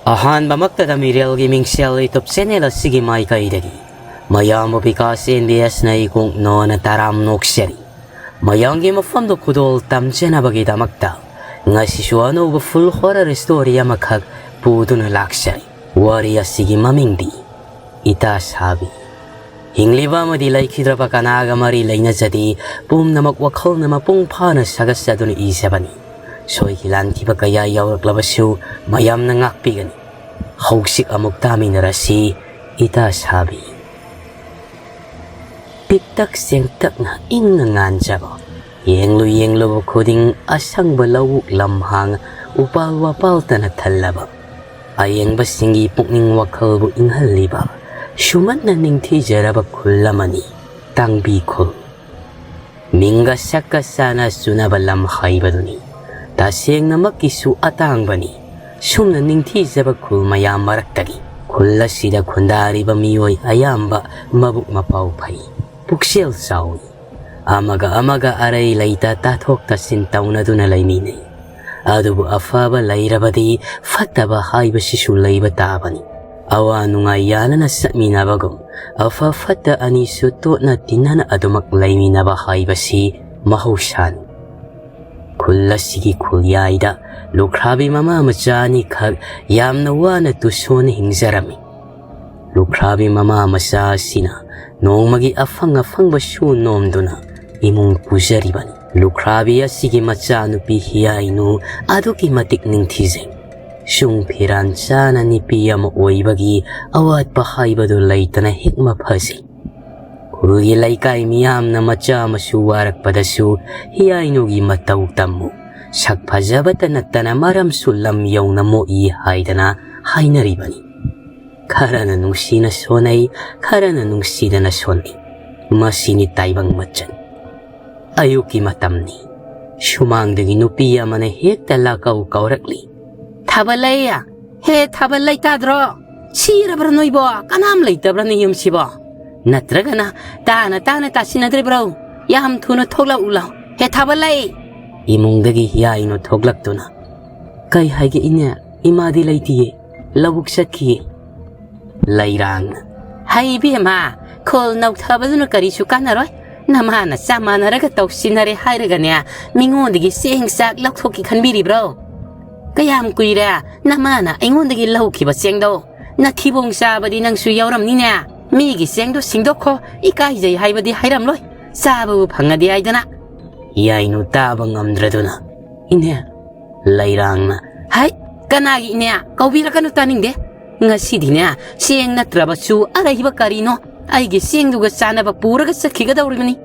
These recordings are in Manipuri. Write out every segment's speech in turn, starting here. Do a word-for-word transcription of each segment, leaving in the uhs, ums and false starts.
ꯑꯍꯥꯟꯕꯃꯛꯇꯗ ꯃꯤꯔꯦꯜꯒꯤ ꯃꯤꯡꯁꯦꯜ YouTube channel ꯑꯁꯤꯒꯤ ꯃꯥꯏꯀꯩꯗꯒꯤ ꯃꯌꯥꯝꯕꯨ ꯕꯤꯀꯥꯁ ꯑꯦꯟ ꯕꯤ ꯑꯦꯁꯅ ꯏꯀꯣꯛ ꯅꯣꯟꯅ ꯇꯔꯥꯝ ꯅꯣꯛꯆꯔꯤ꯫ ꯃꯌꯥꯝꯒꯤ ꯃꯐꯝꯗ ꯈꯨꯗꯣꯜ ꯇꯝꯖꯅꯕꯒꯤꯗꯃꯛꯇ ꯉꯁꯤꯁꯨ ꯑꯅꯧꯕ full horror story ꯑꯃꯈꯛ ꯄꯨꯗꯨꯅ ꯂꯥꯛꯆꯔꯤ꯫ ꯋꯥꯔꯤ ꯑꯁꯤꯒꯤ ꯃꯃꯤꯡꯗꯤ ꯏꯇꯥ ꯁꯥꯕꯤ꯫ ꯍꯤꯡꯂꯤꯕ ꯑꯃꯗꯤ ꯂꯩꯈꯤꯗ꯭ꯔꯕ ꯀꯅꯥꯒ ꯃꯔꯤ ꯂꯩꯅꯖꯗꯦ, ꯄꯨꯝꯅꯃꯛ ꯋꯥꯈꯜꯅ ꯃꯄꯨꯡ ꯐꯥꯅ ꯁꯥꯒꯠꯆꯗꯨꯅ ꯏꯖꯕꯅꯤ꯫ ꯁꯣꯏꯈꯤ ꯂꯥꯟꯈꯤꯕ ꯀꯌꯥ ꯌꯥꯎꯔꯛꯂꯕꯁꯨ ꯃꯌꯥꯝꯅ ꯉꯥꯛꯄꯤꯒꯅꯤ꯫ ꯍꯧꯖꯤꯛ ꯑꯃꯨꯛ ꯇꯥꯃꯤꯟꯅꯔꯁꯤ ꯏꯇꯥ ꯁꯥꯕꯤ꯫ ꯄꯤꯛꯇꯛ ꯆꯦꯡꯇꯛꯅ ꯏꯪꯅ ꯉꯥꯟꯖꯕ, ꯌꯦꯡꯂꯨ ꯌꯦꯡꯂꯨꯕ ꯈꯨꯗꯤꯡ ꯑꯁꯪꯕ ꯂꯧꯕꯨꯛ ꯂꯝꯍꯥꯡ, ꯎꯄꯥꯜ ꯋꯥꯄꯥꯜꯇꯅ ꯊꯜꯂꯕ, ꯑꯌꯦꯡꯕꯁꯤꯡꯒꯤ ꯄꯨꯛꯅꯤꯡ ꯋꯥꯈꯜꯕꯨ ꯏꯪꯍꯜꯂꯤꯕ, ꯁꯨꯝꯍꯠꯅ ꯅꯤꯡꯊꯤꯖꯔꯕ ꯈꯨꯜ ꯑꯃꯅꯤ ꯇꯥꯡꯕꯤ ꯈꯨꯜ꯫ ꯃꯤꯡꯒ ꯁꯛꯀ ꯆꯥꯅ ꯆꯨꯅꯕ ꯂꯝ ꯍꯥꯏꯕꯗꯨꯅꯤ꯫ ꯇꯁꯦꯡꯅꯃꯛꯀꯤꯁꯨ ꯑꯇꯥꯡꯕꯅꯤ꯫ ꯁꯨꯝꯅ ꯅꯤꯡꯊꯤꯖꯕ ꯈꯨꯜ ꯃꯌꯥꯝ ꯃꯔꯛꯇꯒꯤ ꯈꯨꯜ ꯑꯁꯤꯗ ꯈꯨꯟꯗꯥꯔꯤꯕ ꯃꯤꯑꯣꯏ ꯑꯌꯥꯝꯕ ꯃꯕꯨꯛ ꯃꯄꯥꯎ ꯐꯩ, ꯄꯨꯛꯆꯦꯜ ꯆꯥꯎꯏ꯫ ꯑꯃꯒ ꯑꯃꯒ ꯑꯔꯩ ꯂꯩꯇ ꯇꯥꯊꯣꯛ ꯇꯥꯁꯤꯟ ꯇꯧꯅꯗꯨꯅ ꯂꯩꯃꯤꯟꯅꯩ꯫ ꯑꯗꯨꯕꯨ ꯑꯐꯕ ꯂꯩꯔꯕꯗꯤ ꯐꯠꯇꯕ ꯍꯥꯏꯕꯁꯤꯁꯨ ꯂꯩꯕ ꯇꯥꯕꯅꯤ꯫ ꯑꯋꯥ ꯅꯨꯡꯉꯥꯏ ꯌꯥꯅꯅ ꯆꯠꯃꯤꯟꯅꯕꯒꯨꯝ, ꯑꯐ ꯐꯠꯇ ꯑꯅꯤꯁꯨ ꯇꯣꯠꯅ ꯇꯤꯟꯅꯅ ꯑꯗꯨꯃꯛ ꯂꯩꯃꯤꯟꯅꯕ ꯍꯥꯏꯕꯁꯤ ꯃꯍꯧꯁꯥꯅꯤ꯫ ꯈꯨꯜ ꯑꯁꯤꯒꯤ ꯈꯨꯜꯌꯥꯏꯗ ꯂꯨꯈ꯭ꯔꯥꯕꯤ ꯃꯃꯥ ꯃꯆꯥ ꯑꯅꯤꯈꯛ ꯌꯥꯝꯅ ꯋꯥꯅ ꯇꯨꯁꯣꯟ ꯍꯤꯡꯖꯔꯝꯃꯤ꯫ ꯂꯨꯈ꯭ꯔꯥꯕꯤ ꯃꯃꯥ ꯃꯆꯥ ꯑꯁꯤꯅ ꯅꯣꯡꯃꯒꯤ ꯑꯐꯪ ꯑꯐꯪꯕ ꯁꯨ ꯅꯣꯝꯗꯨꯅ ꯏꯃꯨꯡ ꯄꯨꯖꯔꯤꯕꯅꯤ꯫ ꯂꯨꯈ꯭ꯔꯥꯕꯤ ꯑꯁꯤꯒꯤ ꯃꯆꯥꯅꯨꯄꯤ ꯍꯤꯌꯥꯏꯅꯨ ꯑꯗꯨꯛꯀꯤ ꯃꯇꯤꯛ ꯅꯤꯡꯊꯤꯖꯩ꯫ ꯁꯨꯡ ꯐꯤꯔꯥꯟ ꯆꯥꯅ ꯅꯨꯄꯤ ꯑꯃ ꯑꯣꯏꯕꯒꯤ ꯑꯋꯥꯠꯄ ꯍꯥꯏꯕꯗꯨ ꯂꯩꯇꯅ ꯍꯦꯛ ꯃꯐꯖꯩ꯫ ꯈꯨꯜꯒꯤ ꯂꯩꯀꯥꯏ ꯃꯤꯌꯥꯝꯅ ꯃꯆꯥ ꯃꯁꯨ ꯋꯥꯔꯛꯄꯗꯁꯨ ꯍꯤꯌꯥꯏꯅꯨꯒꯤ ꯃꯇꯧ ꯇꯝꯃꯨ, ꯁꯛ ꯐꯖꯕꯇ ꯅꯠꯇꯅ ꯃꯔꯝꯁꯨ ꯂꯝ ꯌꯧꯅ ꯃꯣꯛꯏ ꯍꯥꯏꯗꯅ ꯍꯥꯏꯅꯔꯤꯕꯅꯤ꯫ ꯈꯔꯅ ꯅꯨꯡꯁꯤꯅ ꯁꯣꯟꯅꯩ, ꯈꯔꯅ ꯅꯨꯡꯁꯤꯗꯅ ꯁꯣꯟꯅꯩ꯫ ꯃꯁꯤꯅꯤ ꯇꯥꯏꯕꯪ ꯃꯆꯠ꯫ ꯑꯌꯨꯛꯀꯤ ꯃꯇꯝꯅꯤ꯫ ꯁꯨꯃꯥꯡꯗꯒꯤ ꯅꯨꯄꯤ ꯑꯃꯅ ꯍꯦꯛꯇ ꯂꯥꯛꯀꯧ ꯀꯧꯔꯛꯂꯤ꯫ "ꯊꯥꯕꯜꯂꯩ! ꯍꯦ ꯊꯥꯕꯜꯂꯩ, ꯇꯥꯗ꯭ꯔꯣ? ꯁꯤꯔꯕ꯭ꯔꯥ ꯅꯣꯏꯕꯣ? ꯀꯅꯥꯝ ꯂꯩꯇꯕ꯭ꯔꯥ ꯅꯣꯏ ꯌꯨꯝꯁꯤꯕꯣ? ꯅꯠꯇ꯭ꯔꯒꯅ ꯇꯥꯅ ꯇꯥꯅ ꯇꯥꯁꯤꯟꯅꯗ꯭ꯔꯤꯕ꯭ꯔꯣ? ꯌꯥꯝ ꯊꯨꯅ ꯊꯣꯛꯂꯛꯎ ꯂꯥꯎ, ꯍꯦ ꯊꯥꯕꯜꯂꯩ!" ꯏꯃꯨꯡꯗꯒꯤ ꯍꯤꯌꯥꯏꯅꯨ ꯊꯣꯛꯂꯛꯇꯨꯅ, "ꯀꯩ ꯍꯥꯏꯒꯦ ꯏꯅꯦ? ꯏꯃꯥꯗꯤ ꯂꯩꯇꯤꯌꯦ꯫ ꯂꯧꯕꯨꯛ ꯆꯠꯈꯤ꯫ ꯂꯩꯔꯥꯡꯅ, "ꯍꯩ ꯏꯕꯦꯝꯃ, ꯈꯣꯜ ꯅꯧꯊꯕꯗꯨꯅ ꯀꯔꯤꯁꯨ ꯀꯥꯟꯅꯔꯣꯏ꯫ ꯅꯃꯥꯅ ꯆꯞ ꯃꯥꯟꯅꯔꯒ ꯇꯧꯁꯤꯟꯅꯔꯦ ꯍꯥꯏꯔꯒꯅꯦ, ꯃꯤꯉꯣꯟꯗꯒꯤ ꯆꯦꯡ ꯆꯥꯛ ꯂꯧꯊꯣꯛꯀꯦ ꯈꯟꯕꯤꯔꯤꯕ꯭ꯔꯣ? ꯀꯌꯥꯝ ꯀꯨꯏꯔꯦ ꯅꯃꯥꯅ ꯑꯩꯉꯣꯟꯗꯒꯤ ꯂꯧꯈꯤꯕ ꯆꯦꯡꯗꯣ? ꯅꯊꯤꯕꯣꯡ ꯆꯥꯕꯗꯤ ꯅꯪꯁꯨ ꯌꯥꯎꯔꯝꯅꯤꯅꯦ꯫ ꯃꯤꯒꯤ ꯆꯦꯡꯗꯣ ꯁꯤꯡꯗꯣꯛꯈꯣ, ꯏꯀꯥꯏꯖꯩ ꯍꯥꯏꯕꯗꯤ ꯍꯥꯏꯔꯝꯂꯣꯏ꯫ ꯆꯥꯕꯕꯨ ꯐꯪꯉꯗꯤ ꯍꯥꯏꯗꯅ꯫" ꯌꯥꯏꯅꯨ ꯇꯥꯕ ꯉꯝꯗ꯭ꯔꯗꯨꯅ, "ꯏꯅꯦ꯫" ꯂꯩꯔꯥꯡꯅ, "ꯍꯩ, ꯀꯅꯥꯒꯤ ꯏꯅꯦ? ꯀꯧꯕꯤꯔꯛꯀꯅꯨ, ꯇꯥꯅꯤꯡꯗꯦ꯫ ꯉꯁꯤꯗꯤꯅꯦ, ꯆꯦꯡ ꯅꯠꯇ꯭ꯔꯕꯁꯨ ꯑꯔꯩꯕ ꯀꯔꯤꯅꯣ ꯑꯩꯒꯤ ꯆꯦꯡꯗꯨꯒ ꯆꯥꯅꯕ ꯄꯨꯔꯒ ꯆꯠꯈꯤꯒꯗꯧꯔꯤꯕꯅꯤ꯫"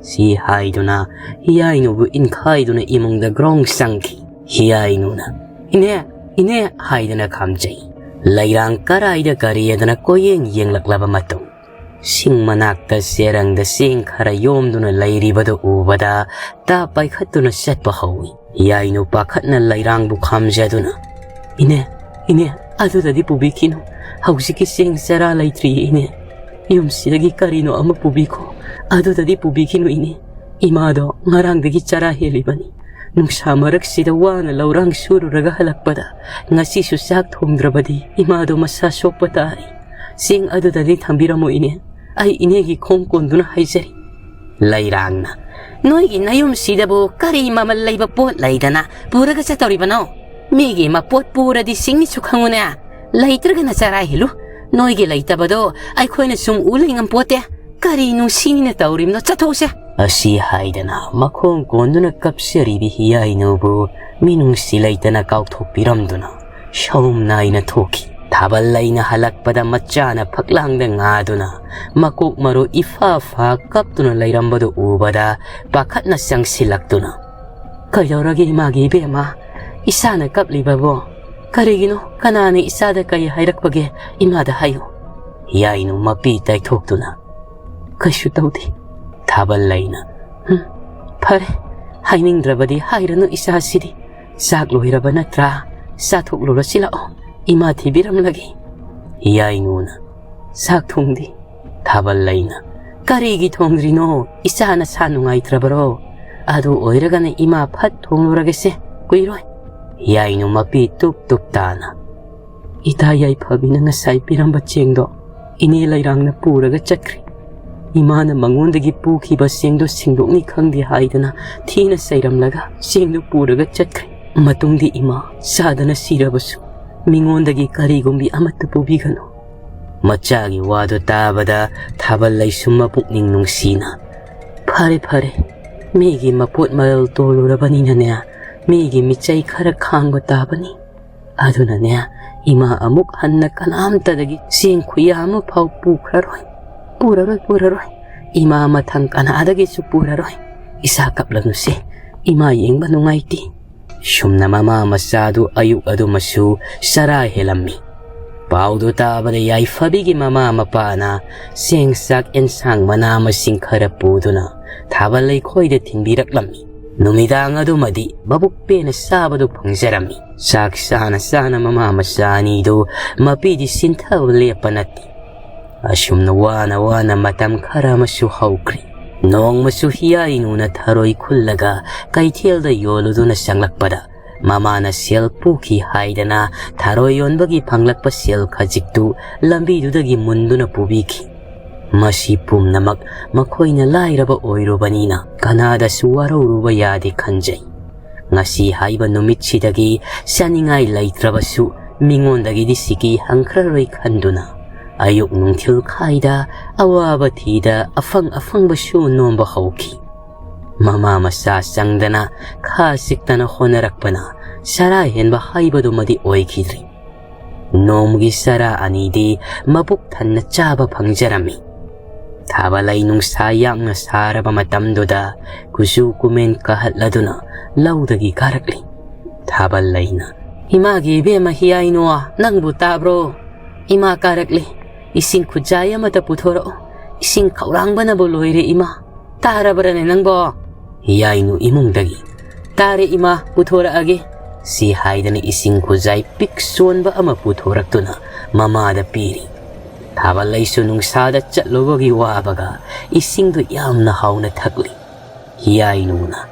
ꯁꯤ ꯍꯥꯏꯗꯨꯅ ꯍꯤꯌꯥꯏꯅꯨꯕꯨ ꯏꯟꯈꯥꯏꯗꯨꯅ ꯏꯃꯨꯡꯗ ꯒ꯭ꯔꯣꯡ ꯆꯪꯈꯤ꯫ ꯍꯤꯌꯥꯏꯅꯨꯅ, "ꯏꯅꯦ, ꯏꯅꯦ" ꯍꯥꯏꯗꯨꯅ ꯈꯥꯝꯖꯩ꯫ ꯂꯩꯔꯥꯡ ꯀꯔꯥꯏꯗ ꯀꯔꯤꯗꯅ ꯀꯣꯏꯌꯦꯡ ꯌꯦꯡꯂꯛꯂꯕ ꯃꯇꯨꯡ, ꯁꯤꯡ ꯃꯅꯥꯛꯇ ꯆꯦꯔꯪꯗ ꯆꯦꯡ ꯈꯔ ꯌꯣꯝꯗꯨꯅ ꯂꯩꯔꯤꯕꯗꯨ ꯎꯕꯗ ꯇꯥ ꯄꯥꯏꯈꯠꯇꯨꯅ ꯆꯠꯄ ꯍꯧꯏ꯫ ꯌꯥꯏꯅꯨ ꯄꯥꯈꯠꯅ ꯂꯩꯔꯥꯡꯕꯨ ꯈꯥꯝꯖꯗꯨꯅ, "ꯏꯅꯦ, ꯏꯅꯦ, ꯑꯗꯨꯗꯗꯤ ꯄꯨꯕꯤꯈꯤꯅꯨ꯫ ꯍꯧꯖꯤꯛꯀꯤ ꯆꯦꯡ ꯆꯔꯥ ꯂꯩꯇ꯭ꯔꯤꯌꯦ, ꯏꯅꯦ꯫ ꯌꯨꯝꯁꯤꯗꯒꯤ ꯀꯔꯤꯅꯣ ꯑꯃ ꯄꯨꯕꯤꯈꯣ꯫ ꯑꯗꯨꯗꯗꯤ ꯄꯨꯕꯤꯈꯤꯅꯨ, ꯏꯅꯦ꯫ ꯏꯃꯥꯗꯣ ꯉꯔꯥꯡꯗꯒꯤ ꯆꯔꯥ ꯍꯦꯜꯂꯤꯕꯅꯤ꯫ ꯅꯨꯡꯁꯥ ꯃꯔꯛꯁꯤꯗ ꯋꯥꯅ ꯂꯧꯔꯥꯡ ꯁꯨꯔꯨꯔꯒ ꯍꯜꯂꯛꯄꯗ ꯉꯁꯤꯁꯨ ꯆꯥꯛ ꯊꯣꯡꯗ꯭ꯔꯕꯗꯤ ꯏꯃꯥꯗꯣ ꯃꯁꯥ ꯁꯣꯛꯄ ꯇꯥꯔꯦ꯫ ꯆꯦꯡ ꯑꯗꯨꯗꯗꯤ ꯊꯝꯕꯤꯔꯝꯃꯣ, ꯏꯅꯦ꯫ ꯑꯩ ꯏꯅꯦꯒꯤ ꯈꯣꯡ ꯀꯣꯟꯗꯨꯅ ꯍꯥꯏꯖꯔꯤ꯫" ꯂꯩꯔꯥꯡꯅ, "ꯅꯣꯏꯒꯤ ꯅꯌꯨꯝꯁꯤꯗꯕꯨ ꯀꯔꯤ ꯃꯃꯜ ꯂꯩꯕ ꯄꯣꯠ ꯂꯩꯗꯅ ꯄꯨꯔꯒ ꯆꯠꯇꯧꯔꯤꯕꯅꯣ? ꯃꯤꯒꯤ ꯃꯄꯣꯠ ꯄꯨꯔꯗꯤ ꯁꯤꯡꯅꯤꯁꯨ ꯈꯪꯉꯨꯅꯦ꯫ ꯂꯩꯇ꯭ꯔꯒꯅ ꯆꯔꯥ ꯍꯦꯜꯂꯨ꯫ ꯅꯣꯏꯒꯤ ꯂꯩꯇꯕꯗꯣ ꯑꯩꯈꯣꯏꯅ ꯁꯨꯝ ꯎ ꯂꯩꯉꯝꯄꯣꯠꯇꯦ꯫ ꯀꯔꯤ ꯅꯨꯡꯁꯤꯅ ꯇꯧꯔꯤꯕꯅꯣ? ꯆꯠꯊꯣꯛꯁꯦ꯫" ꯑꯁꯤ ꯍꯥꯏꯗꯅ ꯃꯈꯣꯡ ꯀꯣꯟꯗꯨꯅ ꯀꯞꯆꯔꯤꯕꯤ ꯍꯤꯌꯥꯏꯅꯨꯕꯨ ꯃꯤꯅꯨꯡꯁꯤ ꯂꯩꯇꯅ ꯀꯥꯎꯊꯣꯛꯄꯤꯔꯝꯗꯨꯅ ꯁꯥꯎꯝ ꯅꯥꯏꯅ ꯊꯣꯛꯈꯤ꯫ ꯊꯥꯕꯜ ꯂꯩꯅ ꯍꯜꯂꯛꯄꯗ ꯃꯆꯥꯅ ꯐꯛꯂꯥꯡꯗ ꯉꯥꯗꯨꯅ ꯃꯀꯣꯛ ꯃꯔꯨ ꯏꯐꯥ ꯐꯥ ꯀꯞꯇꯨꯅ ꯂꯩꯔꯝꯕꯗꯨ ꯎꯕꯗ ꯄꯥꯈꯠꯅ ꯆꯪꯁꯤꯜꯂꯛꯇꯨꯅ, "ꯀꯩꯗꯧꯔꯒꯦ ꯏꯃꯥꯒꯤ ꯏꯕꯦꯝꯃ? ꯏꯆꯥꯅ ꯀꯞꯂꯤꯕꯕꯣ? ꯀꯔꯤꯒꯤꯅꯣ? ꯀꯅꯥꯅ ꯏꯆꯥꯗ ꯀꯔꯤ ꯍꯥꯏꯔꯛꯄꯒꯦ? ꯏꯃꯥꯗ ꯍꯥꯏꯌꯨ꯫" ꯌꯥꯏꯅꯨ ꯃꯄꯤ ꯇꯩꯊꯣꯛꯇꯨꯅ, "ꯀꯩꯁꯨ ꯇꯧꯗꯦ꯫" ꯊꯥꯕꯜ ꯂꯩꯅ, "ꯍꯨꯝ, ꯐꯔꯦ, ꯍꯥꯏꯅꯤꯡꯗ꯭ꯔꯕꯗꯤ ꯍꯥꯏꯔꯅꯨ ꯏꯆꯥꯁꯤꯗꯤ꯫ ꯆꯥꯛ ꯂꯣꯏꯔꯕ ꯅꯠꯇ꯭ꯔꯥ? ꯆꯥꯊꯣꯛꯂꯨꯔꯁꯤ ꯂꯥꯛꯑꯣ, ꯏꯃꯥ ꯊꯤꯕꯤꯔꯝꯂꯒꯦ꯫" ꯌꯥꯏꯅꯨꯅ, "ꯆꯥꯛ ꯊꯣꯡꯗꯦ꯫" ꯊꯥꯕꯜ ꯂꯩꯅ, "ꯀꯔꯤꯒꯤ ꯊꯣꯡꯗ꯭ꯔꯤꯅꯣ? ꯏꯆꯥ ꯅꯁꯥ ꯅꯨꯡꯉꯥꯏꯇ꯭ꯔꯕꯔꯣ? ꯑꯗꯨ ꯑꯣꯏꯔꯒꯅ ꯏꯃꯥ ꯐꯠ ꯊꯣꯡꯂꯨꯔꯒꯦꯁꯦ, ꯀꯨꯏꯔꯣꯏ꯫" ꯌꯥꯏꯅꯨ ꯃꯄꯤ ꯇꯨꯞ ꯇꯨꯞ ꯇꯥꯅ, ꯏꯇꯥ ꯌꯥꯏꯐꯕꯤꯅ ꯉꯁꯥꯏ ꯄꯤꯔꯝꯕ ꯆꯦꯡꯗꯣ ꯏꯅꯦ ꯂꯩꯔꯥꯡꯅ ꯄꯨꯔꯒ ꯆꯠꯈ꯭ꯔꯦ꯫ ꯏꯃꯥꯅ ꯃꯉꯣꯟꯗꯒꯤ ꯄꯨꯈꯤꯕ ꯆꯦꯡꯗꯣ ꯁꯤꯡꯗꯣꯛꯅꯤ ꯈꯪꯗꯦ ꯍꯥꯏꯗꯅ ꯊꯤꯅ ꯆꯩꯔꯝꯂꯒ ꯆꯦꯡꯗꯣ ꯄꯨꯔꯒ ꯆꯠꯈ꯭ꯔꯦ꯫ ꯃꯇꯨꯡꯗꯤ ꯏꯃꯥ ꯆꯥꯗꯅ ꯁꯤꯔꯕꯁꯨ ꯃꯤꯉꯣꯟꯗꯒꯤ ꯀꯔꯤꯒꯨꯝꯕꯤ ꯑꯃꯠꯇ ꯄꯨꯕꯤꯒꯅꯨ꯫ ꯃꯆꯥꯒꯤ ꯋꯥꯗꯨ ꯇꯥꯕꯗ ꯊꯥꯕꯜ ꯂꯩꯁꯨꯝ ꯃꯄꯨꯛꯅꯤꯡ ꯅꯨꯡꯁꯤꯅ, "ꯐꯔꯦ, ꯐꯔꯦ, ꯃꯤꯒꯤ ꯃꯄꯣꯠ ꯃꯔꯜ ꯇꯣꯜꯂꯨꯔꯕꯅꯤꯅꯅꯦ, ꯃꯤꯒꯤ ꯃꯤꯆꯩ ꯈꯔ ꯈꯥꯡꯕ ꯇꯥꯕꯅꯤ꯫ ꯑꯗꯨꯅꯅꯦ, ꯏꯃꯥ ꯑꯃꯨꯛ ꯍꯟꯅ ꯀꯅꯥꯝꯇꯗꯒꯤ ꯆꯦꯡ ꯈꯨꯌꯥ ꯑꯃ ꯐꯥꯎ ꯄꯨꯈ꯭ꯔꯔꯣꯏ꯫ ꯄꯨꯔꯔꯣꯏ, ꯄꯨꯔꯔꯣꯏ꯫ ꯏꯃꯥ ꯃꯊꯪ ꯀꯅꯥꯗꯒꯤꯁꯨ ꯄꯨꯔꯔꯣꯏ꯫ ꯏꯁꯥ ꯀꯞꯂꯅꯨꯁꯦ꯫ ꯏꯃꯥ ꯌꯦꯡꯕ ꯅꯨꯡꯉꯥꯏꯇꯦ"꯫ ꯁꯨꯝꯅ ꯃꯃꯥ ꯃꯆꯥꯗꯨ ꯑꯌꯨꯛ ꯑꯗꯨꯃꯁꯨ ꯆꯔꯥ ꯍꯦꯜꯂꯝꯃꯤ꯫ ꯄꯥꯎꯗꯨ ꯇꯥꯕꯗ ꯌꯥꯏꯐꯕꯤꯒꯤ ꯃꯃꯥ ꯃꯄꯥꯅ ꯆꯦꯡ ꯆꯥꯛ ꯑꯦꯟꯁꯥꯡ ꯃꯅꯥ ꯃꯁꯤꯡ ꯈꯔ ꯄꯨꯗꯨꯅ ꯊꯥꯕꯜ ꯂꯩꯈꯣꯏꯗ ꯊꯤꯟꯕꯤꯔꯛꯂꯝꯃꯤ꯫ ꯅꯨꯃꯤꯗꯥꯡ ꯑꯗꯨꯃꯗꯤ ꯃꯕꯨꯛ ꯄꯦꯟꯅ ꯆꯥꯕꯗꯨ ꯐꯪꯖꯔꯝꯃꯤ꯫ ꯆꯥꯛ ꯆꯥꯅ ꯆꯥꯅ ꯃꯃꯥ ꯃꯆꯥ ꯑꯅꯤꯗꯨ ꯃꯄꯤꯗꯤ ꯁꯤꯟꯊꯕ ꯂꯦꯞꯄ ꯅꯠꯇꯦ꯫ ꯑꯁꯨꯝꯅ ꯋꯥꯅ ꯋꯥꯅ ꯃꯇꯝ ꯈꯔ ꯑꯃꯁꯨ ꯍꯧꯈ꯭ꯔꯦ꯫ ꯅꯣꯡꯃꯁꯨ ꯍꯤꯌꯥꯏꯅꯨꯅ ꯊꯔꯣꯏ ꯈꯨꯜꯂꯒ ꯀꯩꯊꯦꯜꯗ ꯌꯣꯜꯂꯨꯗꯨꯅ ꯆꯪꯂꯛꯄꯗ, ꯃꯃꯥꯅ ꯁꯦꯜ ꯄꯨꯈꯤ ꯍꯥꯏꯗꯅ ꯊꯔꯣꯏ ꯌꯣꯟꯕꯒꯤ ꯐꯪꯂꯛꯄ ꯁꯦꯜ ꯈꯖꯤꯛꯇꯨ ꯂꯝꯕꯤꯗꯨꯗꯒꯤ ꯃꯨꯟꯗꯨꯅ ꯄꯨꯕꯤꯈꯤ꯫ ꯃꯁꯤ ꯄꯨꯝꯅꯃꯛ ꯃꯈꯣꯏꯅ ꯂꯥꯏꯔꯕ ꯑꯣꯏꯔꯨꯕꯅꯤꯅ ꯀꯅꯥꯗꯁꯨ ꯋꯥꯔꯧꯔꯨꯕ ꯌꯥꯗꯦ ꯈꯟꯖꯩ꯫ ꯉꯁꯤ ꯍꯥꯏꯕ ꯅꯨꯃꯤꯠꯁꯤꯗꯒꯤ ꯆꯥꯅꯤꯡꯉꯥꯏ ꯂꯩꯇ꯭ꯔꯕꯁꯨ ꯃꯤꯉꯣꯟꯗꯒꯤꯗꯤ ꯁꯤꯀꯤ ꯍꯪꯈ꯭ꯔꯔꯣꯏ ꯈꯟꯗꯨꯅ ꯑꯌꯨꯛ ꯅꯨꯡꯊꯤꯜ ꯈꯥꯏꯗ ꯑꯋꯥꯕ ꯊꯤꯗ ꯑꯐꯪ ꯑꯐꯪꯕ ꯁꯨ ꯅꯣꯝꯕ ꯍꯧꯈꯤ꯫ ꯃꯃꯥ ꯃꯆꯥ ꯆꯪꯗꯅ ꯈꯥ ꯆꯤꯛꯇꯅ ꯍꯣꯠꯅꯔꯛꯄꯅ ꯆꯔꯥ ꯍꯦꯟꯕ ꯍꯥꯏꯕꯗꯨꯃꯗꯤ ꯑꯣꯏꯈꯤꯗ꯭ꯔꯤ꯫ ꯅꯣꯡꯃꯒꯤ ꯆꯔꯥ ꯑꯅꯤꯗꯤ ꯃꯕꯨꯛ ꯊꯟꯅ ꯆꯥꯕ ꯐꯪꯖꯔꯝꯃꯤ꯫ ꯊꯥꯕꯜꯂꯩ ꯅꯨꯡꯁꯥ ꯌꯥꯝꯅ ꯁꯥꯔꯕ ꯃꯇꯝꯗꯨꯗ ꯀꯨꯆꯨ ꯀꯨꯃꯦꯟ ꯀꯥꯍꯠꯂꯗꯨꯅ ꯂꯧꯗꯒꯤ ꯀꯥꯔꯛꯂꯤ꯫ ꯊꯥꯕꯜꯂꯩꯅ, "ꯏꯃꯥꯒꯤ ꯏꯕꯦꯝꯃ ꯍꯤꯌꯥꯏꯅꯨ, ꯅꯪꯕꯨ ꯇꯥꯕ꯭ꯔꯣ? ꯏꯃꯥ ꯀꯥꯔꯛꯂꯤ꯫ ꯏꯁꯤꯡ ꯈꯨꯖꯥꯏ ꯑꯃꯇ ꯄꯨꯊꯣꯔꯛꯎ꯫ ꯏꯁꯤꯡ ꯈꯧꯔꯥꯡꯕꯅꯕꯨ ꯂꯣꯏꯔꯦ ꯏꯃꯥ꯫ ꯇꯥꯔꯕ꯭ꯔꯅꯦ ꯅꯪꯕꯣ?" ꯍꯤꯌꯥꯏꯅꯨ ꯏꯃꯨꯡꯗꯒꯤ, "ꯇꯥꯔꯦ ꯏꯃꯥ, ꯄꯨꯊꯣꯔꯛꯑꯒꯦ" ꯁꯤ ꯍꯥꯏꯗꯅ ꯏꯁꯤꯡ ꯈꯨꯖꯥꯏ ꯄꯤꯛ ꯆꯣꯟꯕ ꯑꯃ ꯄꯨꯊꯣꯔꯛꯇꯨꯅ ꯃꯃꯥꯗ ꯄꯤꯔꯤ꯫ ꯊꯥꯕꯜꯂꯩꯁꯨ ꯅꯨꯡꯁꯥꯗ ꯆꯠꯂꯨꯕꯒꯤ ꯋꯥꯕꯒ ꯏꯁꯤꯡꯗꯨ ꯌꯥꯝꯅ ꯍꯥꯎꯅ ꯊꯛꯂꯤ꯫ ꯍꯤꯌꯥꯏꯅꯨꯅ,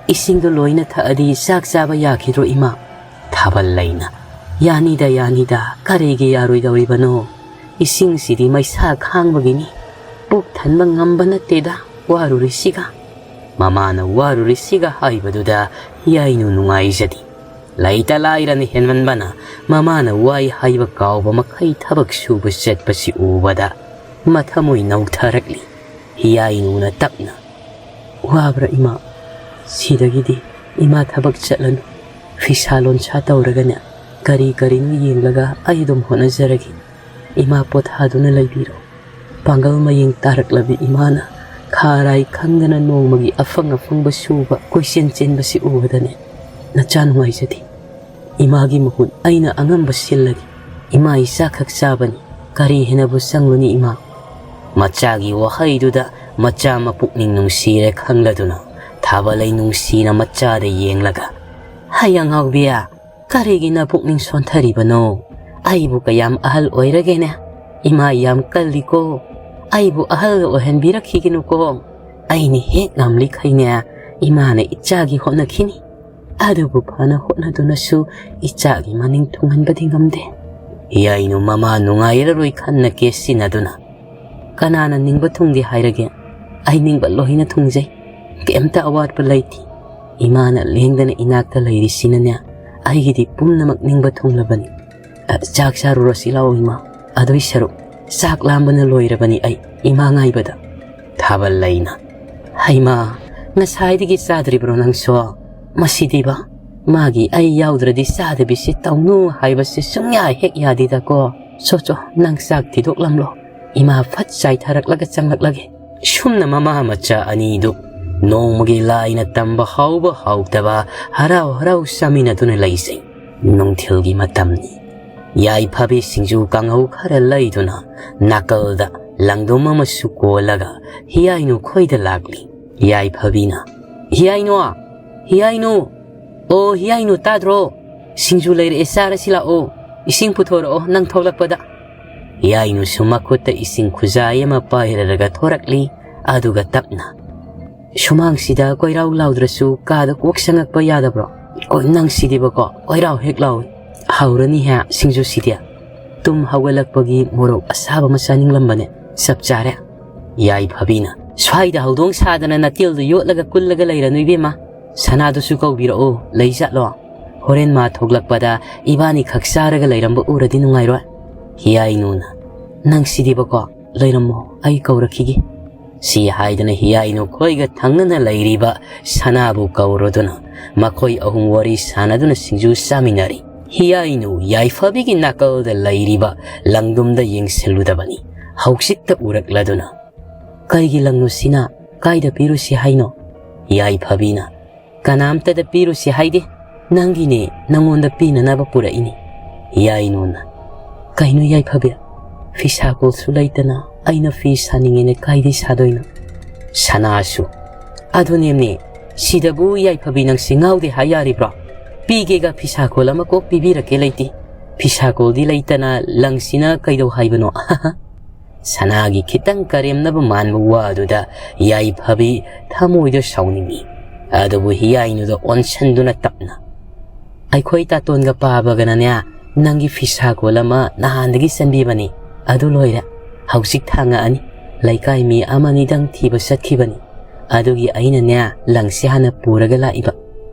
"ꯏꯁꯤꯡꯗꯣ ꯂꯣꯏꯅ ꯊꯛꯑꯗꯤ ꯆꯥꯛ ꯆꯥꯕ ꯌꯥꯈꯤꯗ꯭ꯔꯣ ꯏꯃꯥ?" ꯊꯥꯕꯜꯂꯩꯅ, "ꯌꯥꯅꯤꯗ, ꯌꯥꯅꯤꯗ, ꯀꯔꯤꯒꯤ ꯌꯥꯔꯣꯏꯗꯧꯔꯤꯕꯅꯣ? ꯏꯁꯤꯡꯁꯤꯗꯤ ꯃꯩꯁꯥ ꯈꯥꯡꯕꯒꯤꯅꯤ꯫ ꯄꯨꯛ ꯊꯟꯕ ꯉꯝꯕ ꯅꯠꯇꯦꯗ, ꯋꯥꯔꯨꯔꯤꯁꯤꯒ꯫" ꯃꯃꯥꯅ ꯋꯥꯔꯨꯔꯤꯁꯤꯒ ꯍꯥꯏꯕꯗꯨꯗ ꯍꯤꯌꯥꯏꯅꯨ ꯅꯨꯡꯉꯥꯏꯖꯗꯦ꯫ ꯂꯩꯇ ꯂꯥꯏꯔꯅ ꯍꯦꯟꯃꯟꯕꯅ ꯃꯃꯥꯅ ꯋꯥꯏ ꯍꯥꯏꯕ ꯀꯥꯎꯕ ꯃꯈꯩ ꯊꯕꯛ ꯁꯨꯕ ꯆꯠꯄꯁꯤ ꯎꯕꯗ ꯃꯊꯃꯣꯏ ꯅꯧꯊꯔꯛꯂꯤ꯫ ꯍꯤꯌꯥꯏꯅꯨꯅ ꯇꯞꯅ, "ꯋꯥꯕ꯭ꯔꯥ ꯏꯃꯥ? ꯁꯤꯗꯒꯤꯗꯤ ꯏꯃꯥ ꯊꯕꯛ ꯆꯠꯂꯅꯨ꯫ ꯐꯤꯁꯥ ꯂꯣꯟꯁꯥ ꯇꯧꯔꯒꯅꯦ, ꯀꯔꯤ ꯀꯔꯤꯅꯣ ꯌꯦꯡꯂꯒ ꯑꯩ ꯑꯗꯨꯝ ꯍꯣꯠꯅꯖꯔꯒꯦ꯫ ꯏꯃꯥ ꯄꯣꯊꯥꯗꯨꯅ ꯂꯩꯕꯤꯔꯣ꯫" ꯄꯥꯡꯒꯜ ꯃꯌꯦꯡ ꯇꯥꯔꯛꯂꯕꯤ ꯏꯃꯥꯅ ꯈꯥꯔꯥꯏ ꯈꯪꯗꯅ ꯅꯣꯡꯃꯒꯤ ꯑꯐꯪ ꯑꯐꯪꯕ ꯁꯨꯕ ꯀꯣꯏꯆꯦꯟ ꯆꯦꯟꯕꯁꯤ ꯎꯕꯗꯅꯦ, ꯅꯆꯥ ꯅꯨꯡꯉꯥꯏꯖꯗꯦ꯫ ꯏꯃꯥꯒꯤ ꯃꯍꯨꯠ ꯑꯩꯅ ꯑꯉꯝꯕ ꯁꯤꯜꯂꯒꯦ꯫ ꯏꯃꯥ ꯏꯆꯥꯈꯛ ꯆꯥꯕꯅꯤ, ꯀꯔꯤ ꯍꯦꯟꯅꯕꯨ ꯆꯪꯂꯨꯅꯤ ꯏꯃꯥ? ꯃꯆꯥꯒꯤ ꯋꯥꯍꯩꯗꯨꯗ ꯃꯆꯥ ꯃꯄꯨꯛꯅꯤꯡ ꯅꯨꯡꯁꯤꯔꯦ ꯈꯪꯂꯗꯨꯅ ꯊꯥꯕꯂꯩ ꯅꯨꯡꯁꯤꯅ ꯃꯆꯥꯗ ꯌꯦꯡꯂꯒ, "ꯍꯩ ꯑꯉꯥꯎꯕꯤ, ꯀꯔꯤꯒꯤ ꯅꯄꯨꯛꯅꯤꯡ ꯁꯣꯟꯊꯔꯤꯕꯅꯣ? ꯑꯩꯕꯨ ꯀꯌꯥꯝ ꯑꯍꯜ ꯑꯣꯏꯔꯒꯦꯅꯦ? ꯏꯃꯥ ꯌꯥꯝ ꯀꯜꯂꯤꯀꯣ꯫ ꯑꯩꯕꯨ ꯑꯍꯜ ꯑꯣꯏꯍꯟꯕꯤꯔꯛꯈꯤꯒꯅꯨꯀꯣ꯫ ꯑꯩꯅ ꯍꯦꯛ ꯉꯝꯂꯤꯈꯩꯅꯦ, ꯏꯃꯥꯅ ꯏꯆꯥꯒꯤ ꯍꯣꯠꯅꯈꯤꯅꯤ꯫ ꯑꯗꯨꯕꯨ ꯐꯅ ꯍꯣꯠꯅꯗꯨꯅꯁꯨ ꯏꯆꯥꯒꯤ ꯃꯅꯤꯡ ꯊꯨꯡꯍꯟꯕꯗꯤ ꯉꯝꯗꯦ꯫" ꯍꯤꯌꯥꯏꯅꯨ ꯃꯃꯥ ꯅꯨꯡꯉꯥꯏꯔꯔꯣꯏ ꯈꯟꯅ ꯀꯦꯁꯤꯟꯅꯗꯨꯅ, "ꯀꯅꯥꯅ ꯅꯤꯡꯕ ꯊꯨꯡꯗꯦ ꯍꯥꯏꯔꯒꯦ? ꯑꯩ ꯅꯤꯡꯕ ꯂꯣꯏꯅ ꯊꯨꯡꯖꯩ꯫ ꯀꯩꯝꯇ ꯑꯋꯥꯠꯄ ꯂꯩꯇꯦ꯫ ꯏꯃꯥꯅ ꯂꯦꯡꯗꯅ ꯏꯅꯥꯛꯇ ꯂꯩꯔꯤꯁꯤꯅꯅꯦ, ꯑꯩꯒꯤꯗꯤ ꯄꯨꯝꯅꯃꯛ ꯅꯤꯡꯕ ꯊꯨꯡꯂꯕꯅꯤ꯫ ꯑ, ꯆꯥꯛ ꯆꯥꯔꯨꯔꯁꯤ ꯂꯥꯛꯑꯣ ꯏꯃꯥ꯫ ꯑꯗꯨꯏ ꯁꯔꯨꯛ ꯆꯥꯛ ꯂꯥꯝꯕꯅ ꯂꯣꯏꯔꯕꯅꯤ ꯑꯩ, ꯏꯃꯥ ꯉꯥꯏꯕꯗ꯫" ꯊꯥꯕꯂꯩꯅ, "ꯍꯩꯃꯥ, ꯉꯁꯥꯏꯗꯒꯤ ꯆꯥꯗ꯭ꯔꯤꯕ꯭ꯔꯣ ꯅꯪꯁꯨ? ꯃꯁꯤꯗꯤꯕ, ꯃꯥꯒꯤ ꯑꯩ ꯌꯥꯎꯗ꯭ꯔꯗꯤ ꯆꯥꯗꯕꯤꯁꯤ ꯇꯧꯅꯨ ꯍꯥꯏꯕꯁꯤ ꯁꯨꯡꯌꯥ ꯍꯦꯛ ꯌꯥꯗꯦꯗꯀꯣ꯫ ꯆꯣ ꯆꯣ, ꯅꯪ ꯆꯥꯛ ꯊꯤꯗꯣꯛꯂꯝꯂꯣ꯫ ꯏꯃꯥ ꯐꯠ ꯆꯥꯏꯊꯔꯛꯂꯒ ꯆꯪꯂꯛꯂꯒꯦ꯫" ꯁꯨꯝꯅ ꯃꯃꯥ ꯃꯆꯥ ꯑꯅꯤꯗꯨ ꯅꯣꯡꯃꯒꯤ ꯂꯥꯏꯅ ꯇꯝꯕ ꯍꯥꯎꯕ ꯍꯥꯎꯇꯕ ꯍꯔꯥꯎ ꯍꯔꯥꯎ ꯆꯥꯃꯤꯟꯅꯗꯨꯅ ꯂꯩꯖꯩ꯫ ꯅꯨꯡꯊꯤꯜꯒꯤ ꯃꯇꯝꯅꯤ꯫ ꯌꯥꯏꯐꯕꯤ ꯁꯤꯡꯖꯨ ꯀꯥꯡꯍꯧ ꯈꯔ ꯂꯩꯗꯨꯅ ꯅꯥꯀꯜꯗ ꯂꯪꯗꯨꯝ ꯑꯃꯁꯨ ꯀꯣꯜꯂꯒ ꯍꯤꯌꯥꯏꯅꯨ ꯈꯣꯏꯗ ꯂꯥꯛꯂꯤ꯫ ꯌꯥꯏꯐꯕꯤꯅ, "ꯍꯤꯌꯥꯏꯅꯨ! ꯍꯤꯌꯥꯏꯅꯨ! ꯑꯣ ꯍꯤꯌꯥꯏꯅꯨ, ꯇꯥꯗ꯭ꯔꯣ? ꯁꯤꯡꯖꯨ ꯂꯩꯔꯛꯑꯦ, ꯆꯥꯔꯁꯤ ꯂꯥꯛꯑꯣ꯫ ꯏꯁꯤꯡ ꯄꯨꯊꯣꯔꯛꯑꯣ ꯅꯪ ꯊꯣꯛꯂꯛꯄꯗ꯫" ꯍꯤꯌꯥꯏꯅꯨꯁꯨ ꯃꯈꯨꯠꯇ ꯏꯁꯤꯡ ꯈꯨꯖꯥꯏ ꯑꯃ ꯄꯥꯏꯔꯔꯒ ꯊꯣꯔꯛꯂꯤ꯫ ꯑꯗꯨꯒ ꯇꯞꯅ, "ꯁꯨꯃꯥꯡꯁꯤꯗ ꯀꯣꯏꯔꯥꯎ ꯂꯥꯎꯗ꯭ꯔꯁꯨ ꯀꯥꯗ ꯀꯣꯛ ꯆꯪꯉꯛꯄ ꯌꯥꯗꯕ꯭ꯔꯣ? ꯀꯣꯏ ꯅꯪꯁꯤꯗꯤꯕꯀꯣ, ꯀꯣꯏꯔꯥꯎ ꯍꯦꯛ ꯂꯥꯎꯏ꯫ "ꯍꯥꯎꯔꯅꯤꯍꯦ ꯁꯤꯡꯖꯨꯁꯤꯗꯤ꯫ ꯇꯨꯝ ꯍꯧꯒꯠꯂꯛꯄꯒꯤ ꯃꯣꯔꯣꯛ ꯑꯁꯥꯕ ꯑꯃ ꯆꯥꯅꯤꯡꯂꯝꯕꯅꯦ꯫ ꯆꯞ ꯆꯥꯔꯦ꯫" ꯌꯥꯏꯐꯕꯤꯅ, "ꯁ꯭ꯋꯥꯏꯗ ꯍꯧꯗꯣꯡ ꯁꯥꯗꯅ ꯅꯥꯇꯦꯜꯗꯨ ꯌꯣꯠꯂꯒ ꯀꯨꯜꯂꯒ ꯂꯩꯔꯅꯨ ꯏꯕꯦꯝꯃ꯫ ꯁꯅꯥꯗꯨꯁꯨ ꯀꯧꯕꯤꯔꯛꯑꯣ, ꯂꯩꯖꯥꯠꯂꯣ? ꯍꯣꯔꯦꯟ ꯃꯥ ꯊꯣꯛꯂꯛꯄꯗ ꯏꯕꯥꯅꯤ ꯈꯛ ꯆꯥꯔꯒ ꯂꯩꯔꯝꯕ ꯎꯔꯗꯤ ꯅꯨꯡꯉꯥꯏꯔꯣꯏ꯫" ꯍꯤꯌꯥꯏꯅꯨꯅ, "ꯅꯪꯁꯤꯗꯤꯕꯀꯣ, ꯂꯩꯔꯝꯃꯣ, ꯑꯩ ꯀꯧꯔꯛꯈꯤꯒꯦ꯫" ꯁꯤ ꯍꯥꯏꯗꯨꯅ ꯍꯤꯌꯥꯏꯅꯨ ꯈꯣꯏꯒ ꯊꯪꯅꯅ ꯂꯩꯔꯤꯕ ꯁꯅꯥꯕꯨ ꯀꯧꯔꯗꯨꯅ ꯃꯈꯣꯏ ꯑꯍꯨꯝ ꯋꯥꯔꯤ ꯁꯥꯟꯅꯗꯨꯅ ꯁꯤꯡꯖꯨ ꯆꯥꯃꯤꯟꯅꯔꯤ꯫ ꯍꯤꯌꯥꯏꯅꯨ ꯌꯥꯏꯐꯕꯤꯒꯤ ꯅꯥꯀꯜꯗ ꯂꯩꯔꯤꯕ ꯂꯪꯗꯨꯝꯗ ꯌꯦꯡꯁꯤꯜꯂꯨꯗꯕꯅꯤ꯫ ꯍꯧꯖꯤꯛꯇ ꯎꯔꯛꯂꯗꯨꯅ, "ꯀꯩꯒꯤ ꯂꯪꯅꯣ ꯁꯤꯅ? ꯀꯥꯏꯗ ꯄꯤꯔꯨꯁꯤ ꯍꯥꯏꯅꯣ?" ꯌꯥꯏꯐꯕꯤꯅ, "ꯀꯅꯥꯝꯇꯗ ꯄꯤꯔꯨꯁꯤ ꯍꯥꯏꯗꯦ, ꯅꯪꯒꯤꯅꯦ, ꯅꯪꯉꯣꯟꯗ ꯄꯤꯅꯅꯕ ꯄꯨꯔꯛꯏꯅꯤ꯫" ꯌꯥꯏꯅꯨꯅ, "ꯀꯩꯅꯣ ꯌꯥꯏꯐꯕꯤ, ꯐꯤꯁꯥ ꯀꯣꯜꯁꯨ ꯂꯩꯇꯅ ꯑꯩꯅ ꯐꯤ ꯁꯥꯅꯤꯡꯉꯦꯅꯦ, ꯀꯥꯏꯗꯩ ꯁꯥꯗꯣꯏꯅꯣ?" ꯁꯅꯥꯁꯨ, "ꯑꯗꯨꯅꯦꯝꯅꯦ, ꯁꯤꯗꯕꯨ ꯌꯥꯏꯐꯕꯤ ꯅꯪꯁꯦ ꯉꯥꯎꯗꯦ ꯍꯥꯏ ꯌꯥꯔꯤꯕ꯭ꯔꯣ? ꯄꯤꯒꯦꯒ ꯐꯤꯁꯥ ꯀꯣꯜ ꯑꯃ ꯀꯣꯛ ꯄꯤꯕꯤꯔꯛꯀꯦ ꯂꯩꯇꯦ꯫ ꯐꯤꯁꯥ ꯀꯣꯜꯗꯤ ꯂꯩꯇꯅ ꯂꯪꯁꯤꯅ ꯀꯩꯗꯧ ꯍꯥꯏꯕꯅꯣ?" ꯁꯅꯥꯒꯤ ꯈꯤꯇꯪ ꯀꯔꯦꯝꯅꯕ ꯃꯥꯟꯕ ꯋꯥ ꯑꯗꯨꯗ ꯌꯥꯏꯐꯕꯤ ꯊꯃꯣꯏꯗ ꯁꯥꯎꯅꯤꯡꯏ꯫ ꯑꯗꯨꯕꯨ ꯍꯤꯌꯥꯏꯅꯨꯗ ꯑꯣꯟꯁꯟꯗꯨꯅ ꯇꯞꯅ, "ꯑꯩꯈꯣꯏ ꯇꯥꯇꯣꯟꯒ ꯄꯥꯕꯒꯅꯅꯦ, ꯅꯪꯒꯤ ꯐꯤꯁꯥ ꯀꯣꯜ ꯑꯃ ꯅꯍꯥꯟꯗꯒꯤ ꯆꯟꯕꯤꯕꯅꯤ꯫ ꯑꯗꯨ ꯂꯣꯏꯔꯦ꯫ ꯍꯧꯖꯤꯛ ꯊꯥꯡꯉꯛꯑꯅꯤ꯫ ꯂꯩꯀꯥꯏ ꯃꯤ ꯑꯃꯅꯤꯗꯪ ꯊꯤꯕ ꯆꯠꯈꯤꯕꯅꯤ꯫ ꯑꯗꯨꯒꯤ ꯑꯩꯅꯅꯦ, ꯂꯪꯁꯦ ꯍꯥꯟꯅ ꯄꯨꯔꯒ ꯂꯥꯛꯏꯕ꯫"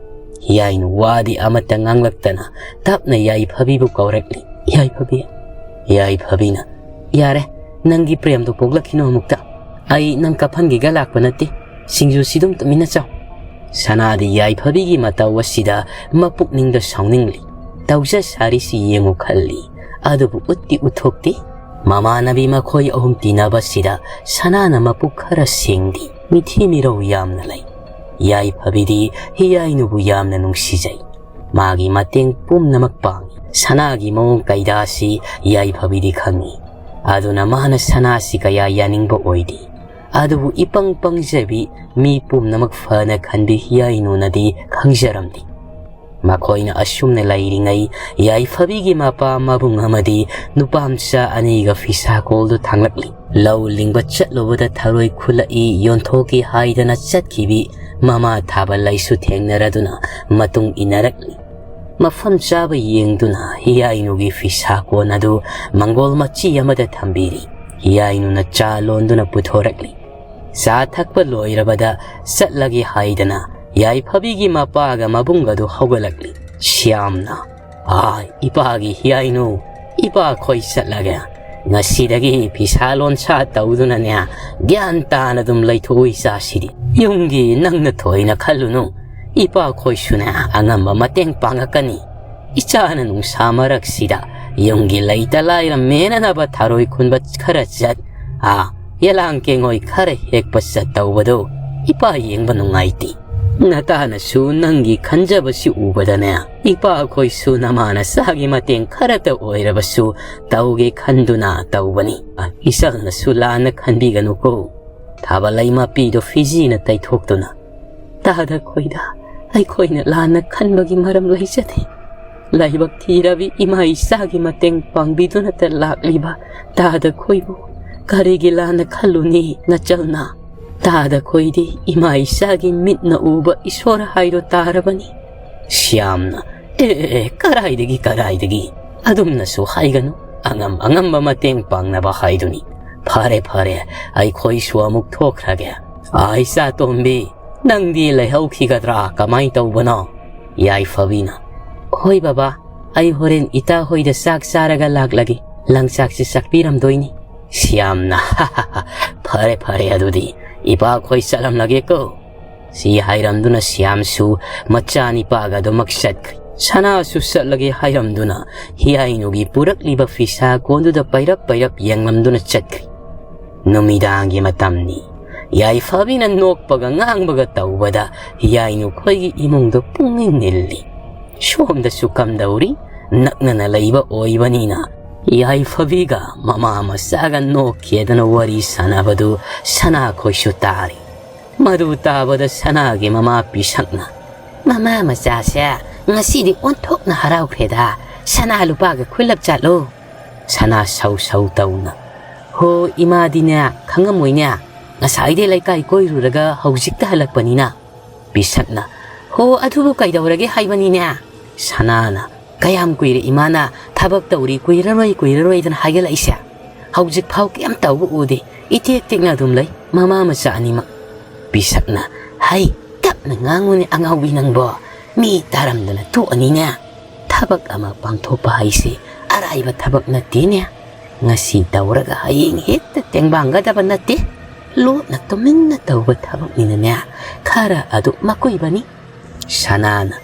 ꯍꯤꯌꯥꯏꯅꯨ ꯋꯥꯗꯤ ꯑꯃꯠꯇ ꯉꯥꯡꯂꯛꯇꯅ ꯇꯞꯅ ꯌꯥꯏꯐꯕꯤꯕꯨ ꯀꯧꯔꯛꯂꯤ꯫ "ꯌꯥꯏꯐꯕꯤ꯫" ꯌꯥꯏꯐꯕꯤꯅ, "ꯌꯥꯔꯦ, ꯅꯪꯒꯤ ꯄ꯭ꯔꯦꯝꯗꯣ ꯄꯣꯛꯂꯛꯈꯤꯅꯨ ꯑꯃꯨꯛꯇ꯫ ꯑꯩ ꯅꯪ ꯀꯥꯞꯍꯟꯒꯦꯒ ꯂꯥꯛꯄ ꯅꯠꯇꯦ꯫ ꯁꯤꯡꯖꯨꯁꯤ ꯑꯗꯨꯝ ꯇꯨꯃꯤꯟꯅ ꯆꯥꯎ꯫" ꯁꯅꯥꯗꯤ ꯌꯥꯏꯐꯕꯤꯒꯤ ꯃꯇꯧ ꯑꯁꯤꯗ ꯃꯄꯨꯛꯅꯤꯡꯗ ꯁꯥꯎꯅꯤꯡꯂꯤ꯫ ꯇꯧꯖ ꯁꯥꯔꯤꯁꯤ ꯌꯦꯡꯉꯨ ꯈꯜꯂꯤ, ꯑꯗꯨꯕꯨ ꯎꯠꯇꯤ ꯎꯠꯊꯣꯛꯇꯦ꯫ ꯃꯃꯥꯟꯅꯕꯤ ꯃꯈꯣꯏ ꯑꯍꯨꯝ ꯇꯤꯟꯅꯕꯁꯤꯗ ꯁꯅꯥꯅ ꯃꯄꯨꯛ ꯈꯔ ꯁꯦꯡꯗꯦ꯫ ꯃꯤꯊꯤ ꯃꯤꯔꯧ ꯌꯥꯝꯅ ꯂꯩ꯫ ꯌꯥꯏꯐꯕꯤꯗꯤ ꯍꯤꯌꯥꯏꯅꯨꯕꯨ ꯌꯥꯝꯅ ꯅꯨꯡꯁꯤꯖꯩ꯫ ꯃꯥꯒꯤ ꯃꯇꯦꯡ ꯄꯨꯝꯅꯃꯛ ꯄꯥꯡꯏ꯫ ꯁꯅꯥꯒꯤ ꯃꯑꯣꯡ ꯀꯩꯗꯥꯁꯤ ꯌꯥꯏꯐꯕꯤꯗꯤ ꯈꯪꯏ꯫ ꯑꯗꯨꯅ ꯃꯥꯅ ꯁꯅꯥꯁꯤ ꯀꯌꯥ ꯌꯥꯅꯤꯡꯕ ꯑꯣꯏꯗꯦ꯫ ꯑꯗꯨꯕꯨ ꯏꯄꯪ ꯄꯪꯖꯕꯤ ꯃꯤ ꯄꯨꯝꯅꯃꯛ ꯐꯅ ꯈꯟꯕꯤ ꯍꯤꯌꯥꯏꯅꯨꯅꯗꯤ ꯈꯪꯖꯔꯝꯗꯦ꯫ ꯃꯈꯣꯏꯅ ꯑꯁꯨꯝꯅ ꯂꯩꯔꯤꯉꯩ, ꯌꯥꯏꯐꯕꯤꯒꯤ ꯃꯄꯥ ꯃꯕꯨꯡ ꯑꯃꯗꯤ ꯅꯨꯄꯥꯝꯆꯥ ꯑꯅꯤꯒ ꯐꯤꯁꯥꯀꯣꯜꯗꯨ ꯊꯥꯡꯂꯛꯂꯤ꯫ ꯂꯧ ꯂꯤꯡꯕ ꯆꯠꯂꯨꯕꯗ ꯊꯔꯣꯏ ꯈꯨꯜꯂꯛꯏ, ꯌꯣꯟꯊꯣꯛꯀꯦ ꯍꯥꯏꯗꯅ ꯆꯠꯈꯤꯕꯤ ꯃꯃꯥ ꯊꯥꯕ ꯂꯩꯁꯨ ꯊꯦꯡꯅꯔꯗꯨꯅ ꯃꯇꯨꯡ ꯏꯟꯅꯔꯛꯂꯤ꯫ ꯃꯐꯝ ꯆꯥꯕ ꯌꯦꯡꯗꯨꯅ ꯍꯤꯌꯥꯏꯅꯨꯒꯤ ꯐꯤꯁꯥ ꯀꯣꯟ ꯑꯗꯨ ꯃꯪꯒꯣꯜ ꯃꯆꯤ ꯑꯃꯗ ꯊꯝꯕꯤꯔꯤ꯫ ꯍꯤꯌꯥꯏꯅꯨꯅ ꯆꯥ ꯂꯣꯟꯗꯨꯅ ꯄꯨꯊꯣꯔꯛꯂꯤ꯫ ꯆꯥ ꯊꯛꯄ ꯂꯣꯏꯔꯕꯗ ꯆꯠꯂꯒꯦ ꯍꯥꯏꯗꯅ ꯌꯥꯏꯐꯕꯤꯒꯤ ꯃꯄꯥꯒ ꯃꯕꯨꯡꯒꯗꯨ ꯍꯧꯒꯠꯂꯛꯂꯤ꯫ ꯁ꯭ꯌꯥꯝꯅ, "ꯑꯥ, ꯏꯄꯥꯒꯤ ꯍꯤꯌꯥꯏꯅꯨ, ꯏꯄꯥ ꯈꯣꯏ ꯆꯠꯂꯒꯦ꯫ ꯉꯁꯤꯗꯒꯤ ꯐꯤꯁꯥ ꯂꯣꯟꯁꯥ ꯇꯧꯗꯨꯅꯅꯦ, ꯒ꯭ꯌꯥꯟ ꯇꯥꯅ ꯑꯗꯨꯝ ꯂꯩꯊꯣꯛꯎ ꯏꯆꯥꯁꯤꯗꯤ꯫ ꯌꯨꯝꯒꯤ ꯅꯪꯅ ꯊꯣꯏꯅ ꯈꯜꯂꯨꯅꯨ꯫ ꯏꯄꯥ ꯈꯣꯏꯁꯨꯅꯦ ꯑꯉꯝꯕ ꯃꯇꯦꯡ ꯄꯥꯡꯉꯛꯀꯅꯤ꯫ ꯏꯆꯥꯅ ꯅꯨꯡꯁꯥ ꯃꯔꯛꯁꯤꯗ ꯌꯨꯝꯒꯤ ꯂꯩꯇ ꯂꯥꯏꯔ ꯃꯦꯟꯅꯅꯕ ꯊꯔꯣꯏ ꯈꯨꯟꯕ ꯈꯔ ꯆꯠ, ꯑꯥ, ꯌꯦꯂꯥꯡ ꯀꯦꯡꯉꯣꯏ ꯈꯔ ꯍꯦꯛꯄ ꯆꯠꯇꯧꯕꯗꯨ ꯏꯄꯥ ꯌꯦꯡꯕ ꯅꯨꯡꯉꯥꯏꯇꯦ꯫ ꯅꯇꯥꯅꯁꯨ ꯅꯪꯒꯤ ꯈꯟꯖꯕꯁꯤ ꯎꯕꯗꯅꯦ, ꯏꯄꯥ ꯑꯩꯈꯣꯏꯁꯨ ꯅꯃꯥ ꯅꯆꯥꯒꯤ ꯃꯇꯦꯡ ꯈꯔꯇ ꯑꯣꯏꯔꯕꯁꯨ ꯇꯧꯒꯦ ꯈꯟꯗꯨꯅ ꯇꯧꯕꯅꯤ꯫ ꯏꯆꯜꯅꯁꯨ ꯂꯥꯟꯅ ꯈꯟꯕꯤꯒꯅꯨꯀꯣ꯫" ꯊꯥꯕ ꯂꯩꯃꯥꯄꯤꯗꯨ ꯐꯤꯖꯤꯅ ꯇꯩꯊꯣꯛꯇꯨꯅ, "ꯇꯥꯗ ꯈꯣꯏꯗ ꯑꯩꯈꯣꯏꯅ ꯂꯥꯟꯅ ꯈꯟꯕꯒꯤ ꯃꯔꯝ ꯂꯩꯖꯗꯦ꯫ ꯂꯥꯏꯕꯛ ꯊꯤꯔꯕꯤ ꯏꯃꯥ ꯏꯆꯥꯒꯤ ꯃꯇꯦꯡ ꯄꯥꯡꯕꯤꯗꯨꯅꯇ ꯂꯥꯛꯂꯤꯕ ꯇꯥꯗ ꯈꯣꯏꯕꯨ ꯀꯔꯤꯒꯤ ꯂꯥꯟꯅ ꯈꯜꯂꯨꯅꯤ ꯅꯆꯜꯅ? ꯇꯥꯗ ꯈꯣꯏꯗꯤ ꯏꯃꯥ ꯏꯆꯥꯒꯤ ꯃꯤꯠꯅ ꯎꯕ ꯏꯁꯣꯔ ꯍꯥꯏꯗꯣ ꯇꯥꯔꯕꯅꯤ꯫" ꯁ꯭ꯌꯥꯝꯅ, "ꯑꯦ, ꯑꯦ, ꯑꯦ, ꯀꯔꯥꯏꯗꯒꯤ, ꯀꯔꯥꯏꯗꯒꯤ? ꯑꯗꯨꯝꯅꯁꯨ ꯍꯥꯏꯒꯅꯨ꯫ ꯑꯉꯝ ꯑꯉꯝꯕ ꯃꯇꯦꯡ ꯄꯥꯡꯅꯕ ꯍꯥꯏꯗꯨꯅꯤ꯫ ꯐꯔꯦ, ꯐꯔꯦ, ꯑꯩꯈꯣꯏꯁꯨ ꯑꯃꯨꯛ ꯊꯣꯛꯈ꯭ꯔꯒꯦ꯫ ꯑꯥ, ꯏꯆꯥ ꯇꯣꯝꯕꯤ, ꯅꯪꯗꯤ ꯂꯩꯍꯧꯈꯤꯒꯗ꯭ꯔꯥ? ꯀꯃꯥꯏ ꯇꯧꯕꯅꯣ?" ꯌꯥꯏꯐꯕꯤꯅ, "ꯍꯣꯏ ꯕꯕꯥ, ꯑꯩ ꯍꯣꯔꯦꯟ ꯏꯇꯥ ꯍꯣꯏꯗ ꯆꯥꯛ ꯆꯥꯔꯒ ꯂꯥꯛꯂꯒꯦ꯫ ꯂꯪꯆꯥꯛꯁꯦ ꯆꯥꯛꯄꯤꯔꯝꯗꯣꯏꯅꯤ꯫" ꯁ꯭ꯌꯥꯝꯅ, "ꯐꯔꯦ, ꯐꯔꯦ, ꯑꯗꯨꯗꯤ ꯏꯄꯥꯈꯣꯏ ꯆꯠꯂꯝꯂꯒꯦꯀꯣ꯫" ꯁꯤ ꯍꯥꯏꯔꯝꯗꯨꯅ ꯁ꯭ꯌꯥꯝꯁꯨ ꯃꯆꯥꯅꯤꯄꯥꯒ ꯑꯗꯨꯃꯛ ꯆꯠꯈ꯭ꯔꯦ꯫ ꯁꯅꯥꯁꯨ ꯆꯠꯂꯒꯦ ꯍꯥꯏꯔꯝꯗꯨꯅ ꯍꯤꯌꯥꯏꯅꯨꯒꯤ ꯄꯨꯔꯛꯂꯤꯕ ꯐꯤꯁꯥ ꯀꯣꯟꯗꯨꯗ ꯄꯩꯔꯞ ꯄꯩꯔꯞ ꯌꯦꯡꯂꯝꯗꯨꯅ ꯆꯠꯈ꯭ꯔꯦ꯫ ꯅꯨꯃꯤꯗꯥꯡꯒꯤ ꯃꯇꯝꯅꯤ꯫ ꯌꯥꯏꯐꯕꯤꯅ ꯅꯣꯛꯄꯒ ꯉꯥꯡꯕꯒ ꯇꯧꯕꯗ ꯍꯤꯌꯥꯏꯅꯨ ꯈꯣꯏꯒꯤ ꯏꯃꯨꯡꯗꯣ ꯄꯨꯡꯅꯤꯜ ꯅꯤꯜꯂꯤ꯫ ꯁꯣꯝꯗꯁꯨ ꯀꯝꯗꯧꯔꯤ? ꯅꯛꯅꯅ ꯂꯩꯕ ꯑꯣꯏꯕꯅꯤꯅ ꯌꯥꯏꯐꯕꯤꯒ ꯃꯃꯥ ꯃꯆꯥꯒ ꯅꯣꯛꯈꯤꯗꯅ ꯋꯥꯔꯤ ꯁꯥꯟꯅꯕꯗꯨ ꯁꯅꯥꯈꯣꯏꯁꯨ ꯇꯥꯔꯤ꯫ ꯃꯗꯨ ꯇꯥꯕꯗ ꯁꯅꯥꯒꯤ ꯃꯃꯥ ꯄꯤꯁꯛꯅ, "ꯃꯃꯥ ꯃꯆꯥꯁꯦ ꯉꯁꯤꯗꯤ ꯑꯣꯟꯊꯣꯛꯅ ꯍꯔꯥꯎꯈ꯭ꯔꯦꯗ꯫ ꯁꯅꯥ ꯂꯨꯄꯥꯒ ꯈꯨꯜꯂꯞ ꯆꯠꯂꯣ꯫" ꯁꯅꯥ ꯁꯧ ꯁꯧ ꯇꯧꯅ, "ꯍꯣ, ꯏꯃꯥꯗꯤꯅꯦ ꯈꯪꯉꯝꯃꯣꯏꯅꯦ, ꯉꯁꯥꯏꯗꯩ ꯂꯩꯀꯥꯏ ꯀꯣꯏꯔꯨꯔꯒ ꯍꯧꯖꯤꯛꯇ ꯍꯜꯂꯛꯄꯅꯤꯅ꯫" ꯄꯤꯁꯛꯅ, "ꯍꯣ, ꯑꯗꯨꯕꯨ ꯀꯩꯗꯧꯔꯒꯦ ꯍꯥꯏꯕꯅꯤꯅꯦ?" ꯁꯅꯥꯅ, "ꯀꯌꯥꯝ ꯀꯨꯏꯔꯦ ꯏꯃꯥꯅ ꯊꯕꯛ ꯇꯧꯔꯤ, ꯀꯨꯏꯔꯔꯣꯏ ꯀꯨꯏꯔꯔꯣꯏꯗꯅ ꯍꯥꯏꯒꯠꯂꯛꯏꯁꯦ? ꯍꯧꯖꯤꯛ ꯐꯥꯎ ꯀꯩꯝ ꯇꯧꯕ ꯎꯗꯦ, ꯏꯇꯦꯛ ꯇꯦꯛꯅ ꯑꯗꯨꯝ ꯂꯩ ꯃꯃꯥ ꯃꯆꯥ ꯑꯅꯤꯃꯛ꯫" ꯄꯤꯁꯛꯅ, "ꯍꯩ, ꯇꯞꯅ ꯉꯥꯡꯉꯨꯅꯦ ꯑꯉꯥꯎꯕꯤ ꯅꯪꯕꯣ, ꯃꯤ ꯇꯥꯔꯝꯗꯅ ꯇꯣꯛꯑꯅꯤꯅꯦ꯫ ꯊꯕꯛ ꯑꯃ ꯄꯥꯡꯊꯣꯛꯄ ꯍꯥꯏꯁꯦ ꯑꯔꯥꯏꯕ ꯊꯕꯛ ꯅꯠꯇꯦꯅꯦ꯫ ꯉꯁꯤ ꯇꯧꯔꯒ ꯍꯌꯦꯡ ꯍꯦꯛꯇ ꯇꯦꯡꯕꯥꯡꯒꯗꯕ ꯅꯠꯇꯦ꯫ ꯂꯣꯠꯅ ꯇꯨꯃꯤꯟꯅ ꯇꯧꯕ ꯊꯕꯛꯅꯤꯅꯅꯦ, ꯈꯔ ꯑꯗꯨ ꯃꯀꯨꯏꯕꯅꯤ꯫" ꯁꯅꯥꯅ,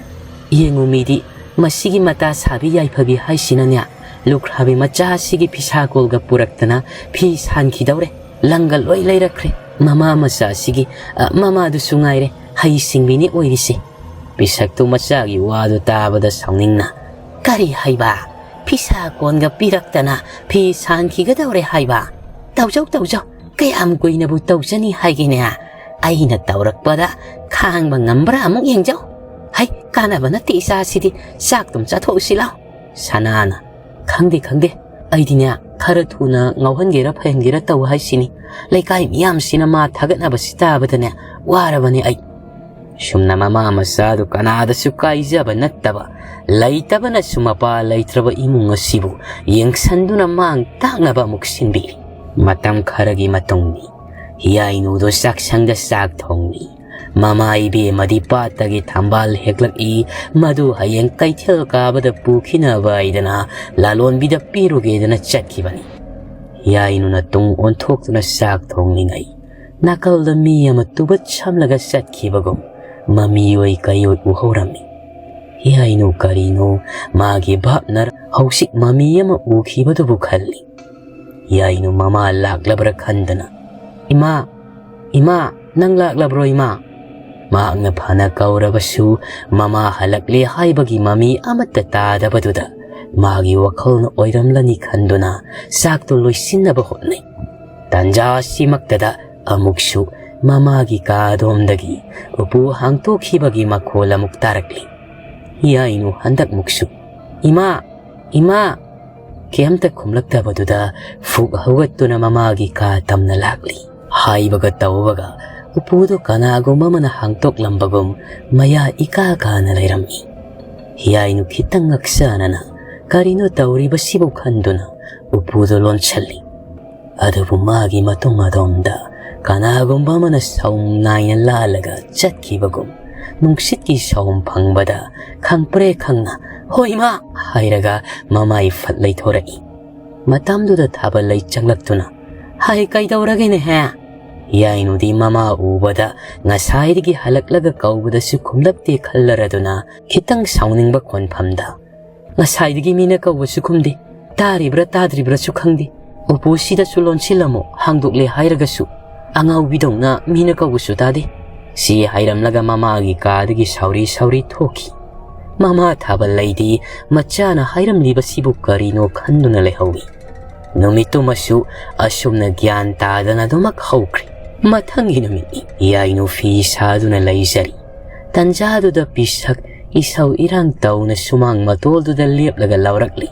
"ꯌꯦꯡꯉꯨ ꯃꯤꯗꯤ, ꯃꯁꯤꯒꯤ ꯃꯇꯥ ꯁꯥꯕꯤ ꯌꯥꯏꯐꯕꯤ ꯍꯥꯏꯁꯤꯅꯅꯦ, ꯂꯨꯈ꯭ꯔꯥꯕꯤ ꯃꯆꯥ ꯑꯁꯤꯒꯤ ꯐꯤꯁꯥ ꯀꯣꯜꯒ ꯄꯨꯔꯛꯇꯅ ꯐꯤ ꯁꯥꯟꯈꯤꯗꯧꯔꯦ꯫ ꯂꯪꯒ ꯂꯣꯏ ꯂꯩꯔꯛꯈ꯭ꯔꯦ꯫ ꯃꯃꯥ ꯃꯆꯥ ꯑꯁꯤꯒꯤ, ꯑ, ꯃꯃꯥꯗꯨꯁꯨ ꯉꯥꯏꯔꯦ, ꯍꯩꯁꯤꯡꯕꯤꯅꯤ ꯑꯣꯏꯔꯤꯁꯦ꯫" ꯄꯤꯁꯛꯇꯨ ꯃꯆꯥꯒꯤ ꯋꯥꯗꯨ ꯇꯥꯕꯗ ꯁꯥꯎꯅꯤꯡꯅ, "ꯀꯔꯤ ꯍꯥꯏꯕ? ꯐꯤꯁꯥ ꯀꯣꯟꯒ ꯄꯤꯔꯛꯇꯅ ꯐꯤ ꯁꯥꯟꯈꯤꯒꯗꯧꯔꯦ ꯍꯥꯏꯕ? ꯇꯧꯖꯧ, ꯇꯧꯖꯧ, ꯀꯌꯥꯝ ꯀꯨꯏꯅꯕꯨ ꯇꯧꯖꯅꯤ ꯍꯥꯏꯒꯦꯅꯦ? ꯑꯩꯅ ꯇꯧꯔꯛꯄꯗ ꯈꯥꯡꯕ ꯉꯝꯕ꯭ꯔꯥ ꯑꯃꯨꯛ ꯌꯦꯡꯖꯧ꯫ ꯍꯩ, ꯀꯥꯟꯅꯕ ꯅꯠꯇꯦ ꯏꯆꯥꯁꯤꯗꯤ, ꯆꯥꯛꯇꯨꯝ ꯆꯥꯊꯣꯛꯎꯁꯤ ꯂꯥꯎ꯫" ꯁꯅꯥꯅ, "ꯈꯪꯗꯦ, ꯈꯪꯗꯦ, ꯑꯩꯗꯤꯅꯦ ꯈꯔ ꯊꯨꯅ ꯉꯥꯎꯍꯟꯒꯦꯔꯥ ꯐꯩꯍꯟꯒꯦꯔꯥ ꯇꯧ ꯍꯥꯏꯁꯤꯅꯤ꯫ ꯂꯩꯀꯥꯏ ꯃꯤꯌꯥꯝꯁꯤꯅ ꯃꯥ ꯊꯥꯒꯠꯅꯕꯁꯤ ꯇꯥꯕꯗꯅꯦ ꯋꯥꯔꯕꯅꯦ ꯑꯩ꯫" ꯁꯨꯝꯅ ꯃꯃꯥ ꯃꯆꯥꯗꯨ ꯀꯅꯥꯗꯁꯨ ꯀꯥꯏꯖꯕ ꯅꯠꯇꯕ, ꯂꯩꯇꯕꯅꯁꯨ ꯃꯄꯥ ꯂꯩꯇ꯭ꯔꯕ ꯏꯃꯨꯡ ꯑꯁꯤꯕꯨ ꯌꯦꯡꯁꯟꯗꯨꯅ ꯃꯥꯡ ꯇꯥꯛꯅꯕ ꯑꯃꯨꯛ ꯁꯤꯟꯕꯤꯔꯤ꯫ ꯃꯇꯝ ꯈꯔꯒꯤ ꯃꯇꯨꯡꯅꯤ꯫ ꯍꯤꯌꯥꯏꯅꯨꯗꯨ ꯆꯥꯛꯁꯪꯗ ꯆꯥꯛ ꯊꯣꯡꯂꯤ꯫ ꯃꯃꯥ ꯏꯕꯦꯝꯃꯗꯤ ꯄꯥꯠꯇꯒꯤ ꯊꯝꯕꯥꯜ ꯍꯦꯛꯂꯛꯏ꯫ ꯃꯗꯨ ꯍꯌꯦꯡ ꯀꯩꯊꯦꯜ ꯀꯥꯕꯗ ꯄꯨꯈꯤꯅꯕ ꯍꯥꯏꯗꯅ ꯂꯥꯂꯣꯟꯕꯤꯗ ꯄꯤꯔꯨꯒꯦꯗꯅ ꯆꯠꯈꯤꯕꯅꯤ꯫ ꯍꯤꯌꯥꯏꯅꯨꯅ ꯇꯨꯡ ꯑꯣꯟꯊꯣꯛꯇꯨꯅ ꯆꯥꯛ ꯊꯣꯡꯂꯤꯉꯩ, ꯅꯥꯀꯜꯗ ꯃꯤ ꯑꯃ ꯇꯨꯕꯠ ꯁꯝꯂꯒ ꯆꯠꯈꯤꯕꯒꯨꯝ ꯃꯃꯤꯑꯣꯏ ꯀꯩꯑꯣꯏ ꯎꯍꯧꯔꯝꯃꯤ꯫ ꯍꯤꯌꯥꯏꯅꯨ ꯀꯔꯤꯅꯣ ꯃꯥꯒꯤ ꯚꯥꯞꯅ ꯍꯧꯖꯤꯛ ꯃꯃꯤ ꯑꯃ ꯎꯈꯤꯕꯗꯨꯕꯨ ꯈꯜꯂꯤ꯫ ꯍꯤꯌꯥꯏꯅꯨ ꯃꯃꯥ ꯂꯥꯛꯂꯕ꯭ꯔꯥ ꯈꯟꯗꯅ, "ꯏꯃꯥ, ꯏꯃꯥ, ꯅꯪ ꯂꯥꯛꯂꯕ꯭ꯔꯣ ꯏꯃꯥ?" ꯃꯍꯥꯛꯅ ꯐꯅ ꯀꯧꯔꯕꯁꯨ ꯃꯃꯥ ꯍꯜꯂꯛꯂꯦ ꯍꯥꯏꯕꯒꯤ ꯃꯃꯤ ꯑꯃꯠꯇ ꯇꯥꯗꯕꯗꯨꯗ ꯃꯥꯒꯤ ꯋꯥꯈꯜꯅ ꯑꯣꯏꯔꯝꯂꯅꯤ ꯈꯟꯗꯨꯅ ꯆꯥꯛꯇꯨ ꯂꯣꯏꯁꯤꯟꯅꯕ ꯍꯣꯠꯅꯩ꯫ ꯇꯟꯖꯥ ꯑꯁꯤꯃꯛꯇꯗ ꯑꯃꯨꯛꯁꯨ ꯃꯃꯥꯒꯤ ꯀꯥ ꯑꯗꯣꯝꯗꯒꯤ ꯎꯄꯨ ꯍꯥꯡꯇꯣꯛꯈꯤꯕꯒꯤ ꯃꯈꯣꯜ ꯑꯃꯨꯛ ꯇꯥꯔꯛꯂꯤ꯫ ꯍꯤꯌꯥꯏꯅꯨ ꯍꯟꯗꯛꯃꯨꯛꯁꯨ, "ꯏꯃꯥ! ꯏꯃꯥ!" ꯀꯩꯝꯇ ꯈꯨꯝꯂꯛꯇꯕꯗꯨꯗ ꯐꯨꯛ ꯍꯧꯒꯠꯇꯨꯅ ꯃꯃꯥꯒꯤ ꯀꯥ ꯇꯝꯅ ꯂꯥꯛꯂꯤ꯫ ꯍꯥꯏꯕꯒ ꯇꯧꯕꯒ ꯎꯄꯨꯗꯨ ꯀꯅꯥꯒꯨꯝꯕ ꯑꯃꯅ ꯍꯥꯡꯇꯣꯛꯂꯝꯕꯒꯨꯝ ꯃꯌꯥ ꯏꯀꯥ ꯀꯥꯅ ꯂꯩꯔꯝꯃꯤ꯫ ꯍꯤꯌꯥꯏꯅꯨ ꯈꯤꯇꯪ ꯉꯛꯆꯅꯅ ꯀꯔꯤꯅꯣ ꯇꯧꯔꯤꯕꯁꯤꯕꯨ ꯈꯟꯗꯨꯅ ꯎꯄꯨꯗꯨ ꯂꯣꯟꯁꯤꯜꯂꯤ꯫ ꯑꯗꯨꯕꯨ ꯃꯥꯒꯤ ꯃꯇꯨꯡ ꯑꯗꯣꯝꯗ ꯀꯅꯥꯒꯨꯝꯕ ꯑꯃꯅ ꯁꯥꯎꯝ ꯅꯥꯏꯅ ꯂꯥꯜꯂꯒ ꯆꯠꯈꯤꯕꯒꯨꯝ ꯅꯨꯡꯁꯤꯠꯀꯤ ꯁꯥꯎꯝ ꯐꯪꯕꯗ ꯈꯪꯄ꯭ꯔꯦ ꯈꯪꯅ "ꯍꯣꯏ ꯃꯥ!" ꯍꯥꯏꯔꯒ ꯃꯃꯥꯏ ꯐꯠ ꯂꯩꯊꯣꯔꯛꯏ꯫ ꯃꯇꯝꯗꯨꯗ ꯊꯥꯕꯜꯂꯩ ꯆꯪꯂꯛꯇꯨꯅ "ꯍꯥꯏ, ꯀꯩꯗꯧꯔꯒꯦꯅꯦꯍꯦ?" ꯍꯤꯌꯥꯏꯅꯨꯗꯤ ꯃꯃꯥ ꯎꯕꯗ ꯉꯁꯥꯏꯗꯒꯤ ꯍꯜꯂꯛꯂꯒ ꯀꯧꯕꯗꯁꯨ ꯈꯨꯝꯂꯛꯇꯦ ꯈꯜꯂꯔꯗꯨꯅ ꯈꯤꯇꯪ ꯁꯥꯎꯅꯤꯡꯕ ꯈꯣꯟꯐꯝꯗ "ꯉꯁꯥꯏꯗꯒꯤ ꯃꯤꯅ ꯀꯧꯕꯁꯨ ꯈꯨꯝꯗꯦ, ꯇꯥꯔꯤꯕ꯭ꯔꯥ ꯇꯥꯗ꯭ꯔꯤꯕ꯭ꯔꯥꯁꯨ ꯈꯪꯗꯦ, ꯎꯄꯨꯁꯤꯗꯁꯨ ꯂꯣꯟꯁꯤꯜꯂꯝꯃꯣ, ꯍꯥꯡꯗꯣꯛꯂꯦ ꯍꯥꯏꯔꯒꯁꯨ ꯑꯉꯥꯎꯕꯤꯗꯧꯅ ꯃꯤꯅ ꯀꯧꯕꯁꯨ ꯇꯥꯗꯦ" ꯁꯤ ꯍꯥꯏꯔꯝꯂꯒ ꯃꯃꯥꯒꯤ ꯀꯥꯗꯒꯤ ꯁꯥꯎꯔꯤ ꯁꯥꯎꯔꯤ ꯊꯣꯛꯈꯤ꯫ ꯃꯃꯥ ꯊꯥꯕꯜꯂꯩꯗꯤ ꯃꯆꯥꯅ ꯍꯥꯏꯔꯝꯂꯤꯕꯁꯤꯕꯨ ꯀꯔꯤꯅꯣ ꯈꯟꯗꯨꯅ ꯂꯩꯍꯧꯏ꯫ ꯅꯨꯃꯤꯠꯇꯨꯃꯁꯨ ꯑꯁꯨꯝꯅ ꯒ꯭ꯌꯥꯟ ꯇꯥꯗꯅ ꯑꯗꯨꯃꯛ ꯍꯧꯈ꯭ꯔꯦ꯫ ꯃꯊꯪꯒꯤ ꯅꯨꯃꯤꯠꯅꯤ꯫ ꯍꯤꯌꯥꯏꯅꯨ ꯐꯤ ꯁꯥꯗꯨꯅ ꯂꯩꯖꯔꯤ꯫ ꯇꯟꯖꯥꯗꯨꯗ ꯄꯤꯁꯛ ꯏꯁꯧ ꯏꯔꯥꯡ ꯇꯧꯅ ꯁꯨꯃꯥꯡ ꯃꯇꯣꯜꯗꯨꯗ ꯂꯦꯞꯂꯒ ꯂꯥꯎꯔꯛꯂꯤ꯫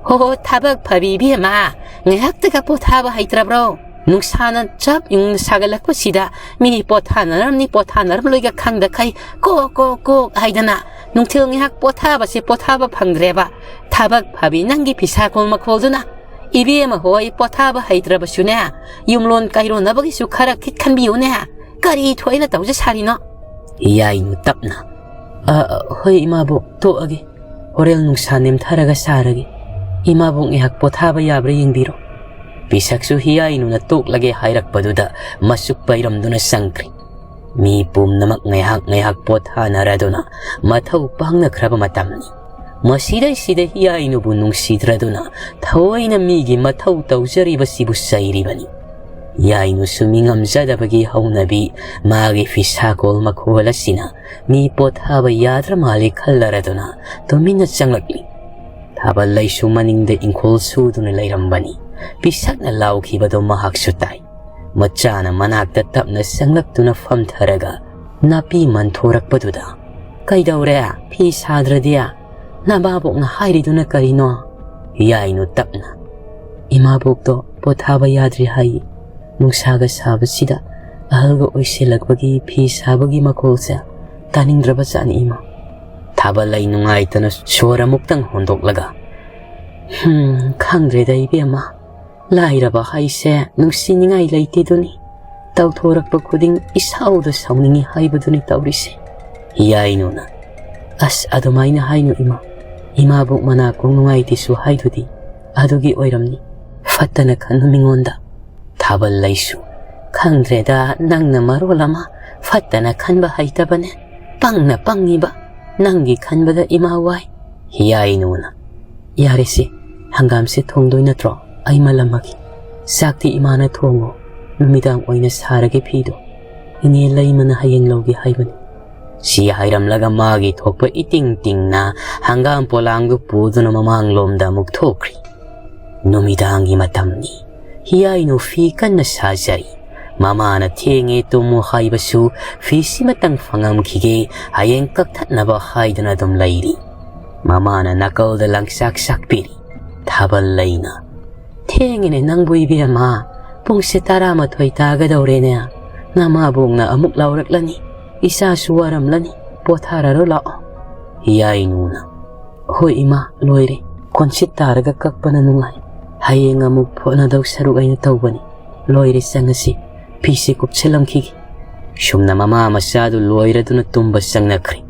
"ꯍꯣ ꯍꯣ, ꯊꯕꯛ ꯐꯕꯤ ꯏꯕꯦꯝꯃ, ꯉꯥꯏꯍꯥꯛꯇꯒ ꯄꯣꯊꯥꯕ ꯍꯩꯇ꯭ꯔꯕ꯭ꯔꯣ? ꯅꯨꯡꯁꯥꯅ ꯆꯞ ꯌꯨꯡꯅ ꯁꯥꯒꯠꯂꯛꯄꯁꯤꯗ ꯃꯤ ꯄꯣꯊꯥꯅꯔꯝꯅꯤ ꯄꯣꯊꯥꯅꯔꯝꯂꯣꯏꯒ ꯈꯪꯗꯈꯩ ꯀꯣꯛ ꯀꯣꯛ ꯀꯣꯛ ꯍꯥꯏꯗꯅ ꯅꯨꯡꯊꯤꯜ ꯉꯥꯏꯍꯥꯛ ꯄꯣꯊꯥꯕꯁꯦ ꯄꯣꯊꯥꯕ ꯐꯪꯗ꯭ꯔꯦꯕ꯫ ꯊꯕꯛ ꯐꯕꯤ ꯅꯪꯒꯤ ꯐꯤꯁꯥꯀꯣꯜ ꯃꯈꯣꯜꯗꯨꯅ꯫ ꯏꯕꯦꯝꯃ ꯍꯣꯏ ꯄꯣꯊꯥꯕ ꯍꯩꯇ꯭ꯔꯕꯁꯨꯅꯦ, ꯌꯨꯝꯂꯣꯟ ꯀꯩꯔꯣꯟꯅꯕꯒꯤꯁꯨ ꯈꯔ ꯈꯤꯠ ꯈꯟꯕꯤꯌꯨꯅꯦ꯫ ꯀꯔꯤ ꯊꯣꯏꯅ ꯇꯧꯖ ꯁꯥꯔꯤꯅꯣ?" ꯍꯤꯌꯥꯏꯅꯨ ꯇꯞꯅ, "ꯑ, ꯍꯣꯏ ꯏꯃꯥꯕꯣꯛ, ꯇꯣꯛꯑꯒꯦ꯫ ꯍꯣꯔꯦꯟ ꯅꯨꯡꯁꯥ ꯅꯦꯝꯊꯔꯒ ꯁꯥꯔꯒꯦ꯫ ꯏꯃꯥꯕꯣꯛ ꯉꯥꯏꯍꯥꯛ ꯄꯣꯊꯥꯕ ꯌꯥꯕ꯭ꯔꯥ ꯌꯦꯡꯕꯤꯔꯣ꯫" ꯄꯤꯁꯛꯁꯨ ꯍꯤꯌꯥꯏꯅꯨꯅ ꯇꯣꯛꯂꯒꯦ ꯍꯥꯏꯔꯛꯄꯗꯨꯗ ꯃꯁꯨꯛ ꯄꯩꯔꯝꯗꯨꯅ ꯆꯪꯈ꯭ꯔꯦ꯫ ꯃꯤ ꯄꯨꯝꯅꯃꯛ ꯉꯥꯏꯍꯥꯛ ꯉꯥꯏꯍꯥꯛ ꯄꯣꯊꯥꯅꯔꯗꯨꯅ ꯃꯊꯧ ꯄꯥꯡꯅꯈ꯭ꯔꯕ ꯃꯇꯝꯅꯤ꯫ ꯃꯁꯤꯗꯩꯁꯤꯗ ꯍꯤꯌꯥꯏꯅꯨꯕꯨ ꯅꯨꯡꯁꯤꯗ꯭ꯔꯗꯨꯅ ꯊꯑꯣꯏꯅ ꯃꯤꯒꯤ ꯃꯊꯧ ꯇꯧꯖꯔꯤꯕꯁꯤꯕꯨ ꯆꯩꯔꯤꯕꯅꯤ꯫ ꯍꯤꯌꯥꯏꯅꯨꯁꯨ ꯃꯤꯉꯝꯖꯗꯕꯒꯤ ꯍꯧꯅꯕꯤ ꯃꯥꯒꯤ ꯐꯤꯁꯥꯀꯣꯜ ꯃꯈꯣꯜ ꯑꯁꯤꯅ ꯃꯤ ꯄꯣꯊꯥꯕ ꯌꯥꯗ꯭ꯔ ꯃꯥꯜꯂꯦ ꯈꯜꯂꯔꯗꯨꯅ ꯇꯨꯃꯤꯟꯅ ꯆꯪꯂꯛꯂꯤ꯫ ꯊꯥꯕꯜꯂꯩꯁꯨ ꯃꯅꯤꯡꯗ ꯏꯪꯈꯣꯜ ꯁꯨꯗꯨꯅ ꯂꯩꯔꯝꯕꯅꯤ꯫ ꯄꯤꯁꯛꯅ ꯂꯥꯎꯈꯤꯕꯗꯣ ꯃꯍꯥꯛꯁꯨ ꯇꯥꯏ꯫ ꯃꯆꯥꯅ ꯃꯅꯥꯛꯇ ꯇꯞꯅ ꯆꯪꯂꯛꯇꯨꯅ ꯐꯝꯊꯔꯒ ꯅꯥꯄꯤ ꯃꯟꯊꯣꯔꯛꯄꯗꯨꯗ, "ꯀꯩꯗꯧꯔꯦ? ꯐꯤ ꯁꯥꯗ꯭ꯔꯗꯤ? ꯅꯃꯥꯕꯣꯛꯅ ꯍꯥꯏꯔꯤꯗꯨꯅ ꯀꯔꯤꯅꯣ?" ꯍꯤꯌꯥꯏꯅꯨ ꯇꯞꯅ, "ꯏꯃꯥꯕꯣꯛꯇꯣ ꯄꯣꯊꯥꯕ ꯌꯥꯗ꯭ꯔꯤ ꯍꯥꯏꯌꯦ꯫ ꯅꯨꯡꯁꯥꯒ ꯁꯥꯕꯁꯤꯗ ꯑꯍꯜꯒ ꯑꯣꯏꯁꯤꯜꯂꯛꯄꯒꯤ ꯐꯤ ꯁꯥꯕꯒꯤ ꯃꯈꯣꯜꯁꯦ ꯇꯥꯅꯤꯡꯗ꯭ꯔꯕꯖꯥꯠꯅꯤ ꯏꯃꯥ꯫ ꯊꯥꯕꯜꯂꯩ ꯅꯨꯡꯉꯥꯏꯇꯅ ꯁꯣꯔ ꯑꯃꯨꯛꯇꯪ ꯍꯣꯟꯗꯣꯛꯂꯒ, "ꯍꯝ, ꯈꯪꯗ꯭ꯔꯦꯗ ꯏꯕꯦꯝꯃ, ꯂꯥꯏꯔꯕ ꯍꯥꯏꯁꯦ ꯅꯨꯡꯁꯤꯅꯤꯡꯉꯥꯏ ꯂꯩꯇꯦꯗꯨꯅꯤ, ꯇꯧꯊꯣꯔꯛꯄ ꯈꯨꯗꯤꯡ ꯏꯁꯥꯎꯗ ꯁꯥꯎꯅꯤꯡꯉꯤ ꯍꯥꯏꯕꯗꯨꯅꯤ ꯇꯧꯔꯤꯁꯦ꯫" ꯍꯤꯌꯥꯏꯅꯨꯅ, "ꯑꯁ, ꯑꯗꯨꯃꯥꯏꯅ ꯍꯥꯏꯅꯨ ꯏꯃꯥ, ꯏꯃꯥꯕꯣꯛ ꯃꯅꯥꯀꯣꯡ ꯅꯨꯡꯉꯥꯏꯇꯦꯁꯨ ꯍꯥꯏꯗꯨꯗꯤ, ꯑꯗꯨꯒꯤ ꯑꯣꯏꯔꯝꯅꯤ, ꯐꯠꯇꯅ ꯈꯟꯅꯨ ꯃꯤꯉꯣꯟꯗ꯫" ꯊꯥꯕꯜꯂꯩꯁꯨ, "ꯈꯪꯗ꯭ꯔꯦꯗ, ꯅꯪꯅ ꯃꯔꯣꯜ ꯑꯃ ꯐꯠꯇꯅ ꯈꯟꯕ ꯍꯩꯇꯕꯅꯦ, ꯄꯪꯅ ꯄꯪꯉꯤꯕ, ꯅꯪꯒꯤ ꯈꯟꯕꯗ ꯏꯃꯥ ꯋꯥꯏ꯫" ꯍꯤꯌꯥꯏꯅꯨꯅ, "ꯌꯥꯔꯦꯁꯦ, ꯍꯪꯒꯥꯝꯁꯦ ꯊꯣꯡꯗꯣꯏ ꯅꯠꯇ꯭ꯔꯣ? ꯑꯩ ꯃꯜꯂꯝꯃꯒꯦ꯫ ꯆꯥꯛꯇꯤ ꯏꯃꯥꯅ ꯊꯣꯡꯉꯣ, ꯅꯨꯃꯤꯗꯥꯡ ꯑꯣꯏꯅ ꯁꯥꯔꯒꯦ ꯐꯤꯗꯣ꯫ ꯏꯅꯦ ꯂꯩꯃꯅ ꯍꯌꯦꯡ ꯂꯧꯒꯦ ꯍꯥꯏꯕꯅꯤ꯫" ꯁꯤ ꯍꯥꯏꯔꯝꯂꯒ ꯃꯥꯒꯤ ꯊꯣꯛꯄ ꯏꯇꯤꯡ ꯇꯤꯡꯅ ꯍꯪꯒꯥꯝ ꯄꯣꯂꯥꯡꯗꯨ ꯄꯨꯗꯨꯅ ꯃꯃꯥꯡꯂꯣꯝꯗ ꯑꯃꯨꯛ ꯊꯣꯛꯈ꯭ꯔꯤ꯫ ꯅꯨꯃꯤꯗꯥꯡꯒꯤ ꯃꯇꯝꯅꯤ꯫ ꯍꯤꯌꯥꯏꯅꯨ ꯐꯤ ꯀꯟꯅ ꯁꯥꯖꯔꯤ꯫ ꯃꯃꯥꯅ "ꯊꯦꯡꯉꯦ, ꯇꯨꯝꯃꯨ" ꯍꯥꯏꯕꯁꯨ, "ꯐꯤꯁꯤꯃꯇꯪ ꯐꯪꯉꯝꯈꯤꯒꯦ, ꯍꯌꯦꯡ ꯀꯛꯊꯠꯅꯕ" ꯍꯥꯏꯗꯨꯅ ꯑꯗꯨꯝ ꯂꯩꯔꯤ꯫ ꯃꯃꯥꯅ ꯅꯥꯀꯜꯗ ꯂꯪꯆꯥꯛ ꯆꯥꯛꯄꯤꯔꯤ꯫ ꯊꯥꯕꯜꯂꯩꯅ, "ꯊꯦꯡꯉꯦꯅꯦ ꯅꯪꯕꯨ ꯏꯕꯦꯝꯃ, ꯄꯨꯡꯁꯦ ꯇꯔꯥꯃꯥꯊꯣꯏ ꯇꯥꯒꯗꯧꯔꯦꯅꯦ꯫ ꯅꯃꯥꯕꯣꯛꯅ ꯑꯃꯨꯛ ꯂꯥꯎꯔꯛꯂꯅꯤ꯫ ꯏꯆꯥꯁꯨ ꯋꯥꯔꯝꯂꯅꯤ, ꯄꯣꯊꯥꯔꯔꯣ ꯂꯥꯛꯑꯣ꯫" ꯍꯤꯌꯥꯏꯅꯨꯅ, "ꯍꯣꯏ ꯏꯃꯥ, ꯂꯣꯏꯔꯦ꯫ ꯀꯣꯟꯁꯤꯠ ꯇꯥꯔꯒ ꯀꯛꯄꯅ ꯅꯨꯡꯉꯥꯏ꯫ ꯍꯌꯦꯡ ꯑꯃꯨꯛ ꯐꯣꯠꯅꯗꯧ ꯁꯔꯨꯛ ꯑꯩꯅ ꯇꯧꯕꯅꯤ꯫ ꯂꯣꯏꯔꯦ, ꯆꯪꯉꯁꯤ꯫ ꯐꯤꯁꯦ ꯀꯨꯞꯁꯤꯜꯂꯝꯈꯤꯒꯦ꯫" ꯁꯨꯝꯅ ꯃꯃꯥ ꯃꯆꯥꯗꯨ ꯂꯣꯏꯔꯗꯨꯅ ꯇꯨꯝꯕ ꯆꯪꯅꯈ꯭ꯔꯦ꯫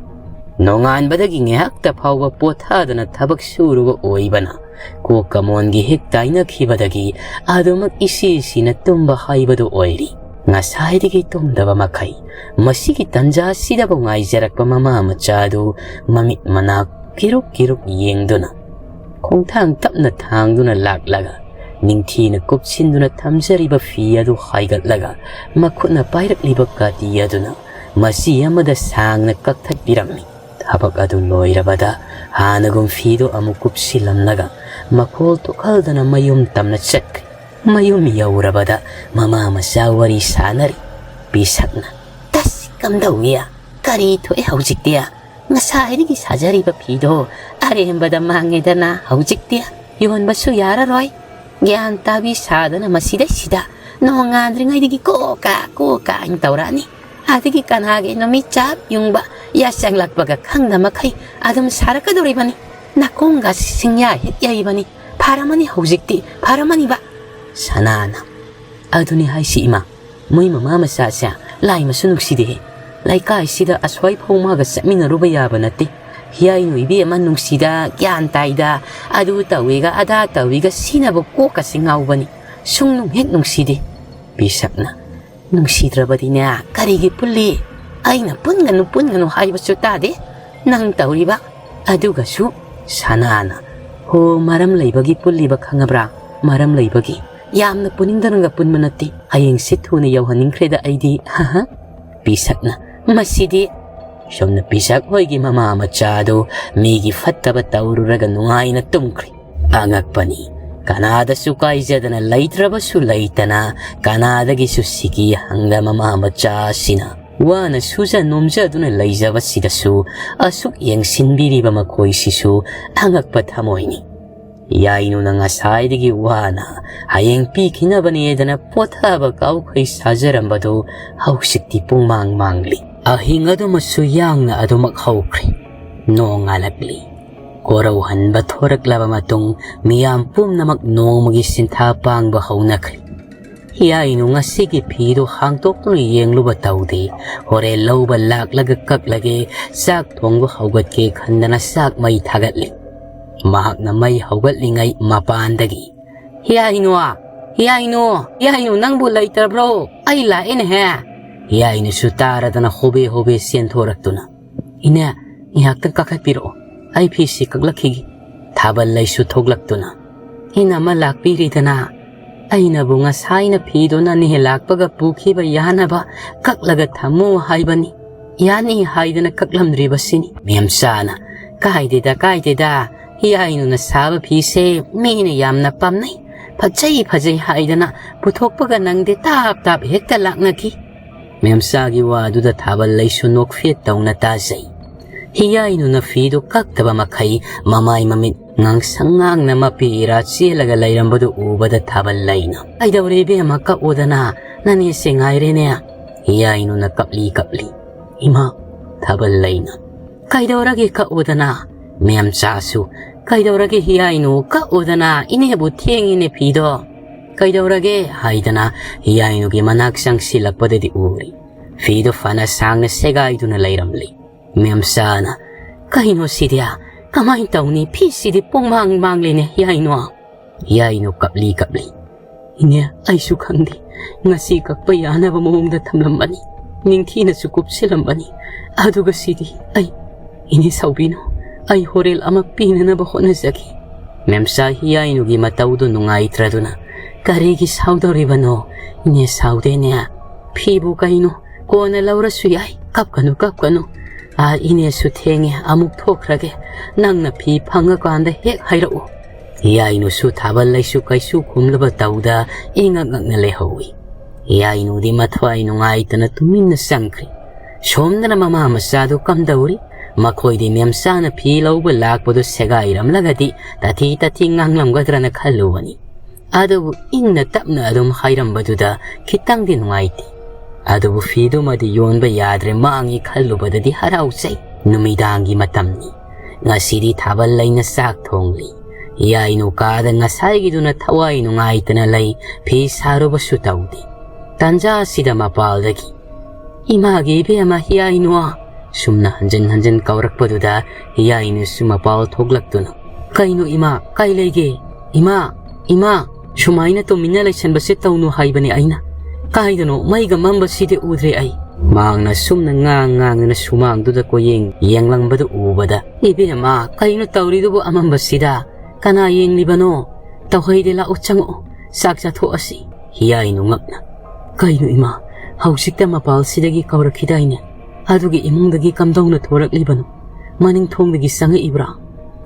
ꯅꯣꯡꯉꯥꯟꯕꯗꯒꯤ ꯉꯥꯏꯍꯥꯛꯇ ꯐꯥꯎꯕ ꯄꯣꯊꯥꯗꯅ ꯊꯕꯛ ꯁꯨꯔꯨꯕ ꯑꯣꯏꯕꯅ, ꯀꯣꯛꯀ ꯃꯣꯟꯒꯤ ꯍꯦꯛ ꯇꯥꯏꯅꯈꯤꯕꯗꯒꯤ ꯑꯗꯨꯃꯛ ꯏꯁꯤ ꯁꯤꯅ ꯇꯨꯝꯕ ꯍꯥꯏꯕꯗꯨ ꯑꯣꯏꯔꯤ꯫ ꯉꯁꯥꯏꯗꯒꯤ ꯇꯨꯝꯗꯕ ꯃꯈꯩ ꯃꯁꯤꯒꯤ ꯇꯟꯖꯥꯁꯤꯗꯕꯨ ꯉꯥꯏꯖꯔꯛꯄ ꯃꯃꯥ ꯃꯆꯥꯗꯨ ꯃꯃꯤꯠ ꯃꯅꯥ ꯀꯤꯔꯨꯛ ꯀꯤꯔꯨꯛ ꯌꯦꯡꯗꯨꯅ, ꯈꯣꯡꯊꯥꯡ ꯇꯞꯅ ꯊꯥꯡꯗꯨꯅ ꯂꯥꯛꯂꯒ, ꯅꯤꯡꯊꯤꯅ ꯀꯨꯞꯁꯤꯟꯗꯨꯅ ꯊꯝꯖꯔꯤꯕ ꯐꯤ ꯑꯗꯨ ꯍꯥꯏꯒꯠꯂꯒ, ꯃꯈꯨꯠꯅ ꯄꯥꯏꯔꯛꯂꯤꯕ ꯀꯥꯇꯤ ꯑꯗꯨꯅ ꯃꯆꯤ ꯑꯃꯗ ꯁꯥꯡꯅ ꯀꯛꯊꯠꯄꯤꯔꯝꯃꯤ꯫ ꯊꯕꯛ ꯑꯗꯨ ꯂꯣꯏꯔꯕꯗ ꯍꯥꯟꯅꯒꯨꯝ ꯐꯤꯗꯨ ꯑꯃꯨꯛ ꯀꯨꯞꯁꯤꯜꯂꯝꯂꯒ ꯃꯈꯣꯜ ꯊꯣꯛꯍꯜꯗꯅ ꯃꯌꯨꯝ ꯇꯝꯅ ꯆꯠꯈ꯭ꯔꯦ꯫ ꯃꯌꯨꯝ ꯌꯧꯔꯕꯗ ꯃꯃꯥ ꯃꯆꯥ ꯋꯥꯔꯤ ꯁꯥꯅꯔꯤ꯫ ꯄꯤꯁꯛꯅ, "ꯇꯁ, ꯀꯝꯗꯧꯏ? ꯀꯔꯤ ꯊꯣꯛꯑꯦ ꯍꯧꯖꯤꯛꯇꯤ? ꯉꯁꯥꯏꯗꯒꯤ ꯁꯥꯖꯔꯤꯕ ꯐꯤꯗꯣ ꯑꯔꯦꯝꯕꯗ ꯃꯥꯡꯉꯦꯗꯅ ꯍꯧꯖꯤꯛꯇꯤ꯫ ꯌꯣꯟꯕꯁꯨ ꯌꯥꯔꯔꯣꯏ꯫ ꯒ꯭ꯌꯥꯟ ꯇꯥꯕꯤ ꯁꯥꯗꯅ ꯃꯁꯤꯗꯩꯁꯤꯗ ꯅꯣꯡꯉꯥꯟꯗ꯭ꯔꯤꯉꯩꯗꯒꯤ ꯀꯣꯀꯥ ꯀꯣꯀꯥ ꯍꯥꯏꯅ ꯇꯧꯔꯛꯑꯅꯤ꯫ ꯑꯗꯒꯤ ꯀꯅꯥꯒꯤꯅꯣ ꯃꯤꯠ ꯆꯥꯞ ꯌꯨꯡꯕ, ꯌꯥ ꯆꯪꯂꯛꯄꯒ ꯈꯪꯗ ꯃꯈꯩ ꯑꯗꯨꯝ ꯁꯥꯔꯛꯀꯗꯧꯔꯤꯕꯅꯤ꯫ ꯅꯥꯀꯣꯡꯒ ꯁꯤꯡꯌꯥ ꯍꯦꯛ ꯌꯩꯕꯅꯤ꯫ ꯐꯔꯝꯃꯅꯤ ꯍꯧꯖꯤꯛꯇꯤ, ꯐꯔꯝꯃꯅꯤꯕ꯫ ꯁꯅꯥꯅ, "ꯑꯗꯨꯅꯤ ꯍꯥꯏꯁꯤ ꯏꯃꯥ, ꯃꯣꯏ ꯃꯃꯥ ꯃꯆꯥꯁꯦ ꯂꯥꯏꯃꯁꯨ ꯅꯨꯡꯁꯤꯗꯦꯍꯦ꯫ ꯂꯩꯀꯥꯏꯁꯤꯗ ꯑꯁ꯭ꯋꯥꯏ ꯐꯥꯎ ꯃꯥꯒ ꯆꯠꯃꯤꯟꯅꯔꯨꯕ ꯌꯥꯕ ꯅꯠꯇꯦ꯫ ꯍꯤꯌꯥꯏꯅꯨ ꯏꯕꯦꯝꯃ ꯅꯨꯡꯁꯤꯗ, ꯒ꯭ꯌꯥꯟ ꯇꯥꯏꯗ, ꯑꯗꯨ ꯇꯧꯏꯒ ꯑꯗꯥ ꯇꯧꯏꯒ ꯁꯤꯅꯕ ꯀꯣꯛꯀꯁꯤ ꯉꯥꯎꯕꯅꯤ꯫ ꯁꯨꯡꯅꯨꯡ ꯍꯦꯛ ꯅꯨꯡꯁꯤꯗꯦ꯫" ꯄꯤꯁꯛꯅ, "ꯅꯨꯡꯁꯤꯗ꯭ꯔꯕꯗꯤꯅꯦ ꯀꯔꯤꯒꯤ ꯄꯨꯜꯂꯤ? ꯑꯩꯅ ꯄꯨꯟꯒꯅꯨ ꯄꯨꯟꯒꯅꯨ ꯍꯥꯏꯕꯁꯨ ꯇꯥꯗꯦ꯫ ꯅꯪ ꯇꯧꯔꯤꯕ ꯑꯗꯨꯒꯁꯨ꯫" ꯁꯅꯥꯅ, "ꯍꯣ, ꯃꯔꯝ ꯂꯩꯕꯒꯤ ꯄꯨꯜꯂꯤꯕ, ꯈꯪꯉꯕ꯭ꯔꯥ? ꯃꯔꯝ ꯂꯩꯕꯒꯤ꯫ ꯌꯥꯝꯅ ꯄꯨꯅꯤꯡꯗꯅꯒ ꯄꯨꯟꯕ ꯅꯠꯇꯦ꯫ ꯍꯌꯦꯡꯁꯦ ꯊꯨꯅ ꯌꯧꯍꯟꯅꯤꯡꯈ꯭ꯔꯦꯗ ꯑꯩꯗꯤ꯫ ꯍ ꯍ꯫" ꯄꯤꯁꯛꯅ, "ꯃꯁꯤꯗꯤ!" ꯁꯣꯝꯅ ꯄꯤꯁꯛ ꯍꯣꯏꯒꯤ ꯃꯃꯥ ꯃꯆꯥꯗꯨ ꯃꯤꯒꯤ ꯐꯠꯇꯕ ꯇꯧꯔꯨꯔꯒ ꯅꯨꯡꯉꯥꯏꯅ ꯇꯨꯝꯈ꯭ꯔꯦ꯫ ꯑꯉꯛꯄꯅꯤ꯫ ꯀꯅꯥꯗꯁꯨ ꯀꯥꯏꯖꯗꯅ ꯂꯩꯇ꯭ꯔꯕꯁꯨ ꯂꯩꯇꯅ, ꯀꯅꯥꯗꯒꯤꯁꯨ ꯁꯤꯀꯤ ꯍꯪꯗ ꯃꯃꯥ ꯃꯆꯥ ꯑꯁꯤꯅ ꯋꯥꯅ ꯁꯨꯖ ꯅꯣꯝꯖꯗꯨꯅ ꯂꯩꯖꯕꯁꯤꯗꯁꯨ ꯑꯁꯨꯛ ꯌꯦꯡꯁꯤꯟꯕꯤꯔꯤꯕ ꯃꯈꯣꯏꯁꯤꯁꯨ ꯑꯉꯛꯄ ꯊꯃꯣꯏꯅꯤ꯫ ꯌꯥꯏꯅꯨꯅ ꯉꯁꯥꯏꯗꯒꯤ ꯋꯥꯅ ꯍꯌꯦꯡ ꯄꯤꯈꯤꯅꯕꯅꯦꯗꯅ ꯄꯣꯊꯥꯕ ꯀꯥꯎꯈꯩ ꯁꯥꯖꯔꯝꯕꯗꯨ ꯍꯧꯖꯤꯛꯇꯤ ꯄꯨꯡꯃꯥꯡ ꯃꯥꯡꯂꯤ꯫ ꯑꯍꯤꯡ ꯑꯗꯨꯃꯁꯨ ꯌꯥꯡꯅ ꯑꯗꯨꯃꯛ ꯍꯧꯈ꯭ꯔꯦ꯫ ꯅꯣꯡ ꯉꯥꯜꯂꯛꯂꯤ꯫ ꯀꯣꯔꯧꯍꯟꯕ ꯊꯣꯔꯛꯂꯕ ꯃꯇꯨꯡ ꯃꯤꯌꯥꯝ ꯄꯨꯝꯅꯃꯛ ꯅꯣꯡꯃꯒꯤ ꯁꯤꯟꯊꯥ ꯄꯥꯡꯕ ꯍꯧꯅꯈ꯭ꯔꯦ꯫ ꯍꯤꯌꯥꯏꯅꯨ ꯉꯁꯤꯒꯤ ꯐꯤꯗꯨ ꯍꯥꯡꯗꯣꯛꯇꯨꯅ ꯌꯦꯡꯂꯨꯕ ꯇꯧꯗꯦ꯫ ꯍꯣꯔꯦꯟ ꯂꯧꯕ ꯂꯥꯛꯂꯒ ꯀꯛꯂꯒꯦ, ꯆꯥꯛ ꯊꯣꯡꯕ ꯍꯧꯒꯠꯀꯦ ꯈꯟꯗꯅ ꯆꯥꯛ ꯃꯩ ꯊꯥꯒꯠꯂꯤ꯫ ꯃꯍꯥꯛꯅ ꯃꯩ ꯍꯧꯒꯠꯂꯤꯉꯩ ꯃꯄꯥꯟꯗꯒꯤ, "ꯍꯤꯌꯥꯏꯅꯨ! ꯍꯤꯌꯥꯏꯅꯨ! ꯍꯤꯌꯥꯏꯅꯨ, ꯅꯪꯕꯨ ꯂꯩꯇ꯭ꯔꯕ꯭ꯔꯣ? ꯑꯩ ꯂꯥꯛꯑꯦꯅꯦꯍꯦ!" ꯍꯤꯌꯥꯏꯅꯨꯁꯨ ꯇꯥꯔꯗꯅ ꯍꯣꯕꯦ ꯍꯣꯕꯦ ꯆꯦꯟꯊꯣꯔꯛꯇꯨꯅ, "ꯏꯅꯦ, ꯉꯥꯏꯍꯥꯛꯇꯪ ꯀꯥꯈꯠꯄꯤꯔꯛꯑꯣ, ꯑꯩ ꯐꯤꯁꯤ ꯀꯛꯂꯛꯈꯤꯒꯦ꯫" ꯊꯥꯕꯜ ꯂꯩꯁꯨ ꯊꯣꯛꯂꯛꯇꯨꯅ, "ꯏꯅꯝꯃ ꯂꯥꯛꯄꯤꯔꯤꯗꯅ, ꯑꯩꯅꯕꯨ ꯉꯁꯥꯏꯅ ꯐꯤꯗꯨ ꯅꯅꯦ ꯂꯥꯛꯄꯒ ꯄꯨꯈꯤꯕ ꯌꯥꯅꯕ ꯀꯛꯂꯒ ꯊꯝꯃꯨ ꯍꯥꯏꯕꯅꯤ, ꯌꯥꯅꯤ ꯍꯥꯏꯗꯅ ꯀꯛꯂꯝꯗ꯭ꯔꯤꯕꯁꯤꯅꯤ꯫" ꯃꯦꯝꯆꯥꯅ, "ꯀꯥꯏꯗꯦꯗ, ꯀꯥꯏꯗꯦꯗ, ꯍꯤꯌꯥꯏꯅꯨꯅ ꯁꯥꯕ ꯐꯤꯁꯦ ꯃꯤꯅ ꯌꯥꯝꯅ ꯄꯥꯝꯅꯩ, ꯐꯖꯩ ꯐꯖꯩ ꯍꯥꯏꯗꯅ ꯄꯨꯊꯣꯛꯄꯒ ꯅꯪꯗꯦ, ꯇꯥꯞ ꯇꯥꯞ ꯍꯦꯛꯇ ꯂꯥꯛꯅꯈꯤ꯫" ꯃꯦꯝꯆꯥꯒꯤ ꯋꯥꯗꯨꯗ ꯊꯥꯕꯜ ꯂꯩꯁꯨ ꯅꯣꯛꯐꯦꯠ ꯇꯧꯅ ꯇꯥꯖꯩ꯫ ꯍꯤꯌꯥꯏꯅꯨꯅ ꯐꯤꯗꯨ ꯀꯛꯇꯕ ꯃꯈꯩ ꯃꯃꯥꯏ ꯃꯃꯤꯠ ꯉꯥꯡꯁꯪ ꯉꯥꯡꯅ ꯃꯄꯤ ꯏꯔꯥ ꯆꯦꯜꯂꯒ ꯂꯩꯔꯝꯕꯗꯨ ꯎꯕꯗ ꯊꯥꯕꯜ ꯂꯩꯅ, "ꯀꯩꯗꯧꯔꯦ ꯏꯕꯦꯝꯃ, ꯀꯛꯑꯣꯗꯅ, ꯅꯅꯦꯁꯦ ꯉꯥꯏꯔꯦꯅꯦ꯫" ꯍꯤꯌꯥꯏꯅꯨꯅ ꯀꯞꯂꯤ ꯀꯞꯂꯤ꯫ "ꯏꯃꯥ!" ꯊꯥꯕꯜꯂꯩꯅ, "ꯀꯩꯗꯧꯔꯒꯦ ꯀꯛꯎꯗꯅ?" ꯃꯦꯝꯆꯥꯁꯨ, "ꯀꯩꯗꯧꯔꯒꯦ ꯍꯤꯌꯥꯏꯅꯨ, ꯀꯛꯎꯗꯅ, ꯏꯅꯦꯕꯨ ꯊꯦꯡꯉꯤꯅꯦ ꯐꯤꯗꯣ꯫ ꯀꯩꯗꯧꯔꯒꯦ?" ꯍꯥꯏꯗꯅ ꯍꯤꯌꯥꯏꯅꯨꯒꯤ ꯃꯅꯥꯛ ꯆꯪꯁꯤꯜꯂꯛꯄꯗꯗꯤ ꯎꯔꯤ꯫ ꯐꯤꯗꯣ ꯐꯅ ꯁꯥꯡꯅ ꯁꯦꯒꯥꯏꯗꯨꯅ ꯂꯩꯔꯝꯂꯤ꯫ ꯃꯦꯝꯆꯥꯅ, "ꯀꯩꯅꯣ ꯁꯤꯗꯤ? ꯀꯃꯥꯏꯅ ꯇꯧꯅꯤ? ꯐꯤꯁꯤꯗꯤ ꯄꯨꯡꯃꯥꯡ ꯃꯥꯡꯂꯤꯅꯦ ꯍꯤꯌꯥꯏꯅꯨ!" ꯍꯤꯌꯥꯏꯅꯨ ꯀꯞꯂꯤ ꯀꯞꯂꯤ꯫ "ꯏꯅꯦ, ꯑꯩꯁꯨ ꯈꯪꯗꯦ꯫ ꯉꯁꯤ ꯀꯛꯄ ꯌꯥꯅꯕ ꯃꯑꯣꯡꯗ ꯊꯝꯂꯝꯕꯅꯤ꯫ ꯅꯤꯡꯊꯤꯅꯁꯨ ꯀꯨꯞꯁꯤꯜꯂꯝꯕꯅꯤ꯫ ꯑꯗꯨꯒ ꯁꯤꯗꯤ ꯑꯩ, ꯏꯅꯦ ꯁꯥꯎꯕꯤꯅꯨ꯫ ꯑꯩ ꯍꯣꯔꯦꯜ ꯑꯃ ꯄꯤꯅꯅꯕ ꯍꯣꯠꯅꯖꯒꯦ꯫" ꯃꯦꯝꯆꯥ ꯍꯤꯌꯥꯏꯅꯨꯒꯤ ꯃꯇꯧꯗꯨ ꯅꯨꯡꯉꯥꯏꯇ꯭ꯔꯗꯨꯅ, "ꯀꯔꯤꯒꯤ ꯁꯥꯎꯗꯧꯔꯤꯕꯅꯣ? ꯏꯅꯦ ꯁꯥꯎꯗꯦꯅꯦ꯫ ꯐꯤꯕꯨ ꯀꯩꯅꯣ, ꯀꯣꯟꯅ ꯂꯧꯔꯁꯨ ꯌꯥꯏ꯫ ꯀꯞꯀꯅꯨ, ꯀꯞꯀꯅꯨ꯫ ꯑꯥ, ꯏꯅꯦꯁꯨ ꯊꯦꯡꯉꯦ, ꯑꯃꯨꯛ ꯊꯣꯛꯈ꯭ꯔꯒꯦ꯫ ꯅꯪꯅ ꯐꯤ ꯐꯪꯉꯀꯥꯟꯗ ꯍꯦꯛ ꯍꯥꯏꯔꯛꯎ꯫" ꯍꯤꯌꯥꯏꯅꯨꯁꯨ ꯊꯥꯕꯜꯂꯩꯁꯨ ꯀꯩꯁꯨ ꯈꯨꯝꯂꯕ ꯇꯧꯗ ꯏꯉꯛ ꯉꯛꯅ ꯂꯩꯍꯧꯏ꯫ ꯍꯤꯌꯥꯏꯅꯨꯗꯤ ꯃꯊ꯭ꯋꯥꯏ ꯅꯨꯡꯉꯥꯏꯇꯅ ꯇꯨꯃꯤꯟꯅ ꯆꯪꯈ꯭ꯔꯤ꯫ ꯁꯣꯝꯗꯅ ꯃꯃꯥ ꯃꯆꯥꯗꯨ ꯀꯝꯗꯧꯔꯤ? ꯃꯈꯣꯏꯗꯤ ꯃꯦꯝꯆꯥꯅ ꯐꯤ ꯂꯧꯕ ꯂꯥꯛꯄꯗꯨ ꯁꯦꯒꯥꯏꯔꯝꯂꯒꯗꯤ ꯇꯥꯊꯤ ꯇꯥꯊꯤ ꯉꯥꯡꯂꯝꯒꯗ꯭ꯔꯅ ꯈꯜꯂꯨꯕꯅꯤ꯫ ꯑꯗꯨꯕꯨ ꯏꯪꯅ ꯇꯞꯅ ꯑꯗꯨꯝ ꯍꯥꯏꯔꯝꯕꯗꯨꯗ ꯈꯤꯇꯪꯗꯤ ꯅꯨꯡꯉꯥꯏꯇꯦ꯫ ꯑꯗꯨꯕꯨ ꯐꯤꯗꯨꯃꯗꯤ ꯌꯣꯟꯕ ꯌꯥꯗ꯭ꯔꯦ, ꯃꯥꯡꯉꯤ ꯈꯜꯂꯨꯕꯗꯗꯤ ꯍꯔꯥꯎꯖꯩ꯫ ꯅꯨꯃꯤꯗꯥꯡꯒꯤ ꯃꯇꯝꯅꯤ꯫ ꯉꯁꯤꯗꯤ ꯊꯥꯕꯜꯂꯩꯅ ꯆꯥꯛ ꯊꯣꯡꯂꯤ꯫ ꯍꯤꯌꯥꯏꯅꯨ ꯀꯥꯗ ꯉꯁꯥꯏꯒꯤꯗꯨꯅ ꯊꯋꯥꯏ ꯅꯨꯡꯉꯥꯏꯇꯅ ꯂꯩ, ꯐꯤ ꯁꯥꯔꯨꯕꯁꯨ ꯇꯧꯗꯦ꯫ ꯇꯥꯟꯖꯥ ꯑꯁꯤꯗ ꯃꯄꯥꯜꯗꯒꯤ, "ꯏꯃꯥꯒꯤ ꯏꯕꯦꯝꯃ ꯍꯤꯌꯥꯏꯅꯨ!" ꯁꯨꯝꯅ ꯍꯟꯖꯤꯟ ꯍꯟꯖꯤꯟ ꯀꯧꯔꯛꯄꯗꯨꯗ ꯍꯤꯌꯥꯏꯅꯨꯁꯨ ꯃꯄꯥꯜ ꯊꯣꯛꯂꯛꯇꯨꯅ, "ꯀꯩꯅꯣ ꯏꯃꯥ, ꯀꯥꯏ ꯂꯩꯒꯦ? ꯏꯃꯥ, ꯏꯃꯥ, ꯁꯨꯃꯥꯏꯅ ꯇꯨꯃꯤꯟꯅ ꯂꯩꯁꯟꯕꯁꯦ ꯇꯧꯅꯨ ꯍꯥꯏꯕꯅꯦ ꯑꯩꯅ꯫ ꯀꯥꯏꯗꯅꯣ ꯃꯩꯒ ꯃꯝꯕꯁꯤꯗꯤ ꯎꯗ꯭ꯔꯦ ꯑꯩ꯫" ꯃꯥꯡꯅ ꯁꯨꯝꯅ ꯉꯥꯡ ꯉꯥꯡꯗꯨꯅ ꯁꯨꯃꯥꯡꯗꯨꯗ ꯀꯣꯌꯦꯡ ꯌꯦꯡꯂꯝꯕꯗꯨ ꯎꯕꯗ, "ꯏꯕꯦꯝꯃ, ꯀꯩꯅꯣ ꯇꯧꯔꯤꯗꯨꯕꯨ ꯑꯃꯝꯕꯁꯤꯗ? ꯀꯅꯥ ꯌꯦꯡꯂꯤꯕꯅꯣ? ꯇꯧꯍꯩꯗꯦ, ꯂꯥꯛꯑꯣ, ꯆꯪꯉꯛꯑꯣ, ꯆꯥꯛ ꯆꯥꯊꯣꯛꯑꯁꯤ꯫" ꯍꯤꯌꯥꯏꯅꯨ ꯉꯛꯅ, "ꯀꯩꯅꯣ ꯏꯃꯥ, ꯍꯧꯖꯤꯛꯇ ꯃꯄꯥꯜꯁꯤꯗꯒꯤ ꯀꯧꯔꯛꯈꯤꯗꯥꯏꯅꯦ? ꯑꯗꯨꯒꯤ ꯏꯃꯨꯡꯗꯒꯤ ꯀꯝꯗꯧꯅ ꯊꯣꯔꯛꯂꯤꯕꯅꯣ? ꯃꯅꯤꯡ ꯊꯣꯡꯗꯒꯤ ꯆꯪꯉꯛꯏꯕ꯭ꯔꯥ?"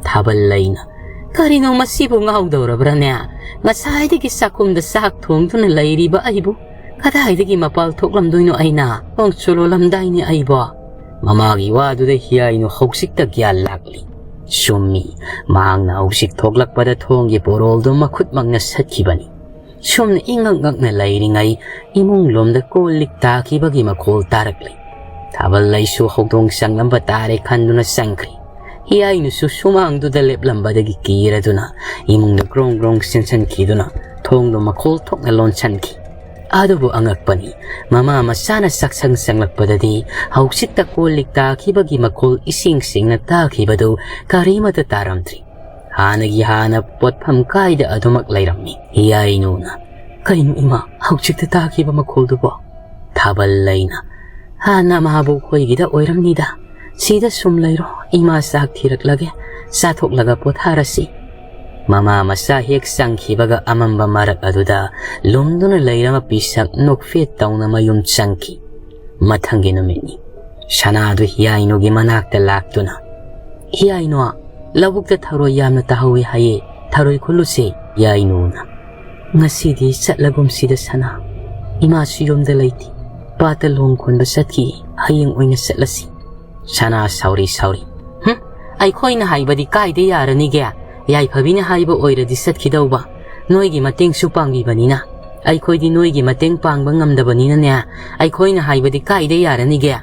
ꯊꯥꯕꯜꯂꯩꯅ, "ꯀꯔꯤꯅꯣ ꯃꯁꯤꯕꯨ ꯉꯥꯎꯗꯧꯔꯕ꯭ꯔꯥꯅꯦ? ꯉꯁꯥꯏꯗꯒꯤ ꯆꯥꯛꯈꯨꯝꯗ ꯆꯥꯛ ꯊꯣꯡꯗꯨꯅ ꯂꯩꯔꯤꯕ ꯑꯩꯕꯨ ꯀꯗꯥꯏꯗꯒꯤ ꯃꯄꯥꯜ ꯊꯣꯛꯂꯝꯗꯣꯏꯅꯣ ꯑꯩꯅ? ꯅꯣꯡ ꯆꯨꯔꯣꯜꯂꯝꯗꯥꯏꯅꯦ ꯑꯩꯕꯣ?" ꯃꯃꯥꯒꯤ ꯋꯥꯗꯨꯗ ꯍꯤꯌꯥꯏꯅꯨ ꯍꯧꯖꯤꯛꯇ ꯒ꯭ꯌꯥꯟ ꯂꯥꯛꯂꯤ꯫ ꯆꯨꯝꯃꯤ, ꯃꯍꯥꯛꯅ ꯍꯧꯖꯤꯛ ꯊꯣꯛꯂꯛꯄꯗ ꯊꯣꯡꯒꯤ ꯄꯣꯔꯣꯜꯗꯨ ꯃꯈꯨꯠꯃꯛꯅ ꯁꯠꯈꯤꯕꯅꯤ꯫ ꯁꯨꯝꯅ ꯏꯉꯛ ꯉꯛꯅ ꯂꯩꯔꯤꯉꯩ ꯏꯃꯨꯡ ꯂꯣꯝꯗ ꯀꯣꯜ ꯂꯤꯛ ꯇꯥꯈꯤꯕꯒꯤ ꯃꯈꯣꯜ ꯇꯥꯔꯛꯂꯦ꯫ ꯊꯥꯕꯜ ꯂꯩꯁꯨ ꯍꯧꯗꯣꯡ ꯆꯪꯂꯝꯕ ꯇꯥꯔꯦ ꯈꯟꯗꯨꯅ ꯆꯪꯈ꯭ꯔꯦ꯫ ꯍꯤꯌꯥꯏꯅꯨꯁꯨ ꯁꯨꯃꯥꯡꯗꯨꯗ ꯂꯦꯞꯂꯝꯕꯗꯒꯤ ꯀꯤꯔꯗꯨꯅ ꯏꯃꯨꯡꯗ ꯒ꯭ꯔꯣꯡ ꯒ꯭ꯔꯣꯡ ꯆꯦꯟꯁꯤꯟꯈꯤꯗꯨꯅ ꯊꯣꯡꯗꯣ ꯃꯈꯣꯜ ꯊꯣꯛꯅ ꯂꯣꯟꯁꯤꯟꯈꯤ꯫ ꯑꯗꯨꯕꯨ ꯑꯉꯛꯄꯅꯤ, ꯃꯃꯥ ꯃꯆꯥꯅ ꯆꯥꯛꯁꯪ ꯆꯪꯂꯛꯄꯗꯗꯤ ꯍꯧꯖꯤꯛꯇ ꯀꯣꯜ ꯂꯤꯛ ꯇꯥꯈꯤꯕꯒꯤ ꯃꯈꯣꯜ ꯏꯁꯦꯡ ꯁꯦꯡꯅ ꯇꯥꯈꯤꯕꯗꯨ ꯀꯔꯤꯃꯠꯇ ꯇꯥꯔꯝꯗ꯭ꯔꯤ꯫ ꯍꯥꯟꯅꯒꯤ ꯍꯥꯟꯅ ꯄꯣꯠꯐꯝ ꯀꯥꯏꯗ ꯑꯗꯨꯃꯛ ꯂꯩꯔꯝꯃꯤ꯫ ꯍꯤꯌꯥꯏꯅꯨꯅ, "ꯀꯩꯅꯣ ꯏꯃꯥ, ꯍꯧꯖꯤꯛꯇ ꯇꯥꯈꯤꯕ ꯃꯈꯣꯜꯗꯨꯕꯣ?" ꯊꯥꯕꯜ ꯂꯩꯅ, "ꯍꯥꯟꯅ ꯃꯥꯕꯣꯛ ꯈꯣꯏꯒꯤꯗ ꯑꯣꯏꯔꯝꯅꯤꯗ꯫ ꯁꯤꯗ ꯁꯨꯝ ꯂꯩꯔꯣ, ꯏꯃꯥ ꯆꯥꯛ ꯊꯤꯔꯛꯂꯒꯦ, ꯆꯥꯊꯣꯛꯂꯒ ꯄꯣꯊꯥꯔꯁꯤ꯫" ꯃꯃꯥ ꯃꯆꯥ ꯍꯦꯛ ꯆꯪꯈꯤꯕꯒ ꯑꯃꯝꯕ ꯃꯔꯛ ꯑꯗꯨꯗ ꯂꯨꯝꯗꯨꯅ ꯂꯩꯔꯝꯕ ꯄꯤꯁꯛ ꯅꯣꯛꯐꯦꯠ ꯇꯧꯅ ꯃꯌꯨꯝ ꯆꯪꯈꯤ꯫ ꯃꯊꯪꯒꯤ ꯅꯨꯃꯤꯠꯅꯤ꯫ ꯁꯅꯥꯗꯨ ꯍꯤꯌꯥꯏꯅꯨꯒꯤ ꯃꯅꯥꯛꯇ ꯂꯥꯛꯇꯨꯅ, "ꯍꯤꯌꯥꯏꯅꯨ, ꯂꯧꯕꯨꯛꯇ ꯊꯔꯣꯏ ꯌꯥꯝꯅ ꯇꯥꯍꯧꯋꯤ ꯍꯥꯏꯌꯦ, ꯊꯔꯣꯏ ꯈꯨꯜꯂꯨꯁꯦ꯫" ꯍꯤꯌꯥꯏꯅꯨꯅ, "ꯉꯁꯤꯗꯤ ꯆꯠꯂꯒꯨꯝꯁꯤꯗ ꯁꯅꯥ, ꯏꯃꯥꯁꯨ ꯌꯨꯝꯗ ꯂꯩꯇꯦ, ꯄꯥꯠꯇ ꯂꯣꯡ ꯈꯣꯟꯕ ꯆꯠꯈꯤ, ꯍꯌꯦꯡ ꯑꯣꯏꯅ ꯆꯠꯂꯁꯤ꯫" ꯁꯅꯥ ꯁꯥꯎꯔꯤ ꯁꯥꯎꯔꯤ, "ꯍꯨꯝ, ꯑꯩꯈꯣꯏꯅ ꯍꯥꯏꯕꯗꯤ ꯀꯥꯏꯗ ꯌꯥꯔꯅꯤꯒꯦ? ꯌꯥꯏꯐꯕꯤꯅ ꯍꯥꯏꯕ ꯑꯣꯏꯔꯗꯤ ꯆꯠꯈꯤꯗꯧꯕ, ꯅꯣꯏꯒꯤ ꯃꯇꯦꯡꯁꯨ ꯄꯥꯡꯕꯤꯕꯅꯤꯅ꯫ ꯑꯩꯈꯣꯏꯗꯤ ꯅꯣꯏꯒꯤ ꯃꯇꯦꯡ ꯄꯥꯡꯕ ꯉꯝꯗꯕꯅꯤꯅꯅꯦ, ꯑꯩꯈꯣꯏꯅ ꯍꯥꯏꯕꯗꯤ ꯀꯥꯏꯗ ꯌꯥꯔꯅꯤꯒꯦ?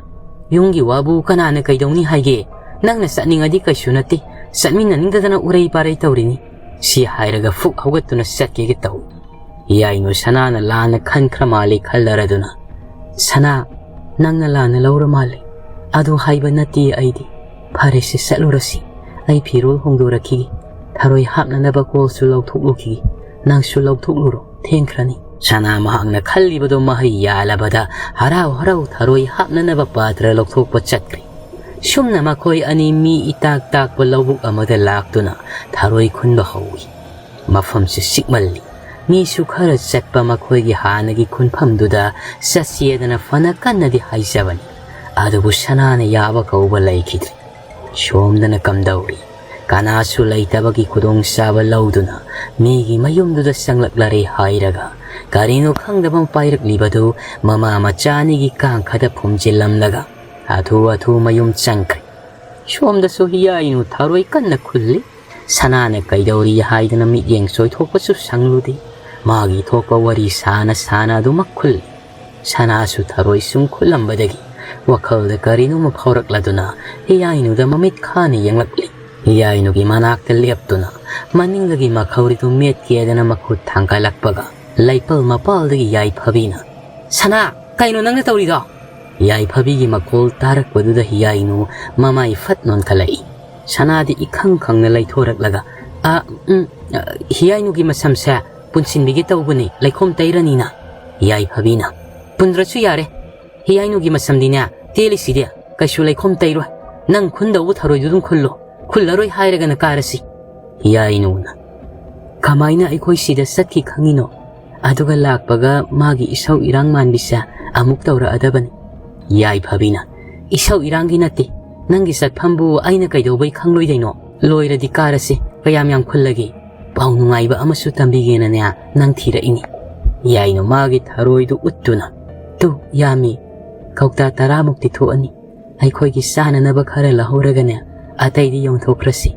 ꯌꯨꯝꯒꯤ ꯋꯥꯕꯨ ꯀꯅꯥꯅ ꯀꯩꯗꯧꯅꯤ ꯍꯥꯏꯒꯦ? ꯅꯪꯅ ꯆꯠꯅꯤꯡꯉꯗꯤ ꯀꯩꯁꯨ ꯅꯠꯇꯦ, ꯆꯠꯃꯤꯟꯅꯅꯤꯡꯗꯗꯅ ꯎꯔꯩ ꯄꯥꯔꯩ ꯇꯧꯔꯤꯅꯤ꯫" ꯁꯤ ꯍꯥꯏꯔꯒ ꯐꯨꯛ ꯍꯧꯒꯠꯇꯨꯅ ꯆꯠꯀꯦꯒ ꯇꯧꯏ꯫ ꯍꯤꯌꯥꯏꯅꯨ ꯁꯅꯥꯅ ꯂꯥꯟꯅ ꯈꯟꯈ꯭ꯔ ꯃꯥꯜꯂꯤ ꯈꯜꯂꯔꯗꯨꯅ, "ꯁꯅꯥ, ꯅꯪꯅ ꯂꯥꯟꯅ ꯂꯧꯔ ꯃꯥꯜꯂꯤ꯫ ꯑꯗꯨ ꯍꯥꯏꯕ ꯅꯠꯇꯦ ꯑꯩꯗꯤ꯫ ꯐꯔꯦꯁꯦ, ꯆꯠꯂꯨꯔꯁꯤ꯫ ꯑꯩ ꯐꯤꯔꯣꯜ ꯍꯣꯡꯗꯣꯔꯛꯈꯤꯒꯦ꯫ ꯊꯔꯣꯏ ꯍꯥꯞꯅꯅꯕ ꯀꯣꯜꯁꯨ ꯂꯧꯊꯣꯛꯂꯨꯈꯤꯒꯦ꯫ ꯅꯪꯁꯨ ꯂꯧꯊꯣꯛꯂꯨꯔꯣ, ꯊꯦꯡꯈ꯭ꯔꯅꯤ꯫" ꯁꯅꯥ ꯃꯍꯥꯛꯅ ꯈꯜꯂꯤꯕꯗꯣ ꯃꯍꯩ ꯌꯥꯜꯂꯕꯗ ꯍꯔꯥꯎ ꯍꯔꯥꯎ ꯊꯔꯣꯏ ꯍꯥꯞꯅꯅꯕ ꯄꯥꯇ꯭ꯔ ꯂꯧꯊꯣꯛꯄ ꯆꯠꯈ꯭ꯔꯦ꯫ ꯁꯨꯝꯅ ꯃꯈꯣꯏ ꯑꯅꯤ ꯃꯤ ꯏꯇꯥꯛ ꯇꯥꯛꯄ ꯂꯧꯕꯨꯛ ꯑꯃꯗ ꯂꯥꯛꯇꯨꯅ ꯊꯔꯣꯏ ꯈꯨꯟꯕ ꯍꯧꯏ꯫ ꯃꯐꯝꯁꯤ ꯆꯤꯛꯃꯜꯂꯤ꯫ ꯃꯤꯁꯨ ꯈꯔ ꯆꯠꯄ ꯃꯈꯣꯏꯒꯤ ꯍꯥꯟꯅꯒꯤ ꯈꯨꯟꯐꯝꯗꯨꯗ ꯆꯠꯁꯦꯗꯅ ꯐꯅ ꯀꯟꯅꯗꯤ ꯍꯥꯏꯖꯕꯅꯤ꯫ ꯑꯗꯨꯕꯨ ꯁꯅꯥꯅ ꯌꯥꯕ ꯀꯧꯕ ꯂꯩꯈꯤꯗ꯭ꯔꯦ꯫ ꯁꯣꯝꯗꯅ ꯀꯝꯗꯧꯔꯤ? ꯀꯅꯥꯁꯨ ꯂꯩꯇꯕꯒꯤ ꯈꯨꯗꯣꯡꯆꯥꯕ ꯂꯧꯗꯨꯅ ꯃꯤꯒꯤ ꯃꯌꯨꯝꯗꯨꯗ ꯆꯪꯂꯛꯂꯔꯦ ꯍꯥꯏꯔꯒ ꯀꯔꯤꯅꯣ ꯈꯪꯗꯕ ꯑꯃ ꯄꯥꯏꯔꯛꯂꯤꯕꯗꯨ ꯃꯃꯥ ꯃꯆꯥ ꯑꯅꯤꯒꯤ ꯀꯥꯡꯈꯗ ꯐꯨꯝꯖꯤꯜꯂꯝꯂꯒ ꯍꯥꯊꯨ ꯍꯥꯊꯨ ꯃꯌꯨꯝ ꯆꯪꯈ꯭ꯔꯦ꯫ ꯁꯣꯝꯗꯁꯨ ꯍꯤꯌꯥꯏꯅꯨ ꯊꯔꯣꯏ ꯀꯟꯅ ꯈꯨꯜꯂꯤ꯫ ꯁꯅꯥꯅ ꯀꯩꯗꯧꯔꯤ ꯍꯥꯏꯗꯅ ꯃꯤꯠꯌꯦꯡ ꯆꯣꯏꯊꯣꯛꯄꯁꯨ ꯁꯪꯂꯨꯗꯦ꯫ ꯃꯥꯒꯤ ꯊꯣꯛꯄ ꯋꯥꯔꯤ ꯁꯥꯅ ꯁꯥꯅ ꯑꯗꯨꯃꯛ ꯈꯨꯜꯂꯤ꯫ ꯁꯅꯥꯁꯨ ꯊꯔꯣꯏ ꯁꯨꯝ ꯈꯨꯜꯂꯝꯕꯗꯒꯤ ꯋꯥꯈꯜꯗ ꯀꯔꯤꯅꯣꯃ ꯐꯥꯎꯔꯛꯂꯗꯨꯅ ꯍꯤꯌꯥꯏꯅꯨꯗ ꯃꯃꯤꯠ ꯈꯥꯅ ꯌꯦꯡꯂꯛꯂꯤ꯫ ꯍꯤꯌꯥꯏꯅꯨꯒꯤ ꯃꯅꯥꯛꯇ ꯂꯦꯞꯇꯨꯅ ꯃꯅꯤꯡꯗꯒꯤ ꯃꯈꯧꯔꯤꯗꯨ ꯃꯦꯠꯀꯦꯗꯅ ꯃꯈꯨꯠ ꯊꯥꯡꯒꯠꯂꯛꯄꯒ ꯂꯩꯄꯜ ꯃꯄꯥꯜꯗꯒꯤ ꯌꯥꯏꯐꯕꯤꯅ, "ꯁꯅꯥ, ꯀꯩꯅꯣ ꯅꯪꯅ ꯇꯧꯔꯤꯗꯣ?" ꯌꯥꯏꯐꯕꯤꯒꯤ ꯃꯈꯣꯜ ꯇꯥꯔꯛꯄꯗꯨꯗ ꯍꯤꯌꯥꯏꯅꯨ ꯃꯃꯥꯏ ꯐꯠ ꯅꯣꯟꯈꯠꯂꯛꯏ꯫ ꯁꯅꯥꯗꯤ ꯏꯈꯪ ꯈꯪꯅ ꯂꯩꯊꯣꯔꯛꯂꯒ, "ꯑ, ꯎꯝ, ꯑ, ꯍꯤꯌꯥꯏꯅꯨꯒꯤ ꯃꯁꯝꯁꯦ ꯄꯨꯟꯁꯤꯟꯕꯤꯒꯦ ꯇꯧꯕꯅꯤ, ꯂꯩꯈꯣꯝ ꯇꯩꯔꯅꯤꯅ꯫" ꯌꯥꯏꯐꯕꯤꯅ, "ꯄꯨꯟꯗ꯭ꯔꯁꯨ ꯌꯥꯔꯦ, ꯍꯤꯌꯥꯏꯅꯨꯒꯤ ꯃꯁꯝꯗꯤꯅꯦ ꯇꯦꯜꯂꯤꯁꯤꯗꯤ, ꯀꯩꯁꯨ ꯂꯩꯈꯣꯝ ꯇꯩꯔꯣꯏ꯫ ꯅꯪ ꯈꯨꯟꯗꯧꯕ ꯊꯔꯣꯏꯗꯨ ꯑꯗꯨꯝ ꯈꯨꯜꯂꯨ, ꯈꯨꯜꯂꯔꯣꯏ ꯍꯥꯏꯔꯒꯅ ꯀꯥꯔꯁꯤ꯫" ꯍꯤꯌꯥꯏꯅꯨꯅ, "ꯀꯃꯥꯏꯅ ꯑꯩꯈꯣꯏ ꯁꯤꯗ ꯆꯠꯈꯤ ꯈꯪꯉꯤꯅꯣ? ꯑꯗꯨꯒ ꯂꯥꯛꯄꯒ ꯃꯥꯒꯤ ꯏꯁꯧ ꯏꯔꯥꯡ ꯃꯥꯟꯕꯤꯁꯦ ꯑꯃꯨꯛ ꯇꯧꯔꯛꯑꯗꯕꯅꯤ꯫" ꯌꯥꯏꯐꯕꯤꯅ, "ꯏꯁꯧ ꯏꯔꯥꯡꯒꯤ ꯅꯠꯇꯦ, ꯅꯪꯒꯤ ꯆꯠꯐꯝꯕꯨ ꯑꯩꯅ ꯀꯩꯗꯧꯕꯩ ꯈꯪꯂꯣꯏꯗꯩꯅꯣ? ꯂꯣꯏꯔꯗꯤ ꯀꯥꯔꯁꯤ, ꯀꯌꯥꯝ ꯌꯥꯝ ꯈꯨꯜꯂꯒꯦ? ꯄꯥꯎ ꯅꯨꯡꯉꯥꯏꯕ ꯑꯃꯁꯨ ꯇꯝꯕꯤꯒꯦꯅꯅꯦ ꯅꯪ ꯊꯤꯔꯛꯏꯅꯤ꯫" ꯌꯥꯏꯅꯨ ꯃꯥꯒꯤ ꯊꯔꯣꯏꯗꯨ ꯎꯠꯇꯨꯅ, "ꯇꯨ, ꯌꯥꯝꯃꯤ, ꯀꯧꯇꯥ ꯇꯔꯥꯃꯨꯛꯇꯤ ꯊꯣꯛꯑꯅꯤ꯫ ꯑꯩꯈꯣꯏꯒꯤ ꯆꯥꯅꯅꯕ ꯈꯔ ꯂꯧꯍꯧꯔꯒꯅꯦ, ꯑꯇꯩꯗꯤ ꯌꯣꯟꯊꯣꯛꯈ꯭ꯔꯁꯤ꯫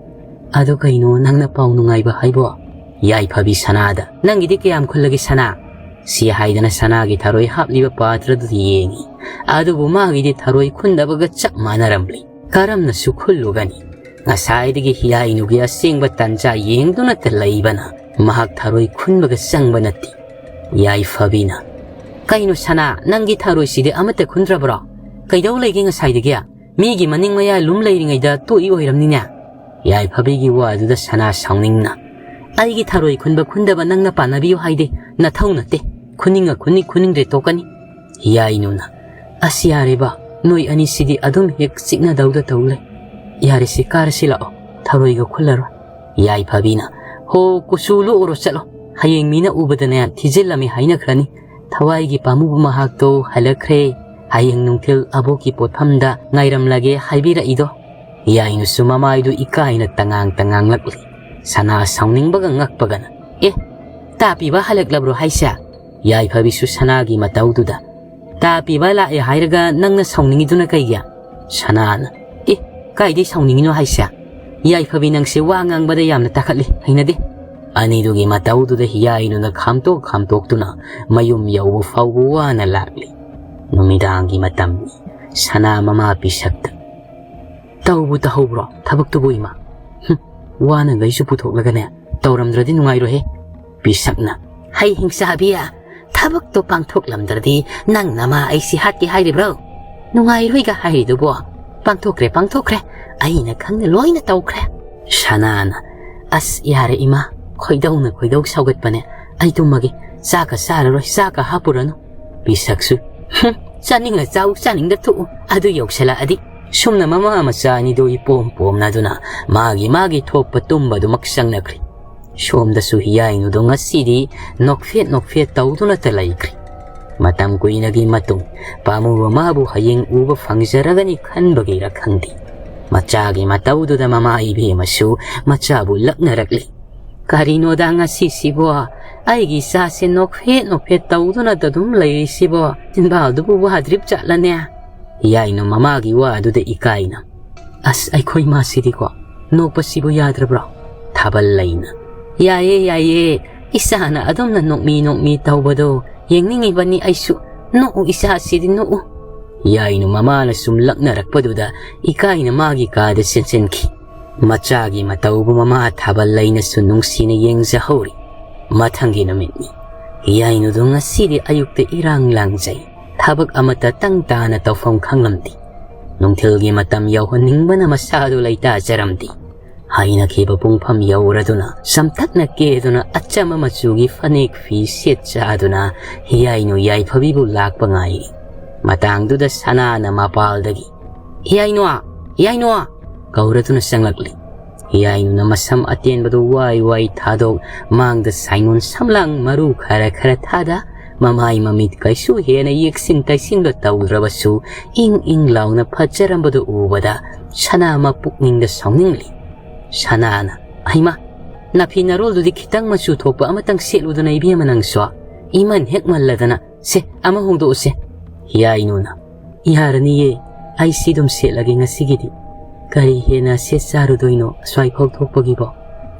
ꯑꯗꯣ ꯀꯩꯅꯣ ꯅꯪꯅ ꯄꯥꯎ ꯅꯨꯡꯉꯥꯏꯕ ꯍꯥꯏꯕꯣ?" ꯌꯥꯏꯐꯕꯤ ꯁꯅꯥꯗ, "ꯅꯪꯒꯤꯗꯤ ꯀꯌꯥꯝ ꯈꯨꯜꯂꯒꯦ ꯁꯅꯥ?" ꯁꯤ ꯍꯥꯏꯗꯅ ꯁꯅꯥꯒꯤ ꯊꯔꯣꯏ ꯍꯥꯞꯂꯤꯕ ꯄꯥꯇ꯭ꯔꯗꯨꯗ ꯌꯦꯡꯉꯤ꯫ ꯑꯗꯨꯕꯨ ꯃꯥꯒꯤꯗꯤ ꯊꯔꯣꯏ ꯈꯨꯟꯗꯕꯒ ꯆꯞ ꯃꯥꯟꯅꯔꯝꯂꯤ꯫ ꯀꯔꯝꯅꯁꯨ ꯈꯨꯜꯂꯨꯒꯅꯤ? ꯉꯁꯥꯏꯗꯒꯤ ꯍꯤꯌꯥꯏꯅꯨꯒꯤ ꯑꯁꯦꯡꯕ ꯇꯟꯖꯥ ꯌꯦꯡꯗꯨꯅꯇ ꯂꯩꯕꯅ ꯃꯍꯥꯛ ꯊꯔꯣꯏ ꯈꯨꯟꯕꯒ ꯆꯪꯕ ꯅꯠꯇꯦ꯫ ꯌꯥꯏꯐꯕꯤꯅ, "ꯀꯩꯅꯣ ꯁꯅꯥ, ꯅꯪꯒꯤ ꯊꯔꯣꯏꯁꯤꯗꯤ ꯑꯃꯠꯇ ꯈꯨꯟꯗ꯭ꯔꯕ꯭ꯔꯣ? ꯀꯩꯗꯧ ꯂꯩꯒꯦ ꯉꯁꯥꯏꯗꯒꯤ? ꯃꯤꯒꯤ ꯃꯅꯤꯡ ꯃꯌꯥ ꯂꯨꯝ ꯂꯩꯔꯤꯉꯩꯗ ꯇꯣꯛꯏ ꯑꯣꯏꯔꯝꯅꯤꯅꯦ?" ꯌꯥꯏꯐꯕꯤꯒꯤ ꯋꯥꯗꯨꯗ ꯁꯅꯥ ꯁꯥꯎꯅꯤꯡꯅ, "ꯑꯩꯒꯤ ꯊꯔꯣꯏ ꯈꯨꯟꯕ ꯈꯨꯟꯗꯕ ꯅꯪꯅ ꯄꯥꯟꯅꯕꯤꯌꯨ ꯍꯥꯏꯗꯦ, ꯅꯊꯧ ꯅꯠꯇꯦ꯫ ꯈꯨꯅꯤꯡꯉ ꯈꯨꯅꯤ, ꯈꯨꯅꯤꯡꯗ꯭ꯔꯦ ꯇꯣꯛꯀꯅꯤ꯫" ꯌꯥꯏꯅꯨꯅ, "ꯑꯁ ꯌꯥꯔꯦꯕ, ꯅꯣꯏ ꯑꯅꯤꯁꯤꯗꯤ ꯑꯗꯨꯝ ꯍꯦꯛ ꯆꯤꯛꯅꯗꯧꯗ ꯇꯧ ꯂꯩ꯫ ꯌꯥꯔꯦꯁꯦ, ꯀꯥꯔꯁꯤ ꯂꯥꯛꯑꯣ, ꯊꯔꯣꯏꯒ ꯈꯨꯜꯂꯔꯣꯏ꯫" ꯌꯥꯏꯐꯕꯤꯅ, "ꯍꯣ, ꯀꯨꯆꯨ ꯂꯣꯛꯎꯔꯣ ꯆꯠꯂꯣ, ꯍꯌꯦꯡ ꯃꯤꯅ ꯎꯕꯗꯅꯦ ꯊꯤꯖꯤꯜꯂꯝꯃꯤ ꯍꯥꯏꯅꯈ꯭ꯔꯅꯤ꯫ ꯊꯋꯥꯏꯒꯤ ꯄꯥꯝꯃꯨꯕ ꯃꯍꯥꯛꯇꯣ ꯍꯜꯂꯛꯈ꯭ꯔꯦ꯫ ꯍꯌꯦꯡ ꯅꯨꯡꯊꯤꯜ ꯑꯕꯣꯛꯀꯤ ꯄꯣꯠꯐꯝꯗ ꯉꯥꯏꯔꯝꯂꯒꯦ ꯍꯥꯏꯕꯤꯔꯛꯏꯗꯣ꯫" ꯌꯥꯏꯅꯨꯁꯨ ꯃꯃꯥꯏꯗꯨ ꯏꯀꯥꯏꯅ ꯇꯉꯥꯡ ꯇꯉꯥꯡꯂꯛꯂꯤ꯫ ꯁꯅꯥ ꯁꯥꯎꯅꯤꯡꯕꯒ ꯉꯛꯄꯒꯅ, "ꯑꯦ, ꯇꯥꯄꯤꯕ ꯍꯜꯂꯛꯂꯕ꯭ꯔꯣ ꯍꯥꯏꯁꯦ?" ꯌꯥꯏꯐꯕꯤꯁꯨ ꯁꯅꯥꯒꯤ ꯃꯇꯧꯗꯨꯗ, "ꯇꯥꯄꯤꯕ ꯂꯥꯛꯑꯦ ꯍꯥꯏꯔꯒ ꯅꯪꯅ ꯁꯥꯎꯅꯤꯡꯉꯤꯗꯨꯅ ꯀꯩꯒꯤ?" ꯁꯅꯥꯅ, "ꯑꯦ, ꯀꯥꯏꯗꯩ ꯁꯥꯎꯅꯤꯡꯉꯤꯅꯣ ꯍꯥꯏꯁꯦ? ꯌꯥꯏꯐꯕꯤ ꯅꯪꯁꯦ ꯋꯥ ꯉꯥꯡꯕꯗ ꯌꯥꯝꯅ ꯇꯥꯈꯠꯂꯤ, ꯍꯩꯅꯗꯦ꯫" ꯑꯅꯤꯗꯨꯒꯤ ꯃꯇꯧꯗꯨꯗ ꯍꯤꯌꯥꯏꯅꯨꯅ ꯈꯥꯝꯇꯣꯛ ꯈꯥꯝꯇꯣꯛꯇꯨꯅ ꯃꯌꯨꯝ ꯌꯧꯕ ꯐꯥꯎꯕ ꯋꯥꯅ ꯂꯥꯛꯂꯤ꯫ ꯅꯨꯃꯤꯗꯥꯡꯒꯤ ꯃꯇꯝꯅꯤ꯫ ꯁꯅꯥ ꯃꯃꯥ ꯄꯤꯁꯛꯇ, "ꯇꯧꯕꯨ ꯇꯧꯍꯧꯕ꯭ꯔꯣ ꯊꯕꯛꯇꯨꯕꯨ ꯏꯃꯥ? ꯍꯨꯝ, ꯋꯥꯅꯈꯩꯁꯨ ꯄꯨꯊꯣꯛꯂꯒꯅꯦ, ꯇꯧꯔꯝꯗ꯭ꯔꯗꯤ ꯅꯨꯡꯉꯥꯏꯔꯣꯏꯍꯦ꯫" ꯄꯤꯁꯛꯅ, "ꯍꯩ ꯍꯤꯡꯆꯥꯕꯤ, ꯊꯕꯛꯇꯣ ꯄꯥꯡꯊꯣꯛꯂꯝꯗ꯭ꯔꯗꯤ ꯅꯪ ꯅꯃꯥ ꯑꯩꯁꯤ ꯍꯥꯠꯀꯦ ꯍꯥꯏꯔꯤꯕ꯭ꯔꯣ? ꯅꯨꯡꯉꯥꯏꯔꯣꯏꯒ ꯍꯥꯏꯔꯤꯗꯨꯕꯣ? ꯄꯥꯡꯊꯣꯛꯈ꯭ꯔꯦ, ꯄꯥꯡꯊꯣꯛꯈ꯭ꯔꯦ꯫ ꯑꯩꯅ ꯈꯪꯅ ꯂꯣꯏꯅ ꯇꯧꯈ꯭ꯔꯦ꯫" ꯁꯅꯥꯅ, "ꯑꯁ, ꯌꯥꯔꯦ ꯏꯃꯥ, ꯈꯣꯏꯗꯧꯅ ꯈꯣꯏꯗꯧ ꯁꯥꯎꯒꯠꯄꯅꯦ꯫ ꯑꯩ ꯇꯨꯝꯃꯒꯦ꯫ ꯆꯥꯛꯀ ꯆꯥꯔꯔꯣꯏ, ꯆꯥꯛꯀ ꯍꯥꯞꯄꯨꯔꯅꯨ꯫" ꯄꯤꯁꯛꯁꯨ, "ꯍꯨꯝ, ꯆꯥꯅꯤꯡꯉ ꯆꯥꯎ, ꯆꯥꯅꯤꯡꯗ ꯊꯣꯛꯎ, ꯑꯗꯨ ꯌꯧꯁꯜꯂꯛꯑꯗꯤ꯫" ꯁꯨꯝꯅ ꯃꯃꯥ ꯃꯆꯥ ꯑꯅꯤꯗꯨ ꯏꯄꯣꯝ ꯄꯣꯝꯅꯗꯨꯅ ꯃꯥꯒꯤ ꯃꯥꯒꯤ ꯊꯣꯛꯄ ꯇꯨꯝꯕ ꯑꯗꯨꯃꯛ ꯆꯪꯅꯈ꯭ꯔꯤ꯫ ꯁꯣꯝꯗꯁꯨ ꯍꯤꯌꯥꯏꯅꯨꯗꯣ ꯉꯁꯤꯗꯤ ꯅꯣꯛꯐꯦꯠ ꯅꯣꯛꯐꯦꯠ ꯇꯧꯗꯨꯅꯇ ꯂꯩꯈ꯭ꯔꯤ꯫ ꯃꯇꯝ ꯀꯨꯏꯅꯒꯤ ꯃꯇꯨꯡ ꯄꯥꯝꯃꯨꯕ ꯃꯥꯕꯨ ꯍꯌꯦꯡ ꯎꯕ ꯐꯪꯖꯔꯒꯅꯤ ꯈꯟꯕꯒꯤꯔ ꯈꯪꯗꯦ, ꯃꯆꯥꯒꯤ ꯃꯇꯧꯗꯨꯗ ꯃꯃꯥ ꯏꯕꯦꯝꯃꯁꯨ ꯃꯆꯥꯕꯨ ꯂꯛꯅꯔꯛꯂꯤ꯫ "ꯀꯔꯤꯅꯣꯗ ꯉꯁꯤꯁꯤꯕꯣ? ꯑꯩꯒꯤ ꯏꯆꯥꯁꯦ ꯅꯣꯛꯐꯦꯠ ꯅꯣꯛꯐꯦꯠ ꯇꯧꯗꯨꯅꯇ ꯑꯗꯨꯝ ꯂꯩꯔꯤꯁꯤꯕꯣ? ꯆꯤꯟꯕꯥꯜꯗꯨꯕꯨ ꯋꯥꯗ꯭ꯔꯤꯕ ꯖꯥꯠꯂꯅꯦ?" ꯍꯤꯌꯥꯏꯅꯨ ꯃꯃꯥꯒꯤ ꯋꯥ ꯑꯗꯨꯗ ꯏꯀꯥꯏꯅ, "ꯑꯁ, ꯑꯩꯈꯣꯏ ꯃꯥꯁꯤꯗꯤꯀꯣ, ꯅꯣꯛꯄꯁꯤꯕꯨ ꯌꯥꯗ꯭ꯔꯕ꯭ꯔꯣ?" ꯊꯥꯕꯜ ꯂꯩꯅ, "ꯌꯥꯏꯌꯦ, ꯌꯥꯏꯌꯦ, ꯏꯆꯥꯅ ꯑꯗꯨꯝꯅ ꯅꯣꯛꯃꯤ ꯅꯣꯛꯃꯤ ꯇꯧꯕꯗꯣ ꯌꯦꯡꯅꯤꯡꯉꯤꯕꯅꯤ ꯑꯩꯁꯨ꯫ ꯅꯣꯛꯎ, ꯏꯆꯥꯁꯤꯗꯤ ꯅꯣꯛꯎ꯫" ꯍꯤꯌꯥꯏꯅꯨ ꯃꯃꯥꯅ ꯁꯨꯝ ꯂꯛꯅꯔꯛꯄꯗꯨꯗ ꯏꯀꯥꯏꯅ ꯃꯥꯒꯤ ꯀꯥꯗ ꯆꯦꯟꯁꯤꯟꯈꯤ꯫ ꯃꯆꯥꯒꯤ ꯃꯇꯧꯕꯨ ꯃꯃꯥ ꯊꯥꯕꯜ ꯂꯩꯅꯁꯨ ꯅꯨꯡꯁꯤꯅ ꯌꯦꯡꯖꯍꯧꯔꯤ꯫ ꯃꯊꯪꯒꯤ ꯅꯨꯃꯤꯠꯅꯤ꯫ ꯍꯤꯌꯥꯏꯅꯨꯗꯨ ꯉꯁꯤꯗꯤ ꯑꯌꯨꯛꯇ ꯏꯔꯥꯡ ꯂꯥꯡꯖꯩ꯫ ꯊꯕꯛ ꯑꯃꯠꯇ ꯇꯪ ꯇꯥꯅ ꯇꯧꯐꯝ ꯈꯪꯂꯝꯗꯦ꯫ ꯅꯨꯡꯊꯤꯜꯒꯤ ꯃꯇꯝ ꯌꯧꯍꯟꯅꯤꯡꯕꯅ ꯃꯁꯥꯗꯨ ꯂꯩꯇꯥꯖꯔꯝꯗꯦ꯫ ꯍꯩꯅꯈꯤꯕ ꯄꯨꯡꯐꯝ ꯌꯧꯔꯗꯨꯅ ꯆꯝꯇꯛꯅ ꯀꯦꯗꯨꯅ ꯑꯆꯝꯕ ꯃꯆꯨꯒꯤ ꯐꯅꯦꯛ ꯐꯤ ꯁꯦꯠ ꯆꯥꯗꯨꯅ ꯍꯤꯌꯥꯏꯅꯨ ꯌꯥꯏꯐꯕꯤꯕꯨ ꯂꯥꯛꯄ ꯉꯥꯏꯔꯤ꯫ ꯃꯇꯥꯡꯗꯨꯗ ꯁꯅꯥꯅ ꯃꯄꯥꯜꯗꯒꯤ, "ꯍꯤꯌꯥꯏꯅꯨ! ꯍꯤꯌꯥꯏꯅꯨ!" ꯀꯧꯔꯗꯨꯅ ꯆꯪꯂꯛꯂꯤ꯫ ꯍꯤꯌꯥꯏꯅꯨꯅ ꯃꯁꯝ ꯑꯇꯦꯟꯕꯗꯨ ꯋꯥꯏ ꯋꯥꯏ ꯊꯥꯗꯣꯛ, ꯃꯥꯡꯗ ꯁꯥꯏꯉꯣꯟ ꯁꯝꯂꯥꯡ ꯃꯔꯨ ꯈꯔ ꯈꯔ ꯊꯥꯗ, ꯃꯃꯥꯏ ꯃꯃꯤꯠ ꯀꯩꯁꯨ ꯍꯦꯟꯅ ꯌꯦꯛꯁꯤꯟ ꯇꯩꯁꯤꯟꯕ ꯇꯧꯗ꯭ꯔꯕꯁꯨ ꯏꯪ ꯏꯪ ꯂꯥꯎꯅ ꯐꯖꯔꯝꯕꯗꯨ ꯎꯕꯗ ꯁꯅꯥ ꯃꯄꯨꯛꯅꯤꯡꯗ ꯁꯥꯎꯅꯤꯡꯂꯤ꯫ ꯁꯅꯥꯅ, "ꯍꯩꯃꯥ, ꯅꯥꯐꯤ ꯅꯔꯣꯜꯗꯨꯗꯤ ꯈꯤꯇꯪ ꯃꯆꯨ ꯊꯣꯛꯄ ꯑꯃꯇꯪ ꯁꯦꯠꯂꯨꯗꯅ ꯏꯕꯦꯝꯃ ꯅꯪꯁꯨ꯫ ꯏꯃꯟ ꯍꯦꯛ ꯃꯜꯂꯗꯅ꯫ ꯁꯦ, ꯑꯃ ꯍꯣꯡꯗꯣꯛꯎꯁꯦ꯫" ꯍꯤꯌꯥꯏꯅꯨꯅ, "ꯌꯥꯔꯅꯤꯌꯦ, ꯑꯩ ꯁꯤ ꯑꯗꯨꯝ ꯁꯦꯠꯂꯒꯦ ꯉꯁꯤꯒꯤꯗꯤ꯫ ꯀꯔꯤ ꯍꯦꯟꯅ ꯁꯦꯠ ꯆꯥꯔꯨꯗꯣꯏꯅꯣ ꯑꯁ꯭ꯋꯥꯏꯐꯥꯎ ꯊꯣꯛꯄꯒꯤꯕꯣ?"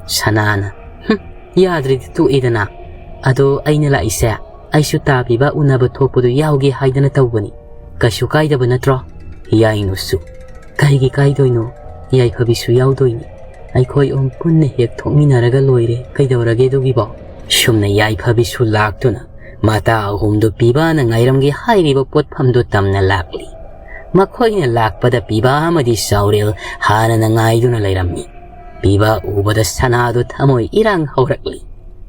ꯁꯅꯥꯅ, "ꯍꯨꯝ, ꯌꯥꯗ꯭ꯔꯗꯤ ꯇꯣꯛꯑꯦꯗꯅ꯫ ꯑꯗꯣ ꯑꯩꯅ ꯂꯥꯛꯏꯁꯦ, ꯑꯩꯁꯨ ꯇꯥ ꯄꯤꯕ ꯎꯅꯕ ꯊꯣꯛꯄꯗꯣ ꯌꯥꯎꯒꯦ ꯍꯥꯏꯗꯅ ꯇꯧꯕꯅꯤ꯫ ꯀꯩꯁꯨ ꯀꯥꯏꯗꯕ ꯅꯠꯇ꯭ꯔꯣ?" ꯍꯤꯌꯥꯏꯅꯨꯁꯨ, "ꯀꯩꯒꯤ ꯀꯥꯏꯗꯣꯏꯅꯣ? ꯌꯥꯏꯐꯕꯤꯁꯨ ꯌꯥꯎꯗꯣꯏꯅꯤ꯫ ꯑꯩꯈꯣꯏ ꯑꯍꯨꯝ ꯄꯨꯟꯅ ꯍꯦꯛ ꯊꯣꯛꯃꯤꯟꯅꯔꯒ ꯂꯣꯏꯔꯦ, ꯀꯩꯗꯧꯔꯒꯦ ꯑꯗꯨꯒꯤꯕꯣ?" ꯁꯨꯝꯅ ꯌꯥꯏꯐꯕꯤꯁꯨ ꯂꯥꯛꯇꯨꯅ ꯃꯇꯥ ꯑꯍꯨꯝꯗꯨ ꯄꯤꯕꯥꯅ ꯉꯥꯏꯔꯝꯒꯦ ꯍꯥꯏꯔꯤꯕ ꯄꯣꯠꯐꯝꯗꯨ ꯇꯝꯅ ꯂꯥꯛꯂꯤ꯫ ꯃꯈꯣꯏꯅ ꯂꯥꯛꯄꯗ ꯄꯤꯕꯥ ꯑꯃꯗꯤ ꯆꯥꯎꯔꯦꯜ ꯍꯥꯟꯅꯅ ꯉꯥꯏꯗꯨꯅ ꯂꯩꯔꯝꯃꯤ꯫ ꯄꯤꯕꯥ ꯎꯕꯗ ꯁꯅꯥꯗꯨ ꯊꯃꯣꯏ ꯏꯔꯥꯡ ꯍꯧꯔꯛꯂꯤ꯫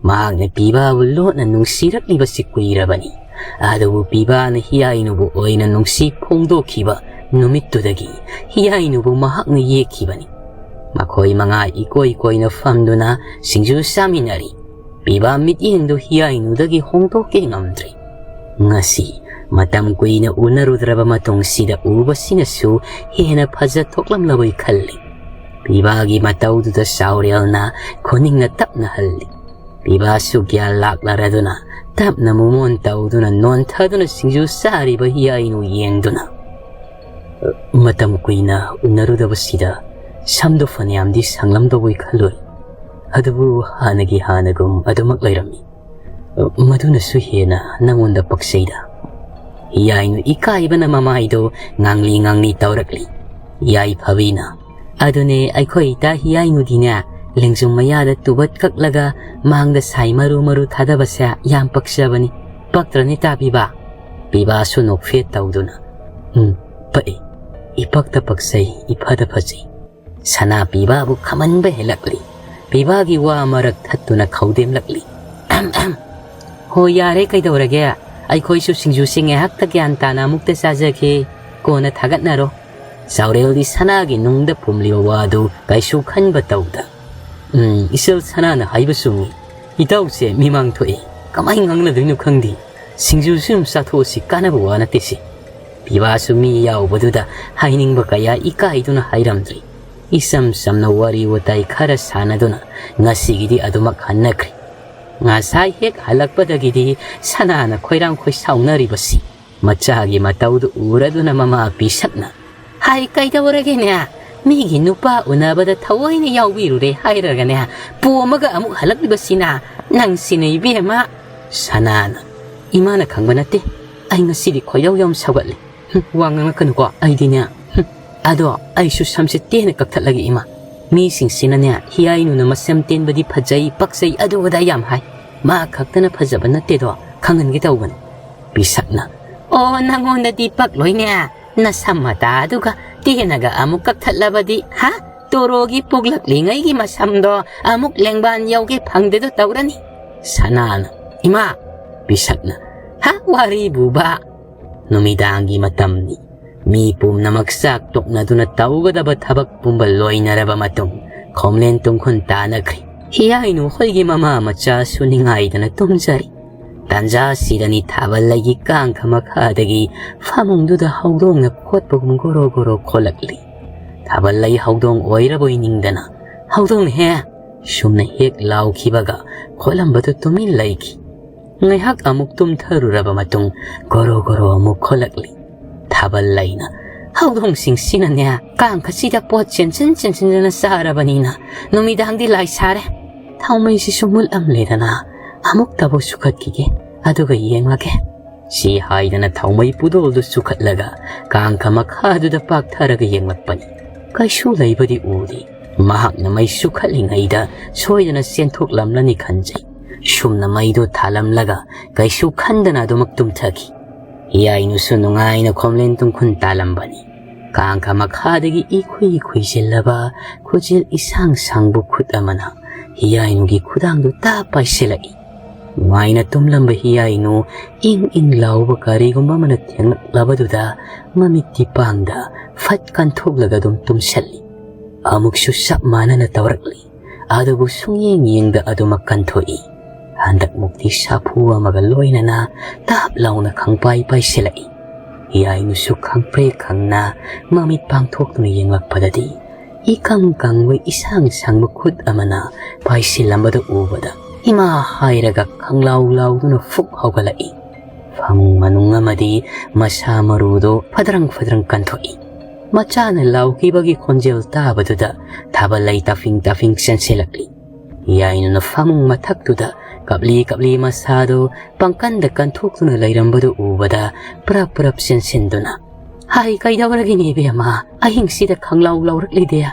ꯃꯍꯥꯛꯅ ꯄꯤꯕꯥꯕꯨ ꯂꯣꯠꯅ ꯅꯨꯡꯁꯤꯔꯛꯂꯤꯕꯁꯤ ꯀꯨꯏꯔꯕꯅꯤ꯫ ꯑꯗꯨꯕꯨ ꯄꯤꯕꯥꯅ ꯍꯤꯌꯥꯏꯅꯨꯕꯨ ꯑꯣꯏꯅ ꯅꯨꯡꯁꯤ ꯐꯣꯡꯗꯣꯛꯈꯤꯕ ꯅꯨꯃꯤꯠꯇꯨꯗꯒꯤ ꯍꯤꯌꯥꯏꯅꯨꯕꯨ ꯃꯍꯥꯛꯅ ꯌꯦꯛꯈꯤꯕꯅꯤ꯫ ꯃꯈꯣꯏ ꯃꯉꯥ ꯏꯀꯣꯏ ꯀꯣꯏꯅ ꯐꯝꯗꯨꯅ ꯁꯤꯡꯖꯨ ꯆꯥꯃꯤꯟꯅꯔꯤ꯫ ꯄꯤꯕꯥ ꯃꯤꯠꯌꯦꯡꯗꯨ ꯍꯤꯌꯥꯏꯅꯨꯗꯒꯤ ꯍꯣꯡꯗꯣꯛꯀꯦ ꯉꯝꯗ꯭ꯔꯦ꯫ ꯉꯁꯤ ꯃꯇꯝ ꯀꯨꯏꯅ ꯎꯅꯔꯨꯗ꯭ꯔꯕ ꯃꯇꯨꯡꯁꯤꯗ ꯎꯕꯁꯤꯅꯁꯨ ꯍꯦꯟꯅ ꯐꯖ ꯊꯣꯛꯂꯝꯂꯕꯣꯏ ꯈꯜꯂꯤ꯫ ꯄꯤꯕꯥꯒꯤ ꯃꯇꯧꯗꯨꯗ ꯆꯥꯎꯔꯦꯜꯅ ꯈꯨꯅꯤꯡꯅ ꯇꯞꯅ ꯍꯜꯂꯤ꯫ ꯄꯤꯕꯥꯁꯨ ꯒ꯭ꯌꯥꯟ ꯂꯥꯛꯂꯔꯗꯨꯅ ꯇꯞꯅ ꯃꯨꯃꯣꯟ ꯇꯧꯗꯨꯅ ꯅꯣꯟꯊꯗꯨꯅ ꯁꯤꯡꯖꯨ ꯆꯥꯔꯤꯕ ꯍꯤꯌꯥꯏꯅꯨ ꯌꯦꯡꯗꯨꯅ, "ꯃꯇꯝ ꯀꯨꯏꯅ ꯎꯅꯔꯨꯗꯕꯁꯤꯗ ꯁꯝꯗꯣ ꯐꯅꯌꯥꯝꯗꯤ ꯁꯥꯡꯂꯝꯗꯧꯕꯣꯏ ꯈꯜꯂꯨꯔꯦ꯫ ꯑꯗꯨꯕꯨ ꯍꯥꯟꯅꯒꯤ ꯍꯥꯟꯅꯒꯨꯝ ꯑꯗꯨꯃꯛ ꯂꯩꯔꯝꯃꯤ꯫ ꯃꯗꯨꯅꯁꯨ ꯍꯦꯟꯅ ꯅꯪꯉꯣꯟꯗ ꯄꯛꯆꯩꯗ꯫" ꯍꯤꯌꯥꯏꯅꯨ ꯏꯀꯥꯏꯕꯅ ꯃꯃꯥꯏꯗꯣ ꯉꯥꯡꯂꯤ ꯉꯥꯡꯂꯤ ꯇꯧꯔꯛꯂꯤ꯫ ꯌꯥꯏꯐꯕꯤꯅ, "ꯑꯗꯨꯅꯦ, ꯑꯩꯈꯣꯏ ꯏꯇꯥ ꯍꯤꯌꯥꯏꯅꯨꯗꯤꯅꯦ, ꯂꯦꯡꯖꯨꯝ ꯃꯌꯥꯗ ꯇꯨꯕꯠ ꯀꯛꯂꯒ ꯃꯥꯡꯗ ꯁꯥꯏ ꯃꯔꯨ ꯃꯔꯨ ꯊꯥꯗꯕꯁꯦ ꯌꯥꯝ ꯄꯛꯆꯕꯅꯤ꯫ ꯄꯛꯇ꯭ꯔꯅꯦ ꯇꯥ ꯄꯤꯕꯥ?" ꯄꯤꯕꯥꯁꯨ ꯅꯣꯛꯐꯦꯠ ꯇꯧꯗꯨꯅ, "ꯎꯝ, ꯄꯛꯏ꯫ ꯏꯄꯛꯇ ꯄꯛꯆꯩ, ꯏꯐꯗ ꯐꯖꯩ꯫" ꯁꯅꯥ ꯄꯤꯕꯥꯕꯨ ꯈꯝꯍꯟꯕ ꯍꯦꯜꯂꯛꯂꯤ꯫ ꯄꯤꯕꯥꯒꯤ ꯋꯥ ꯃꯔꯛ ꯊꯠꯇꯨꯅ ꯈꯧꯗꯦꯝꯂꯛꯂꯤ꯫ "ꯑꯍꯝ, ꯑꯍꯝ꯫ ꯍꯣ, ꯌꯥꯔꯦ, ꯀꯩꯗꯧꯔꯒꯦ? ꯑꯩꯈꯣꯏꯁꯨ ꯁꯤꯡꯖꯨꯁꯤ ꯉꯥꯏꯍꯥꯛꯇ ꯒ꯭ꯌꯥꯟ ꯇꯥꯅ ꯑꯃꯨꯛꯇ ꯆꯥꯖꯒꯦ꯫ ꯀꯣꯟꯅ ꯊꯥꯒꯠꯅꯔꯣ꯫" ꯆꯥꯎꯔꯦꯜꯗꯤ ꯁꯅꯥꯒꯤ ꯅꯨꯡꯗ ꯄꯨꯝꯂꯤꯕ ꯋꯥꯗꯨ ꯀꯩꯁꯨ ꯈꯟꯕ ꯇꯧꯗ, "ꯎꯝ, ꯏꯆꯜ ꯁꯅꯥꯅ ꯍꯥꯏꯕ ꯆꯨꯝꯃꯤ꯫ ꯏꯇꯥꯎꯁꯦ ꯃꯤꯃꯥꯡ ꯊꯣꯛꯏ꯫ ꯀꯃꯥꯏ ꯉꯥꯡꯅꯗꯣꯏꯅꯣ ꯈꯪꯗꯦ꯫ ꯁꯤꯡꯖꯨꯁꯨ ꯌꯥꯝ ꯆꯥꯊꯣꯛꯑꯁꯤ, ꯀꯥꯟꯅꯕ ꯋꯥ ꯅꯠꯇꯦ ꯁꯤ꯫" ꯄꯤꯕꯥꯁꯨ ꯃꯤ ꯌꯥꯎꯕꯗꯨꯗ ꯍꯥꯏꯅꯤꯡꯕ ꯀꯌꯥ ꯏꯀꯥꯏꯗꯨꯅ ꯍꯥꯏꯔꯝꯗ꯭ꯔꯤ꯫ ꯏꯆꯝ ꯆꯝꯅ ꯋꯥꯔꯤ ꯋꯥꯇꯥꯏ ꯈꯔ ꯁꯥꯟꯅꯗꯨꯅ ꯉꯁꯤꯒꯤꯗꯤ ꯑꯗꯨꯃꯛ ꯍꯟꯅꯈ꯭ꯔꯦ꯫ ꯉꯁꯥꯏ ꯍꯦꯛ ꯍꯜꯂꯛꯄꯗꯒꯤꯗꯤ ꯁꯅꯥꯅ ꯈꯣꯏꯔꯥꯡ ꯈꯣꯏꯁꯥꯎꯅꯔꯤꯕꯁꯤ ꯃꯆꯥꯒꯤ ꯃꯇꯧꯗꯨ ꯎꯔꯗꯨꯅ ꯃꯃꯥ ꯄꯤꯁꯛꯅ, "ꯍꯥꯏ, ꯀꯩꯗꯧꯔꯒꯦꯅꯦ? ꯃꯤꯒꯤ ꯅꯨꯄꯥ ꯎꯅꯕꯗ ꯊꯑꯣꯏꯅ ꯌꯥꯎꯕꯤꯔꯨꯔꯦ ꯍꯥꯏꯔꯒꯅꯦ, ꯄꯣꯝꯃꯒ ꯑꯃꯨꯛ ꯍꯜꯂꯛꯂꯤꯕꯁꯤꯅ ꯅꯪꯁꯤꯅ ꯏꯕꯦꯝꯃ꯫ ꯁꯅꯥꯅ, "ꯏꯃꯥꯅ ꯈꯪꯕ ꯅꯠꯇꯦ, ꯑꯩ ꯉꯁꯤꯗꯤ ꯈꯣꯏꯗꯧ ꯌꯥꯝ ꯁꯧꯒꯠꯂꯦ꯫ ꯍꯨꯝ, ꯋꯥ ꯉꯥꯡꯉꯛꯀꯅꯨꯀꯣ, ꯑꯩꯗꯤꯅꯦ꯫ ꯍꯨꯝ, ꯑꯗꯣ ꯑꯩꯁꯨ ꯁꯝꯁꯦ ꯇꯦꯟꯅ ꯀꯛꯊꯠꯂꯒꯦ ꯏꯃꯥ꯫ ꯃꯤꯁꯤꯡꯁꯤꯅꯅꯦ, ꯍꯤꯌꯥꯏꯅꯨꯅ ꯃꯁꯝ ꯇꯦꯟꯕꯗꯤ ꯐꯖꯩ, ꯄꯛꯆꯩ, ꯑꯗꯨ ꯑꯗꯥ ꯌꯥꯝ ꯍꯥꯏ꯫ ꯃꯥ ꯈꯛꯇꯅ ꯐꯖꯕ ꯅꯠꯇꯦꯗꯣ, ꯈꯪꯍꯟꯒꯦ ꯇꯧꯕꯅꯦ꯫" ꯄꯤꯁꯛꯅ, "ꯑꯣ, ꯅꯪꯉꯣꯟꯗꯗꯤ ꯄꯛꯂꯣꯏꯅꯦ꯫ ꯅꯁꯝ ꯃꯇꯥ ꯑꯗꯨꯒ ꯇꯦꯟꯅꯒ ꯑꯃꯨꯛ ꯀꯛꯊꯠꯂꯕꯗꯤ, ꯍꯥ? ꯇꯣꯔꯣꯒꯤ ꯄꯣꯛꯂꯛꯂꯤꯉꯩꯒꯤ ꯃꯁꯝꯗꯣ ꯑꯃꯨꯛ ꯂꯦꯡꯕꯥꯟ ꯌꯧꯒꯦ ꯐꯪꯗꯦꯗꯣ ꯇꯧꯔꯅꯤ꯫" ꯁꯅꯥꯅ, "ꯏꯃꯥ!" ꯄꯤꯁꯛꯅ, "ꯍꯥ, ꯋꯥꯔꯤꯕꯨꯕ?" ꯅꯨꯃꯤꯗꯥꯡꯒꯤ ꯃꯇꯝꯅꯤ꯫ ꯃꯤ ꯄꯨꯝꯅꯃꯛ ꯆꯥꯛ ꯇꯣꯛꯅꯗꯨꯅ ꯇꯧꯒꯗꯕ ꯊꯕꯛ ꯄꯨꯝꯕ ꯂꯣꯏꯅꯔꯕ ꯃꯇꯨꯡ, ꯈꯣꯝꯂꯦꯟ ꯇꯨꯡꯈꯨꯟ ꯇꯥꯅꯈ꯭ꯔꯦ꯫ ꯍꯤꯌꯥꯏꯅꯨ ꯍꯣꯏꯒꯤ ꯃꯃꯥ ꯃꯆꯥꯁꯨ ꯅꯤꯡꯉꯥꯏꯗꯅ ꯇꯨꯝꯖꯔꯤ꯫ ꯇꯥꯟꯖꯥ ꯁꯤꯗꯅꯤ ꯊꯥꯕꯜ ꯂꯩꯒꯤ ꯀꯥꯡꯈ ꯃꯈꯥꯗꯒꯤ ꯐꯃꯨꯡꯗꯨꯗ ꯍꯧꯗꯣꯡꯅ ꯈꯣꯠꯄꯒꯨꯝ ꯒꯣꯔꯣ ꯒꯣꯔꯣ ꯈꯣꯠꯂꯛꯂꯤ꯫ ꯊꯥꯕꯜ ꯂꯩ ꯍꯧꯗꯣꯡ ꯑꯣꯏꯔꯕꯣꯏ ꯅꯤꯡꯗꯅ, "ꯍꯧꯗꯣꯡꯅꯦꯍꯦ!" ꯁꯨꯝꯅ ꯍꯦꯛ ꯂꯥꯎꯈꯤꯕꯒ ꯈꯣꯠꯂꯝꯕꯗꯨ ꯇꯨꯃꯤꯟ ꯂꯩꯈꯤ꯫ ꯉꯥꯏꯍꯥꯛ ꯑꯃꯨꯛ ꯇꯨꯝꯊꯔꯨꯔꯕ ꯃꯇꯨꯡ ꯒꯣꯔꯣ ꯒꯣꯔꯣ ꯑꯃꯨꯛ ꯈꯣꯠꯂꯛꯂꯤ꯫ ꯊꯥꯕꯜ ꯂꯩꯅ, "ꯍꯧꯗꯣꯡꯁꯤꯡꯁꯤꯅꯅꯦ, ꯀꯥꯡꯈꯁꯤꯗ ꯄꯣꯠ ꯆꯦꯟꯁꯤꯟ ꯆꯦꯟꯁꯤꯟꯗꯅ ꯆꯥꯔꯕꯅꯤꯅ ꯅꯨꯃꯤꯗꯥꯡꯗꯤ ꯂꯥꯏ ꯁꯥꯔꯦ꯫ ꯊꯥꯎꯃꯩꯁꯤꯁꯨ ꯃꯨꯠꯂꯝꯂꯦꯗꯅ, ꯑꯃꯨꯛꯇꯕꯨ ꯁꯨꯈꯠꯈꯤꯒꯦ, ꯑꯗꯨꯒ ꯌꯦꯡꯂꯒꯦ꯫" ꯁꯤ ꯍꯥꯏꯗꯅ ꯊꯥꯎꯃꯩ ꯄꯨꯗꯣꯜꯗꯨ ꯆꯨꯈꯠꯂꯒ ꯀꯥꯡꯈ ꯃꯈꯥꯗꯨꯗ ꯄꯥꯛꯊꯔꯒ ꯌꯦꯡꯂꯛꯄꯅꯤ꯫ ꯀꯩꯁꯨ ꯂꯩꯕꯗꯤ ꯎꯗꯦ꯫ ꯃꯍꯥꯛꯅ ꯃꯩ ꯆꯨꯈꯠꯂꯤꯉꯩꯗ ꯁꯣꯏꯗꯅ ꯆꯦꯟꯊꯣꯛꯂꯝꯂꯅꯤ ꯈꯟꯖꯩ꯫ ꯁꯨꯝꯅ ꯃꯩꯗꯨ ꯊꯥꯜꯂꯝꯂꯒ ꯀꯩꯁꯨ ꯈꯟꯗꯅ ꯑꯗꯨꯃꯛ ꯇꯨꯝꯊꯈꯤ꯫ ꯍꯤꯌꯥꯏꯅꯨꯁꯨ ꯅꯨꯡꯉꯥꯏꯅ ꯈꯣꯝꯂꯦꯟ ꯇꯨꯡꯈꯨꯟ ꯇꯥꯜꯂꯝꯕꯅꯤ꯫ ꯀꯥꯡꯈ ꯃꯈꯥꯗꯒꯤ ꯏꯈꯨꯏ ꯈꯨꯏꯖꯤꯜꯂꯕ ꯈꯨꯖꯤꯜ ꯏꯁꯥꯡ ꯁꯥꯡꯕ ꯈꯨꯠ ꯑꯃꯅ ꯍꯤꯌꯥꯏꯅꯨꯒꯤ ꯈꯨꯗꯥꯡꯗꯨ ꯇꯥꯞ ꯄꯥꯏꯁꯤꯜꯂꯛꯏ꯫ ꯅꯨꯡꯉꯥꯏꯅ ꯇꯨꯝꯂꯝꯕ ꯍꯤꯌꯥꯏꯅꯨ ꯏꯪ ꯏꯪ ꯂꯥꯎꯕ ꯀꯔꯤꯒꯨꯝꯕ ꯑꯃꯅ ꯊꯦꯡꯂꯛꯂꯕꯗꯨꯗ ꯃꯃꯤꯠꯇꯤ ꯄꯥꯡꯗ ꯐꯠ ꯀꯟꯊꯣꯛꯂꯒ ꯑꯗꯨꯝ ꯇꯨꯝꯁꯤꯜꯂꯤ꯫ ꯑꯃꯨꯛꯁꯨ ꯆꯞ ꯃꯥꯟꯅꯅ ꯇꯧꯔꯛꯂꯤ꯫ ꯑꯗꯨꯕꯨ ꯁꯨꯡꯌꯦꯡ ꯌꯦꯡꯗ ꯑꯗꯨꯃꯛ ꯀꯟꯊꯣꯛꯏ꯫ ꯍꯟꯗꯛꯃꯨꯛꯇꯤ ꯁꯥꯐꯨ ꯑꯃꯒ ꯂꯣꯏꯅꯅ ꯇꯥꯞ ꯂꯥꯎꯅ ꯈꯪꯄꯥꯏ ꯄꯥꯏꯁꯤꯜꯂꯛꯏ꯫ ꯍꯤꯌꯥꯏꯅꯨꯁꯨ ꯈꯪꯄ꯭ꯔꯦꯛ ꯈꯪꯅ ꯃꯃꯤꯠ ꯄꯥꯡꯊꯣꯛꯇꯨꯅ ꯌꯦꯡꯂꯛꯄꯗꯗꯤ ꯏꯀꯪ ꯀꯪꯕ ꯏꯁꯥꯡ ꯁꯥꯡꯕ ꯈꯨꯠ ꯑꯃꯅ ꯄꯥꯏꯁꯤꯜꯂꯝꯕꯗꯨ ꯎꯕꯗ ꯏꯃꯥ ꯍꯥꯏꯔꯒ ꯈꯪꯂꯥꯎ ꯂꯥꯎꯗꯨꯅ ꯐꯨꯛ ꯍꯧꯒꯠꯂꯛꯏ꯫ ꯐꯃꯨꯡ ꯃꯅꯨꯡ ꯑꯃꯗꯤ ꯃꯁꯥ ꯃꯔꯨꯗꯨ ꯐꯗ꯭ꯔꯪ ꯐꯗ꯭ꯔꯪ ꯀꯟꯊꯣꯛꯏ꯫ ꯃꯆꯥꯅ ꯂꯥꯎꯈꯤꯕꯒꯤ ꯈꯣꯟꯖꯦꯜ ꯇꯥꯕꯗꯨꯗ ꯊꯥꯕꯜꯂꯩ ꯇꯥꯐꯤꯡ ꯇꯥꯐꯤꯡ ꯆꯦꯟꯁꯤꯜꯂꯛꯂꯤ꯫ ꯌꯥꯏꯅꯨꯅ ꯐꯃꯨꯡ ꯃꯊꯛꯇꯨꯗ ꯀꯞꯂꯤ ꯀꯞꯂꯤ ꯃꯁꯥꯗꯨ ꯄꯪꯀꯟꯗ ꯀꯟꯊꯣꯛꯇꯨꯅ ꯂꯩꯔꯝꯕꯗꯨ ꯎꯕꯗ ꯄ꯭ꯔꯞ ꯄ꯭ꯔꯞ ꯆꯦꯟꯁꯤꯟꯗꯨꯅ, "ꯍꯥꯏ, ꯀꯩꯗꯧꯔꯒꯦꯅꯦ ꯏꯕꯦꯝꯃ? ꯑꯍꯤꯡꯁꯤꯗ ꯈꯪꯂꯥꯎ ꯂꯥꯎꯔꯛꯂꯤꯗꯦ?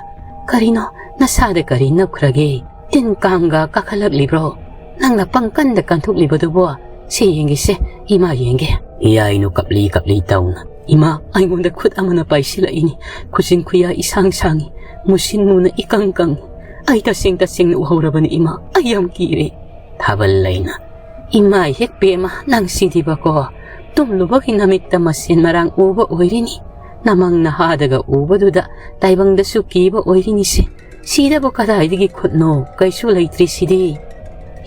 ꯀꯔꯤꯅꯣ, ꯅꯁꯥꯗ ꯀꯔꯤ ꯅꯞꯈ꯭ꯔꯒꯦ? ꯇꯤꯟ ꯀꯥꯡꯒ ꯀꯥꯈꯠꯂꯛꯂꯤꯕ꯭ꯔꯣ? ꯅꯪꯅ ꯄꯪꯀꯟꯗ ꯀꯟꯊꯣꯛꯂꯤꯕꯗꯨꯕꯣ? ꯁꯦ ꯌꯦꯡꯒꯦꯁꯦ, ꯏꯃꯥ ꯌꯦꯡꯒꯦ꯫" ꯌꯥꯏꯅꯨ ꯀꯞꯂꯤ ꯀꯞꯂꯤ ꯇꯧꯅ, "ꯏꯃꯥ, ꯑꯩꯉꯣꯟꯗ ꯈꯨꯠ ꯑꯃꯅ ꯄꯥꯏꯁꯤꯜꯂꯛꯏꯅꯤ꯫ ꯈꯨꯖꯤꯟ ꯈꯨꯌꯥ ꯏꯁꯥꯡ ꯁꯥꯡꯉꯤ, ꯃꯨꯁꯤꯟ ꯃꯨꯅ ꯏꯀꯪ ꯀꯪꯉꯤ꯫ ꯑꯩ ꯇꯁꯦꯡ ꯇꯁꯦꯡꯅ ꯎꯍꯧꯔꯕꯅꯤ ꯏꯃꯥ, ꯑꯩ ꯌꯥꯝ ꯀꯤꯔꯦ꯫" ꯊꯥꯕꯜꯂꯩꯅ, "ꯏꯃꯥ ꯍꯦꯛ ꯄꯦꯝꯃ, ꯅꯪ ꯁꯤꯗꯤꯕꯀꯣ꯫ ꯇꯨꯝꯂꯨꯕꯒꯤ ꯅꯃꯤꯠꯇ ꯃꯁꯦꯟ ꯃꯔꯥꯡ ꯎꯕ ꯑꯣꯏꯔꯤꯅꯤ꯫ ꯅꯃꯪ ꯅꯍꯥꯗꯒ ꯎꯕꯗꯨꯗ ꯇꯥꯏꯕꯪꯗꯁꯨ ꯀꯤꯕ ꯑꯣꯏꯔꯤꯅꯤꯁꯦ꯫ ꯁꯤꯗꯕꯨ ꯀꯗꯥꯏꯗꯒꯤ ꯈꯨꯠꯅꯣ? ꯀꯩꯁꯨ ꯂꯩꯇ꯭ꯔꯤꯁꯤꯗꯤ꯫"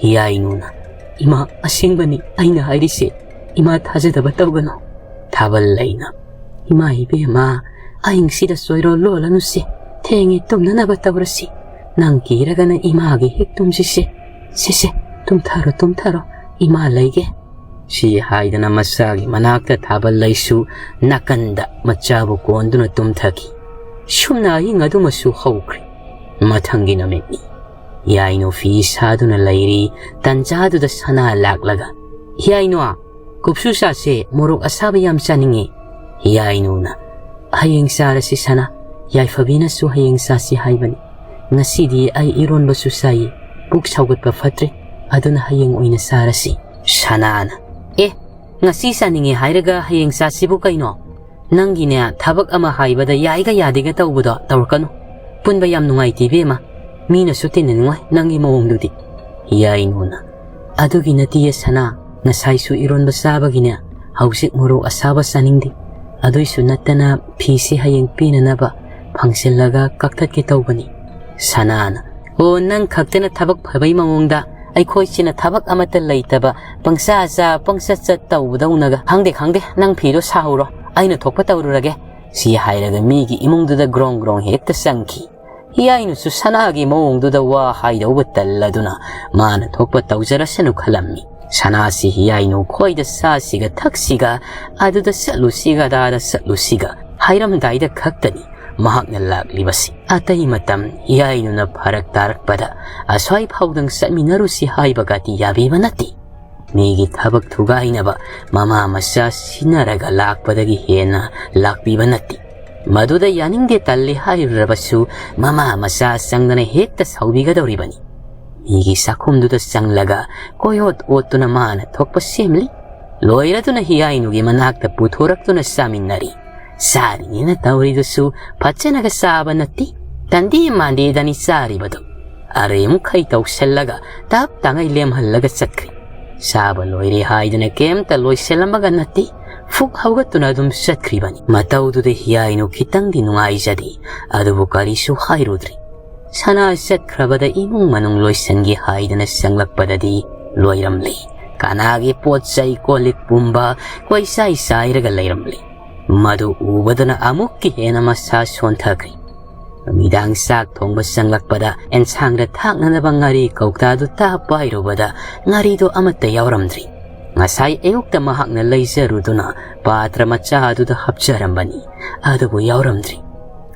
ꯌꯥꯏꯅꯨꯅ, "ꯏꯃꯥ, ꯑꯁꯦꯡꯕꯅꯤ ꯑꯩꯅ ꯍꯥꯏꯔꯤꯁꯦ꯫ ꯏꯃꯥ ꯊꯥꯖꯗꯕ ꯇꯧꯒꯅꯨ꯫" ꯊꯥꯕꯜꯂꯩꯅ, "ꯏꯃꯥ ꯏꯕꯦꯝꯃ, ꯑꯍꯤꯡꯁꯤꯗ ꯆꯣꯏꯔꯣꯜ ꯂꯣꯜꯂꯅꯨꯁꯦ꯫ ꯊꯦꯡꯉꯦ, ꯇꯨꯝꯅꯅꯕ ꯇꯧꯔꯁꯤ꯫ ꯅꯪ ꯀꯤꯔꯒꯅ ꯏꯃꯥꯒꯤ ꯍꯦꯛ ꯇꯨꯝꯁꯤꯁꯦ꯫ ꯁꯦ ꯁꯦ, ꯇꯨꯝꯊꯔꯣ ꯇꯨꯝꯊꯔꯣ, ꯏꯃꯥ ꯂꯩꯒꯦ꯫" ꯁꯤ ꯍꯥꯏꯗꯅ ꯃꯆꯥꯒꯤ ꯃꯅꯥꯛꯇ ꯊꯥꯕꯜꯂꯩꯁꯨ ꯅꯥꯀꯟꯗ ꯃꯆꯥꯕꯨ ꯀꯣꯟꯗꯨꯅ ꯇꯨꯝꯊꯈꯤ꯫ ꯁꯨꯝꯅ ꯑꯍꯤꯡ ꯑꯗꯨꯃꯁꯨ ꯍꯧꯈ꯭ꯔꯦ꯫ ꯃꯊꯪꯒꯤ ꯅꯨꯃꯤꯠꯅꯤ꯫ ꯌꯥꯏꯅꯨ ꯐꯤ ꯁꯥꯗꯨꯅ ꯂꯩꯔꯤ꯫ ꯇꯟꯖꯥꯗꯨꯗ ꯁꯅꯥ ꯂꯥꯛꯂꯒ, "ꯌꯥꯏꯅꯨ, ꯀꯨꯞꯁꯨ ꯆꯥꯁꯦ, ꯃꯣꯔꯣꯛ ꯑꯁꯥꯕ ꯌꯥꯝ ꯆꯥꯅꯤꯡꯉꯤ꯫" ꯌꯥꯏꯅꯨꯅ, "ꯍꯌꯦꯡ ꯆꯥꯔꯁꯤ ꯁꯅꯥ, ꯌꯥꯏꯐꯕꯤꯅꯁꯨ ꯍꯌꯦꯡ ꯆꯥꯁꯤ ꯍꯥꯏꯕꯅꯤ꯫ ꯉꯁꯤꯗꯤ ꯑꯩ ꯏꯔꯣꯟꯕꯁꯨ ꯆꯥꯏꯌꯦ, ꯄꯨꯛ ꯁꯧꯒꯠꯄ ꯐꯠꯇ꯭ꯔꯦ, ꯑꯗꯨꯅ ꯍꯌꯦꯡ ꯑꯣꯏꯅ ꯆꯥꯔꯁꯤ꯫" ꯁꯅꯥꯅ, "ꯑꯦ, ꯉꯁꯤ ꯆꯥꯅꯤꯡꯉꯦ ꯍꯥꯏꯔꯒ ꯍꯌꯦꯡ ꯆꯥꯁꯤꯕꯨ ꯀꯩꯅꯣ? ꯅꯪꯒꯤꯅꯦ, ꯊꯕꯛ ꯑꯃ ꯍꯥꯏꯕꯗ ꯌꯥꯏꯒ ꯌꯥꯗꯦꯒ ꯇꯧꯕꯗꯣ ꯇꯧꯔꯛꯀꯅꯨ꯫ ꯄꯨꯟꯕ ꯌꯥꯝ ꯅꯨꯡꯉꯥꯏꯇꯦ ꯏꯕꯦꯝꯃ, ꯃꯤꯅꯁꯨ ꯇꯤꯟꯅꯅꯤꯡꯉꯣꯏ ꯅꯪꯒꯤ ꯃꯑꯣꯡꯗꯨꯗꯤ꯫" ꯌꯥꯏꯅꯨꯅ, "ꯑꯗꯨꯒꯤ ꯅꯠꯇꯤꯌꯦ ꯁꯅꯥ, ꯉꯁꯥꯏꯁꯨ ꯏꯔꯣꯟꯕ ꯆꯥꯕꯒꯤꯅꯦ, ꯍꯧꯖꯤꯛ ꯃꯣꯔꯣꯛ ꯑꯁꯥꯕ ꯆꯥꯅꯤꯡꯗꯦ꯫ ꯑꯗꯨꯏꯁꯨ ꯅꯠꯇꯅ ꯐꯤꯁꯤ ꯍꯌꯦꯡ ꯄꯤꯅꯅꯕ ꯐꯪꯁꯤꯜꯂꯒ ꯀꯛꯊꯠꯀꯦ ꯇꯧꯕꯅꯤ꯫" ꯁꯅꯥꯅ, "ꯑꯣ, ꯅꯪ ꯈꯛꯇꯅ ꯊꯕꯛ ꯐꯕꯩ ꯃꯑꯣꯡꯗ, ꯑꯩꯈꯣꯏꯁꯤꯅ ꯊꯕꯛ ꯑꯃꯠꯇ ꯂꯩꯇꯕ, ꯄꯪꯆꯥ ꯆꯥ ꯄꯪꯆꯠ ꯆꯠ ꯇꯧꯕꯗꯧꯅꯒ꯫ ꯈꯪꯗꯦ ꯈꯪꯗꯦ, ꯅꯪ ꯐꯤꯗꯣ ꯁꯥꯍꯧꯔꯣ, ꯑꯩꯅ ꯊꯣꯛꯄ ꯇꯧꯔꯨꯔꯒꯦ꯫" ꯁꯤ ꯍꯥꯏꯔꯒ ꯃꯤꯒꯤ ꯏꯃꯨꯡꯗꯨꯗ ꯒ꯭ꯔꯣꯡ ꯒ꯭ꯔꯣꯡ ꯍꯦꯛꯇ ꯆꯪꯈꯤ꯫ ꯌꯥꯏꯅꯨꯁꯨ ꯁꯅꯥꯒꯤ ꯃꯑꯣꯡꯗꯨꯗ ꯋꯥ ꯍꯥꯏꯗꯧꯕ ꯇꯜꯂꯗꯨꯅ ꯃꯥꯅ ꯊꯣꯛꯄ ꯇꯧꯖꯔꯁꯅꯨ ꯈꯜꯂꯝꯃꯤ꯫ ꯁꯅꯥꯁꯤ ꯌꯥꯏꯅꯨ ꯈꯣꯏꯗ ꯆꯥꯁꯤꯒ ꯊꯛꯁꯤꯒ, ꯑꯗꯨꯗ ꯆꯠꯂꯨꯁꯤꯒ ꯑꯗꯥꯗ ꯆꯠꯂꯨꯁꯤꯒ ꯍꯥꯏꯔꯝꯗꯥꯏꯗ ꯈꯛꯇꯅꯤ ꯃꯍꯥꯛꯅ ꯂꯥꯛꯂꯤꯕꯁꯤ꯫ ꯑꯇꯩ ꯃꯇꯝ ꯍꯤꯌꯥꯏꯅꯨꯅ ꯐꯔꯛ ꯇꯥꯔꯛꯄꯗ ꯑꯁ꯭ꯋꯥꯏ ꯐꯥꯎꯗꯪ ꯆꯠꯃꯤꯟꯅꯔꯨꯁꯤ ꯍꯥꯏꯕꯒꯗꯤ ꯌꯥꯕꯤꯕ ꯅꯠꯇꯦ꯫ ꯃꯤꯒꯤ ꯊꯕꯛ ꯊꯨꯒꯥꯏꯅꯕ ꯃꯃꯥ ꯃꯆꯥ ꯁꯤꯟꯅꯔꯒ ꯂꯥꯛꯄꯗꯒꯤ ꯍꯦꯟꯅ ꯂꯥꯛꯄꯤꯕ ꯅꯠꯇꯦ꯫ ꯃꯗꯨꯗ ꯌꯥꯅꯤꯡꯗꯦ ꯇꯜꯂꯤ ꯍꯥꯏꯔꯨꯔꯕꯁꯨ ꯃꯃꯥ ꯃꯆꯥ ꯆꯪꯗꯅ ꯍꯦꯛꯇ ꯁꯥꯎꯕꯤꯒꯗꯧꯔꯤꯕꯅꯤ꯫ ꯃꯤꯒꯤ ꯆꯥꯛꯈꯨꯝꯗꯨꯗ ꯆꯪꯂꯒ ꯀꯣꯏꯑꯣꯠ ꯑꯣꯠꯇꯨꯅ ꯃꯥꯅ ꯊꯣꯛꯄ ꯁꯦꯝꯂꯤ꯫ ꯂꯣꯏꯔꯗꯨꯅ ꯍꯤꯌꯥꯏꯅꯨꯒꯤ ꯃꯅꯥꯛꯇ ꯄꯨꯊꯣꯔꯛꯇꯨꯅ ꯆꯥꯃꯤꯟꯅꯔꯤ꯫ ꯆꯥꯔꯤꯅꯦꯅ ꯇꯧꯔꯤꯗꯨꯁꯨ ꯐꯠꯖꯅꯒ ꯆꯥꯕ ꯅꯠꯇꯦ꯫ ꯇꯟꯗꯤ ꯃꯥꯟꯗꯦꯗꯅꯤ ꯆꯥꯔꯤꯕꯗꯨ꯫ ꯑꯔꯦꯝꯈꯩ ꯇꯧꯁꯜꯂꯒ ꯇꯞ ꯇꯥꯉꯩ ꯂꯦꯝꯍꯜꯂꯒ ꯆꯠꯈ꯭ꯔꯤ꯫ ꯆꯥꯕ ꯂꯣꯏꯔꯦ ꯍꯥꯏꯗꯨꯅ ꯀꯩꯝꯇ ꯂꯣꯏꯁꯤꯜꯂꯝꯃꯒ ꯅꯠꯇꯦ, ꯐꯨꯛ ꯍꯧꯒꯠꯇꯨꯅ ꯑꯗꯨꯝ ꯆꯠꯈ꯭ꯔꯤꯕꯅꯤ꯫ ꯃꯇꯧꯗꯨꯗ ꯍꯤꯌꯥꯏꯅꯨ ꯈꯤꯇꯪꯗꯤ ꯅꯨꯡꯉꯥꯏꯖꯗꯦ, ꯑꯗꯨꯕꯨ ꯀꯔꯤꯁꯨ ꯍꯥꯏꯔꯨꯗ꯭ꯔꯤ꯫ ꯁꯅꯥ ꯆꯠꯈ꯭ꯔꯕꯗ ꯏꯃꯨꯡ ꯃꯅꯨꯡ ꯂꯣꯏꯁꯤꯟꯒꯦ ꯍꯥꯏꯗꯅ ꯆꯪꯂꯛꯄꯗꯗꯤ ꯂꯣꯏꯔꯝꯂꯦ꯫ ꯀꯅꯥꯒꯤ ꯄꯣꯠ ꯆꯩ ꯀꯣꯜ ꯂꯤꯛ ꯄꯨꯝꯕ ꯀꯣꯏꯆꯥꯏ ꯆꯥꯏꯔꯒ ꯂꯩꯔꯝꯂꯦ꯫ ꯃꯗꯨ ꯎꯕꯗꯅ ꯑꯃꯨꯛꯀ ꯍꯦꯟꯅ ꯃꯁꯥ ꯁꯣꯟꯊꯈ꯭ꯔꯦ꯫ ꯅꯨꯃꯤꯗꯥꯡ ꯆꯥꯛ ꯊꯣꯡꯕ ꯆꯪꯂꯛꯄꯗ ꯑꯦꯟꯁꯥꯡꯗ ꯊꯥꯛꯅꯅꯕ ꯉꯥꯔꯤ ꯀꯧꯇꯥꯗꯨ ꯇꯥ ꯄꯥꯏꯔꯨꯕꯗ ꯉꯥꯔꯤꯗꯣ ꯑꯃꯠꯇ ꯌꯥꯎꯔꯝꯗ꯭ꯔꯤ꯫ ꯉꯁꯥꯏ ꯑꯌꯨꯛꯇ ꯃꯍꯥꯛꯅ ꯂꯩꯖꯔꯨꯗꯨꯅ ꯄꯥꯇ꯭ꯔ ꯃꯆꯥ ꯑꯗꯨꯗ ꯍꯥꯞꯆꯔꯝꯕꯅꯤ, ꯑꯗꯨꯕꯨ ꯌꯥꯎꯔꯝꯗ꯭ꯔꯤ꯫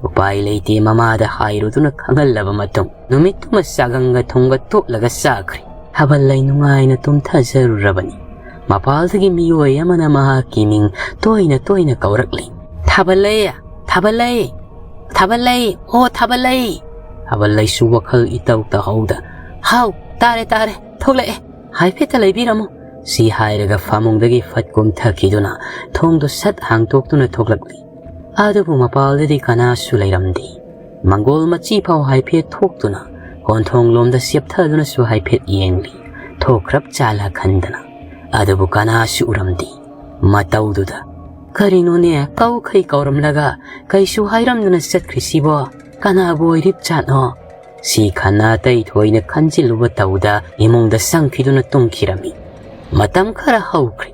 ꯎꯄꯥꯏ ꯂꯩꯇꯦ ꯃꯃꯥꯗ ꯍꯥꯏꯔꯨꯗꯨꯅ ꯈꯪꯍꯜꯂꯕ ꯃꯇꯨꯡ ꯅꯨꯃꯤꯠꯇꯨꯃ ꯆꯥꯒꯪꯒ ꯊꯨꯝꯒ ꯇꯣꯠꯂꯒ ꯆꯥꯈ꯭ꯔꯦ꯫ ꯊꯥꯕꯜꯂꯩ ꯅꯨꯡꯉꯥꯏꯅ ꯇꯨꯝꯊꯖꯔꯨꯔꯕꯅꯤ꯫ ꯃꯄꯥꯜꯗꯒꯤ ꯃꯤꯑꯣꯏ ꯑꯃꯅ ꯃꯍꯥꯛꯀꯤ ꯃꯤꯡ ꯇꯣꯏꯅ ꯇꯣꯏꯅ ꯀꯧꯔꯛꯂꯤ꯫ "ꯊꯥꯕꯜꯂꯩ! ꯊꯥꯕꯜꯂꯩ! ꯊꯥꯕꯜꯂꯩ! ꯑꯣ ꯊꯥꯕꯜꯂꯩ!" ꯊꯥꯕꯜꯂꯩꯁꯨ ꯋꯥꯈꯜ ꯏꯇꯧ ꯇꯧꯍꯧꯗ, "ꯍꯥꯎ, ꯇꯥꯔꯦ ꯇꯥꯔꯦ, ꯊꯣꯛꯂꯛꯑꯦ, ꯍꯥꯏꯐꯦꯠꯇ ꯂꯩꯕꯤꯔꯝꯃꯨ" ꯁꯤ ꯍꯥꯏꯔꯒ ꯐꯃꯨꯡꯗꯒꯤ ꯐꯠ ꯀꯨꯝꯊꯈꯤꯗꯨꯅ ꯊꯣꯡꯗꯨ ꯁꯠ ꯍꯥꯡꯇꯣꯛꯇꯨꯅ ꯊꯣꯛꯂꯛꯂꯤ꯫ ꯑꯗꯨꯕꯨ ꯃꯄꯥꯜꯗꯗꯤ ꯀꯅꯥꯁꯨ ꯂꯩꯔꯝꯗꯦ꯫ ꯃꯪꯒꯣꯜ ꯃꯆꯤ ꯐꯥꯎ ꯍꯥꯏꯐꯦꯠ ꯊꯣꯛꯇꯨꯅ ꯀꯣꯟꯊꯣꯡꯂꯣꯝꯗ ꯆꯦꯞꯊꯗꯨꯅꯁꯨ ꯍꯥꯏꯐꯦꯠ ꯌꯦꯡꯂꯤ꯫ ꯊꯣꯛꯈ꯭ꯔꯞ ꯆꯥꯜꯂ ꯈꯟꯗꯅ꯫ ꯑꯗꯨꯕꯨ ꯀꯅꯥꯁꯨ ꯎꯔꯝꯗꯦ꯫ ꯃꯇꯧꯗꯨꯗ, "ꯀꯔꯤꯅꯣꯅꯦ, ꯀꯧꯈꯩ ꯀꯧꯔꯝꯂꯒ ꯀꯩꯁꯨ ꯍꯥꯏꯔꯝꯗꯅ ꯆꯠꯈ꯭ꯔꯤꯁꯤꯕꯣ? ꯀꯅꯥꯕꯨ ꯑꯣꯏꯔꯤꯕ ꯖꯥꯠꯅꯣ?" ꯁꯤ ꯈꯟꯅ ꯑꯇꯩ ꯊꯣꯏꯅ ꯈꯟꯖꯤꯜꯂꯨꯕ ꯇꯧꯗ ꯏꯃꯨꯡꯗ ꯆꯪꯈꯤꯗꯨꯅ ꯇꯨꯝꯈꯤꯔꯝꯃꯤ꯫ ꯃꯇꯝ ꯈꯔ ꯍꯧꯈ꯭ꯔꯦ꯫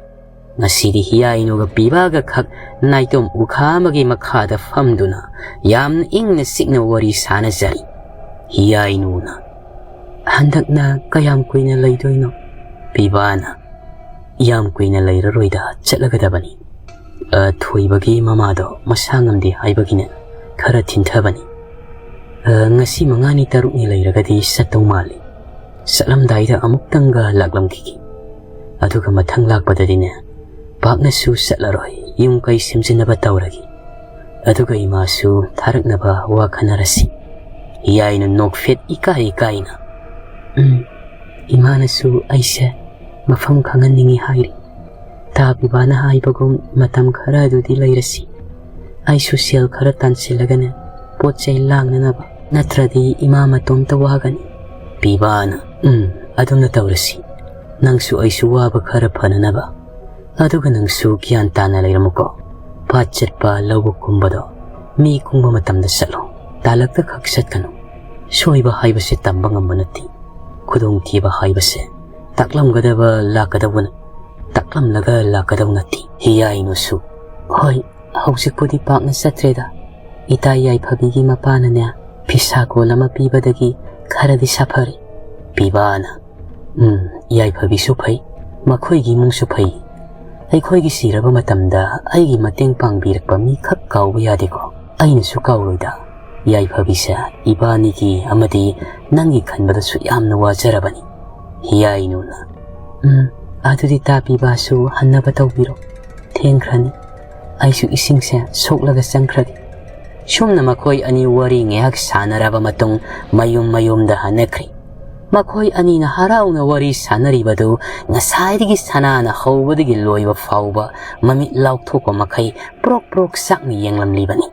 ꯉꯁꯤꯗꯤ ꯍꯤꯌꯥꯏꯅꯨꯒ ꯄꯤꯕꯥꯒ ꯈꯛ ꯅꯥꯏꯇꯣꯝ ꯎꯈꯥ ꯑꯃꯒꯤ ꯃꯈꯥꯗ ꯐꯝꯗꯨꯅ ꯌꯥꯝꯅ ꯏꯪꯅ ꯆꯤꯛꯅ ꯋꯥꯔꯤ ꯁꯥꯅꯖꯔꯤ꯫ ꯍꯤꯌꯥꯏꯅꯨꯅ, "ꯍꯟꯗꯛꯅ ꯀꯌꯥꯝ ꯀꯨꯏꯅ ꯂꯩꯗꯣꯏꯅꯣ?" ꯄꯤꯕꯥꯅ, "ꯌꯥꯝ ꯀꯨꯏꯅ ꯂꯩꯔꯔꯣꯏꯗ, ꯆꯠꯂꯒꯗꯕꯅꯤ"꯫ ꯑ, ꯊꯣꯏꯕꯒꯤ ꯃꯃꯥꯗꯣ ꯃꯁꯥ ꯉꯝꯗꯦ ꯍꯥꯏꯕꯒꯤꯅꯦ ꯈꯔ ꯊꯤꯟꯊꯕꯅꯤ꯫ ꯑ, ꯉꯁꯤ ꯃꯉꯥꯅꯤ ꯇꯔꯨꯛꯅꯤ ꯂꯩꯔꯒꯗꯤ ꯆꯠꯇꯧ ꯃꯥꯜꯂꯤ꯫ ꯆꯠꯂꯝꯗꯥꯏꯗ ꯑꯃꯨꯛꯇꯪꯒ ꯂꯥꯛꯂꯝꯈꯤꯒꯦ꯫ ꯑꯗꯨꯒ ꯃꯊꯪ ꯂꯥꯛꯄꯗꯗꯤꯅꯦ, ꯄꯥꯛꯅꯁꯨ ꯆꯠꯂꯔꯣꯏ, ꯌꯨꯝ ꯀꯩ ꯁꯦꯝꯖꯤꯟꯅꯕ ꯇꯧꯔꯒꯦ꯫ ꯑꯗꯨꯒ ꯏꯃꯥꯁꯨ ꯊꯥꯔꯛꯅꯕ ꯋꯥ ꯈꯟꯅꯔꯁꯤ꯫ ꯍꯤꯌꯥꯏꯅ ꯅꯣꯛꯐꯦꯠ ꯏꯀꯥꯏ ꯏꯀꯥꯏꯅ, "ꯎꯝ, ꯏꯃꯥꯅꯁꯨ ꯑꯩꯁꯦ ꯃꯐꯝ ꯈꯪꯍꯟꯅꯤꯡꯏ ꯍꯥꯏꯔꯤ꯫ ꯇꯥ ꯄꯤꯕꯥꯅ ꯍꯥꯏꯕꯒꯨꯝ ꯃꯇꯝ ꯈꯔ ꯑꯗꯨꯗꯤ ꯂꯩꯔꯁꯤ꯫ ꯑꯩꯁꯨ ꯁꯦꯜ ꯈꯔ ꯇꯥꯟꯁꯤꯜꯂꯒꯅꯦ ꯄꯣꯠ ꯆꯩ ꯂꯥꯡꯅꯅꯕ, ꯅꯠꯇ꯭ꯔꯗꯤ ꯏꯃꯥ ꯃꯇꯣꯝꯇ ꯋꯥꯒꯅꯤ꯫" ꯄꯤꯕꯥꯅ, "ꯎꯝ, ꯑꯗꯨꯝꯅ ꯇꯧꯔꯁꯤ꯫ ꯅꯪꯁꯨ ꯑꯩꯁꯨ ꯋꯥꯕ ꯈꯔ ꯐꯅꯅꯕ꯫ ꯑꯗꯨꯒ ꯅꯪꯁꯨ ꯒ꯭ꯌꯥꯟ ꯇꯥꯅ ꯂꯩꯔꯝꯃꯨꯀꯣ꯫ ꯄꯥꯠ ꯆꯠꯄ, ꯂꯧꯕꯨꯛ ꯀꯨꯝꯕꯗꯣ ꯃꯤ ꯀꯨꯝꯕ ꯃꯇꯝꯗ ꯆꯠꯂꯣ꯫ ꯇꯥꯂꯛꯇ ꯈꯛ ꯆꯠꯀꯅꯨ꯫ ꯁꯣꯏꯕ ꯍꯥꯏꯕꯁꯦ ꯇꯝꯕ ꯉꯝꯕ ꯅꯠꯇꯦ꯫ ꯈꯨꯗꯣꯡꯊꯤꯕ ꯍꯥꯏꯕꯁꯦ ꯇꯥꯛꯂꯝꯒꯗꯕ ꯂꯥꯛꯀꯗꯧꯕ ꯅ-, ꯇꯥꯛꯂꯝꯂꯒ ꯂꯥꯛꯀꯗꯧ ꯅꯠꯇꯦ꯫" ꯍꯤꯌꯥꯏꯅꯨꯁꯨ, "ꯍꯣꯏ, ꯍꯧꯖꯤꯛꯄꯨꯗꯤ ꯄꯥꯛꯅ ꯆꯠꯇ꯭ꯔꯦꯗ꯫ ꯏꯇꯥ ꯌꯥꯏꯐꯕꯤꯒꯤ ꯃꯄꯥꯅꯅꯦ ꯐꯤꯁꯥ ꯀꯣꯜ ꯑꯃ ꯄꯤꯕꯗꯒꯤ ꯈꯔꯗꯤ ꯁꯥꯐꯔꯦ꯫" ꯄꯤꯕꯥꯅ, "ꯎꯝ, ꯌꯥꯏꯐꯕꯤꯁꯨ ꯐꯩ, ꯃꯈꯣꯏꯒꯤ ꯏꯃꯨꯡꯁꯨ ꯐꯩ꯫ ꯑꯩꯈꯣꯏꯒꯤ ꯁꯤꯔꯕ ꯃꯇꯝꯗ ꯑꯩꯒꯤ ꯃꯇꯦꯡ ꯄꯥꯡꯕꯤꯔꯛꯄ ꯃꯤꯈꯛ ꯀꯥꯎꯕ ꯌꯥꯗꯦꯀꯣ꯫ ꯑꯩꯅꯁꯨ ꯀꯥꯎꯔꯣꯏꯗ꯫ ꯌꯥꯏꯐꯕꯤꯁꯦ ꯏꯕꯥꯅꯤꯒꯤ ꯑꯃꯗꯤ ꯅꯪꯒꯤ ꯈꯟꯕꯗꯁꯨ ꯌꯥꯝꯅ ꯋꯥꯖꯔꯕꯅꯤ꯫" ꯍꯤꯌꯥꯏꯅꯨꯅ, "ꯎꯝ, ꯑꯗꯨꯗꯤ ꯇꯥ ꯄꯤꯕꯥꯁꯨ ꯍꯟꯅꯕ ꯇꯧꯕꯤꯔꯣ꯫ ꯊꯦꯡꯈ꯭ꯔꯅꯤ꯫ ꯑꯩꯁꯨ ꯏꯁꯤꯡꯁꯦ ꯁꯣꯛꯂꯒ ꯆꯪꯈ꯭ꯔꯒꯦ꯫" ꯁꯨꯝꯅ ꯃꯈꯣꯏ ꯑꯅꯤ ꯋꯥꯔꯤ ꯉꯥꯏꯍꯥꯛ ꯁꯥꯟꯅꯔꯕ ꯃꯇꯨꯡ ꯃꯌꯨꯝ ꯃꯌꯨꯝꯗ ꯍꯟꯅꯈ꯭ꯔꯦ꯫ ꯃꯈꯣꯏ ꯑꯅꯤꯅ ꯍꯔꯥꯎꯅ ꯋꯥꯔꯤ ꯁꯥꯟꯅꯔꯤꯕꯗꯨ ꯉꯁꯥꯏꯗꯒꯤ ꯁꯅꯥꯅ ꯍꯧꯕꯗꯒꯤ ꯂꯣꯏꯕ ꯐꯥꯎꯕ ꯃꯃꯤꯠ ꯂꯥꯎꯊꯣꯛꯄ ꯃꯈꯩ ꯄ꯭ꯔꯣꯛ ꯄ꯭ꯔꯣꯛ ꯆꯥꯛꯅ ꯌꯦꯡꯂꯝꯂꯤꯕꯅꯤ꯫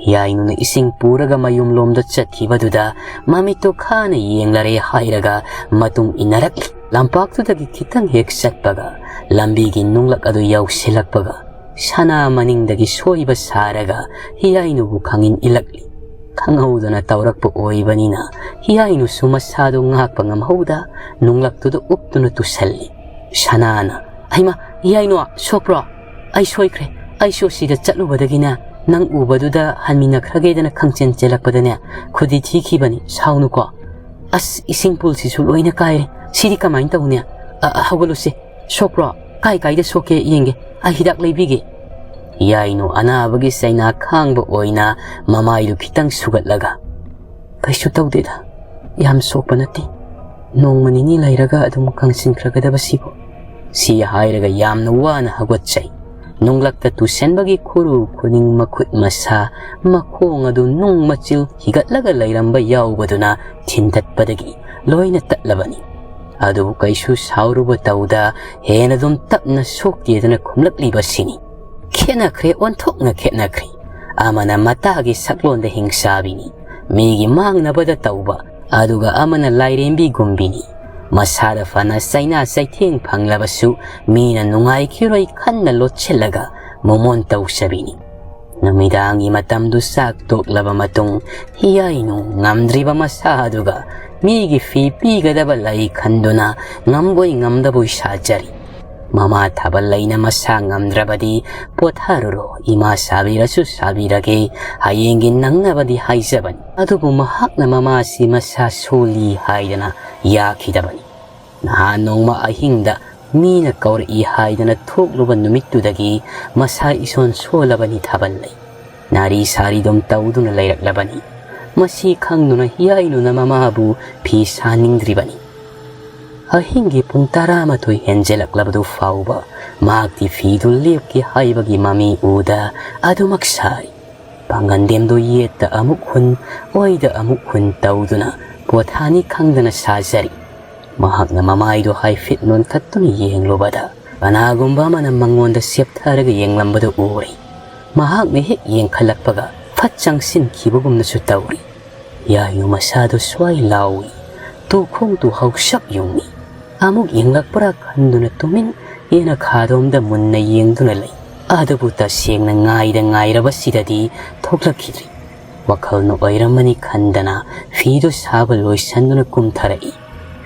ꯍꯤꯌꯥꯏꯅꯨꯅ ꯏꯁꯤꯡ ꯄꯨꯔꯒ ꯃꯌꯨꯝꯂꯣꯝꯗ ꯆꯠꯈꯤꯕꯗꯨꯗ ꯃꯃꯤꯠꯇꯨ ꯈꯥꯅ ꯌꯦꯡꯂꯔꯦ ꯍꯥꯏꯔꯒ ꯃꯇꯨꯡ ꯏꯟꯅꯔꯛꯂꯤ꯫ ꯂꯝꯄꯥꯛꯇꯨꯗꯒꯤ ꯈꯤꯇꯪ ꯍꯦꯛ ꯆꯠꯄꯒ ꯂꯝꯕꯤꯒꯤ ꯅꯨꯡꯂꯛ ꯑꯗꯨ ꯌꯧꯁꯤꯜꯂꯛꯄꯒ ꯁꯅꯥ ꯃꯅꯤꯡꯗꯒꯤ ꯁꯣꯏꯕ ꯁꯥꯔꯒ ꯍꯤꯌꯥꯏꯅꯨꯕꯨ ꯈꯪꯏꯟ ꯏꯜꯂꯛꯂꯤ꯫ ꯈꯪꯍꯧꯗꯅ ꯇꯧꯔꯛꯄ ꯑꯣꯏꯕꯅꯤꯅ ꯍꯤꯌꯥꯏꯅꯨꯁꯨ ꯃꯁꯥꯗꯨ ꯉꯥꯛꯄ ꯉꯝꯍꯧꯗ ꯅꯨꯡꯂꯛꯇꯨꯗ ꯎꯞꯇꯨꯅ ꯇꯨꯁꯜꯂꯤ꯫ ꯁꯅꯥꯅ, "ꯍꯩꯃꯥ, ꯍꯤꯌꯥꯏꯅꯨ, ꯁꯣꯛꯄ꯭ꯔꯣ? ꯑꯩ ꯁꯣꯏꯈ꯭ꯔꯦ꯫ ꯑꯩꯁꯨ ꯑꯁꯤꯗ ꯆꯠꯂꯨꯕꯗꯒꯤꯅꯦ, ꯅꯪ ꯎꯕꯗꯨꯗ ꯍꯟꯃꯤꯟꯅꯈ꯭ꯔꯒꯦꯗꯅ ꯈꯪꯆꯦꯟ ꯆꯦꯜꯂꯛꯄꯗꯅꯦ, ꯈꯨꯗꯤ ꯊꯤꯈꯤꯕꯅꯤ꯫ ꯁꯥꯎꯅꯨꯀꯣ꯫ ꯑꯁ, ꯏꯁꯤꯡ ꯄꯨꯜꯁꯤꯁꯨ ꯂꯣꯏꯅ ꯀꯥꯏꯔꯦ꯫ ꯁꯤꯗꯤ ꯀꯃꯥꯏꯅ ꯇꯧꯅꯤ? ꯑ, ꯑ, ꯍꯧꯒꯠꯂꯨꯁꯦ꯫ ꯁꯣꯛꯄ꯭ꯔꯣ? ꯀꯥꯏ ꯀꯥꯏꯗ ꯁꯣꯛꯀꯦ ꯌꯦꯡꯒꯦ꯫ ꯑꯩ ꯍꯤꯗꯥꯛ ꯂꯩꯕꯤꯒꯦ꯫" ꯌꯥꯏꯅꯨ ꯑꯅꯥꯕꯒꯤ ꯆꯩꯅꯥ ꯈꯥꯡꯕ ꯑꯣꯏꯅ ꯃꯃꯥꯏꯗꯨ ꯈꯤꯇꯪ ꯁꯨꯒꯠꯂꯒ, "ꯀꯩꯁꯨ ꯇꯧꯗꯦꯗ, ꯌꯥꯝ ꯁꯣꯛꯄ ꯅꯠꯇꯦ, ꯅꯣꯡꯃ ꯅꯤꯅꯤ ꯂꯩꯔꯒ ꯑꯗꯨꯝ ꯀꯪꯁꯤꯟꯈ꯭ꯔꯒꯗꯕꯁꯤꯕꯨ?" ꯁꯤ ꯍꯥꯏꯔꯒ ꯌꯥꯝꯅ ꯋꯥꯅ ꯍꯧꯒꯠꯆꯩ꯫ ꯅꯨꯡꯂꯛꯇ ꯇꯨꯁꯟꯕꯒꯤ ꯈꯨꯔꯨ ꯈꯨꯅꯤꯡ, ꯃꯈꯨꯠ ꯃꯁꯥ, ꯃꯈꯣꯡ ꯑꯗꯨ ꯅꯨꯡ ꯃꯆꯤꯜ ꯍꯤꯒꯠꯂꯒ ꯂꯩꯔꯝꯕ ꯌꯥꯎꯕꯗꯨꯅ ꯊꯤꯟꯗꯠꯄꯗꯒꯤ ꯂꯣꯏꯅ ꯇꯠꯂꯕꯅꯤ꯫ ꯑꯗꯨꯕꯨ ꯀꯩꯁꯨ ꯁꯥꯎꯔꯨꯕ ꯇꯧꯗ ꯍꯦꯟꯅ ꯑꯗꯨꯝ ꯇꯞꯅ ꯁꯣꯛꯇꯦꯗꯅ ꯈꯨꯝꯂꯛꯂꯤꯕꯁꯤꯅꯤ꯫ ꯈꯦꯠꯅꯈ꯭ꯔꯦ, ꯑꯣꯟꯊꯣꯛꯅ ꯈꯦꯠꯅꯈ꯭ꯔꯦ꯫ ꯑꯃꯅ ꯃꯇꯥꯒꯤ ꯁꯛꯂꯣꯟꯗ ꯍꯤꯡꯁꯥꯕꯤꯅꯤ, ꯃꯤꯒꯤ ꯃꯥꯡꯅꯕꯗ ꯇꯧꯕ, ꯑꯗꯨꯒ ꯑꯃꯅ ꯂꯥꯏꯔꯦꯝꯕꯤꯒꯨꯝꯕꯤꯅꯤ꯫ ꯃꯁꯥꯗ ꯐꯅ ꯆꯩꯅꯥ ꯆꯩꯊꯦꯡ ꯐꯪꯂꯕꯁꯨ ꯃꯤꯅ ꯅꯨꯡꯉꯥꯏꯈꯤꯔꯣꯏ ꯈꯟꯅ ꯂꯣꯠꯁꯤꯜꯂꯒ ꯃꯣꯃꯣꯟ ꯇꯧꯖꯕꯤꯅꯤ꯫ ꯅꯨꯃꯤꯗꯥꯡꯒꯤ ꯃꯇꯝꯗꯨ ꯆꯥꯛ ꯇꯣꯛꯂꯕ ꯃꯇꯨꯡ ꯍꯤꯌꯥꯏꯅꯨ ꯉꯝꯗ꯭ꯔꯤꯕ ꯃꯁꯥ ꯑꯗꯨꯒ ꯃꯤꯒꯤ ꯐꯤ ꯄꯤꯒꯗꯕ ꯂꯩ ꯈꯟꯗꯨꯅ ꯉꯝꯕꯣꯏ ꯉꯝꯗꯕꯣꯏ ꯁꯥꯖꯔꯤ꯫ ꯃꯃꯥ ꯊꯥꯕꯜ ꯂꯩꯅ ꯃꯁꯥ ꯉꯝꯗ꯭ꯔꯕꯗꯤ ꯄꯣꯊꯥꯔꯨꯔꯣ, ꯏꯃꯥ ꯁꯥꯕꯤꯔꯁꯨ ꯁꯥꯕꯤꯔꯒꯦ, ꯍꯌꯦꯡꯒꯤ ꯅꯪꯅꯕꯗꯤ ꯍꯥꯏꯖꯕꯅꯤ꯫ ꯑꯗꯨꯕꯨ ꯃꯍꯥꯛꯅ ꯃꯃꯥꯁꯤ ꯃꯁꯥ ꯁꯣꯜꯂꯤ ꯍꯥꯏꯗꯅ ꯌꯥꯈꯤꯗꯕꯅꯤ꯫ ꯅꯍꯥꯟ ꯅꯣꯡꯃ ꯑꯍꯤꯡꯗ ꯃꯤꯅ ꯀꯧꯔꯛꯏ ꯍꯥꯏꯗꯅ ꯊꯣꯛꯂꯨꯕ ꯅꯨꯃꯤꯠꯇꯨꯗꯒꯤ ꯃꯁꯥ ꯏꯁꯣꯟ ꯁꯣꯜꯂꯕꯅꯤ ꯊꯥꯕꯜ ꯂꯩ꯫ ꯅꯥꯔꯤ ꯁꯥꯔꯤꯗꯨꯝ ꯇꯧꯗꯨꯅ ꯂꯩꯔꯛꯂꯕꯅꯤ꯫ ꯃꯁꯤ ꯈꯪꯗꯨꯅ ꯍꯤꯌꯥꯏꯅꯨꯅ ꯃꯃꯥꯕꯨ ꯐꯤ ꯁꯥꯅꯤꯡꯗ꯭ꯔꯤꯕꯅꯤ꯫ ꯑꯍꯤꯡꯒꯤ ꯄꯨꯡ ꯇꯔꯥꯃꯥꯊꯣꯏ ꯍꯦꯟꯖꯜꯂꯛꯂꯕꯗꯨ ꯐꯥꯎꯕ ꯃꯍꯥꯛꯇꯤ ꯐꯤꯗꯨ ꯂꯦꯞꯀꯦ ꯍꯥꯏꯕꯒꯤ ꯃꯃꯤ ꯎꯗ ꯑꯗꯨꯃꯛ ꯁꯥꯔꯤ꯫ ꯄꯥꯡꯒꯟꯗꯦꯝꯗꯨ ꯌꯦꯠꯇ ꯑꯃꯨꯛ ꯍꯨꯟ, ꯑꯣꯏꯗ ꯑꯃꯨꯛ ꯍꯨꯟ ꯇꯧꯗꯨꯅ ꯄꯣꯊꯥꯅꯤ ꯈꯪꯗꯅ ꯁꯥꯖꯔꯤ꯫ ꯃꯍꯥꯛꯅ ꯃꯃꯥꯏꯗꯨ ꯍꯥꯏꯐꯦꯠ ꯅꯣꯟꯈꯠꯇꯨꯅ ꯌꯦꯡꯂꯨꯕꯗ ꯀꯅꯥꯒꯨꯝꯕ ꯑꯃꯅ ꯃꯉꯣꯟꯗ ꯁꯦꯞꯊꯔꯒ ꯌꯦꯡꯂꯝꯕꯗꯨ ꯎꯔꯦ꯫ ꯃꯍꯥꯛꯅ ꯍꯦꯛ ꯌꯦꯡꯈꯠꯂꯛꯄꯒ ꯐꯠ ꯆꯪꯁꯤꯟꯈꯤꯕꯒꯨꯝꯅꯁꯨ ꯇꯧꯔꯤ꯫ ꯌꯥꯏꯅꯨ ꯃꯁꯥꯗꯨ ꯁ꯭ꯋꯥꯏ ꯂꯥꯎꯏ꯫ ꯇꯨꯈꯣꯡ ꯇꯨ ꯍꯧꯁꯛ ꯌꯨꯡꯏ꯫ ꯑꯃꯨꯛ ꯌꯦꯡꯂꯛꯄ꯭ꯔꯥ ꯈꯟꯗꯨꯅ ꯇꯨꯃꯤꯟ ꯌꯦꯅꯈꯥꯔꯣꯝꯗ ꯃꯨꯟꯅ ꯌꯦꯡꯗꯨꯅ ꯂꯩ꯫ ꯑꯗꯨꯕꯨ ꯇꯁꯦꯡꯅ ꯉꯥꯏꯗ ꯉꯥꯏꯔꯕꯁꯤꯗꯗꯤ ꯊꯣꯛꯂꯛꯈꯤꯗ꯭ꯔꯤ꯫ ꯋꯥꯈꯜꯅ ꯑꯣꯏꯔꯝꯃꯅꯤ ꯈꯟꯗꯅ ꯐꯤꯗꯨ ꯁꯥꯕ ꯂꯣꯏꯁꯟꯗꯨꯅ ꯀꯨꯝꯊꯔꯛꯏ꯫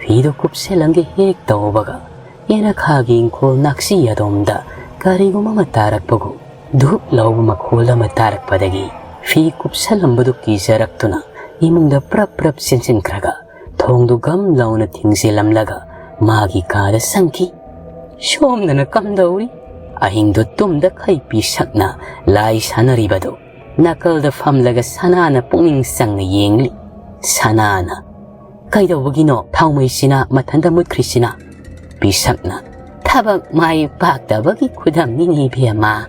ꯐꯤꯗꯨ ꯀꯨꯞꯁꯜꯂꯝꯒꯦ ꯍꯦꯛ ꯇꯧꯕꯒ ꯌꯦꯅꯈꯥꯒꯤ ꯏꯪꯈꯣꯜ ꯅꯥꯛꯁꯤ ꯑꯗꯣꯝꯗ ꯀꯔꯤꯒꯨꯝꯕ ꯑꯃ ꯇꯥꯔꯛꯄꯒꯨꯝ ꯙꯨꯞ ꯂꯥꯎꯕ ꯃꯈꯣꯜ ꯑꯃ ꯇꯥꯔꯛꯄꯗꯒꯤ ꯐꯤ ꯀꯨꯞꯁꯜꯂꯝꯕꯗꯨ ꯀꯤꯖꯔꯛꯇꯨꯅ ꯏꯃꯨꯡꯗ ꯄ꯭ꯔꯞ ꯄ꯭ꯔꯞ ꯆꯦꯟꯁꯤꯟꯈ꯭ꯔꯒ ꯊꯣꯡꯗꯨ ꯒꯝ ꯂꯥꯎꯅ ꯊꯤꯡꯖꯤꯜꯂꯝꯂꯒ ꯃꯥꯒꯤ ꯀꯥꯗ ꯆꯪꯈꯤ꯫ "ꯁꯣꯝꯗꯅ ꯀꯝꯗꯧꯔꯤ?" ꯑꯍꯤꯡꯗꯨ ꯇꯨꯝꯗꯈꯩ ꯄꯤꯁꯛꯅ ꯂꯥꯏ ꯁꯥꯟꯅꯔꯤꯕꯗꯨ ꯅꯥꯀꯜꯗ ꯐꯝꯂꯒ ꯁꯅꯥꯅ ꯄꯨꯛꯅꯤꯡ ꯆꯪꯅ ꯌꯦꯡꯂꯤ꯫ ꯁꯅꯥꯅ, "ꯀꯩꯗꯧꯕꯒꯤꯅꯣ ꯊꯥꯎꯃꯩꯁꯤꯅ ꯃꯊꯟꯇ ꯃꯨꯠꯈ꯭ꯔꯤꯁꯤꯅ?" ꯄꯤꯁꯛꯅ, "ꯊꯕꯛ ꯃꯥꯏ ꯄꯥꯛꯇꯕꯒꯤ ꯈꯨꯗꯝꯅꯤꯅꯦ ꯏꯕꯦꯝꯃ꯫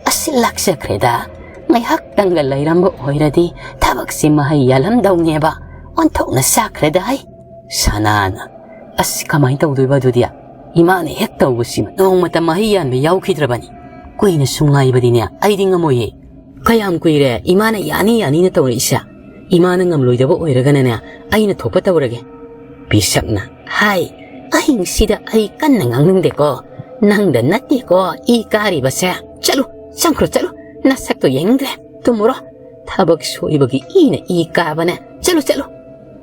ꯑꯁꯤ ꯂꯥꯛꯆꯈ꯭ꯔꯦꯗ꯫ ꯉꯥꯏꯍꯥꯛꯇꯪꯒ ꯂꯩꯔꯝꯕ ꯑꯣꯏꯔꯗꯤ ꯊꯕꯛꯁꯤ ꯃꯍꯩ ꯌꯥꯜꯂꯝꯗꯧꯅꯦꯕ꯫ ꯑꯣꯟꯊꯣꯛꯅ ꯆꯥꯛꯈ꯭ꯔꯦꯗ ꯍꯩ!" ꯁꯅꯥꯅ, "ꯑꯁ, ꯀꯃꯥꯏꯅ ꯇꯧꯗꯣꯏꯕ ꯑꯗꯨꯗꯤ? ꯏꯃꯥꯅ ꯍꯦꯛ ꯇꯧꯕꯁꯤꯃ ꯅꯣꯡꯃꯇ ꯃꯍꯩ ꯌꯥꯟꯕ ꯌꯥꯎꯈꯤꯗ꯭ꯔꯕꯅꯤ꯫ ꯀꯨꯏꯅ ꯁꯨꯝ ꯉꯥꯏꯕꯗꯤꯅꯦ ꯑꯩꯗꯤ ꯉꯝꯃꯣꯏꯌꯦ꯫ ꯀꯌꯥꯝ ꯀꯨꯏꯔꯦ ꯏꯃꯥꯅ ꯌꯥꯅꯤ ꯌꯥꯅꯤꯅ ꯇꯧꯔꯛꯏꯁꯦ? ꯏꯃꯥꯅ ꯉꯝꯂꯣꯏꯗꯕ ꯑꯣꯏꯔꯒꯅꯅꯦ ꯑꯩꯅ ꯊꯣꯛꯄ ꯇꯧꯔꯒꯦ꯫" ꯄꯤꯁꯛꯅ, "ꯍꯥꯏ, ꯑꯍꯤꯡꯁꯤꯗ ꯑꯩ ꯀꯟꯅ ꯉꯥꯡꯅꯤꯡꯗꯦꯀꯣ꯫ ꯅꯪꯗ ꯅꯠꯇꯦꯀꯣ ꯏ ꯀꯥꯔꯤꯕꯁꯦ꯫ ꯆꯠꯂꯨ, ꯆꯪꯈ꯭ꯔꯣ, ꯆꯠꯂꯨ꯫ ꯅꯁꯛꯇꯣ ꯌꯦꯡꯅꯤꯡꯗ꯭ꯔꯦ꯫ ꯇꯨꯝꯃꯨꯔꯣ꯫ ꯊꯕꯛ ꯁꯣꯏꯕꯒꯤ ꯏꯅ ꯏ ꯀꯥꯕꯅꯦ꯫ ꯆꯠꯂꯨ, ꯆꯠꯂꯨ꯫"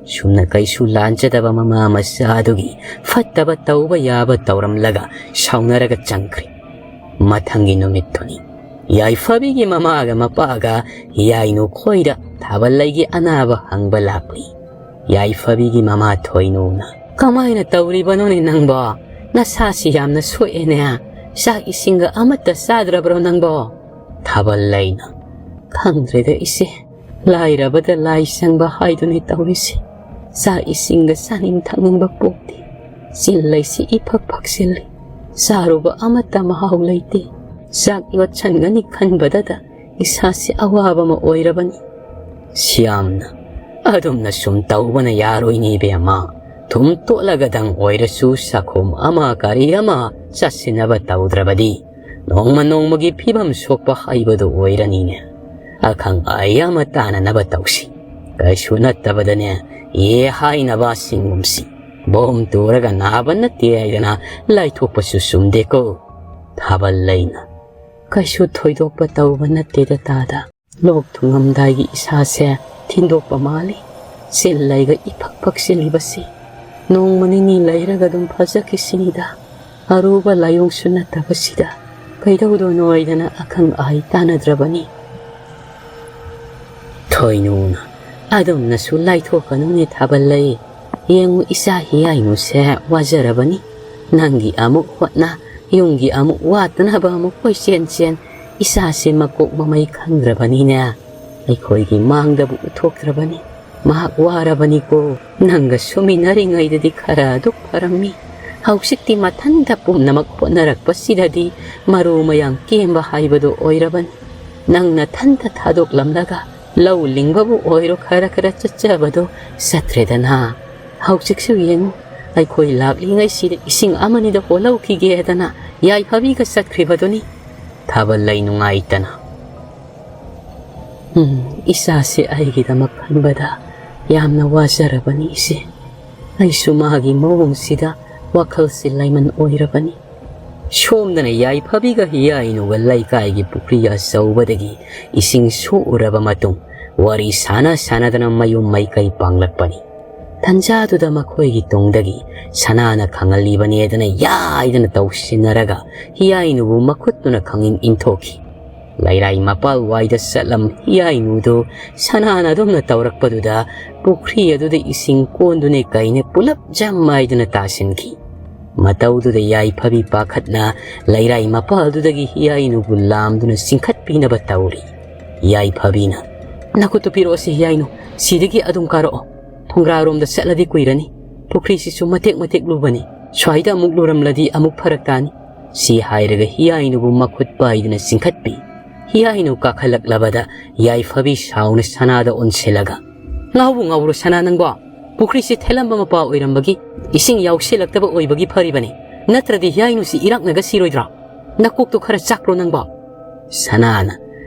ꯁꯨꯝꯅ ꯀꯩꯁꯨ ꯂꯥꯟꯖꯗꯕ ꯃꯃꯥ ꯃꯆꯥꯗꯨꯒꯤ ꯐꯠꯇꯕ ꯇꯧꯕ ꯌꯥꯕ ꯇꯧꯔꯝꯂꯒ ꯁꯥꯎꯅꯔꯒ ꯆꯪꯈ꯭ꯔꯦ꯫ ꯃꯊꯪꯒꯤ ꯅꯨꯃꯤꯠꯇꯨꯅꯤ꯫ ꯌꯥꯏꯐꯕꯤꯒꯤ ꯃꯃꯥꯒ ꯃꯄꯥꯒ ꯌꯥꯏꯅꯨ ꯈꯣꯏꯗ ꯊꯥꯕꯜꯂꯩꯒꯤ ꯑꯅꯥꯕ ꯍꯪꯕ ꯂꯥꯛꯂꯤ꯫ ꯌꯥꯏꯐꯕꯤꯒꯤ ꯃꯃꯥ ꯊꯣꯏꯅꯨꯅ, "ꯀꯃꯥꯏꯅ ꯇꯧꯔꯤꯕꯅꯣꯅꯦ ꯅꯪꯕꯣ? ꯅꯁꯥꯁꯤ ꯌꯥꯝꯅ ꯁꯣꯛꯑꯦꯅꯦ꯫ ꯆꯥꯛ ꯏꯁꯤꯡꯒ ꯑꯃꯠꯇ ꯆꯥꯗ꯭ꯔꯕ꯭ꯔꯣ ꯅꯪꯕꯣ?" ꯊꯥꯕꯜꯂꯩꯅ, "ꯈꯪꯗ꯭ꯔꯦꯗ ꯏꯆꯦ, ꯂꯥꯏꯔꯕꯗ ꯂꯥꯏ ꯆꯪꯕ ꯍꯥꯏꯗꯨꯅꯤ ꯇꯧꯔꯤꯁꯦ꯫ ꯆꯥꯛ ꯏꯁꯤꯡꯒ ꯆꯥꯅꯤꯡ ꯊꯛꯅꯤꯡꯕ ꯄꯣꯛꯇꯦ꯫ ꯆꯤꯜ ꯂꯩꯁꯤ ꯏꯐꯛ ꯐꯛꯆꯤꯜꯂꯤ꯫ ꯆꯥꯔꯨꯕ ꯑꯃꯠꯇ ꯃꯍꯥꯎ ꯂꯩꯇꯦ꯫ ꯆꯥꯛ ꯌꯣꯠꯁꯟꯒꯅꯤ ꯈꯟꯕꯗꯗ ꯏꯁꯥꯁꯤ ꯑꯋꯥꯕ ꯑꯃ ꯑꯣꯏꯔꯕꯅꯤ꯫" ꯁ꯭ꯌꯥꯝꯅ, "ꯑꯗꯨꯝꯅ ꯁꯨꯝ ꯇꯧꯕꯅ ꯌꯥꯔꯣꯏꯅꯦ ꯏꯕꯦꯝꯃ꯫ ꯊꯨꯝ ꯇꯣꯠꯂꯒꯗꯪ ꯑꯣꯏꯔꯁꯨ ꯆꯥꯛꯈꯨꯝ ꯑꯃ ꯀꯔꯤ ꯑꯃ ꯆꯠꯁꯤꯟꯅꯕ ꯇꯧꯗ꯭ꯔꯕꯗꯤ ꯅꯣꯡꯃ ꯅꯣꯡꯃꯒꯤ ꯐꯤꯕꯝ ꯁꯣꯛꯄ ꯍꯥꯏꯕꯗꯨ ꯑꯣꯏꯔꯅꯤꯅꯦ꯫ ꯑꯈꯪ ꯑꯍꯩ ꯑꯃ ꯇꯥꯟꯅꯅꯕ ꯇꯧꯁꯤ꯫ ꯀꯩꯁꯨ ꯅꯠꯇꯕꯗꯅꯦ, ꯌꯦ ꯍꯥꯏꯅꯕ ꯁꯤꯡꯒꯨꯝꯁꯤ꯫ ꯕꯣꯝ ꯇꯨꯔꯒ ꯅꯥꯕ ꯅꯠꯇꯦ ꯍꯥꯏꯗꯅ ꯂꯥꯏꯊꯣꯛꯄꯁꯨ ꯆꯨꯝꯗꯦꯀꯣ꯫" ꯊꯥꯕꯜꯂꯩꯅ, "ꯀꯩꯁꯨ ꯊꯣꯏꯗꯣꯛꯄ ꯇꯧꯕ ꯅꯠꯇꯦꯗ ꯇꯥꯗ꯫ ꯂꯣꯛ ꯊꯨꯡꯉꯝꯗꯥꯏꯒꯤ ꯏꯁꯥꯁꯦ ꯊꯤꯟꯗꯣꯛꯄ ꯃꯥꯜꯂꯤ꯫ ꯆꯤꯜ ꯂꯩꯒ ꯏꯐꯛ ꯐꯛꯆꯤꯜꯂꯤꯕꯁꯤ꯫ ꯅꯣꯡꯃ ꯅꯤꯅꯤ ꯂꯩꯔꯒ ꯑꯗꯨꯝ ꯐꯖꯈꯤꯁꯤꯅꯤꯗ꯫ ꯑꯔꯨꯕ ꯂꯥꯏꯑꯣꯡꯁꯨ ꯅꯠꯇꯕꯁꯤꯗ ꯀꯩꯗꯧꯗꯣꯏꯅꯣ ꯍꯥꯏꯗꯅ ꯑꯈꯪ ꯑꯍꯩ ꯇꯥꯟꯅꯗ꯭ꯔꯕꯅꯤ꯫" ꯊꯣꯏꯅꯨꯅ, "ꯑꯗꯨꯝꯅꯁꯨ ꯂꯥꯏꯊꯣꯛꯀꯅꯨꯅꯦ ꯊꯥꯕꯜꯂꯩ꯫ ꯌꯦꯡꯉꯨ ꯏꯆꯥ ꯍꯤꯌꯥꯏꯅꯨꯁꯦ ꯋꯥꯖꯔꯕꯅꯤ꯫ ꯅꯪꯒꯤ ꯑꯃꯨꯛ ꯍꯣꯠꯅ, ꯌꯨꯝꯒꯤ ꯑꯃꯨꯛ ꯋꯥꯠꯇꯅꯕ ꯑꯃꯨꯛ ꯀꯣꯏꯆꯦꯟ ꯆꯦꯟ, ꯏꯆꯥꯁꯦ ꯃꯀꯣꯛ ꯃꯃꯩ ꯈꯪꯗ꯭ꯔꯕꯅꯤꯅꯦ꯫ ꯑꯩꯈꯣꯏꯒꯤ ꯃꯥꯡꯗꯕꯨ ꯎꯠꯊꯣꯛꯇ꯭ꯔꯕꯅꯤ꯫ ꯃꯍꯥꯛ ꯋꯥꯔꯕꯅꯤꯀꯣ꯫ ꯅꯪꯒ ꯁꯨꯃꯤꯟꯅꯔꯤꯉꯩꯗꯗꯤ ꯈꯔ ꯑꯗꯨꯛ ꯐꯔꯝꯃꯤ꯫ ꯍꯧꯖꯤꯛꯇꯤ ꯃꯊꯟꯇ ꯄꯨꯝꯅꯃꯛ ꯍꯣꯠꯅꯔꯛꯄꯁꯤꯗꯗꯤ ꯃꯔꯨ ꯃꯌꯥꯡ ꯀꯦꯝꯕ ꯍꯥꯏꯕꯗꯨ ꯑꯣꯏꯔꯕꯅꯤ꯫ ꯅꯪ ꯅꯊꯟꯇ ꯊꯥꯗꯣꯛꯂꯝꯂꯒ ꯂꯧ ꯂꯤꯡꯕꯕꯨ ꯑꯣꯏꯔꯣ ꯈꯔ ꯈꯔ ꯆꯠꯆꯕꯗꯣ ꯆꯠꯇ꯭ꯔꯦꯗꯅ꯫ ꯍꯧꯖꯤꯛꯁꯨ ꯌꯦꯡꯉꯨ, ꯑꯩꯈꯣꯏ ꯂꯥꯛꯂꯤꯉꯩꯁꯤꯗ ꯏꯁꯤꯡ ꯑꯃꯅꯤꯗ ꯍꯣꯜꯍꯧꯈꯤꯒꯦꯗꯅ ꯌꯥꯏꯐꯕꯤꯒ ꯆꯠꯈ꯭ꯔꯤꯕꯗꯨꯅꯤ꯫ ꯊꯥꯕꯜ ꯂꯩ ꯅꯨꯡꯉꯥꯏꯇꯅ꯫ ꯎꯝ, ꯏꯆꯥꯁꯦ ꯑꯩꯒꯤꯗꯃꯛ ꯈꯟꯕꯗ ꯌꯥꯝꯅ ꯋꯥꯖꯔꯕꯅꯤ ꯏꯆꯦ꯫ ꯑꯩꯁꯨ ꯃꯥꯒꯤ ꯃꯑꯣꯡꯁꯤꯗ ꯋꯥꯈꯜꯁꯦ ꯂꯥꯏꯃꯟ ꯑꯣꯏꯔꯕꯅꯤ꯫ ꯁꯣꯝꯗꯅ ꯌꯥꯏꯐꯕꯤꯒ ꯍꯤꯌꯥꯏꯅꯨꯒ ꯂꯩꯀꯥꯏꯒꯤ ꯄꯨꯈ꯭ꯔꯤ ꯑꯆꯧꯕꯗꯒꯤ ꯏꯁꯤꯡ ꯁꯣꯛꯎꯔꯕ ꯃꯇꯨꯡ ꯋꯥꯔꯤ ꯁꯥꯟꯅ ꯁꯥꯟꯅꯗꯅ ꯃꯌꯨꯝ ꯃꯥꯏꯀꯩ ꯄꯥꯡꯂꯛꯄꯅꯤ꯫ ꯇꯟꯖꯥꯗꯨꯗ ꯃꯈꯣꯏꯒꯤ ꯇꯨꯡꯗꯒꯤ ꯁꯅꯥꯅ ꯈꯪꯍꯜꯂꯤꯕꯅꯦꯗꯅ ꯌꯥꯏꯗꯅ ꯇꯧꯁꯤꯟꯅꯔꯒ ꯍꯤꯌꯥꯏꯅꯨꯕꯨ ꯃꯈꯨꯠꯇꯨꯅ ꯈꯪꯏꯟ ꯏꯟꯊꯣꯛꯈꯤ꯫ ꯂꯩꯔꯥꯏ ꯃꯄꯥꯜ ꯋꯥꯏꯗ ꯆꯠꯂꯝ ꯍꯤꯌꯥꯏꯅꯨꯗꯨ ꯁꯅꯥꯅ ꯑꯗꯨꯝꯅ ꯇꯧꯔꯛꯄꯗꯨꯗ ꯄꯨꯈ꯭ꯔꯤ ꯑꯗꯨꯗ ꯏꯁꯤꯡ ꯀꯣꯟꯗꯨꯅꯦ ꯀꯩꯅꯦ ꯄꯨꯂꯞ ꯖꯝ ꯍꯥꯏꯗꯨꯅ ꯇꯥꯁꯤꯟꯈꯤ꯫ ꯃꯇꯧꯗꯨꯗ ꯌꯥꯏꯐꯕꯤ ꯄꯥꯈꯠꯅ ꯂꯩꯔꯥꯏ ꯃꯄꯥꯜꯗꯨꯗꯒꯤ ꯍꯤꯌꯥꯏꯅꯨꯕꯨ ꯂꯥꯝꯗꯨꯅ ꯆꯤꯡꯈꯠꯄꯤꯅꯕ ꯇꯧꯔꯤ꯫ ꯌꯥꯏꯐꯕꯤꯅ, "ꯅꯈꯨꯠꯇꯨ ꯄꯤꯔꯛꯑꯣꯁꯤ ꯍꯤꯌꯥꯏꯅꯨ, ꯁꯤꯗꯒꯤ ꯑꯗꯨꯝ ꯀꯥꯔꯛꯑꯣ꯫ ꯐꯨꯡꯒ꯭ꯔꯥꯔꯣꯝꯗ ꯆꯠꯂꯗꯤ ꯀꯨꯏꯔꯅꯤ꯫ ꯄꯨꯈ꯭ꯔꯤꯁꯤꯁꯨ ꯃꯇꯦꯛ ꯃꯇꯦꯛ ꯂꯨꯕꯅꯤ꯫ ꯁ꯭ꯋꯥꯏꯗ ꯑꯃꯨꯛ ꯂꯨꯔꯝꯂꯗꯤ ꯑꯃꯨꯛ ꯐꯔꯛ ꯇꯥꯅꯤ"꯫ ꯁꯤ ꯍꯥꯏꯔꯒ ꯍꯤꯌꯥꯏꯅꯨꯕꯨ ꯃꯈꯨꯠ ꯄꯥꯏꯗꯨꯅ ꯆꯤꯡꯈꯠꯄꯤ꯫ ꯍꯤꯌꯥꯏꯅꯨ ꯀꯥꯈꯠꯂꯛꯂꯕꯗ ꯌꯥꯏꯐꯕꯤ ꯁꯥꯎꯅ ꯁꯅꯥꯗ ꯑꯣꯟꯁꯤꯜꯂꯒ, "ꯉꯥꯎꯕꯨ ꯉꯥꯎꯔꯣ ꯁꯅꯥ ꯅꯪꯕꯣ? ꯄꯨꯈ꯭ꯔꯤꯁꯤ ꯊꯦꯜꯂꯝꯕ ꯃꯄꯥ ꯑꯣꯏꯔꯝꯕꯒꯤ ꯏꯁꯤꯡ ꯌꯥꯎꯁꯤꯜꯂꯛꯇꯕ ꯑꯣꯏꯕꯒꯤ ꯐꯔꯤꯕꯅꯤ꯫ ꯅꯠꯇ꯭ꯔꯗꯤ ꯍꯤꯌꯥꯏꯅꯨꯁꯤ ꯏꯔꯥꯛꯅꯒ ꯁꯤꯔꯣꯏꯗ꯭ꯔꯣ? ꯅꯀꯣꯛꯇꯣ ꯈꯔ ꯆꯥꯛꯄ꯭ꯔꯣ ꯅꯪꯕꯣ?" ꯁꯅꯥꯅ,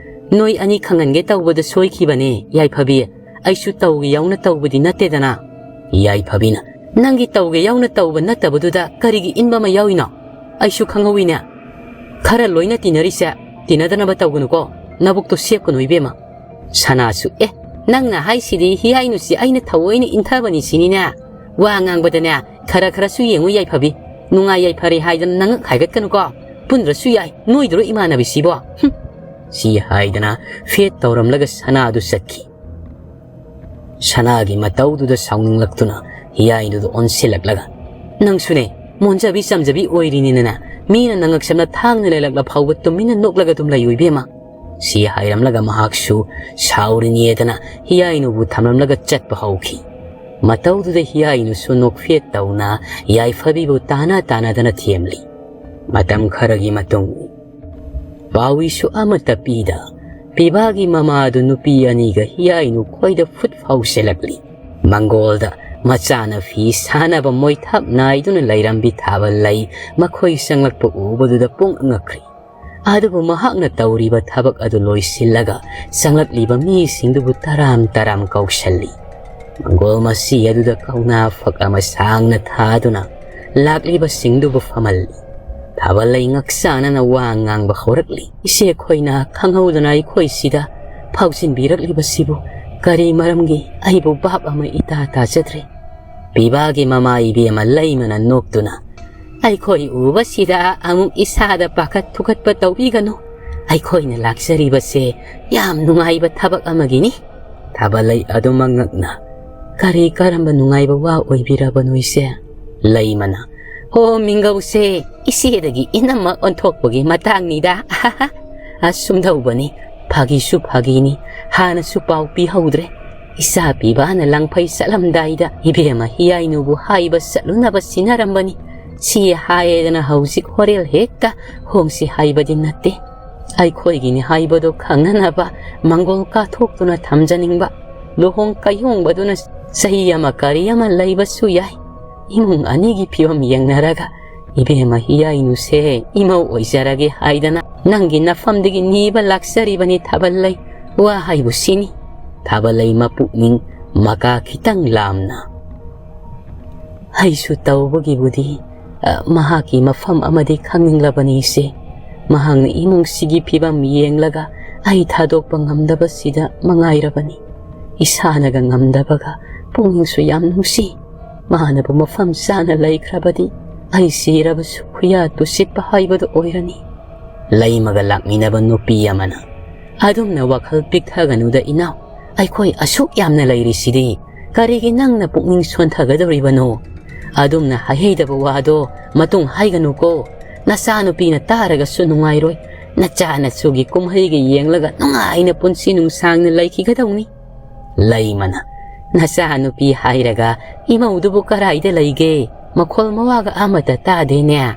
"ꯅꯣꯏ ꯑꯅꯤ ꯈꯪꯍꯟꯒꯦ ꯇꯧꯕꯗ ꯁꯣꯏꯈꯤꯕꯅꯦ ꯌꯥꯏꯐꯕꯤ꯫ ꯑꯩꯁꯨ ꯇꯧꯒꯦ ꯌꯥꯎꯅ ꯇꯧꯕꯗꯤ ꯅꯠꯇꯦꯗꯅ"꯫ ꯌꯥꯏꯐꯕꯤꯅ, "ꯅꯪꯒꯤ ꯇꯧꯒꯦ ꯌꯥꯎꯅ ꯇꯧꯕ ꯅꯠꯇꯕꯗꯨꯗ ꯀꯔꯤꯒꯤ ꯏꯟꯕ ꯑꯃ ꯌꯥꯎꯏꯅꯣ? ꯑꯩꯁꯨ ꯈꯪꯍꯧꯋꯤꯅꯦ꯫ ꯈꯔ ꯂꯣꯏꯅ ꯇꯤꯟꯅꯔꯤꯁꯦ ꯇꯤꯟꯅꯗꯅꯕ ꯇꯧꯒꯅꯨꯀꯣ꯫ ꯅꯕꯨꯛꯇꯣ ꯁꯦꯞꯀꯅꯨ ꯏꯕꯦꯝꯃ"꯫ ꯁꯅꯥꯁꯨ, "ꯑꯦ, ꯅꯪꯅ ꯍꯥꯏꯁꯤꯗꯤ ꯍꯤꯌꯥꯏꯅꯨꯁꯤ ꯑꯩꯅ ꯊꯑꯣꯏꯅ ꯏꯟꯊꯕꯅꯤ ꯁꯤꯅꯤꯅꯦ꯫ ꯋꯥ ꯉꯥꯡꯕꯗꯅꯦ ꯈꯔ ꯈꯔꯁꯨ ꯌꯦꯡꯉꯨ ꯌꯥꯏꯐꯕꯤ꯫ ꯅꯨꯡꯉꯥꯏ ꯌꯥꯏꯐꯔꯦ ꯍꯥꯏꯗꯅ ꯅꯉꯛ ꯍꯥꯏꯒꯠꯀꯅꯨꯀꯣ꯫ ꯄꯨꯟꯗ꯭ꯔꯁꯨ ꯌꯥꯏ, ꯅꯣꯏꯗ꯭ꯔꯣ ꯏꯃꯥꯟꯅꯕꯤꯁꯤꯕꯣ? ꯍꯨꯝ"꯫ ꯁꯤ ꯍꯥꯏꯗꯅ ꯐꯦꯠ ꯇꯧꯔꯝꯂꯒ ꯁꯅꯥꯗꯨ ꯆꯠꯈꯤ꯫ ꯁꯅꯥꯒꯤ ꯃꯇꯧꯗꯨꯗ ꯁꯥꯎꯅꯤꯡꯂꯛꯇꯨꯅ ꯍꯤꯌꯥꯏꯗꯨꯗ ꯑꯣꯟꯁꯤꯜꯂꯛꯂꯒ, "ꯅꯪꯁꯨꯅꯦ, ꯃꯣꯟꯖꯕꯤ ꯆꯝꯖꯕꯤ ꯑꯣꯏꯔꯤꯅꯤꯅꯅꯦ, ꯃꯤꯅ ꯅꯉꯛꯁꯝꯅ ꯊꯥꯡꯅ ꯂꯩꯂꯛꯂ ꯐꯥꯎꯕ ꯇꯨꯃꯤꯟꯅ ꯅꯣꯛꯂꯒ ꯑꯗꯨꯝ ꯂꯩꯌꯨ ꯏꯕꯦꯝꯃ꯫ ꯁꯤ ꯍꯥꯏꯔꯝꯂꯒ ꯃꯍꯥꯛꯁꯨ ꯁꯥꯎꯔꯤꯅꯦꯗꯅ ꯍꯤꯌꯥꯏꯅꯨꯕꯨ ꯊꯝꯂꯝꯂꯒ ꯆꯠꯄ ꯍꯧꯈꯤ꯫ ꯃꯇꯧꯗꯨꯗ ꯍꯤꯌꯥꯏꯅꯨꯁꯨ ꯅꯣꯛꯐꯦꯠ ꯇꯧꯅ ꯌꯥꯏꯐꯕꯤꯕꯨ ꯇꯥꯅ ꯇꯥꯅꯗꯅ ꯊꯦꯝꯂꯤ꯫ ꯃꯇꯝ ꯈꯔꯒꯤ ꯃꯇꯨꯡ ꯄꯥꯎꯏꯁꯨ ꯑꯃꯠꯇ ꯄꯤꯗ ꯄꯤꯕꯥꯒꯤ ꯃꯃꯥꯗꯨ ꯅꯨꯄꯤ ꯑꯅꯤꯒ ꯍꯤꯌꯥꯏꯅꯨ ꯈꯣꯏꯗ ꯐꯨꯠ ꯐꯥꯎꯁꯤꯜꯂꯛꯂꯤ꯫ ꯃꯪꯒꯣꯜꯗ ꯃꯆꯥꯅ ꯐꯤ ꯁꯥꯅꯕ ꯃꯣꯏꯊꯥꯞ ꯅꯥꯏꯗꯨꯅ ꯂꯩꯔꯝꯕꯤ ꯊꯥꯕꯜ ꯂꯩ ꯃꯈꯣꯏ ꯆꯪꯂꯛꯄ ꯎꯕꯗꯨꯗ ꯄꯨꯡ ꯉꯛꯈ꯭ꯔꯤ꯫ ꯑꯗꯨꯕꯨ ꯃꯍꯥꯛꯅ ꯇꯧꯔꯤꯕ ꯊꯕꯛ ꯑꯗꯨ ꯂꯣꯏꯁꯤꯜꯂꯒ ꯆꯪꯂꯛꯂꯤꯕ ꯃꯤꯁꯤꯡꯗꯨꯕꯨ ꯇꯔꯥꯝ ꯇꯔꯥꯝ ꯀꯧꯁꯜꯂꯤ꯫ ꯃꯪꯒꯣꯜ ꯃꯁꯤ ꯑꯗꯨꯗ ꯀꯧꯅꯥ ꯐꯛ ꯑꯃ ꯁꯥꯡꯅ ꯊꯥꯗꯨꯅ ꯂꯥꯛꯂꯤꯕꯁꯤꯡꯗꯨꯕꯨ ꯐꯝꯍꯜꯂꯤ꯫ ꯊꯥꯕꯜ ꯂꯩ ꯉꯛꯆꯥꯅꯅ ꯋꯥ ꯉꯥꯡꯕ ꯍꯧꯔꯛꯂꯤ꯫ "ꯏꯆꯦ ꯑꯩꯈꯣꯏꯅ ꯈꯪꯍꯧꯗꯅ ꯑꯩꯈꯣꯏꯁꯤꯗ ꯐꯥꯎꯖꯤꯟꯕꯤꯔꯛꯂꯤꯕꯁꯤꯕꯨ ꯀꯔꯤ ꯃꯔꯝꯒꯤ? ꯑꯩꯕꯨ ꯚꯥꯞ ꯑꯃ ꯏꯇꯥ ꯇꯥꯖꯗ꯭ꯔꯦ꯫" ꯄꯤꯕꯥꯒꯤ ꯃꯃꯥ ꯏꯕꯦꯝꯃ ꯂꯩꯃꯅ ꯅꯣꯛꯇꯨꯅ, "ꯑꯩꯈꯣꯏ ꯎꯕꯁꯤꯗ ꯑꯃꯨꯛ ꯏꯁꯥꯗ ꯄꯥꯈꯠ ꯊꯨꯀꯠꯄ ꯇꯧꯕꯤꯒꯅꯨ꯫ ꯑꯩꯈꯣꯏꯅ ꯂꯥꯛꯆꯔꯤꯕꯁꯦ ꯌꯥꯝ ꯅꯨꯡꯉꯥꯏꯕ ꯊꯕꯛ ꯑꯃꯒꯤꯅꯤ꯫" ꯊꯥꯕꯜꯂꯩ ꯑꯗꯨꯃꯛ ꯉꯛꯅ, "ꯀꯔꯤ ꯀꯔꯝꯕ ꯅꯨꯡꯉꯥꯏꯕ ꯋꯥ ꯑꯣꯏꯕꯤꯔꯕꯅꯣ ꯏꯆꯦ?" ꯂꯩꯃꯅ, "ꯍꯣ, ꯃꯤꯡꯒꯧꯁꯦ ꯏꯆꯦꯗꯒꯤ ꯏꯅꯝꯃ ꯑꯣꯟꯊꯣꯛꯄꯒꯤ ꯃꯇꯥꯡꯅꯤꯗ꯫ ꯑꯁꯨꯝ ꯇꯧꯕꯅꯤ, ꯐꯥꯒꯤꯁꯨ ꯐꯥꯒꯤꯅꯤ, ꯍꯥꯟꯅꯁꯨ ꯄꯥꯎ ꯄꯤꯍꯧꯗ꯭ꯔꯦ꯫ ꯏꯆꯥ ꯄꯤꯕꯥꯅ ꯂꯪꯐꯩ ꯆꯠꯂꯝꯗꯥꯏꯗ ꯏꯕꯦꯝꯃ ꯍꯤꯌꯥꯏꯅꯨꯕꯨ ꯍꯥꯏꯕ ꯆꯠꯂꯨꯅꯕ ꯁꯤꯟꯅꯔꯝꯕꯅꯤ꯫ ꯁꯤ ꯍꯥꯏꯗꯅ ꯍꯧꯖꯤꯛ ꯍꯣꯔꯦꯜ ꯍꯦꯛꯇ ꯍꯣꯡꯁꯤ ꯍꯥꯏꯕꯗꯤ ꯅꯠꯇꯦ꯫ ꯑꯩꯈꯣꯏꯒꯤꯅꯤ ꯍꯥꯏꯕꯗꯨ ꯈꯪꯅꯅꯕ ꯃꯪꯒꯣꯜ ꯀꯥꯊꯣꯛꯇꯨꯅ ꯊꯝꯖꯅꯤꯡꯕ꯫ ꯂꯨꯍꯣꯡ ꯀꯩꯍꯣꯡꯕꯗꯨꯅ ꯆꯍꯤ ꯑꯃ ꯀꯔꯤ ꯑꯃ ꯂꯩꯕꯁꯨ ꯌꯥꯏ꯫ ꯏꯃꯨꯡ ꯑꯅꯤꯒꯤ ꯐꯤꯕꯝ ꯌꯦꯡꯅꯔꯒ ꯏꯕꯦꯝꯃ ꯍꯤꯌꯥꯏꯅꯨꯁꯦ ꯏꯃꯧ ꯑꯣꯏꯖꯔꯒꯦ ꯍꯥꯏꯗꯅ ꯅꯪꯒꯤ ꯅꯐꯝꯗꯒꯤ ꯅꯤꯕ ꯂꯥꯛꯆꯔꯤꯕꯅꯤ ꯊꯥꯕꯜꯂꯩ꯫ ꯋꯥ ꯍꯥꯏꯕꯨ ꯁꯤꯅꯤ꯫" ꯊꯥꯕꯜꯂꯩ ꯃꯄꯨꯛꯅꯤꯡ ꯃꯀꯥ ꯈꯤꯇꯪ ꯂꯥꯝꯅ, "ꯑꯩꯁꯨ ꯇꯧꯕꯒꯤꯕꯨꯗꯤ, ꯑ, ꯃꯍꯥꯛꯀꯤ ꯃꯐꯝ ꯑꯃꯗꯤ ꯈꯪꯅꯤꯡꯂꯕꯅꯤ ꯏꯆꯦ꯫ ꯃꯍꯥꯛꯅ ꯏꯃꯨꯡꯁꯤꯒꯤ ꯐꯤꯕꯝ ꯌꯦꯡꯂꯒ ꯑꯩ ꯊꯥꯗꯣꯛꯄ ꯉꯝꯗꯕꯁꯤꯗ ꯃꯉꯥꯏꯔꯕꯅꯤ꯫ ꯏꯁꯥꯅꯒ ꯉꯝꯗꯕꯒ ꯄꯨꯛꯅꯤꯡꯁꯨ ꯌꯥꯝ ꯅꯨꯡꯁꯤ꯫ ꯃꯥꯅꯕꯨ ꯃꯐꯝ ꯆꯥꯅ ꯂꯩꯈ꯭ꯔꯕꯗꯤ ꯑꯩ ꯁꯤꯔꯕꯁꯨ ꯈꯨꯌꯥ ꯇꯨꯁꯤꯠꯄ ꯍꯥꯏꯕꯗꯨ ꯑꯣꯏꯔꯅꯤ꯫" ꯂꯩꯃꯒ ꯂꯥꯛꯃꯤꯟꯅꯕ ꯅꯨꯄꯤ ꯑꯃꯅ ꯑꯗꯨꯝꯅ ꯋꯥꯈꯜ ꯄꯤꯛꯊꯒꯅꯨꯗ ꯏꯅꯥꯎ, ꯑꯩꯈꯣꯏ ꯑꯁꯨꯛ ꯌꯥꯝꯅ ꯂꯩꯔꯤꯁꯤꯗꯤ ꯀꯔꯤꯒꯤ ꯅꯪꯅ ꯄꯨꯛꯅꯤꯡ ꯁꯣꯟꯊꯒꯗꯧꯔꯤꯕꯅꯣ? ꯑꯗꯨꯝꯅ ꯍꯥꯏꯍꯩꯗꯕ ꯋꯥꯗꯣ ꯃꯇꯨꯡ ꯍꯥꯏꯒꯅꯨꯀꯣ꯫ ꯅꯆꯥꯅꯨꯄꯤꯅ ꯇꯥꯔꯒꯁꯨ ꯅꯨꯡꯉꯥꯏꯔꯣꯏ꯫ ꯅꯆꯥ ꯅꯁꯨꯒꯤ ꯀꯨꯝꯍꯩꯒ ꯌꯦꯡꯂꯒ ꯅꯨꯡꯉꯥꯏꯅ ꯄꯨꯟꯁꯤ ꯅꯨꯡꯁꯥꯡꯅ ꯂꯩꯈꯤꯒꯗꯧꯅꯤ꯫ ꯂꯩꯃꯅ, "ꯅꯆꯥꯅꯨꯄꯤ ꯍꯥꯏꯔꯒ ꯏꯃꯧꯗꯨꯕꯨ ꯀꯔꯥꯏꯗ ꯂꯩꯒꯦ? ꯃꯈꯣꯜ ꯃꯋꯥꯒ ꯑꯃꯠꯇ ꯇꯥꯗꯦꯅꯦ?"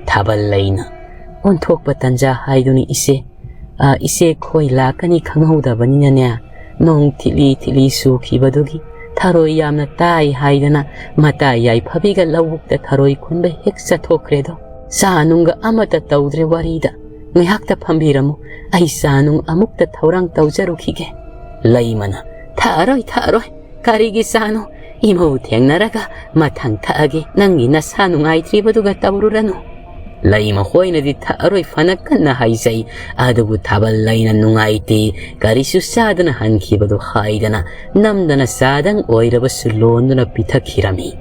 ꯊꯥꯕꯜ ꯂꯩꯅ, ꯑꯣꯟꯊꯣꯛꯄ ꯇꯟꯖꯥ ꯍꯥꯏꯗꯨꯅꯤ ꯏꯆꯦ꯫ "ꯑ, ꯏꯆꯦ ꯈꯣꯏ ꯂꯥꯛꯀꯅꯤ ꯈꯪꯍꯧꯗꯕꯅꯤꯅꯅꯦ, ꯅꯣꯡ ꯊꯤꯠꯂꯤ ꯊꯤꯠꯂꯤ ꯆꯨꯈꯤꯕꯗꯨꯒꯤ ꯊꯔꯣꯏ ꯌꯥꯝꯅ ꯇꯥꯏ ꯍꯥꯏꯗꯅ ꯃꯇꯥ ꯌꯥꯏꯐꯕꯤꯒ ꯂꯧꯕꯨꯛꯇ ꯊꯔꯣꯏ ꯈꯨꯟꯕ ꯍꯦꯛ ꯆꯠꯊꯣꯛꯈ꯭ꯔꯦꯗꯣ꯫ ꯆꯥ ꯅꯨꯡꯒ ꯑꯃꯠꯇ ꯇꯧꯗ꯭ꯔꯦ ꯋꯥꯔꯤꯗ꯫ ꯉꯥꯏꯍꯥꯛꯇ ꯐꯝꯕꯤꯔꯝꯃꯨ, ꯑꯩ ꯆꯥ ꯅꯨꯡ ꯑꯃꯨꯛꯇ ꯊꯧꯔꯥꯡ ꯇꯧꯖꯔꯨꯈꯤꯒꯦ꯫" ꯂꯩꯃꯅ, "ꯊꯛꯑꯔꯣꯏ, ꯊꯛꯑꯔꯣꯏ꯫ ꯀꯔꯤꯒꯤ ꯆꯥꯅꯣ? ꯏꯃꯧ ꯊꯦꯡꯅꯔꯒ ꯃꯊꯪ ꯊꯛꯑꯒꯦ꯫ ꯅꯪꯒꯤ ꯅꯁꯥ ꯅꯨꯡꯉꯥꯏꯇ꯭ꯔꯤꯕꯗꯨꯒ ꯇꯧꯔꯨꯔꯅꯨ꯫" ꯂꯩꯃ ꯍꯣꯏꯅꯗꯤ ꯊꯛꯑꯔꯣꯏ ꯐꯅ ꯀꯟꯅ ꯍꯥꯏꯖꯩ, ꯑꯗꯨꯕꯨ ꯊꯥꯕꯜ ꯂꯩꯅ ꯅꯨꯡꯉꯥꯏꯇꯦ, ꯀꯔꯤꯁꯨ ꯆꯥꯗꯅ ꯍꯟꯈꯤꯕꯗꯨ ꯍꯥꯏꯗꯅ ꯅꯝꯗꯅ ꯆꯥꯗꯪ ꯑꯣꯏꯔꯕꯁꯨ ꯂꯣꯟꯗꯨꯅ ꯄꯤꯊꯛꯈꯤꯔꯝꯃꯤ꯫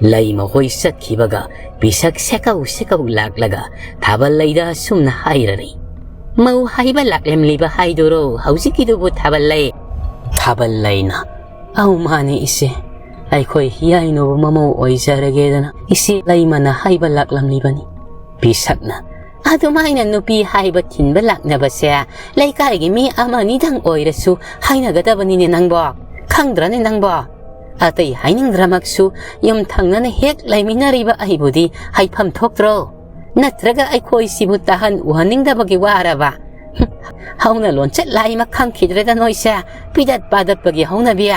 ꯂꯩꯃ ꯍꯣꯏ ꯆꯠꯈꯤꯕꯒ ꯄꯤꯁꯛ ꯁꯦꯀꯧ ꯁꯦꯀꯧ ꯂꯥꯛꯂꯒ ꯊꯥꯕꯜ ꯂꯩꯗ ꯑꯁꯨꯝꯅ ꯍꯥꯏꯔꯔꯤ, "ꯃꯧ ꯍꯥꯏꯕ ꯂꯥꯛꯂꯝꯂꯤꯕ ꯍꯥꯏꯗꯨꯔꯣ ꯍꯧꯖꯤꯛꯀꯤꯗꯨꯕꯨ, ꯊꯥꯕꯜ ꯂꯩ?" ꯊꯥꯕꯜ ꯂꯩꯅ, "ꯑꯧ ꯃꯥꯅꯤ ꯏꯆꯦ, ꯑꯩꯈꯣꯏ ꯍꯤꯌꯥꯏꯅꯨꯕ ꯃꯃꯧ ꯑꯣꯏꯖꯔꯒꯦꯗꯅ ꯏꯆꯦ ꯂꯩꯃꯅ ꯍꯥꯏꯕ ꯂꯥꯛꯂꯝꯂꯤꯕꯅꯤ꯫" ꯄꯤꯁꯛꯅ, "ꯑꯗꯨꯃꯥꯏꯅ ꯅꯨꯄꯤ ꯍꯥꯏꯕ ꯊꯤꯟꯕ ꯂꯥꯛꯅꯕꯁꯦ ꯂꯩꯀꯥꯏꯒꯤ ꯃꯤ ꯑꯃꯅꯤꯗꯪ ꯑꯣꯏꯔꯁꯨ ꯍꯥꯏꯅꯒꯗꯕꯅꯤꯅꯦ ꯅꯪꯕꯣ꯫ ꯈꯪꯗ꯭ꯔꯅꯦ ꯅꯪꯕꯣ? ꯑꯇꯩ ꯍꯥꯏꯅꯤꯡꯗ꯭ꯔꯃꯛꯁꯨ ꯌꯨꯝꯊꯪꯅꯅ ꯍꯦꯛ ꯂꯩꯃꯤꯟꯅꯔꯤꯕ ꯑꯩꯕꯨꯗꯤ ꯍꯥꯏꯐꯝ ꯊꯣꯛꯇ꯭ꯔꯣ? ꯅꯠꯇ꯭ꯔꯒ ꯑꯩꯈꯣꯏꯁꯤꯕꯨ ꯇꯥꯍꯟ ꯎꯍꯟꯅꯤꯡꯗꯕꯒꯤ ꯋꯥꯔꯕ? ꯍꯧꯅ ꯂꯣꯟꯆꯠ ꯂꯥꯏꯃ ꯈꯪꯈꯤꯗ꯭ꯔꯦꯗ ꯅꯣꯏꯁꯦ, ꯄꯤꯗꯠ ꯄꯥꯗꯠꯄꯒꯤ ꯍꯧꯅꯕꯤ꯫"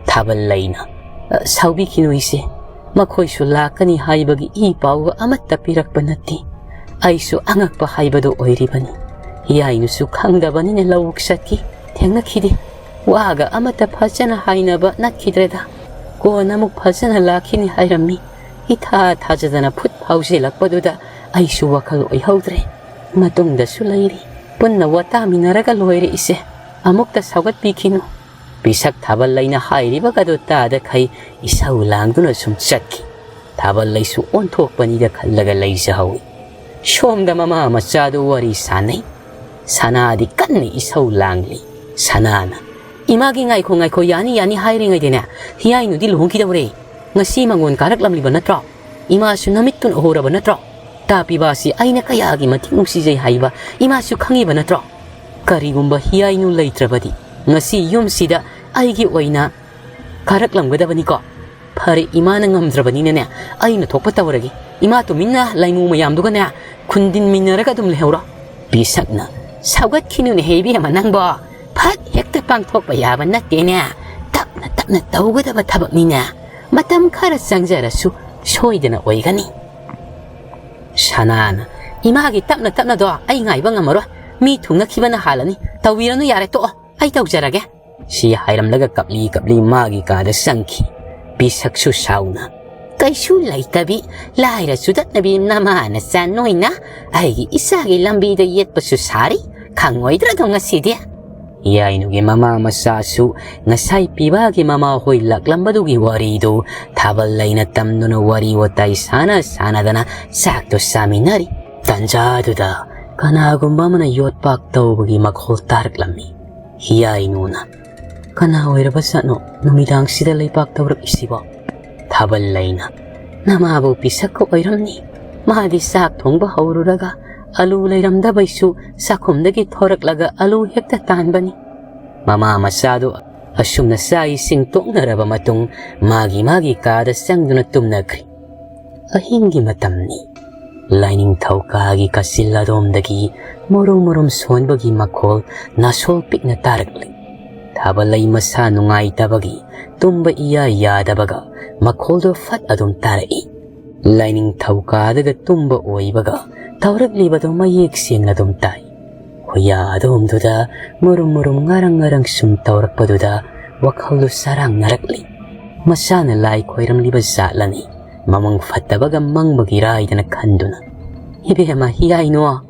ꯊꯥꯕꯜ ꯂꯩꯅ, "ꯑ, ꯁꯥꯎꯕꯤꯈꯤꯅꯨ ꯏꯆꯦ, ꯃꯈꯣꯏꯁꯨ ꯂꯥꯛꯀꯅꯤ ꯍꯥꯏꯕꯒꯤ ꯏ ꯄꯥꯎꯒ ꯑꯃꯠꯇ ꯄꯤꯔꯛꯄ ꯅꯠꯇꯦ꯫ ꯑꯩꯁꯨ ꯑꯉꯛꯄ ꯍꯥꯏꯕꯗꯨ ꯑꯣꯏꯔꯤꯕꯅꯤ꯫ ꯍꯤꯌꯥꯏꯅꯨꯁꯨ ꯈꯪꯗꯕꯅꯤꯅ ꯂꯧꯕꯨꯛ ꯆꯠꯈꯤ, ꯊꯦꯡꯅꯈꯤꯗꯦ꯫ ꯋꯥꯒ ꯑꯃꯠꯇ ꯐꯖꯅ ꯍꯥꯏꯅꯕ ꯅꯠꯈꯤꯗ꯭ꯔꯦꯗ꯫ ꯀꯣꯟꯅ ꯑꯃꯨꯛ ꯐꯖꯅ ꯂꯥꯛꯈꯤꯅꯤ ꯍꯥꯏꯔꯝꯃꯤ꯫ ꯏꯊꯥ ꯊꯥꯖꯗꯅ ꯐꯨꯠ ꯐꯥꯎꯖꯤꯜꯂꯛꯄꯗꯨꯗ ꯑꯩꯁꯨ ꯋꯥꯈꯜ ꯑꯣꯏꯍꯧꯗ꯭ꯔꯦ꯫ ꯃꯇꯨꯡꯗꯁꯨ ꯂꯩꯔꯤ꯫ ꯄꯨꯟꯅ ꯋꯥꯇꯥꯃꯤꯟꯅꯔꯒ ꯂꯣꯏꯔꯦ ꯏꯆꯦ꯫ ꯑꯃꯨꯛꯇ ꯁꯧꯒꯠꯄꯤꯈꯤꯅꯨ꯫" ꯄꯤꯁꯛ ꯊꯥꯕꯜ ꯂꯩꯅ ꯍꯥꯏꯔꯤꯕꯒꯗꯨ ꯇꯥꯗꯈꯩ ꯏꯁꯧ ꯂꯥꯡꯗꯨꯅ ꯁꯨꯝ ꯆꯠꯈꯤ꯫ ꯊꯥꯕꯜ ꯂꯩꯁꯨ ꯑꯣꯟꯊꯣꯛꯄꯅꯤꯗ ꯈꯜꯂꯒ ꯂꯩꯖꯍꯧꯏ꯫ ꯁꯣꯝꯗ ꯃꯃꯥ ꯃꯆꯥꯗꯨ ꯋꯥꯔꯤ ꯁꯥꯟꯅꯩ꯫ ꯁꯅꯥꯗꯤ ꯀꯟꯅ ꯏꯁꯧ ꯂꯥꯡꯂꯤ꯫ ꯁꯅꯥꯅ, "ꯏꯃꯥꯒꯤ ꯉꯥꯏꯈꯣ ꯉꯥꯏꯈꯣ, ꯌꯥꯅꯤ ꯌꯥꯅꯤ ꯍꯥꯏꯔꯤꯉꯩꯗꯅꯦ, ꯍꯤꯌꯥꯏꯅꯨꯗꯤ ꯂꯨꯍꯣꯡꯈꯤꯗꯧꯔꯦ꯫ ꯉꯁꯤ ꯃꯉꯣꯟ ꯀꯥꯔꯛꯂꯝꯂꯤꯕ ꯅꯠꯇ꯭ꯔꯣ?" ꯏꯃꯥꯁꯨ ꯅꯃꯤꯠꯇꯨꯅ ꯎꯍꯧꯔꯕ ꯅꯠꯇ꯭ꯔꯣ? ꯇꯥ ꯄꯤꯕꯥꯁꯤ ꯑꯩꯅ ꯀꯌꯥꯒꯤ ꯃꯇꯤꯛ ꯅꯨꯡꯁꯤꯖꯩ ꯍꯥꯏꯕ ꯏꯃꯥꯁꯨ ꯈꯪꯉꯤꯕ ꯅꯠꯇ꯭ꯔꯣ? ꯀꯔꯤꯒꯨꯝꯕ ꯍꯤꯌꯥꯏꯅꯨ ꯂꯩꯇ꯭ꯔꯕꯗꯤ ꯉꯁꯤ ꯌꯨꯝꯁꯤꯗ ꯑꯩꯒꯤ ꯑꯣꯏꯅ ꯀꯥꯔꯛꯂꯝꯒꯗꯕꯅꯤꯀꯣ꯫ ꯐꯔꯦ, ꯏꯃꯥꯅ ꯉꯝꯗ꯭ꯔꯕꯅꯤꯅꯅꯦ, ꯑꯩꯅ ꯊꯣꯛꯄ ꯇꯧꯔꯒꯦ꯫ ꯏꯃꯥ ꯇꯨꯃꯤꯟꯅ ꯂꯩꯃꯨ ꯃꯌꯥꯝꯗꯨꯒꯅꯦ ꯈꯨꯟꯗꯤꯟꯃꯤꯟꯅꯔꯒ ꯑꯗꯨꯝ ꯂꯩꯍꯧꯔꯣ꯫ ꯄꯤꯁꯛꯅ, "ꯁꯧꯒꯠꯈꯤꯅꯨꯅꯦꯍꯦ ꯏꯕꯦꯝꯃ ꯅꯪꯕꯣ꯫ ꯐꯠ ꯍꯦꯛꯇ ꯄꯥꯡꯊꯣꯛꯄ ꯌꯥꯕ ꯅꯠꯇꯦꯅꯦ꯫ ꯇꯞꯅ ꯇꯞꯅ ꯇꯧꯒꯗꯕ ꯊꯕꯛꯅꯤꯅꯦ꯫ ꯃꯇꯝ ꯈꯔ ꯆꯪꯖꯔꯁꯨ ꯁꯣꯏꯗꯅ ꯑꯣꯏꯒꯅꯤ꯫" ꯁꯅꯥꯅ, "ꯏꯃꯥꯒꯤ ꯇꯞꯅ ꯇꯞꯅꯗꯣ ꯑꯩ ꯉꯥꯏꯕ ꯉꯝꯃꯔꯣꯏ꯫ ꯃꯤ ꯊꯨꯡꯅꯈꯤꯕꯅ ꯍꯥꯜꯂꯅꯤ꯫ ꯇꯧꯕꯤꯔꯅꯨ ꯌꯥꯔꯦ, ꯇꯣꯛꯑꯣ꯫ ꯑꯩ ꯇꯧꯖꯔꯒꯦ꯫" ꯁꯤ ꯍꯥꯏꯔꯝꯂꯒ ꯀꯞꯂꯤ ꯀꯞꯂꯤ ꯃꯥꯒꯤ ꯀꯥꯗ ꯆꯪꯈꯤ꯫ ꯄꯤꯁꯛꯁꯨ ꯁꯥꯎꯅ, "ꯀꯩꯁꯨ ꯂꯩꯇꯕꯤ, ꯂꯥꯏꯔ ꯆꯨꯗꯠꯅꯕꯤ ꯅꯃꯥ ꯅꯆꯥ ꯅꯣꯏꯅ ꯑꯩꯒꯤ ꯏꯆꯥꯒꯤ ꯂꯝꯕꯤꯗ ꯌꯦꯠꯄꯁꯨ ꯁꯥꯔꯤ, ꯈꯪꯉꯣꯏꯗ꯭ꯔꯗꯣ ꯉꯁꯤꯗꯤ?" ꯌꯥꯏꯅꯨꯒꯤ ꯃꯃꯥ ꯃꯆꯥꯁꯨ ꯉꯁꯥꯏ ꯄꯤꯕꯥꯒꯤ ꯃꯃꯥ ꯍꯣꯏ ꯂꯥꯛꯂꯝꯕꯗꯨꯒꯤ ꯋꯥꯔꯤꯗꯨ ꯊꯥꯕꯜ ꯂꯩꯅ ꯇꯝꯗꯨꯅ ꯋꯥꯔꯤ ꯋꯥꯇꯥꯏ ꯁꯥꯟꯅ ꯁꯥꯟꯅꯗꯅ ꯆꯥꯛꯇꯨ ꯆꯥꯃꯤꯟꯅꯔꯤ꯫ ꯇꯟꯖꯥꯗꯨꯗ ꯀꯅꯥꯒꯨꯝꯕ ꯑꯃꯅ ꯌꯣꯠꯄꯥꯛ ꯇꯧꯕꯒꯤ ꯃꯈꯣꯜ ꯇꯥꯔꯛꯂꯝꯃꯤ꯫ ꯍꯤꯌꯥꯏꯅꯨꯅ, "ꯀꯅꯥ ꯑꯣꯏꯔꯕ ꯖꯥꯠꯅꯣ ꯅꯨꯃꯤꯗꯥꯡꯁꯤꯗ ꯂꯩꯄꯥꯛ ꯇꯧꯔꯛꯏꯁꯤꯕꯣ?" ꯊꯥꯕꯜ ꯂꯩꯅ, "ꯅꯃꯥꯕꯨ ꯄꯤꯁꯛꯀ ꯑꯣꯏꯔꯝꯅꯤ꯫ ꯃꯥꯗꯤ ꯆꯥꯛ ꯊꯣꯡꯕ ꯍꯧꯔꯨꯔꯒ ꯑꯂꯨ ꯂꯩꯔꯝꯗꯕꯩꯁꯨ ꯆꯥꯛꯈꯨꯝꯗꯒꯤ ꯊꯣꯔꯛꯂꯒ ꯑꯂꯨ ꯍꯦꯛꯇ ꯇꯥꯟꯕꯅꯤ꯫" ꯃꯃꯥ ꯃꯆꯥꯗꯨ ꯑꯁꯨꯝꯅ ꯆꯥꯛ ꯏꯁꯤꯡ ꯇꯣꯛꯅꯔꯕ ꯃꯇꯨꯡ ꯃꯥꯒꯤ ꯃꯥꯒꯤ ꯀꯥꯗ ꯆꯪꯗꯨꯅ ꯇꯨꯝꯅꯈ꯭ꯔꯦ꯫ ꯑꯍꯤꯡꯒꯤ ꯃꯇꯝꯅꯤ꯫ ꯂꯥꯏꯅꯤꯡꯊꯧ ꯀꯥꯒꯤ ꯀꯥꯆꯤꯜ ꯑꯗꯣꯝꯗꯒꯤ ꯃꯨꯔꯨꯝ ꯃꯨꯔꯨꯝ ꯁꯣꯟꯕꯒꯤ ꯃꯈꯣꯜ ꯅꯥꯁꯣꯜ ꯄꯤꯛꯅ ꯇꯥꯔꯛꯂꯤ꯫ ꯊꯥꯕꯜꯂꯩ ꯃꯁꯥ ꯅꯨꯡꯉꯥꯏꯇꯕꯒꯤ ꯇꯨꯝꯕ ꯏꯌꯥ ꯌꯥꯗꯕꯒ ꯃꯈꯣꯜꯗꯨ ꯐꯠ ꯑꯗꯨꯝ ꯇꯥꯔꯛꯏ꯫ ꯂꯥꯏꯅꯤꯡꯊꯧ ꯀꯥꯗꯒ ꯇꯨꯝꯕ ꯑꯣꯏꯕꯒ ꯇꯧꯔꯛꯂꯤꯕꯗꯨ ꯃꯌꯦꯛ ꯁꯦꯡꯅ ꯑꯗꯨꯝ ꯇꯥꯏ꯫ ꯈꯨꯌꯥ ꯑꯗꯣꯝꯗꯨꯗ ꯃꯨꯔꯨꯝ ꯃꯨꯔꯨꯝ ꯉꯥꯔꯪ ꯉꯥꯔꯪ ꯁꯨꯝ ꯇꯧꯔꯛꯄꯗꯨꯗ ꯋꯥꯈꯜꯗꯨ ꯆꯔꯥꯡꯅꯔꯛꯂꯤ꯫ ꯃꯁꯥꯅ ꯂꯥꯏ ꯈꯣꯏꯔꯝꯂꯤꯕ ꯖꯥꯠꯂꯅꯤ, ꯃꯃꯪ ꯐꯠꯇꯕꯒ ꯃꯪꯕꯒꯤꯔꯥꯏꯗꯅ ꯈꯟꯗꯨꯅ, "ꯏꯕꯦꯝꯃ ꯍꯤꯌꯥꯏꯅꯣ,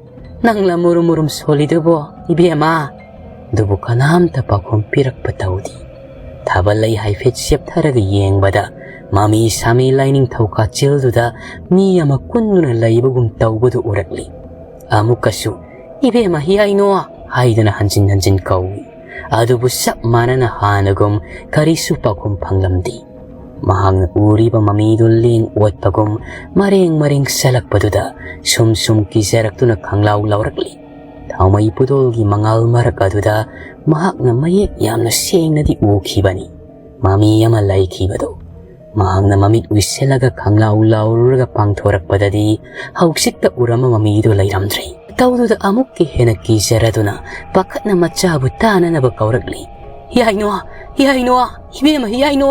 ꯅꯪꯂ ꯃꯨꯔꯨꯝ ꯃꯨꯔꯨꯝ ꯁꯣꯜꯂꯤꯗꯨꯕꯣ, ꯏꯕꯦꯝꯃ?" ꯑꯗꯨꯕꯨ ꯀꯅꯥꯝꯇ ꯄꯥꯎꯈꯨꯝ ꯄꯤꯔꯛꯄ ꯇꯧꯗꯦ꯫ ꯊꯥꯕꯜꯂꯩ ꯍꯥꯏꯐꯦꯠ ꯆꯦꯞꯊꯔꯒ ꯌꯦꯡꯕꯗ ꯃꯃꯤ ꯁꯥꯃꯤ ꯂꯥꯏꯅꯤꯡꯊꯧ ꯀꯥꯆꯤꯜꯗꯨꯗ ꯃꯤ ꯑꯃ ꯀꯨꯟꯗꯨꯅ ꯂꯩꯕꯒꯨꯝ ꯇꯧꯕꯗꯨ ꯎꯔꯛꯂꯤ꯫ ꯑꯃꯨꯛꯀꯁꯨ, "ꯏꯕꯦꯝꯃ ꯍꯤꯌꯥꯏꯅꯣ" ꯍꯥꯏꯗꯨꯅ ꯍꯟꯖꯤꯟ ꯍꯟꯖꯤꯟ ꯀꯧꯏ꯫ ꯑꯗꯨꯕꯨ ꯆꯞ ꯃꯥꯟꯅꯅ ꯍꯥꯟꯅꯒꯨꯝ ꯀꯔꯤꯁꯨ ꯄꯥꯎꯈꯨꯝ ꯐꯪꯂꯝꯗꯦ꯫ ꯃꯍꯥꯛꯅ ꯎꯔꯤꯕ ꯃꯃꯤꯗꯨ ꯂꯦꯡ ꯑꯣꯠꯄꯒꯨꯝ ꯃꯔꯦꯡ ꯃꯔꯦꯡ ꯆꯠꯂꯛꯄꯗꯨꯗ ꯁꯨꯝ ꯁꯨꯝ ꯀꯤꯖꯔꯛꯇꯨꯅ ꯈꯪꯂꯥꯎ ꯂꯥꯎꯔꯛꯂꯤ꯫ ꯊꯥꯎꯃꯩ ꯄꯨꯗꯣꯜꯒꯤ ꯃꯉꯥꯜ ꯃꯔꯛ ꯑꯗꯨꯗ ꯃꯍꯥꯛꯅ ꯃꯌꯦꯛ ꯌꯥꯝꯅ ꯁꯦꯡꯅꯗꯤ ꯎꯈꯤꯕꯅꯤ꯫ ꯃꯃꯤ ꯑꯃ ꯂꯩꯈꯤꯕꯗꯨ꯫ ꯃꯍꯥꯛꯅ ꯃꯃꯤꯠ ꯎꯏꯁꯤꯜꯂꯒ ꯈꯪꯂꯥꯎ ꯂꯥꯎꯔꯨꯔꯒ ꯄꯥꯡꯊꯣꯔꯛꯄꯗꯗꯤ ꯍꯧꯖꯤꯛꯇ ꯎꯔꯝꯕ ꯃꯃꯤꯗꯨ ꯂꯩꯔꯝꯗ꯭ꯔꯦ꯫ ꯇꯧꯗꯨꯗ ꯑꯃꯨꯛꯀ ꯍꯦꯟꯅ ꯀꯤꯖꯔꯗꯨꯅ ꯄꯥꯈꯠꯅ ꯃꯆꯥꯕꯨ ꯇꯥꯅꯅꯕ ꯀꯧꯔꯛꯂꯤ꯫ "ꯍꯤꯌꯥꯏꯅꯣ! ꯍꯤꯌꯥꯏꯅꯣ! ꯏꯕꯦꯝꯃ ꯍꯤꯌꯥꯏꯅꯣ!"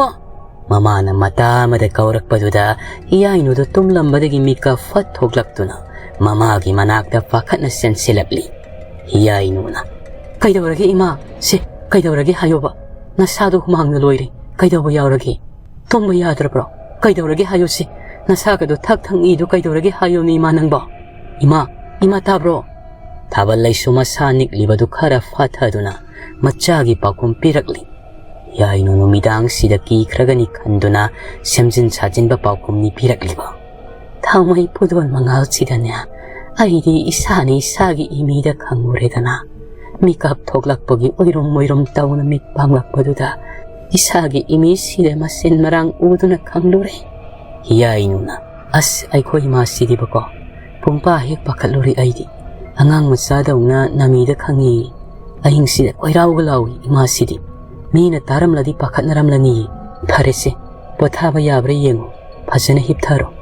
ꯃꯃꯥꯅ ꯃꯇꯥ ꯑꯃꯗ ꯀꯧꯔꯛꯄꯗꯨꯗ ꯍꯤꯌꯥꯏꯅꯨꯗꯨ ꯇꯨꯝꯂꯝꯕꯗꯒꯤ ꯃꯤꯀꯞ ꯐꯠ ꯊꯣꯛꯂꯛꯇꯨꯅ ꯃꯃꯥꯒꯤ ꯃꯅꯥꯛꯇ ꯄꯥꯈꯠꯅ ꯆꯦꯟꯁꯤꯜꯂꯛꯂꯤ꯫ ꯍꯤꯌꯥꯏꯅꯨꯅ, "ꯀꯩꯗꯧꯔꯒꯦ ꯏꯃꯥ? ꯁꯦ, ꯀꯩꯗꯧꯔꯒꯦ ꯍꯥꯏꯌꯣꯕ? ꯅꯁꯥꯗꯣ ꯍꯨꯃꯥꯡꯅ ꯂꯣꯏꯔꯦ꯫ ꯀꯩꯗꯧꯕ ꯌꯥꯎꯔꯒꯦ? ꯇꯨꯝꯕ ꯌꯥꯗ꯭ꯔꯕ꯭ꯔꯣ? ꯀꯩꯗꯧꯔꯒꯦ ꯍꯥꯏꯌꯣ ꯁꯦ? ꯅꯁꯥꯒꯗꯣ ꯊꯛ ꯊꯛ ꯅꯤꯛꯏꯗꯣ ꯀꯩꯗꯧꯔꯒꯦ ꯍꯥꯏꯌꯣꯃꯤ ꯏꯃꯥ ꯅꯪꯕꯣ? ꯏꯃꯥ, ꯏꯃꯥ ꯇꯥꯕ꯭ꯔꯣ?" ꯊꯥꯕꯜ ꯂꯩꯁꯨ ꯃꯁꯥ ꯅꯤꯛꯂꯤꯕꯗꯨ ꯈꯔ ꯐꯥꯊꯗꯨꯅ ꯃꯆꯥꯒꯤ ꯄꯥꯎꯈꯨꯝ ꯄꯤꯔꯛꯂꯤ꯫ ꯍꯤꯌꯥꯏꯅꯨ ꯅꯨꯃꯤꯗꯥꯡꯁꯤꯗ ꯀꯤꯈ꯭ꯔꯒꯅꯤ ꯈꯟꯗꯨꯅ ꯁꯦꯝꯖꯤꯟ ꯁꯥꯖꯤꯟꯕ ꯄꯥꯎꯈꯨꯝꯅꯤ ꯄꯤꯔꯛꯂꯤꯕ꯫ ꯊꯥꯎꯃꯩ ꯄꯨꯗꯣꯟ ꯃꯉꯥꯜꯁꯤꯗꯅꯦ, ꯑꯩꯗꯤ ꯏꯁꯥꯅ ꯏꯁꯥꯒꯤ ꯏꯃꯤꯗ ꯈꯪꯉꯨꯔꯦꯗꯅ꯫ ꯃꯤꯀꯞ ꯊꯣꯛꯂꯛꯄꯒꯤ ꯑꯣꯏꯔꯨꯝ ꯑꯣꯏꯔꯨꯝ ꯇꯧꯅ ꯃꯤꯠ ꯄꯥꯡꯂꯛꯄꯗꯨꯗ ꯏꯁꯥꯒꯤ ꯏꯃꯤꯁꯤꯗ ꯃꯁꯤꯟ ꯃꯔꯥꯡ ꯎꯗꯨꯅ ꯈꯪꯂꯨꯔꯦ꯫ ꯍꯤꯌꯥꯏꯅꯨꯅ, "ꯑꯁ, ꯑꯩꯈꯣꯏ ꯏꯃꯥꯁꯤꯗꯤꯕꯀꯣ, ꯄꯨꯡꯄꯥ ꯍꯦꯛ ꯄꯥꯈꯠꯂꯨꯔꯦ ꯑꯩꯗꯤ꯫ ꯑꯉꯥꯡ ꯃꯆꯥꯗꯧꯅ ꯅꯃꯤꯗ ꯈꯪꯉꯤ꯫ ꯑꯍꯤꯡꯁꯤꯗ ꯀꯣꯏꯔꯥꯎꯒ ꯂꯥꯎꯏ ꯏꯃꯥꯁꯤꯗꯤ꯫ ꯃꯤꯅ ꯇꯥꯔꯝꯂꯗꯤ ꯄꯥꯈꯠꯅꯔꯝꯂꯅꯤ꯫ ꯐꯔꯦꯁꯦ, ꯄꯣꯊꯥꯕ ꯌꯥꯕ꯭ꯔꯥ ꯌꯦꯡꯉꯨ꯫ ꯐꯖꯅ ꯍꯤꯞꯊꯔꯣ꯫"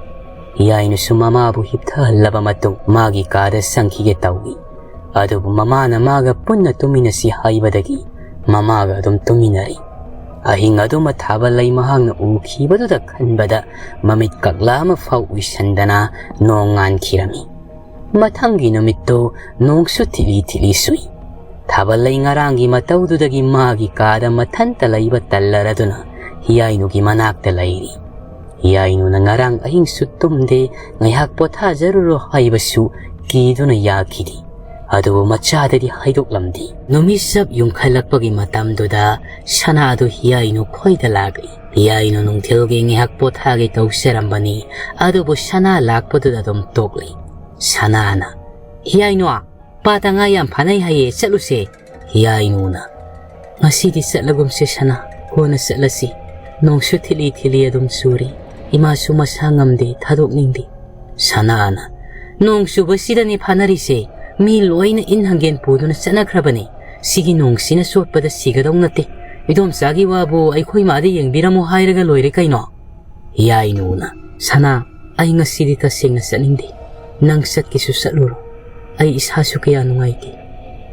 ꯍꯤꯌꯥꯏꯅꯨꯁꯨ ꯃꯃꯥꯕꯨ ꯍꯤꯞꯊꯍꯜꯂꯕ ꯃꯇꯨꯡ ꯃꯥꯒꯤ ꯀꯥꯗ ꯆꯪꯈꯤꯒꯦ ꯇꯧꯏ꯫ ꯑꯗꯨꯕꯨ ꯃꯃꯥꯅ ꯃꯥꯒ ꯄꯨꯟꯅ ꯇꯨꯝꯃꯤꯟꯅꯁꯤ ꯍꯥꯏꯕꯗꯒꯤ ꯃꯃꯥꯒ ꯑꯗꯨꯝ ꯇꯨꯝꯃꯤꯟꯅꯔꯤ꯫ ꯑꯍꯤꯡ ꯑꯗꯨꯃ ꯊꯥꯕꯜꯂꯩ ꯃꯍꯥꯛꯅ ꯎꯈꯤꯕꯗꯨꯗ ꯈꯟꯕꯗ ꯃꯃꯤꯠ ꯀꯛꯂꯥ ꯑꯃ ꯐꯥꯎ ꯎꯏꯁꯟꯗꯅ ꯅꯣꯡ ꯉꯥꯟꯈꯤꯔꯝꯃꯤ꯫ ꯃꯊꯪꯒꯤ ꯅꯨꯃꯤꯠꯇꯨ ꯅꯣꯡꯁꯨ ꯊꯤꯠꯂꯤ ꯊꯤꯠꯂꯤ ꯆꯨꯏ꯫ ꯊꯥꯕꯜꯂꯩ ꯉꯔꯥꯡꯒꯤ ꯃꯇꯧꯗꯨꯗꯒꯤ ꯃꯥꯒꯤ ꯀꯥꯗ ꯃꯊꯟꯇ ꯂꯩꯕ ꯇꯜꯂꯔꯗꯨꯅ ꯍꯤꯌꯥꯏꯅꯨꯒꯤ ꯃꯅꯥꯛꯇ ꯂꯩꯔꯤ꯫ ꯍꯤꯌꯥꯏꯅꯨꯅ ꯉꯔꯥꯡ ꯑꯍꯤꯡꯁꯨ ꯇꯨꯝꯗꯦ, ꯉꯥꯏꯍꯥꯛ ꯄꯣꯊꯥꯖꯔꯨꯔꯣ ꯍꯥꯏꯕꯁꯨ ꯀꯤꯗꯨꯅ ꯌꯥꯈꯤꯗꯦ꯫ ꯑꯗꯨꯕꯨ ꯃꯆꯥꯗꯗꯤ ꯍꯥꯏꯗꯣꯛꯂꯝꯗꯦ꯫ ꯅꯨꯃꯤꯠ ꯆꯞ ꯌꯨꯡꯈꯠꯂꯛꯄꯒꯤ ꯃꯇꯝꯗꯨꯗ ꯁꯅꯥꯗꯨ ꯍꯤꯌꯥꯏꯅꯨ ꯈꯣꯏꯗ ꯂꯥꯛꯂꯤ꯫ ꯍꯤꯌꯥꯏꯅꯨ ꯅꯨꯡꯊꯤꯜꯒꯤ ꯉꯥꯏꯍꯥꯛ ꯄꯣꯊꯥꯒꯦ ꯇꯧꯖꯔꯝꯕꯅꯤ, ꯑꯗꯨꯕꯨ ꯁꯅꯥ ꯂꯥꯛꯄꯗꯨꯗ ꯑꯗꯨꯝ ꯇꯣꯛꯂꯤ꯫ ꯁꯅꯥꯅ, "ꯍꯤꯌꯥꯏꯅꯨ, ꯄꯥꯠꯇ ꯉꯥ ꯌꯥꯝ ꯐꯥꯅꯩ ꯍꯥꯏꯌꯦ, ꯆꯠꯂꯨꯁꯦ꯫" ꯍꯤꯌꯥꯏꯅꯨꯅ, "ꯉꯁꯤꯗꯤ ꯆꯠꯂꯒꯨꯝꯁꯦ ꯁꯅꯥ, ꯀꯣꯟꯅ ꯆꯠꯂꯁꯤ꯫ "ꯅꯣꯡꯁꯨ ꯊꯤꯠꯂꯤ ꯊꯤꯠꯂꯤ ꯑꯗꯨꯝ ꯆꯨꯔꯤ꯫ ꯏꯃꯥꯁꯨ ꯃꯁꯥ ꯉꯝꯗꯦ, ꯊꯥꯗꯣꯛꯅꯤꯡꯗꯦ꯫" ꯁꯅꯥꯅ, "ꯅꯣꯡ ꯆꯨꯕꯁꯤꯗꯅꯤ ꯐꯥꯅꯔꯤꯁꯦ꯫ ꯃꯤ ꯂꯣꯏꯅ ꯏꯟ ꯍꯪꯒꯦꯟ ꯄꯨꯗꯨꯅ ꯆꯠꯅꯈ꯭ꯔꯕꯅꯤ꯫ ꯁꯤꯒꯤ ꯅꯣꯡꯁꯤꯅ ꯆꯣꯠꯄꯗ ꯁꯤꯒꯗꯧ ꯅꯠꯇꯦ꯫ ꯏꯗꯣꯝꯆꯥꯒꯤ ꯋꯥꯕꯨ ꯑꯩꯈꯣꯏ ꯃꯥꯗ ꯌꯦꯡꯕꯤꯔꯝꯃꯨ ꯍꯥꯏꯔꯒ ꯂꯣꯏꯔꯦ ꯀꯩꯅꯣ?" ꯍꯤꯌꯥꯏꯅꯨꯅ, "ꯁꯅꯥ, ꯑꯩ ꯉꯁꯤꯗꯤ ꯇꯁꯦꯡꯅ ꯆꯠꯅꯤꯡꯗꯦ꯫ ꯅꯪ ꯆꯠꯀꯦꯁꯨ ꯆꯠꯂꯨꯔꯣ꯫ ꯑꯩ ꯏꯁꯥꯁꯨ ꯀꯌꯥ ꯅꯨꯡꯉꯥꯏꯇꯦ꯫"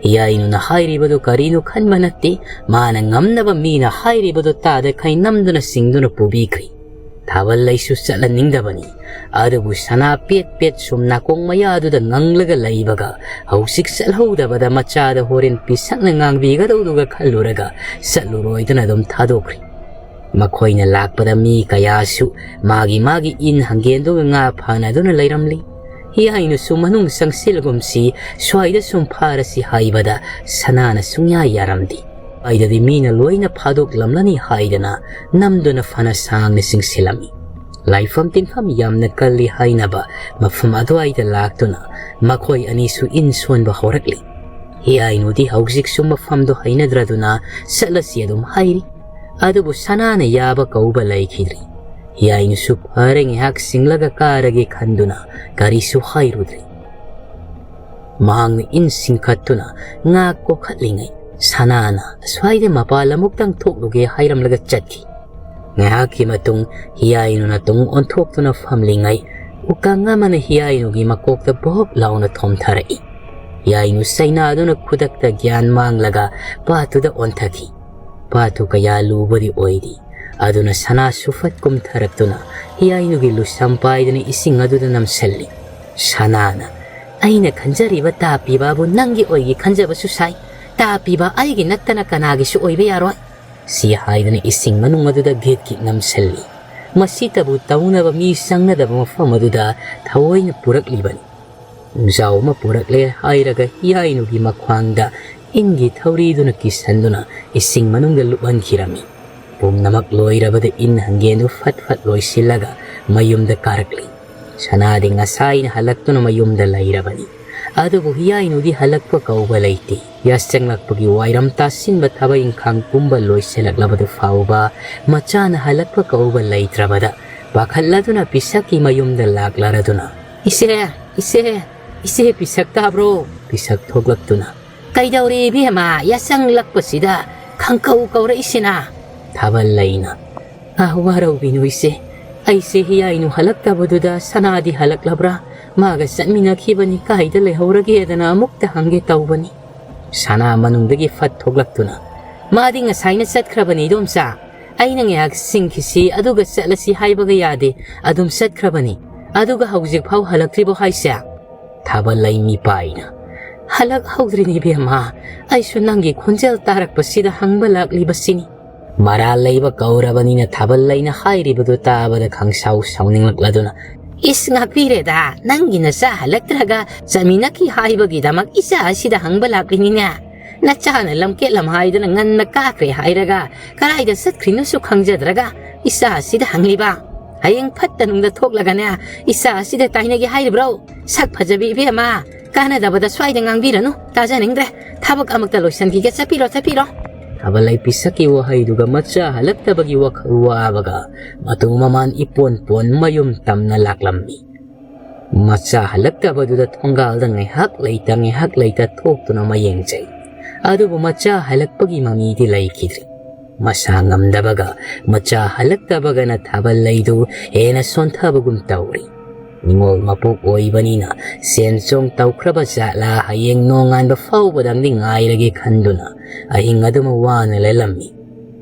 ꯍꯤꯌꯥꯏꯅꯨꯅ ꯍꯥꯏꯔꯤꯕꯗꯨ ꯀꯔꯤꯅꯣ ꯈꯟꯕ ꯅꯠꯇꯦ꯫ ꯃꯥꯅ ꯉꯝꯅꯕ ꯃꯤꯅ ꯍꯥꯏꯔꯤꯕꯗꯨ ꯇꯥꯗ ꯈꯩ ꯅꯝꯗꯨꯅ ꯆꯤꯡꯗꯨꯅ ꯄꯨꯕꯤꯈ꯭ꯔꯤ꯫ ꯊꯥꯕꯜ ꯂꯩꯁꯨ ꯆꯠꯍꯟꯅꯤꯡꯗꯕꯅꯤ꯫ ꯑꯗꯨꯕꯨ ꯁꯅꯥ ꯄꯦꯠ ꯄꯦꯠ ꯁꯨꯝ ꯅꯥꯀꯣꯡ ꯃꯌꯥꯗꯨꯗ ꯉꯪꯂꯒ ꯂꯩꯕꯒ, ꯍꯧꯖꯤꯛ ꯆꯠꯍꯧꯗꯕꯗ ꯃꯆꯥꯗ ꯍꯣꯔꯦꯟ ꯄꯤꯁꯛꯅ ꯉꯥꯡꯕꯤꯒꯗꯧꯗꯨꯒ ꯈꯜꯂꯨꯔꯒ ꯆꯠꯂꯨꯔꯣꯏꯗꯅ ꯑꯗꯨꯝ ꯊꯥꯗꯣꯛꯈ꯭ꯔꯤ꯫ ꯃꯈꯣꯏꯅ ꯂꯥꯛꯄꯗ ꯃꯤ ꯀꯌꯥꯁꯨ ꯃꯥꯒꯤ ꯃꯥꯒꯤ ꯏꯟ ꯍꯪꯒꯦꯟꯗꯨꯒ ꯉꯥ ꯐꯥꯅꯗꯨꯅ ꯂꯩꯔꯝꯂꯤ꯫ ꯍꯤꯌꯥꯏꯅꯨꯁꯨ ꯃꯅꯨꯡ ꯆꯪꯁꯤꯜꯂꯒꯨꯝꯁꯤ, ꯁ꯭ꯋꯥꯏꯗ ꯁꯨꯝ ꯐꯥꯔꯁꯤ ꯍꯥꯏꯕꯗ ꯁꯅꯥꯅ ꯁꯨꯡꯌꯥ ꯌꯥꯔꯝꯗꯦ꯫ ꯁ꯭ꯋꯥꯏꯗꯗꯤ ꯃꯤꯅ ꯂꯣꯏꯅ ꯐꯥꯗꯣꯛꯂꯝꯂꯅꯤ ꯍꯥꯏꯗꯅ ꯅꯝꯗꯨꯅ ꯐꯅ ꯁꯥꯡꯅ ꯆꯤꯡꯁꯤꯜꯂꯝꯃꯤ꯫ ꯂꯥꯏꯐꯝ ꯇꯤꯟꯐꯝ ꯌꯥꯝꯅ ꯀꯜꯂꯤ ꯍꯥꯏꯅꯕ ꯃꯐꯝ ꯑꯗꯨꯋꯥꯏꯗ ꯂꯥꯛꯇꯨꯅ ꯃꯈꯣꯏ ꯑꯅꯤꯁꯨ ꯏꯟ ꯁꯣꯟꯕ ꯍꯧꯔꯛꯂꯤ꯫ ꯍꯤꯌꯥꯏꯅꯨꯗꯤ ꯍꯧꯖꯤꯛꯁꯨ ꯃꯐꯝꯗꯨ ꯍꯩꯅꯗ꯭ꯔꯗꯨꯅ ꯆꯠꯂꯁꯤ ꯑꯗꯨꯝ ꯍꯥꯏꯔꯤ꯫ ꯑꯗꯨꯕꯨ ꯁꯅꯥꯅ ꯌꯥꯕ ꯀꯧꯕ ꯂꯩꯈꯤꯗ꯭ꯔꯤ꯫ ꯍꯤꯌꯥꯏꯅꯨꯁꯨ ꯐꯔꯦ ꯉꯥꯏꯍꯥꯛ ꯁꯤꯡꯂꯒ ꯀꯥꯔꯒꯦ ꯈꯟꯗꯨꯅ ꯀꯔꯤꯁꯨ ꯍꯥꯏꯔꯨꯗ꯭ꯔꯤ꯫ ꯃꯍꯥꯛꯅ ꯏꯟ ꯆꯤꯡꯈꯠꯇꯨꯅ ꯉꯥ ꯀꯣꯛꯈꯠꯂꯤꯉꯩ ꯁꯅꯥꯅ ꯑꯁ꯭ꯋꯥꯏꯗ ꯃꯄꯥꯜ ꯑꯃꯨꯛꯇꯪ ꯊꯣꯛꯂꯨꯒꯦ ꯍꯥꯏꯔꯝꯂꯒ ꯆꯠꯈꯤ꯫ ꯉꯥꯏꯍꯥꯛꯀꯤ ꯃꯇꯨꯡ ꯍꯤꯌꯥꯏꯅꯨꯅ ꯇꯨꯡ ꯑꯣꯟꯊꯣꯛꯇꯨꯅ ꯐꯝꯂꯤꯉꯩ ꯎꯀꯪ ꯑꯃꯅ ꯍꯤꯌꯥꯏꯅꯨꯒꯤ ꯃꯀꯣꯛꯇ ꯚꯣꯞ ꯂꯥꯎꯅ ꯊꯣꯝꯊꯔꯛꯏ꯫ ꯍꯤꯌꯥꯏꯅꯨ ꯆꯩꯅꯥꯗꯨꯅ ꯈꯨꯗꯛꯇ ꯒ꯭ꯌꯥꯟ ꯃꯥꯡꯂꯒ ꯄꯥꯠꯇꯨꯗ ꯑꯣꯟꯊꯈꯤ꯫ ꯄꯥꯠꯇꯨ ꯀꯌꯥ ꯂꯨꯕꯗꯤ ꯑꯣꯏꯗꯦ꯫ ꯑꯗꯨꯅ ꯁꯅꯥ ꯁꯨꯐꯠ ꯀꯨꯝꯊꯔꯛꯇꯨꯅ ꯍꯤꯌꯥꯏꯅꯨꯒꯤ ꯂꯨꯁꯝ ꯄꯥꯏꯗꯨꯅ ꯏꯁꯤꯡ ꯑꯗꯨꯗ ꯅꯝꯁꯤꯜꯂꯤ꯫ ꯁꯅꯥꯅ, "ꯑꯩꯅ ꯈꯟꯖꯔꯤꯕ ꯇꯥ ꯄꯤꯕꯕꯨ ꯅꯪꯒꯤ ꯑꯣꯏꯒꯦ ꯈꯟꯖꯕꯁꯨ ꯁꯥꯏ꯫ ꯇꯥ ꯄꯤꯕ ꯑꯩꯒꯤ ꯅꯠꯇꯅ ꯀꯅꯥꯒꯤꯁꯨ ꯑꯣꯏꯕ ꯌꯥꯔꯣꯏ꯫" ꯁꯤ ꯍꯥꯏꯗꯨꯅ ꯏꯁꯤꯡ ꯃꯅꯨꯡ ꯑꯗꯨꯗ ꯒꯤꯠ ꯒꯤꯠ ꯅꯝꯁꯤꯜꯂꯤ꯫ ꯃꯁꯤꯇꯕꯨ ꯇꯧꯅꯕ ꯃꯤ ꯆꯪꯅꯗꯕ ꯃꯐꯝ ꯑꯗꯨꯗ ꯊꯑꯣꯏꯅ ꯄꯨꯔꯛꯂꯤꯕꯅꯤ꯫ ꯅꯨꯡꯖꯥꯎ ꯑꯃ ꯄꯨꯔꯛꯂꯦ ꯍꯥꯏꯔꯒ ꯍꯤꯌꯥꯏꯅꯨꯒꯤ ꯃꯈ꯭ꯋꯥꯡꯗ ꯏꯟꯒꯤ ꯊꯧꯔꯤꯗꯨꯅ ꯀꯤꯁꯟꯗꯨꯅ ꯏꯁꯤꯡ ꯃꯅꯨꯡꯗ ꯂꯨꯞꯍꯟꯈꯤꯔꯝꯃꯤ꯫ ꯄꯨꯝꯅꯃꯛ ꯂꯣꯏꯔꯕꯗ ꯏꯟ ꯍꯪꯒꯦꯟꯗꯨ ꯐꯠ ꯐꯠ ꯂꯣꯏꯁꯤꯜꯂꯒ ꯃꯌꯨꯝꯗ ꯀꯥꯔꯛꯂꯤ꯫ ꯁꯅꯥꯗꯤ ꯉꯁꯥꯏꯅ ꯍꯜꯂꯛꯇꯨꯅ ꯃꯌꯨꯝꯗ ꯂꯩꯔꯕꯅꯤ꯫ ꯑꯗꯨꯕꯨ ꯍꯤꯌꯥꯏꯅꯨꯗꯤ ꯍꯜꯂꯛꯄ ꯀꯧꯕ ꯂꯩꯇꯦ꯫ ꯌꯥꯆꯪꯂꯛꯄꯒꯤ ꯋꯥꯏꯔꯝ ꯇꯥꯁꯤꯟꯕ, ꯊꯕꯛ ꯏꯪꯈꯥꯡ ꯄꯨꯝꯕ ꯂꯣꯏꯁꯤꯜꯂꯛꯂꯕꯗꯨ ꯐꯥꯎꯕ ꯃꯆꯥꯅ ꯍꯜꯂꯛꯄ ꯀꯧꯕ ꯂꯩꯇ꯭ꯔꯕꯗ ꯄꯥꯈꯠꯂꯗꯨꯅ ꯄꯤꯁꯛꯀꯤ ꯃꯌꯨꯝꯗ ꯂꯥꯛꯂꯔꯗꯨꯅ, "ꯏꯆꯦ, ꯏꯆꯦ, ꯏꯆꯦ ꯄꯤꯁꯛ ꯇꯥꯕ꯭ꯔꯣ?" ꯄꯤꯁꯛ ꯊꯣꯛꯂꯛꯇꯨꯅ, "ꯀꯩꯗꯧꯔꯦ ꯏꯕꯦꯝꯃ, ꯌꯥꯆꯪꯂꯛꯄꯁꯤꯗ ꯈꯪꯀꯧ ꯀꯧꯔꯛꯏꯁꯤꯅ?" ꯊꯥꯕꯜ ꯂꯩꯅ, "ꯑꯥ, ꯋꯥꯔꯧꯕꯤꯅꯨ ꯏꯆꯦ, ꯑꯩꯁꯦ ꯍꯤꯌꯥꯏꯅꯨ ꯍꯜꯂꯛꯇꯕꯗꯨꯗ ꯁꯅꯥꯗꯤ ꯍꯜꯂꯛꯂꯕ꯭ꯔꯥ? ꯃꯥꯒ ꯆꯠꯃꯤꯟꯅꯈꯤꯕꯅꯤ, ꯀꯥꯏꯗ ꯂꯩꯍꯧꯔꯒꯦꯗꯅ ꯑꯃꯨꯛꯇ ꯍꯪꯒꯦ ꯇꯧꯕꯅꯤ꯫" ꯁꯅꯥ ꯃꯅꯨꯡꯗꯒꯤ ꯐꯠ ꯊꯣꯛꯂꯛꯇꯨꯅ, "ꯃꯥꯗꯤ ꯉꯁꯥꯏꯅ ꯆꯠꯈ꯭ꯔꯕꯅꯤ ꯏꯗꯣꯝꯆꯥ꯫ ꯑꯩꯅ ꯉꯥꯏꯍꯥꯛ ꯆꯤꯡꯈꯤꯁꯤ ꯑꯗꯨꯒ ꯆꯠꯂꯁꯤ ꯍꯥꯏꯕꯒ ꯌꯥꯗꯦ, ꯑꯗꯨꯝ ꯆꯠꯈ꯭ꯔꯕꯅꯤ꯫ ꯑꯗꯨꯒ ꯍꯧꯖꯤꯛꯐꯥꯎ ꯍꯜꯂꯛꯇ꯭ꯔꯤꯕꯣ ꯍꯥꯏꯁꯦ?" ꯊꯥꯕꯜꯂꯩ ꯃꯤꯄꯥꯏꯅ, "ꯍꯜꯂꯛꯍꯧꯗ꯭ꯔꯤꯅꯤ ꯏꯕꯦꯝꯃ, ꯑꯩꯁꯨ ꯅꯪꯒꯤ ꯈꯣꯟꯖꯦꯜ ꯇꯥꯔꯛꯄꯁꯤꯗ ꯍꯪꯕ ꯂꯥꯛꯂꯤꯕꯁꯤꯅꯤ꯫" ꯃꯔꯥꯜ ꯂꯩꯕ ꯀꯧꯔꯕꯅꯤꯅ ꯊꯥꯕꯜꯂꯩꯅ ꯍꯥꯏꯔꯤꯕꯗꯨ ꯇꯥꯕꯗ ꯈꯪꯁꯥꯎ ꯁꯥꯎꯅꯤꯡꯂꯛꯂꯗꯨꯅ, "ꯏꯁ, ꯉꯥꯛꯄꯤꯔꯦꯗ, ꯅꯪꯒꯤ ꯅꯆꯥ ꯍꯜꯂꯛꯇ꯭ꯔꯒ ꯆꯠꯃꯤꯟꯅꯈꯤ ꯍꯥꯏꯕꯒꯤꯗꯃꯛ ꯏꯆꯥ ꯑꯁꯤꯗ ꯍꯪꯕ ꯂꯥꯛꯂꯤꯅꯤꯅꯦ꯫ ꯅꯆꯥꯅ ꯂꯝꯀꯦꯠ ꯂꯝꯍꯥꯏꯗꯅ ꯉꯟꯅ ꯀꯥꯈ꯭ꯔꯦ ꯍꯥꯏꯔꯒ ꯀꯗꯥꯏꯗ ꯆꯠꯈ꯭ꯔꯤꯅꯣꯁꯨ ꯈꯪꯖꯗ꯭ꯔꯒ ꯏꯆꯥ ꯑꯁꯤꯗ ꯍꯪꯂꯤꯕ꯫ ꯍꯌꯦꯡ ꯐꯠꯇ ꯅꯨꯡꯗ ꯊꯣꯛꯂꯒꯅꯦ ꯏꯆꯥ ꯑꯁꯤꯗ ꯇꯥꯏꯅꯒꯦ ꯍꯥꯏꯔꯤꯕ꯭ꯔꯣ? ꯁꯛ ꯐꯖꯕꯤ ꯏꯕꯦꯝꯃ, ꯀꯥꯟꯅꯗꯕꯗ ꯁ꯭ꯋꯥꯏꯗ ꯉꯥꯡꯕꯤꯔꯅꯨ, ꯇꯥꯖꯅꯤꯡꯗ꯭ꯔꯦ꯫ ꯊꯕꯛ ꯑꯃꯛꯇ ꯂꯣꯏꯁꯤꯟꯈꯤꯒꯦ, ꯆꯠꯄꯤꯔꯣ, ꯆꯠꯄꯤꯔꯣ꯫" ꯊꯥꯕꯜꯂꯩ ꯄꯤꯁꯛꯀꯤ ꯋꯥꯍꯩꯗꯨꯒ ꯃꯆꯥ ꯍꯜꯂꯛꯇꯕꯒꯤ ꯋꯥꯈꯜ ꯋꯥꯕꯒ ꯃꯇꯨ ꯃꯃꯥꯟ ꯏꯄꯣꯟ ꯄꯣꯟ ꯃꯌꯨꯝ ꯇꯝꯅ ꯂꯥꯛꯂꯝꯃꯤ꯫ ꯃꯆꯥ ꯍꯜꯂꯛꯇꯕꯗꯨꯗ ꯊꯣꯡꯒꯥꯜꯗ ꯉꯥꯏꯍꯥꯛ ꯂꯩꯇ ꯉꯥꯏꯍꯥꯛ ꯂꯩꯇ ꯊꯣꯛꯇꯨꯅ ꯃꯌꯦꯡ ꯆꯩ꯫ ꯑꯗꯨꯕꯨ ꯃꯆꯥ ꯍꯜꯂꯛꯄꯒꯤ ꯃꯃꯤꯗꯤ ꯂꯩꯈꯤꯗ꯭ꯔꯦ꯫ ꯃꯁꯥ ꯉꯝꯗꯕꯒ ꯃꯆꯥ ꯍꯜꯂꯛꯇꯕꯒꯅ ꯊꯥꯕꯜꯂꯩꯗꯨ ꯍꯦꯟꯅ ꯁꯣꯟꯊꯕꯒꯨꯝ ꯇꯧꯔꯤ꯫ ꯅꯤꯉꯣꯜ ꯃꯄꯣꯛ ꯑꯣꯏꯕꯅꯤꯅ ꯁꯦꯟ ꯆꯣꯡ ꯇꯧꯈ꯭ꯔꯕ ꯖꯥꯠꯂꯥ, ꯍꯌꯦꯡ ꯅꯣꯡꯉꯥꯟꯕ ꯐꯥꯎꯕꯗꯪꯗꯤ ꯉꯥꯏꯔꯒꯦ ꯈꯟꯗꯨꯅ ꯑꯍꯤꯡ ꯑꯗꯨꯃ ꯋꯥꯅ ꯂꯦꯜꯂꯝꯃꯤ꯫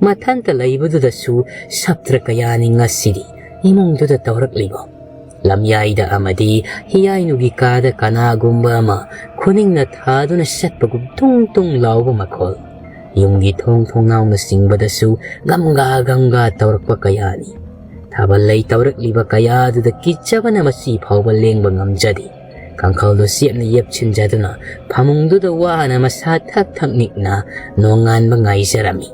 ꯃꯊꯟꯇ ꯂꯩꯕꯗꯨꯗꯁꯨ ꯁꯞꯇ꯭ꯔ ꯀꯌꯥꯅꯤ ꯉꯁꯤꯗꯤ ꯏꯃꯨꯡꯗꯨꯗ ꯇꯧꯔꯛꯂꯤꯕ꯫ ꯂꯝꯌꯥꯏꯗ ꯑꯃꯗꯤ ꯍꯤꯌꯥꯏꯅꯨꯒꯤ ꯀꯥꯗ ꯀꯅꯥꯒꯨꯝꯕ ꯑꯃ ꯈꯨꯅꯤꯡꯅ ꯊꯥꯗꯨꯅ ꯆꯠꯄꯒꯨꯝ ꯇꯨꯡ ꯇꯨꯡ ꯂꯥꯎꯕ ꯃꯈꯣꯜ, ꯌꯨꯝꯒꯤ ꯊꯣꯡ ꯊꯣꯡꯅꯥꯎꯅꯆꯤꯡꯕꯗꯁꯨ ꯒꯝꯒꯥ ꯒꯝꯒꯥ ꯇꯧꯔꯛꯄ ꯀꯌꯥꯅꯤ꯫ ꯊꯥꯕꯜꯂꯩ ꯇꯧꯔꯛꯂꯤꯕ ꯀꯌꯥꯗꯨꯗ ꯀꯤꯖꯕꯅ ꯃꯁꯤ ꯐꯥꯎꯕ ꯂꯦꯡꯕ ꯉꯝꯖꯗꯦ꯫ ꯀꯥꯡꯈꯜꯗꯨ ꯆꯦꯞꯅ ꯌꯦꯞꯁꯤꯟꯖꯗꯨꯅ ꯐꯃꯨꯡꯗꯨꯗ ꯋꯥꯅ ꯃꯁꯥ ꯊꯛ ꯊꯛ ꯅꯤꯛꯅ ꯅꯣꯡꯉꯥꯟꯕ ꯉꯥꯏꯖꯔꯝꯃꯤ꯫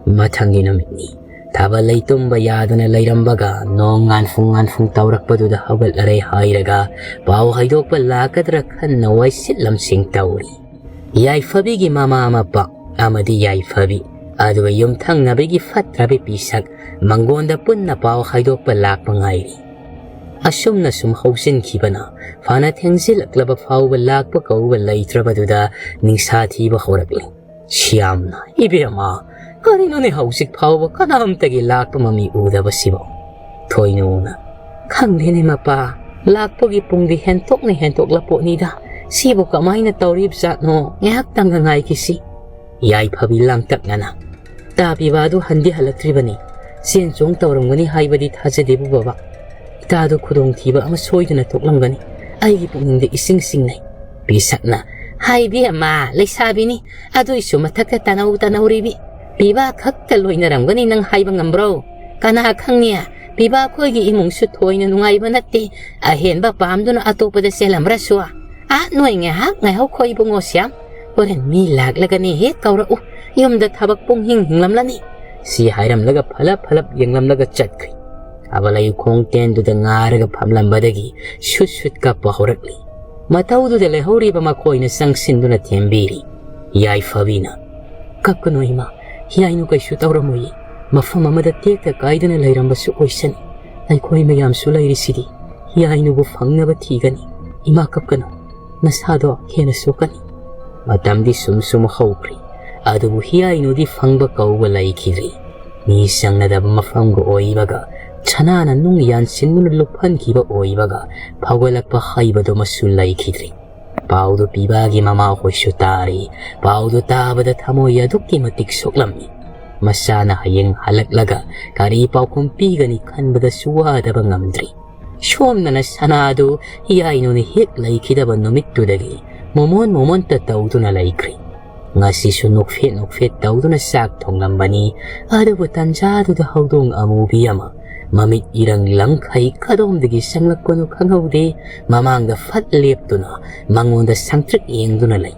ꯃꯊꯪꯒꯤ ꯅꯨꯃꯤꯠꯅꯤ꯫ ꯊꯥꯕꯜ ꯂꯩ ꯇꯨꯝꯕ ꯌꯥꯗꯅ ꯂꯩꯔꯝꯕꯒ ꯅꯣꯡ ꯉꯥꯟꯐꯨꯡ ꯉꯥꯟꯐꯨꯡ ꯇꯧꯔꯛꯄꯗꯨꯗ ꯍꯧꯒꯠꯂꯔꯦ ꯍꯥꯏꯔꯒ ꯄꯥꯎ ꯍꯥꯏꯗꯣꯛꯄ ꯂꯥꯛꯀꯗ꯭ꯔꯥ ꯈꯟꯅ ꯋꯥꯏꯁꯤꯠ ꯂꯝꯁꯤꯡ ꯇꯧꯔꯤ꯫ ꯌꯥꯏꯐꯕꯤꯒꯤ ꯃꯃꯥ ꯃꯄꯥ ꯑꯃꯗꯤ ꯌꯥꯏꯐꯕꯤ, ꯑꯗꯨꯒ ꯌꯨꯝꯊꯪꯅꯕꯒꯤ ꯐꯠꯇ꯭ꯔꯕꯤ ꯄꯤꯁꯛ ꯃꯪꯒꯣꯟꯗ ꯄꯨꯟꯅ ꯄꯥꯎ ꯍꯥꯏꯗꯣꯛꯄ ꯂꯥꯛꯄ ꯉꯥꯏꯔꯤ꯫ ꯑꯁꯨꯝꯅ ꯁꯨꯝ ꯍꯧꯖꯤꯟꯈꯤꯕꯅ ꯐꯅ ꯊꯦꯡꯖꯤꯜꯂꯛꯂꯕ ꯐꯥꯎꯕ ꯂꯥꯛꯄ ꯀꯧꯕ ꯂꯩꯇ꯭ꯔꯕꯗꯨꯗ ꯅꯤꯡꯁꯥ ꯊꯤꯕ ꯍꯧꯔꯛꯂꯤ꯫ ꯁ꯭ꯌꯥꯝꯅ, "ꯏꯕꯦꯝꯃ, ꯀꯔꯤꯅꯣꯅꯦ ꯍꯧꯖꯤꯛ ꯐꯥꯎꯕ ꯀꯅꯥꯝꯇꯒꯤ ꯂꯥꯛꯄ ꯃꯃꯤ ꯎꯗꯕꯁꯤꯕꯣ?" ꯊꯣꯏꯅꯨꯅ, "ꯈꯪꯗꯦꯅꯦ ꯃꯄꯥ, ꯂꯥꯛꯄꯒꯤ ꯄꯨꯡꯗꯤ ꯍꯦꯟꯇꯣꯛꯅ ꯍꯦꯟꯇꯣꯛꯂꯄꯣꯠꯅꯤꯗ꯫ ꯁꯤꯕꯨ ꯀꯃꯥꯏꯅ ꯇꯧꯔꯤꯕꯖꯥꯠꯅꯣ? ꯉꯥꯏꯍꯥꯛꯇꯪꯒ ꯉꯥꯏꯈꯤꯁꯤ꯫" ꯌꯥꯏꯐꯕꯤ ꯂꯥꯡꯇꯛꯅꯅ, "ꯇꯥꯕꯤꯕ ꯑꯗꯨ ꯍꯟꯗꯤ ꯍꯜꯂꯛꯇ꯭ꯔꯤꯕꯅꯤ꯫ ꯆꯦꯟ ꯆꯣꯡ ꯇꯧꯔꯝꯒꯅꯤ ꯍꯥꯏꯕꯗꯤ ꯊꯥꯖꯗꯦꯕꯨ ꯕꯕꯥ꯫ ꯏꯇꯥꯗꯨ ꯈꯨꯗꯣꯡꯊꯤꯕ ꯑꯃ ꯁꯣꯏꯗꯅ ꯊꯣꯛꯂꯝꯒꯅꯤ꯫ ꯑꯩꯒꯤ ꯄꯨꯛꯅꯤꯡꯗ ꯏꯁꯤꯡ ꯁꯤꯡꯅꯩ꯫" ꯄꯤꯁꯛꯅ, "ꯍꯥꯏꯕꯤ ꯑꯃ ꯂꯩꯁꯥꯕꯤꯅꯤ, ꯑꯗꯨꯏꯁꯨ ꯃꯊꯛꯇ ꯇꯅꯧ ꯇꯅꯧꯔꯤꯕꯤ꯫ ꯄꯤꯕꯥ ꯈꯛꯇ ꯂꯣꯏꯅꯔꯝꯒꯅꯤ ꯅꯪ ꯍꯥꯏꯕ ꯉꯝꯕ꯭ꯔꯣ? ꯀꯅꯥ ꯈꯪꯅꯤ? ꯄꯤꯕꯥ ꯑꯩꯈꯣꯏꯒꯤ ꯏꯃꯨꯡꯁꯨ ꯊꯣꯏꯅ ꯅꯨꯡꯉꯥꯏꯕ ꯅꯠꯇꯦ꯫ ꯑꯍꯦꯟꯕ ꯄꯥꯝꯗꯨꯅ ꯑꯇꯣꯞꯄꯗ ꯆꯦꯜꯂꯝꯕ꯭ꯔꯁꯨ꯫ ꯑꯥ, ꯅꯣꯏ ꯉꯥꯏꯍꯥꯛ ꯉꯥꯏꯍꯧꯈꯣ ꯏꯕꯨꯡꯉꯣ ꯁ꯭ꯌꯥꯝ꯫ ꯍꯣꯔꯦꯟ ꯃꯤ ꯂꯥꯛꯂꯒꯅꯦ ꯍꯦꯛ ꯀꯧꯔꯛꯎ꯫ ꯌꯨꯝꯗ ꯊꯕꯛ ꯄꯨꯡ ꯍꯤꯡ ꯍꯤꯡꯂꯝꯂꯅꯤ꯫" ꯁꯤ ꯍꯥꯏꯔꯝꯂꯒ ꯐꯂꯞ ꯐꯂꯞ ꯌꯦꯡꯂꯝꯂꯒ ꯆꯠꯈ꯭ꯔꯤ꯫ ꯑꯕꯂꯩ ꯈꯣꯡ ꯇꯦꯟꯗꯨꯗ ꯉꯥꯔꯒ ꯐꯝꯂꯝꯕꯗꯒꯤ ꯁꯨꯠ ꯁꯨꯠ ꯀꯞꯄ ꯍꯧꯔꯛꯂꯤ꯫ ꯃꯇꯧꯗꯨꯗ ꯂꯩꯍꯧꯔꯤꯕ ꯃꯈꯣꯏꯅ ꯆꯪꯁꯤꯟꯗꯨꯅ ꯊꯦꯝꯕꯤꯔꯤ꯫ ꯌꯥꯏꯐꯕꯤꯅ, "ꯀꯞꯀꯅꯨ ꯏꯃꯥ, ꯍꯤꯌꯥꯏꯅꯨ ꯀꯩꯁꯨ ꯇꯧꯔꯝꯃꯣꯏꯌꯦ꯫ ꯃꯐꯝ ꯑꯃꯗ ꯇꯦꯛꯇ ꯀꯥꯏꯗꯅ ꯂꯩꯔꯝꯕꯁꯨ ꯑꯣꯏꯁꯅꯨ꯫ ꯑꯩꯈꯣꯏ ꯃꯌꯥꯝꯁꯨ ꯂꯩꯔꯤꯁꯤꯗꯤ꯫ ꯍꯤꯌꯥꯏꯅꯨꯕꯨ ꯐꯪꯅꯕ ꯊꯤꯒꯅꯤ꯫ ꯏꯃꯥ ꯀꯞꯀꯅꯨ, ꯅꯁꯥꯗꯣ ꯍꯦꯟꯅ ꯁꯣꯛꯀꯅꯤ꯫" ꯃꯇꯝꯗꯤ ꯁꯨꯝ ꯁꯨꯝ ꯍꯧꯈ꯭ꯔꯤ꯫ ꯑꯗꯨꯕꯨ ꯍꯤꯌꯥꯏꯅꯨꯗꯤ ꯐꯪꯕ ꯀꯧꯕ ꯂꯩꯈꯤꯗ꯭ꯔꯤ꯫ ꯃꯤ ꯆꯪꯅꯗꯕ ꯃꯐꯝꯒ ꯑꯣꯏꯕꯒ, ꯁꯅꯥꯅ ꯅꯨꯡ ꯌꯥꯟꯁꯤꯟꯗꯨꯅ ꯂꯨꯞꯍꯟꯈꯤꯕ ꯑꯣꯏꯕꯒ, ꯐꯥꯎꯒꯠꯂꯛꯄ ꯍꯩꯕꯗꯨꯃꯁꯨ ꯂꯩꯈꯤꯗ꯭ꯔꯤ꯫ ꯄꯥꯎꯗꯨ ꯄꯤꯕꯥꯒꯤ ꯃꯃꯥꯍꯣꯏꯁꯨ ꯇꯥꯔꯤ꯫ ꯄꯥꯎꯗꯨ ꯇꯥꯕꯗ ꯊꯃꯣꯏ ꯑꯗꯨꯛꯀꯤ ꯃꯇꯤꯛ ꯁꯣꯛꯂꯝꯃꯤ꯫ ꯃꯆꯥꯅ ꯍꯌꯦꯡ ꯍꯜꯂꯛꯂꯒ ꯀꯔꯤ ꯄꯥꯎꯈꯨꯝ ꯄꯤꯒꯅꯤ ꯈꯟꯕꯗꯁꯨ ꯋꯥꯗꯕ ꯉꯝꯗ꯭ꯔꯤ꯫ ꯁꯣꯝꯗꯅ ꯁꯅꯥꯗꯨ ꯍꯤꯌꯥꯏꯅꯨꯅ ꯍꯦꯛ ꯂꯩꯈꯤꯗꯕ ꯅꯨꯃꯤꯠꯇꯨꯗꯒꯤ ꯃꯣꯃꯣꯟ ꯃꯣꯃꯣꯟꯇ ꯇꯧꯗꯨꯅ ꯂꯩꯈ꯭ꯔꯤ꯫ ꯉꯁꯤꯁꯨ ꯅꯣꯛꯐꯦꯠ ꯅꯣꯛꯐꯦꯠ ꯇꯧꯗꯨꯅ ꯆꯥꯛ ꯊꯣꯡꯂꯝꯕꯅꯤ꯫ ꯑꯗꯨꯕꯨ ꯇꯟꯖꯥꯗꯨꯗ ꯍꯧꯗꯣꯡ ꯑꯃꯨꯕꯤ ꯑꯃ ꯃꯃꯤꯠ ꯏꯔꯪ ꯂꯪꯈꯩ ꯀꯗꯣꯝꯗꯒꯤ ꯆꯪꯂꯛꯄꯅꯣ ꯈꯪꯍꯧꯗꯦ, ꯃꯃꯥꯡꯗ ꯐꯠ ꯂꯦꯞꯇꯨꯅ ꯃꯉꯣꯟꯗ ꯁꯪꯇ꯭ꯔꯤꯛ ꯌꯦꯡꯗꯨꯅ ꯂꯩ꯫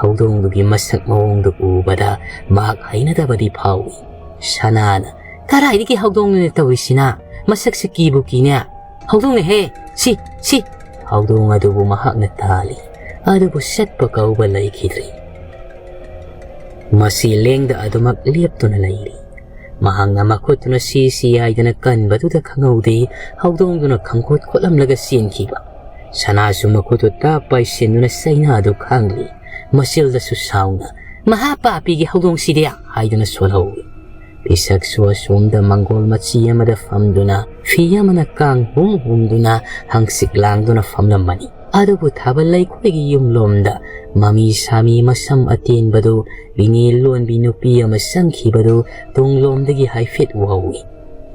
ꯍꯧꯗꯣꯡꯗꯨꯒꯤ ꯃꯁꯛ ꯃꯑꯣꯡꯗꯨ ꯎꯕꯗ ꯃꯍꯥꯛ ꯍꯩꯅꯗꯕꯗꯤ ꯐꯥꯎꯏ꯫ ꯁꯅꯥꯅ "ꯀꯗꯥꯏꯗꯒꯤ ꯍꯧꯗꯣꯡꯅꯣꯅꯦ ꯇꯧꯔꯤꯁꯤꯅ? ꯃꯁꯛꯁꯦ ꯀꯤꯕꯨ ꯀꯤꯅꯦ꯫ ꯍꯧꯗꯣꯡꯅꯦꯍꯦ, ꯁꯤ, ꯁꯤ!" ꯍꯧꯗꯣꯡ ꯑꯗꯨꯕꯨ ꯃꯍꯥꯛꯅ ꯇꯥꯜꯂꯤ, ꯑꯗꯨꯕꯨ ꯆꯠꯄ ꯀꯧꯕ ꯂꯩꯈꯤꯗ꯭ꯔꯦ꯫ ꯃꯁꯤ ꯂꯦꯡꯗ ꯑꯗꯨꯃꯛ ꯂꯦꯞꯇꯨꯅ ꯂꯩꯔꯤ꯫ ꯃꯍꯥꯛꯅ ꯃꯈꯨꯠꯇꯨꯅ ꯁꯤ ꯁꯤ ꯍꯥꯏꯗꯅ ꯀꯟꯕꯗꯨꯗ ꯈꯪꯍꯧꯗꯦ, ꯍꯧꯗꯣꯡꯗꯨꯅ ꯈꯪꯈꯣꯠ ꯈꯣꯠꯂꯝꯂꯒ ꯆꯦꯟꯈꯤꯕ꯫ ꯁꯅꯥꯁꯨ ꯃꯈꯨꯠꯇꯨ ꯇꯥꯞ ꯄꯥꯏꯁꯤꯟꯗꯨꯅ ꯆꯩꯅꯥꯗꯨ ꯈꯥꯡꯂꯤ꯫ ꯃꯆꯤꯜꯗꯁꯨ ꯁꯥꯎꯅ, "ꯃꯍꯥ ꯄꯥꯄꯤꯒꯤ ꯍꯧꯗꯣꯡꯁꯤꯗꯤ!" ꯍꯥꯏꯗꯨꯅ ꯁꯣꯜꯍꯧꯏ꯫ ꯄꯤꯁꯛꯁꯨ ꯑꯁꯣꯝꯗ ꯃꯪꯒꯣꯜ ꯃꯆꯤ ꯑꯃꯗ ꯐꯝꯗꯨꯅ, ꯐꯤ ꯑꯃꯅ ꯀꯥꯡ ꯍꯨꯝ ꯍꯨꯝꯗꯨꯅ, ꯍꯪꯆꯤꯛ ꯂꯥꯡꯗꯨꯅ ꯐꯝꯂꯝꯕꯅꯤ꯫ ꯑꯗꯨꯕꯨ ꯊꯥꯕꯜ ꯂꯩꯈꯣꯏꯒꯤ ꯌꯨꯝꯂꯣꯝꯗ ꯃꯃꯤ ꯁꯥꯃꯤ ꯃꯁꯝ ꯑꯇꯦꯟꯕꯗꯨ, ꯕꯤꯅꯦ ꯂꯣꯟꯕꯤ ꯅꯨꯄꯤ ꯑꯃ ꯆꯪꯈꯤꯕꯗꯨ ꯇꯨꯡꯂꯣꯝꯗꯒꯤ ꯍꯥꯏꯐꯦꯠ ꯎꯍꯧꯏ꯫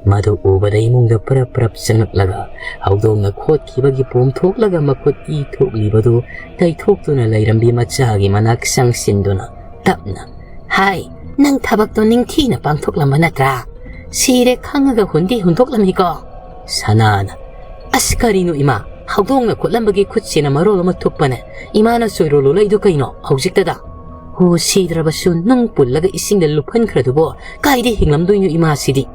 ꯃꯗꯨ ꯎꯕꯗ ꯏꯃꯨꯡꯗ ꯄꯔꯞ ꯄꯔꯞ ꯆꯪꯂꯛꯂꯒ ꯍꯧꯗꯣꯡꯅ ꯈꯣꯠꯈꯤꯕꯒꯤ ꯄꯣꯝꯊꯣꯛꯂꯒ ꯃꯈꯨꯠ ꯏ ꯊꯣꯛꯂꯤꯕꯗꯨ ꯇꯩꯊꯣꯛꯇꯨꯅ ꯂꯩꯔꯝꯕꯤ ꯃꯆꯥꯒꯤ ꯃꯅꯥꯛ ꯆꯪꯁꯤꯟꯗꯨꯅ ꯇꯞꯅ, "ꯍꯥꯏ, ꯅꯪ ꯊꯕꯛꯇꯣ ꯅꯤꯡꯊꯤꯅ ꯄꯥꯡꯊꯣꯛꯂꯝꯕ ꯅꯠꯇ꯭ꯔꯥ? ꯁꯤꯔꯦ ꯈꯪꯉꯒ ꯍꯨꯟꯗꯤ ꯍꯨꯟꯗꯣꯛꯂꯝꯃꯤꯀꯣ?" ꯁꯅꯥꯅ, "ꯑꯁ, ꯀꯔꯤꯅꯣ ꯏꯃꯥ? ꯍꯧꯗꯣꯡꯅ ꯈꯣꯠꯂꯝꯕꯒꯤ ꯈꯨꯠꯁꯤꯅ ꯃꯔꯣꯜ ꯑꯃ ꯊꯨꯞꯄꯅꯦ꯫ ꯏꯃꯥꯅ ꯆꯣꯏꯔꯣ ꯂꯣꯜꯂꯛꯏꯗꯣ ꯀꯩꯅꯣ ꯍꯧꯖꯤꯛꯇꯗ? ꯍꯣ, ꯁꯤꯗ꯭ꯔꯕꯁꯨ ꯅꯨꯡ ꯄꯨꯜꯂꯒ ꯏꯁꯤꯡꯗ ꯂꯨꯞꯍꯟꯈ꯭ꯔꯗꯨꯕꯣ? ꯀꯥꯏꯗ ꯍꯤꯡꯂꯝꯗꯣꯏꯅꯣ ꯏꯃꯥꯁꯤꯗꯤ?"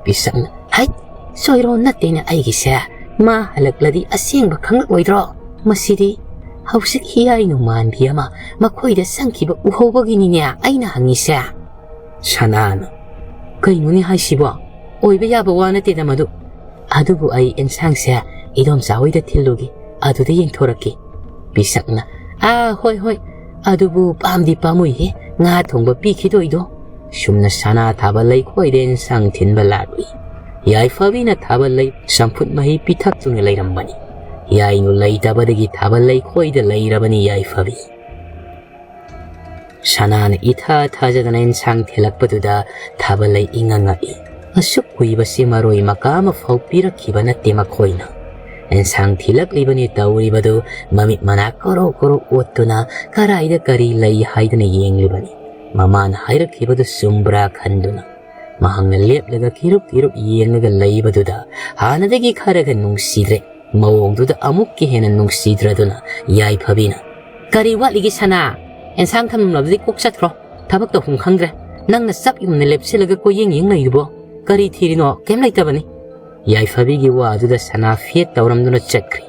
ꯄꯤꯁꯛꯅ, "ꯍꯩꯠ, ꯆꯣꯏꯔꯣ ꯅꯠꯇꯦꯅꯦ ꯑꯩꯒꯤꯁꯦ꯫ ꯃꯥ ꯍꯜꯂꯛꯂꯗꯤ ꯑꯁꯦꯡꯕ ꯈꯪꯂꯛꯂꯣꯏꯗ꯭ꯔꯣ? ꯃꯁꯤꯗꯤ ꯍꯧꯖꯤꯛ ꯍꯤꯌꯥꯏꯅꯨ ꯃꯥꯟꯕꯤ ꯑꯃ ꯃꯈꯣꯏꯗ ꯆꯪꯈꯤꯕ ꯎꯍꯧꯕꯒꯤꯅꯤꯅꯦ ꯑꯩꯅ ꯍꯪꯉꯤꯁꯦ꯫" ꯁꯅꯥꯅ, "ꯀꯩꯅꯣꯅꯦ ꯍꯥꯏꯁꯤꯕꯣ? ꯑꯣꯏꯕ ꯌꯥꯕ ꯋꯥ ꯅꯠꯇꯦꯗ ꯃꯗꯨ꯫ ꯑꯗꯨꯕꯨ ꯑꯩ ꯑꯦꯟꯁꯥꯡꯁꯦ ꯏꯗꯣꯝꯆꯥ ꯍꯣꯏꯗ ꯊꯤꯜꯂꯨꯒꯦ, ꯑꯗꯨꯗ ꯌꯦꯡꯊꯣꯔꯛꯀꯦ꯫" ꯄꯤꯁꯛꯅ, "ꯑꯥ, ꯍꯣꯏ, ꯍꯣꯏ, ꯑꯗꯨꯕꯨ ꯄꯥꯝꯗꯤ ꯄꯥꯝꯃꯨꯏꯍꯦ, ꯉꯥ ꯊꯣꯡꯕ ꯄꯤꯈꯤꯗꯣꯏꯗꯣ꯫" ꯁꯨꯝꯅ ꯁꯅꯥ ꯊꯥꯕ ꯂꯩꯈꯣꯏꯗ ꯏꯟꯁꯥꯡ ꯊꯤꯟꯕ ꯂꯥꯛꯂꯤ꯫ ꯌꯥꯏꯐꯕꯤꯅ ꯊꯥꯕ ꯂꯩ ꯆꯝꯐꯨꯠ ꯃꯍꯤ ꯄꯤꯊꯛꯇꯨꯅ ꯂꯩꯔꯝꯕꯅꯤ꯫ ꯌꯥꯏꯅꯨ ꯂꯩꯇꯕꯗꯒꯤ ꯊꯥꯕ ꯂꯩꯈꯣꯏꯗ ꯂꯩꯔꯕꯅꯤ ꯌꯥꯏꯐꯕꯤ꯫ ꯁꯅꯥꯅ ꯏꯊꯥ ꯊꯥꯖꯗꯅ ꯏꯟꯁꯥꯡ ꯊꯤꯜꯂꯛꯄꯗꯨꯗ ꯊꯥꯕ ꯂꯩ ꯏꯉꯛ ꯉꯛꯏ꯫ ꯑꯁꯨꯛ ꯀꯨꯏꯕꯁꯤ ꯃꯔꯣꯏ ꯃꯀꯥ ꯑꯃꯐꯥꯎ ꯄꯤꯔꯛꯈꯤꯕ ꯅꯠꯇꯦ ꯃꯈꯣꯏꯅ꯫ ꯏꯟꯁꯥꯡ ꯊꯤꯜꯂꯛꯂꯤꯕꯅꯤ ꯇꯧꯔꯤꯕꯗꯨ ꯃꯃꯤꯠ ꯃꯅꯥ ꯀꯣꯔꯣ ꯀꯣꯔꯣ ꯑꯣꯠꯇꯨꯅ ꯀꯔꯥꯏꯗ ꯀꯔꯤ ꯂꯩ ꯍꯥꯏꯗꯅ ꯌꯦꯡꯂꯤꯕꯅꯤ꯫ ꯃꯃꯥꯅ ꯍꯥꯏꯔꯛꯈꯤꯕꯗꯨ ꯆꯨꯝꯕ꯭ꯔꯥ ꯈꯟꯗꯨꯅ꯫ ꯃꯍꯥꯛꯅ ꯂꯦꯞꯂꯒ ꯀꯤꯔꯨꯞ ꯀꯤꯔꯨꯞ ꯌꯦꯡꯂꯒ ꯂꯩꯕꯗꯨꯗ ꯍꯥꯟꯅꯗꯒꯤ ꯈꯔꯒ ꯅꯨꯡꯁꯤꯗ꯭ꯔꯦ꯫ ꯃꯑꯣꯡꯗꯨꯗ ꯑꯃꯨꯛꯀ ꯍꯦꯟꯅ ꯅꯨꯡꯁꯤꯗ꯭ꯔꯗꯨꯅ ꯌꯥꯏꯐꯕꯤꯅ, "ꯀꯔꯤ ꯋꯥꯠꯂꯤꯒꯦ ꯁꯅꯥ? ꯑꯦꯟꯁꯥꯡ ꯊꯝꯂꯝꯂꯕꯗꯤ ꯀꯣꯛ ꯆꯠꯈ꯭ꯔꯣ꯫ ꯊꯕꯛ ꯇꯧꯐꯝ ꯈꯪꯗ꯭ꯔꯦ꯫ ꯅꯪꯅ ꯆꯞ ꯌꯨꯝꯅ ꯂꯦꯞꯁꯤꯜꯂꯒ ꯀꯣꯏꯌꯦꯡ ꯌꯦꯡ ꯂꯩꯔꯤꯕꯣ? "ꯀꯔꯤ ꯊꯤꯔꯤꯅꯣ? ꯀꯩꯝ ꯂꯩꯇꯕꯅꯤ꯫" ꯌꯥꯏꯐꯕꯤꯒꯤ ꯋꯥꯗꯨꯗ ꯁꯅꯥ ꯐꯦꯠ ꯇꯧꯔꯝꯗꯨꯅ ꯆꯠꯈ꯭ꯔꯤ꯫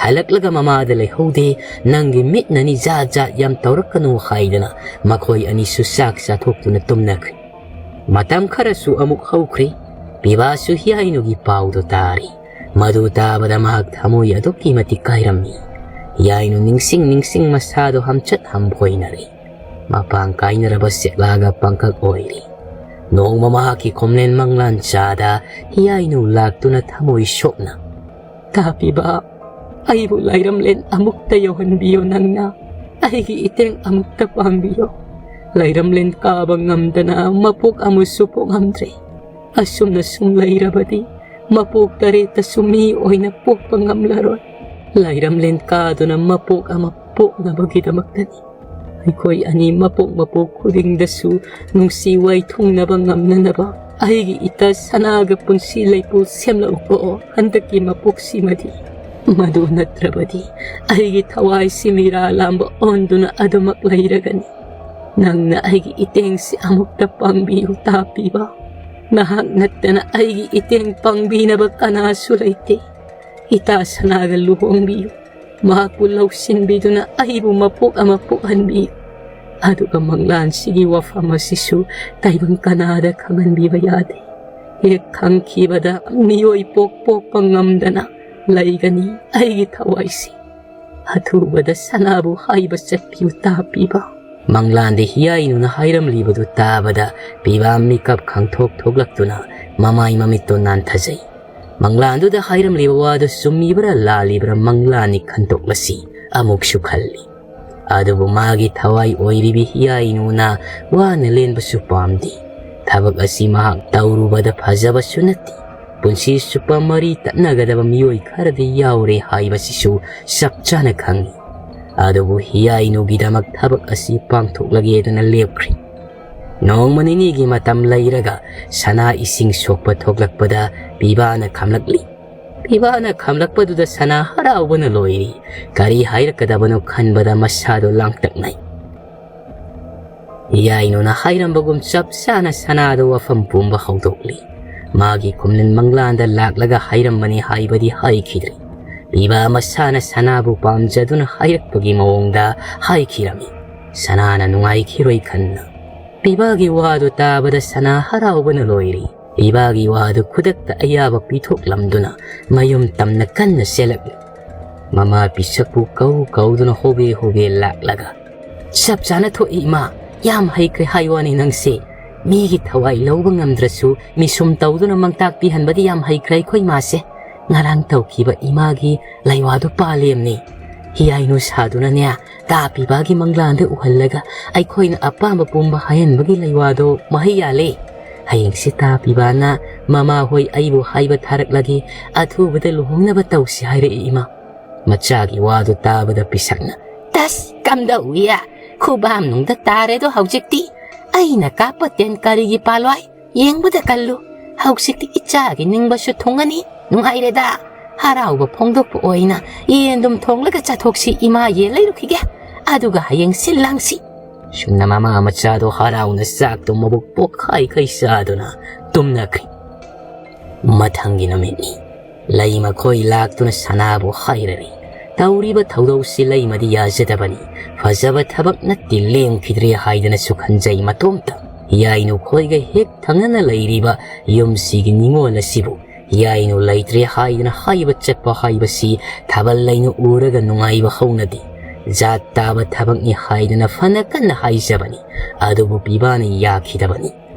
ꯍꯜꯂꯛꯂꯒ ꯃꯃꯥꯗ ꯂꯩꯍꯧꯗꯦ, "ꯅꯪꯒꯤ ꯃꯤꯠꯅꯅꯤ ꯖꯥꯠ ꯖꯥꯠ ꯌꯥꯝ ꯇꯧꯔꯛꯀꯅꯨ" ꯍꯥꯏꯗꯅ ꯃꯈꯣꯏ ꯑꯅꯤꯁꯨ ꯆꯥꯛ ꯆꯥꯊꯣꯛꯇꯨꯅ ꯇꯨꯝꯅꯈ꯭ꯔꯤ꯫ ꯃꯇꯝ ꯈꯔꯁꯨ ꯑꯃꯨꯛ ꯍꯧꯈ꯭ꯔꯤ꯫ ꯄꯤꯕꯥꯁꯨ ꯍꯤꯌꯥꯏꯅꯨꯒꯤ ꯄꯥꯎꯗꯣ ꯇꯥꯔꯤ꯫ ꯃꯗꯨ ꯇꯥꯕꯗ ꯃꯍꯥꯛ ꯊꯃꯣꯏ ꯑꯗꯨꯛꯀꯤ ꯃꯇꯤꯛ ꯀꯥꯏꯔꯝꯃꯤ꯫ ꯍꯤꯌꯥꯏꯅꯨ ꯅꯤꯡꯁꯤꯡ ꯅꯤꯡꯁꯤꯡ ꯃꯁꯥꯗꯣ ꯍꯝꯆꯠ ꯍꯝꯕꯣꯏꯅꯔꯦ꯫ ꯃꯄꯥꯡ ꯀꯥꯏꯅꯔꯕ ꯁꯦꯛꯂꯥꯒ ꯄꯪꯀꯛ ꯑꯣꯏꯔꯤ꯫ ꯅꯣꯡꯃ ꯃꯍꯥꯛꯀꯤ ꯈꯣꯝꯂꯦꯟ ꯃꯪꯂꯥꯟ ꯆꯥꯗ ꯍꯤꯌꯥꯏꯅꯨ ꯂꯥꯛꯇꯨꯅ ꯊꯃꯣꯏ ꯁꯣꯛꯅ, "ꯇꯥ ꯄꯤꯕꯥ, ꯑꯩꯕꯨ ꯂꯥꯏꯔꯝꯂꯦꯟ ꯑꯃꯨꯛꯇ ꯌꯧꯍꯟꯕꯤꯌꯨ ꯅꯪꯅ꯫ ꯑꯩꯒꯤ ꯏꯇꯦꯡ ꯑꯃꯨꯛꯇ ꯄꯥꯡꯕꯤꯌꯨ꯫ ꯂꯥꯏꯔꯝꯂꯦꯟ ꯀꯥꯕ ꯉꯝꯗꯅ ꯃꯄꯣꯛ ꯑꯃꯁꯨ ꯄꯣꯛꯉꯝꯗ꯭ꯔꯦ꯫ ꯑꯁꯨꯝꯅ ꯁꯨꯝ ꯂꯩꯔꯕꯗꯤ ꯃꯄꯣꯛ ꯇꯔꯦꯠꯇꯁꯨ ꯃꯤ ꯑꯣꯏꯅ ꯄꯣꯛꯄ ꯉꯝꯂꯔꯣꯏ꯫ ꯂꯥꯏꯔꯝꯂꯦꯟ ꯀꯥꯗꯨꯅ ꯃꯄꯣꯛ ꯑꯃ ꯄꯣꯛꯅꯕꯒꯤꯗꯃꯛꯇꯅꯤ꯫ ꯑꯩꯈꯣꯏ ꯑꯅꯤ ꯃꯄꯣꯛ ꯃꯄꯣꯛ ꯈꯨꯗꯤꯡꯗꯁꯨ ꯅꯨꯡꯁꯤ ꯋꯥꯏꯊꯨꯡꯅꯕ ꯉꯝꯅꯅꯕ ꯑꯩꯒꯤ ꯏꯇꯥ ꯁꯅꯥꯒ ꯄꯨꯟꯁꯤ ꯂꯩꯄꯨ ꯁꯦꯝꯂꯛꯎꯀꯣ ꯍꯟꯗꯛꯀꯤ ꯃꯄꯣꯛꯁꯤꯃꯗꯤ꯫ ꯃꯗꯨ ꯅꯠꯇ꯭ꯔꯕꯗꯤ ꯑꯩꯒꯤ ꯊꯋꯥꯏꯁꯤ ꯃꯤꯔꯥ ꯂꯥꯝꯕ ꯑꯣꯟꯗꯨꯅ ꯑꯗꯨꯃꯛ ꯂꯩꯔꯒꯅꯤ꯫ ꯅꯪꯅ ꯑꯩꯒꯤ ꯏꯇꯦꯡꯁꯤ ꯑꯃꯨꯛꯇ ꯄꯥꯡꯕꯤꯌꯨ ꯇꯥ ꯄꯤꯕꯥ꯫ ꯅꯍꯥꯛ ꯅꯠꯇꯅ ꯑꯩꯒꯤ ꯏꯇꯦꯡ ꯄꯥꯡꯕꯤꯅꯕ ꯀꯅꯥꯁꯨ ꯂꯩꯇꯦ꯫ ꯏꯇꯥ ꯁꯅꯥꯒ ꯂꯨꯍꯣꯡꯕꯤꯌꯨ꯫ ꯃꯍꯥꯛꯄꯨ ꯂꯧꯁꯤꯟꯕꯤꯗꯨꯅ ꯑꯩꯕꯨ ꯃꯄꯣꯛ ꯑꯃ ꯄꯣꯛꯍꯟꯕꯤꯌꯨ꯫ ꯑꯗꯨꯒ ꯃꯪꯂꯥꯟꯁꯤꯒꯤ ꯋꯥꯐꯝ ꯑꯁꯤꯁꯨ ꯇꯥꯏꯕꯪ ꯀꯅꯥꯗ ꯈꯪꯍꯟꯕꯤꯕ ꯌꯥꯗꯦ꯫ ꯍꯦꯛ ꯈꯪꯈꯤꯕꯗ ꯃꯤꯑꯣꯏ ꯄꯣꯛ ꯄꯣꯛꯄ ꯉꯝꯗꯅ ꯂꯩꯒꯅꯤ ꯑꯩꯒꯤ ꯊꯋꯥꯏꯁꯤ꯫ ꯑꯊꯨꯕꯗ ꯁꯅꯥꯕꯨ ꯍꯥꯏꯕ ꯆꯠꯄꯤꯌꯨ ꯇꯥ ꯄꯤꯕꯥ꯫" ꯃꯪꯂꯥꯟꯗ ꯍꯤꯌꯥꯏꯅꯨꯅ ꯍꯥꯏꯔꯝꯂꯤꯕꯗꯨ ꯇꯥꯕꯗ ꯄꯤꯕꯥ ꯃꯤꯀꯞ ꯈꯪꯊꯣꯛ ꯊꯣꯛꯂꯛꯇꯨꯅ ꯃꯃꯥꯏ ꯃꯃꯤꯠꯇꯣ ꯅꯥꯟꯊꯖꯩ꯫ ꯃꯪꯂꯥꯟꯗꯨꯗ ꯍꯥꯏꯔꯝꯂꯤꯕ ꯋꯥꯗꯨ ꯆꯨꯝꯃꯤꯕ꯭ꯔꯥ ꯂꯥꯜꯂꯤꯕ꯭ꯔꯥ ꯃꯪꯂꯥꯟꯅꯤ ꯈꯟꯗꯣꯛꯂꯁꯤ ꯑꯃꯨꯛꯁꯨ ꯈꯜꯂꯤ꯫ ꯑꯗꯨꯕꯨ ꯃꯥꯒꯤ ꯊꯋꯥꯏ ꯑꯣꯏꯔꯤꯕꯤ ꯍꯤꯌꯥꯏꯅꯨꯅ ꯋꯥꯅ ꯂꯦꯟꯕꯁꯨ ꯄꯥꯝꯗꯦ꯫ ꯊꯕꯛ ꯑꯁꯤ ꯃꯍꯥꯛ ꯇꯧꯔꯨꯕꯗ ꯐꯖꯕꯁꯨ ꯅꯠꯇꯦ꯫ ꯄꯨꯟꯁꯤ ꯆꯨꯞꯄ ꯃꯔꯤ ꯇꯠꯅꯒꯗꯕ ꯃꯤꯑꯣꯏ ꯈꯔꯗꯤ ꯌꯥꯎꯔꯦ ꯍꯥꯏꯕꯁꯤꯁꯨ ꯆꯞ ꯆꯥꯅ ꯈꯪꯏ꯫ ꯑꯗꯨꯕꯨ ꯍꯤꯌꯥꯏꯅꯨꯒꯤꯗꯃꯛ ꯊꯕꯛ ꯑꯁꯤ ꯄꯥꯡꯊꯣꯛꯂꯒꯦꯗꯅ ꯂꯦꯞꯈ꯭ꯔꯤ꯫ ꯅꯣꯡꯃ ꯅꯤꯅꯤꯒꯤ ꯃꯇꯝ ꯂꯩꯔꯒ ꯁꯅꯥ ꯏꯁꯤꯡ ꯁꯣꯛꯄ ꯊꯣꯛꯂꯛꯄꯗ ꯄꯤꯕꯥꯅ ꯈꯝꯂꯛꯂꯤ꯫ ꯄꯤꯕꯥꯅ ꯈꯝꯂꯛꯄꯗꯨꯗ ꯁꯅꯥ ꯍꯔꯥꯎꯕꯅ ꯂꯣꯏꯔꯤ꯫ ꯀꯔꯤ ꯍꯥꯏꯔꯛꯀꯗꯕꯅꯣ ꯈꯟꯕꯗ ꯃꯁꯥꯗꯣ ꯂꯥꯡꯇꯛꯅꯩ꯫ ꯍꯤꯌꯥꯏꯅꯨꯅ ꯍꯥꯏꯔꯝꯕꯒꯨꯝ ꯆꯞ ꯆꯥꯅ ꯁꯅꯥꯗꯣ ꯋꯥꯐꯝ ꯄꯨꯝꯕ ꯍꯧꯗꯣꯛꯂꯤ꯫ ꯃꯥꯒꯤ ꯈꯨꯝꯂꯟ ꯃꯪꯂꯥꯟꯗ ꯂꯥꯛꯂꯒ ꯍꯥꯏꯔꯝꯕꯅꯤ ꯍꯥꯏꯕꯗꯤ ꯍꯥꯏꯈꯤꯗ꯭ꯔꯦ꯫ ꯄꯤꯕꯥ ꯃꯁꯥꯅ ꯁꯅꯥꯕꯨ ꯄꯥꯝꯖꯗꯨꯅ ꯍꯥꯏꯔꯛꯄꯒꯤ ꯃꯑꯣꯡꯗ ꯍꯥꯏꯈꯤꯔꯝꯃꯤ꯫ ꯁꯅꯥꯅ ꯅꯨꯡꯉꯥꯏꯈꯤꯔꯣꯏ ꯈꯟꯅ꯫ ꯄꯤꯕꯥꯒꯤ ꯋꯥꯗꯨ ꯇꯥꯕꯗ ꯁꯅꯥ ꯍꯔꯥꯎꯕꯅ ꯂꯣꯏꯔꯤ꯫ ꯄꯤꯕꯥꯒꯤ ꯋꯥꯗꯨ ꯈꯨꯗꯛꯇ ꯑꯌꯥꯕ ꯄꯤꯊꯣꯛꯂꯝꯗꯨꯅ ꯃꯌꯨꯝ ꯇꯝꯅ ꯀꯟꯅ ꯆꯦꯜꯂꯛꯂꯤ꯫ ꯃꯃꯥ ꯄꯤꯁꯛꯄꯨ ꯀꯧ ꯀꯧꯗꯨꯅ ꯍꯣꯕꯦ ꯍꯣꯕꯦ ꯂꯥꯛꯂꯒ, "ꯆꯞ ꯆꯥꯅ ꯊꯣꯛꯏ ꯏꯃꯥ, ꯌꯥꯝ ꯍꯩꯈ꯭ꯔꯦ ꯍꯥꯏ ꯋꯥꯅꯤ ꯅꯪꯁꯦ꯫ ꯃꯤꯒꯤ ꯊꯋꯥꯏ ꯂꯧꯕ ꯉꯝꯗ꯭ꯔꯁꯨ ꯃꯤꯁꯨꯝ ꯇꯧꯗꯨꯅ ꯃꯪꯇꯥꯛ ꯄꯤꯍꯟꯕꯗꯤ ꯌꯥꯝ ꯍꯩꯈ꯭ꯔꯦ ꯑꯩꯈꯣꯏ ꯏꯃꯥꯁꯦ꯫ ꯉꯔꯥꯡ ꯇꯧꯈꯤꯕ ꯏꯃꯥꯒꯤ ꯂꯩꯋꯥꯗꯨ ꯄꯥꯂꯦꯝꯅꯤ꯫ ꯍꯤꯌꯥꯏꯅꯨ ꯁꯥꯗꯨꯅꯅꯦ, ꯇꯥ ꯄꯤꯕꯥꯒꯤ ꯃꯪꯂꯥꯟꯗ ꯎꯍꯜꯂꯒ ꯑꯩꯈꯣꯏꯅ ꯑꯄꯥꯝꯕ ꯄꯨꯝꯕ ꯍꯥꯏꯍꯟꯕꯒꯤ ꯂꯩꯋꯥꯗꯣ ꯃꯍꯩ ꯌꯥꯜꯂꯦ꯫ ꯍꯌꯦꯡꯁꯦ ꯇꯥ ꯄꯤꯕꯥꯅ ꯃꯃꯥ ꯍꯣꯏ ꯑꯩꯕꯨ ꯍꯥꯏꯕ ꯊꯥꯔꯛꯂꯒꯦ, ꯑꯊꯨꯕꯗ ꯂꯨꯍꯣꯡꯅꯕ ꯇꯧꯁꯤ ꯍꯥꯏꯔꯛꯏ ꯏꯃꯥ꯫" ꯃꯆꯥꯒꯤ ꯋꯥꯗꯨ ꯇꯥꯕꯗ ꯄꯤꯁꯛꯅ, "ꯇꯁ, ꯀꯝꯗꯧꯏ? ꯈꯨꯕꯥꯝꯅꯨꯡꯗ ꯇꯥꯔꯦꯗꯣ ꯍꯧꯖꯤꯛꯇꯤ꯫ ꯑꯩꯅ ꯀꯥꯞꯄ ꯇꯦꯟ ꯀꯔꯤꯒꯤ ꯄꯥꯜꯂꯣꯏ? ꯌꯦꯡꯕꯗ ꯀꯜꯂꯨ꯫ ꯍꯧꯖꯤꯛꯇꯤ ꯏꯆꯥꯒꯤ ꯅꯤꯡꯕꯁꯨ ꯊꯨꯡꯉꯅꯤ꯫ ꯅꯨꯡꯉꯥꯏꯔꯦꯗ꯫ ꯍꯔꯥꯎꯕ ꯐꯣꯡꯗꯣꯛꯄ ꯑꯣꯏꯅ ꯌꯦꯟꯗꯨꯝ ꯊꯣꯡꯂꯒ ꯆꯥꯊꯣꯛꯁꯤ꯫ ꯏꯃꯥ ꯌꯦꯟ ꯂꯩꯔꯨꯈꯤꯒꯦ꯫ ꯑꯗꯨꯒ ꯍꯌꯦꯡ ꯁꯤꯜ ꯂꯥꯡꯁꯤ꯫" ꯁꯨꯝꯅ ꯃꯃꯥ ꯃꯆꯥꯗꯣ ꯍꯔꯥꯎꯅ ꯆꯥꯛꯇꯣ ꯃꯕꯨꯛ ꯄꯣꯛꯈꯥꯏꯈꯩ ꯆꯥꯗꯨꯅ ꯇꯨꯝꯅꯈ꯭ꯔꯦ꯫ ꯃꯊꯪꯒꯤ ꯅꯨꯃꯤꯠꯅꯤ꯫ ꯂꯩꯃ ꯈꯣꯏ ꯂꯥꯛꯇꯨꯅ ꯁꯅꯥꯕꯨ ꯍꯥꯏꯔꯔꯤ꯫ ꯇꯧꯔꯤꯕ ꯊꯧꯗꯧꯁꯤ ꯂꯩꯃꯗꯤ ꯌꯥꯖꯗꯕꯅꯤ꯫ ꯐꯖꯕ ꯊꯕꯛ ꯅꯠꯇꯦ, ꯂꯦꯝꯈꯤꯗ꯭ꯔꯦ ꯍꯥꯏꯗꯅꯁꯨ ꯈꯟꯖꯩ ꯃꯇꯣꯝꯇ꯫ ꯌꯥꯏꯅꯨ ꯈꯣꯏꯒ ꯍꯦꯛ ꯊꯪꯅꯅ ꯂꯩꯔꯤꯕ ꯌꯨꯝꯁꯤꯒꯤ ꯅꯤꯉꯣꯜ ꯑꯁꯤꯕꯨ ꯌꯥꯏꯅꯨ ꯂꯩꯇ꯭ꯔꯦ ꯍꯥꯏꯗꯅ ꯍꯥꯏꯕ ꯆꯠꯄ ꯍꯥꯏꯕꯁꯤ ꯊꯥꯕꯜ ꯂꯩꯅ ꯎꯔꯒ ꯅꯨꯡꯉꯥꯏꯕ ꯍꯧꯅꯗꯦ꯫ ꯖꯥꯠ ꯇꯥꯕ ꯊꯕꯛꯅꯤ ꯍꯥꯏꯗꯅ ꯐꯅ ꯀꯟꯅ ꯍꯥꯏꯖꯕꯅꯤ꯫ ꯑꯗꯨꯕꯨ ꯄꯤꯕꯥꯅ ꯌꯥꯈꯤꯗꯕꯅꯤ꯫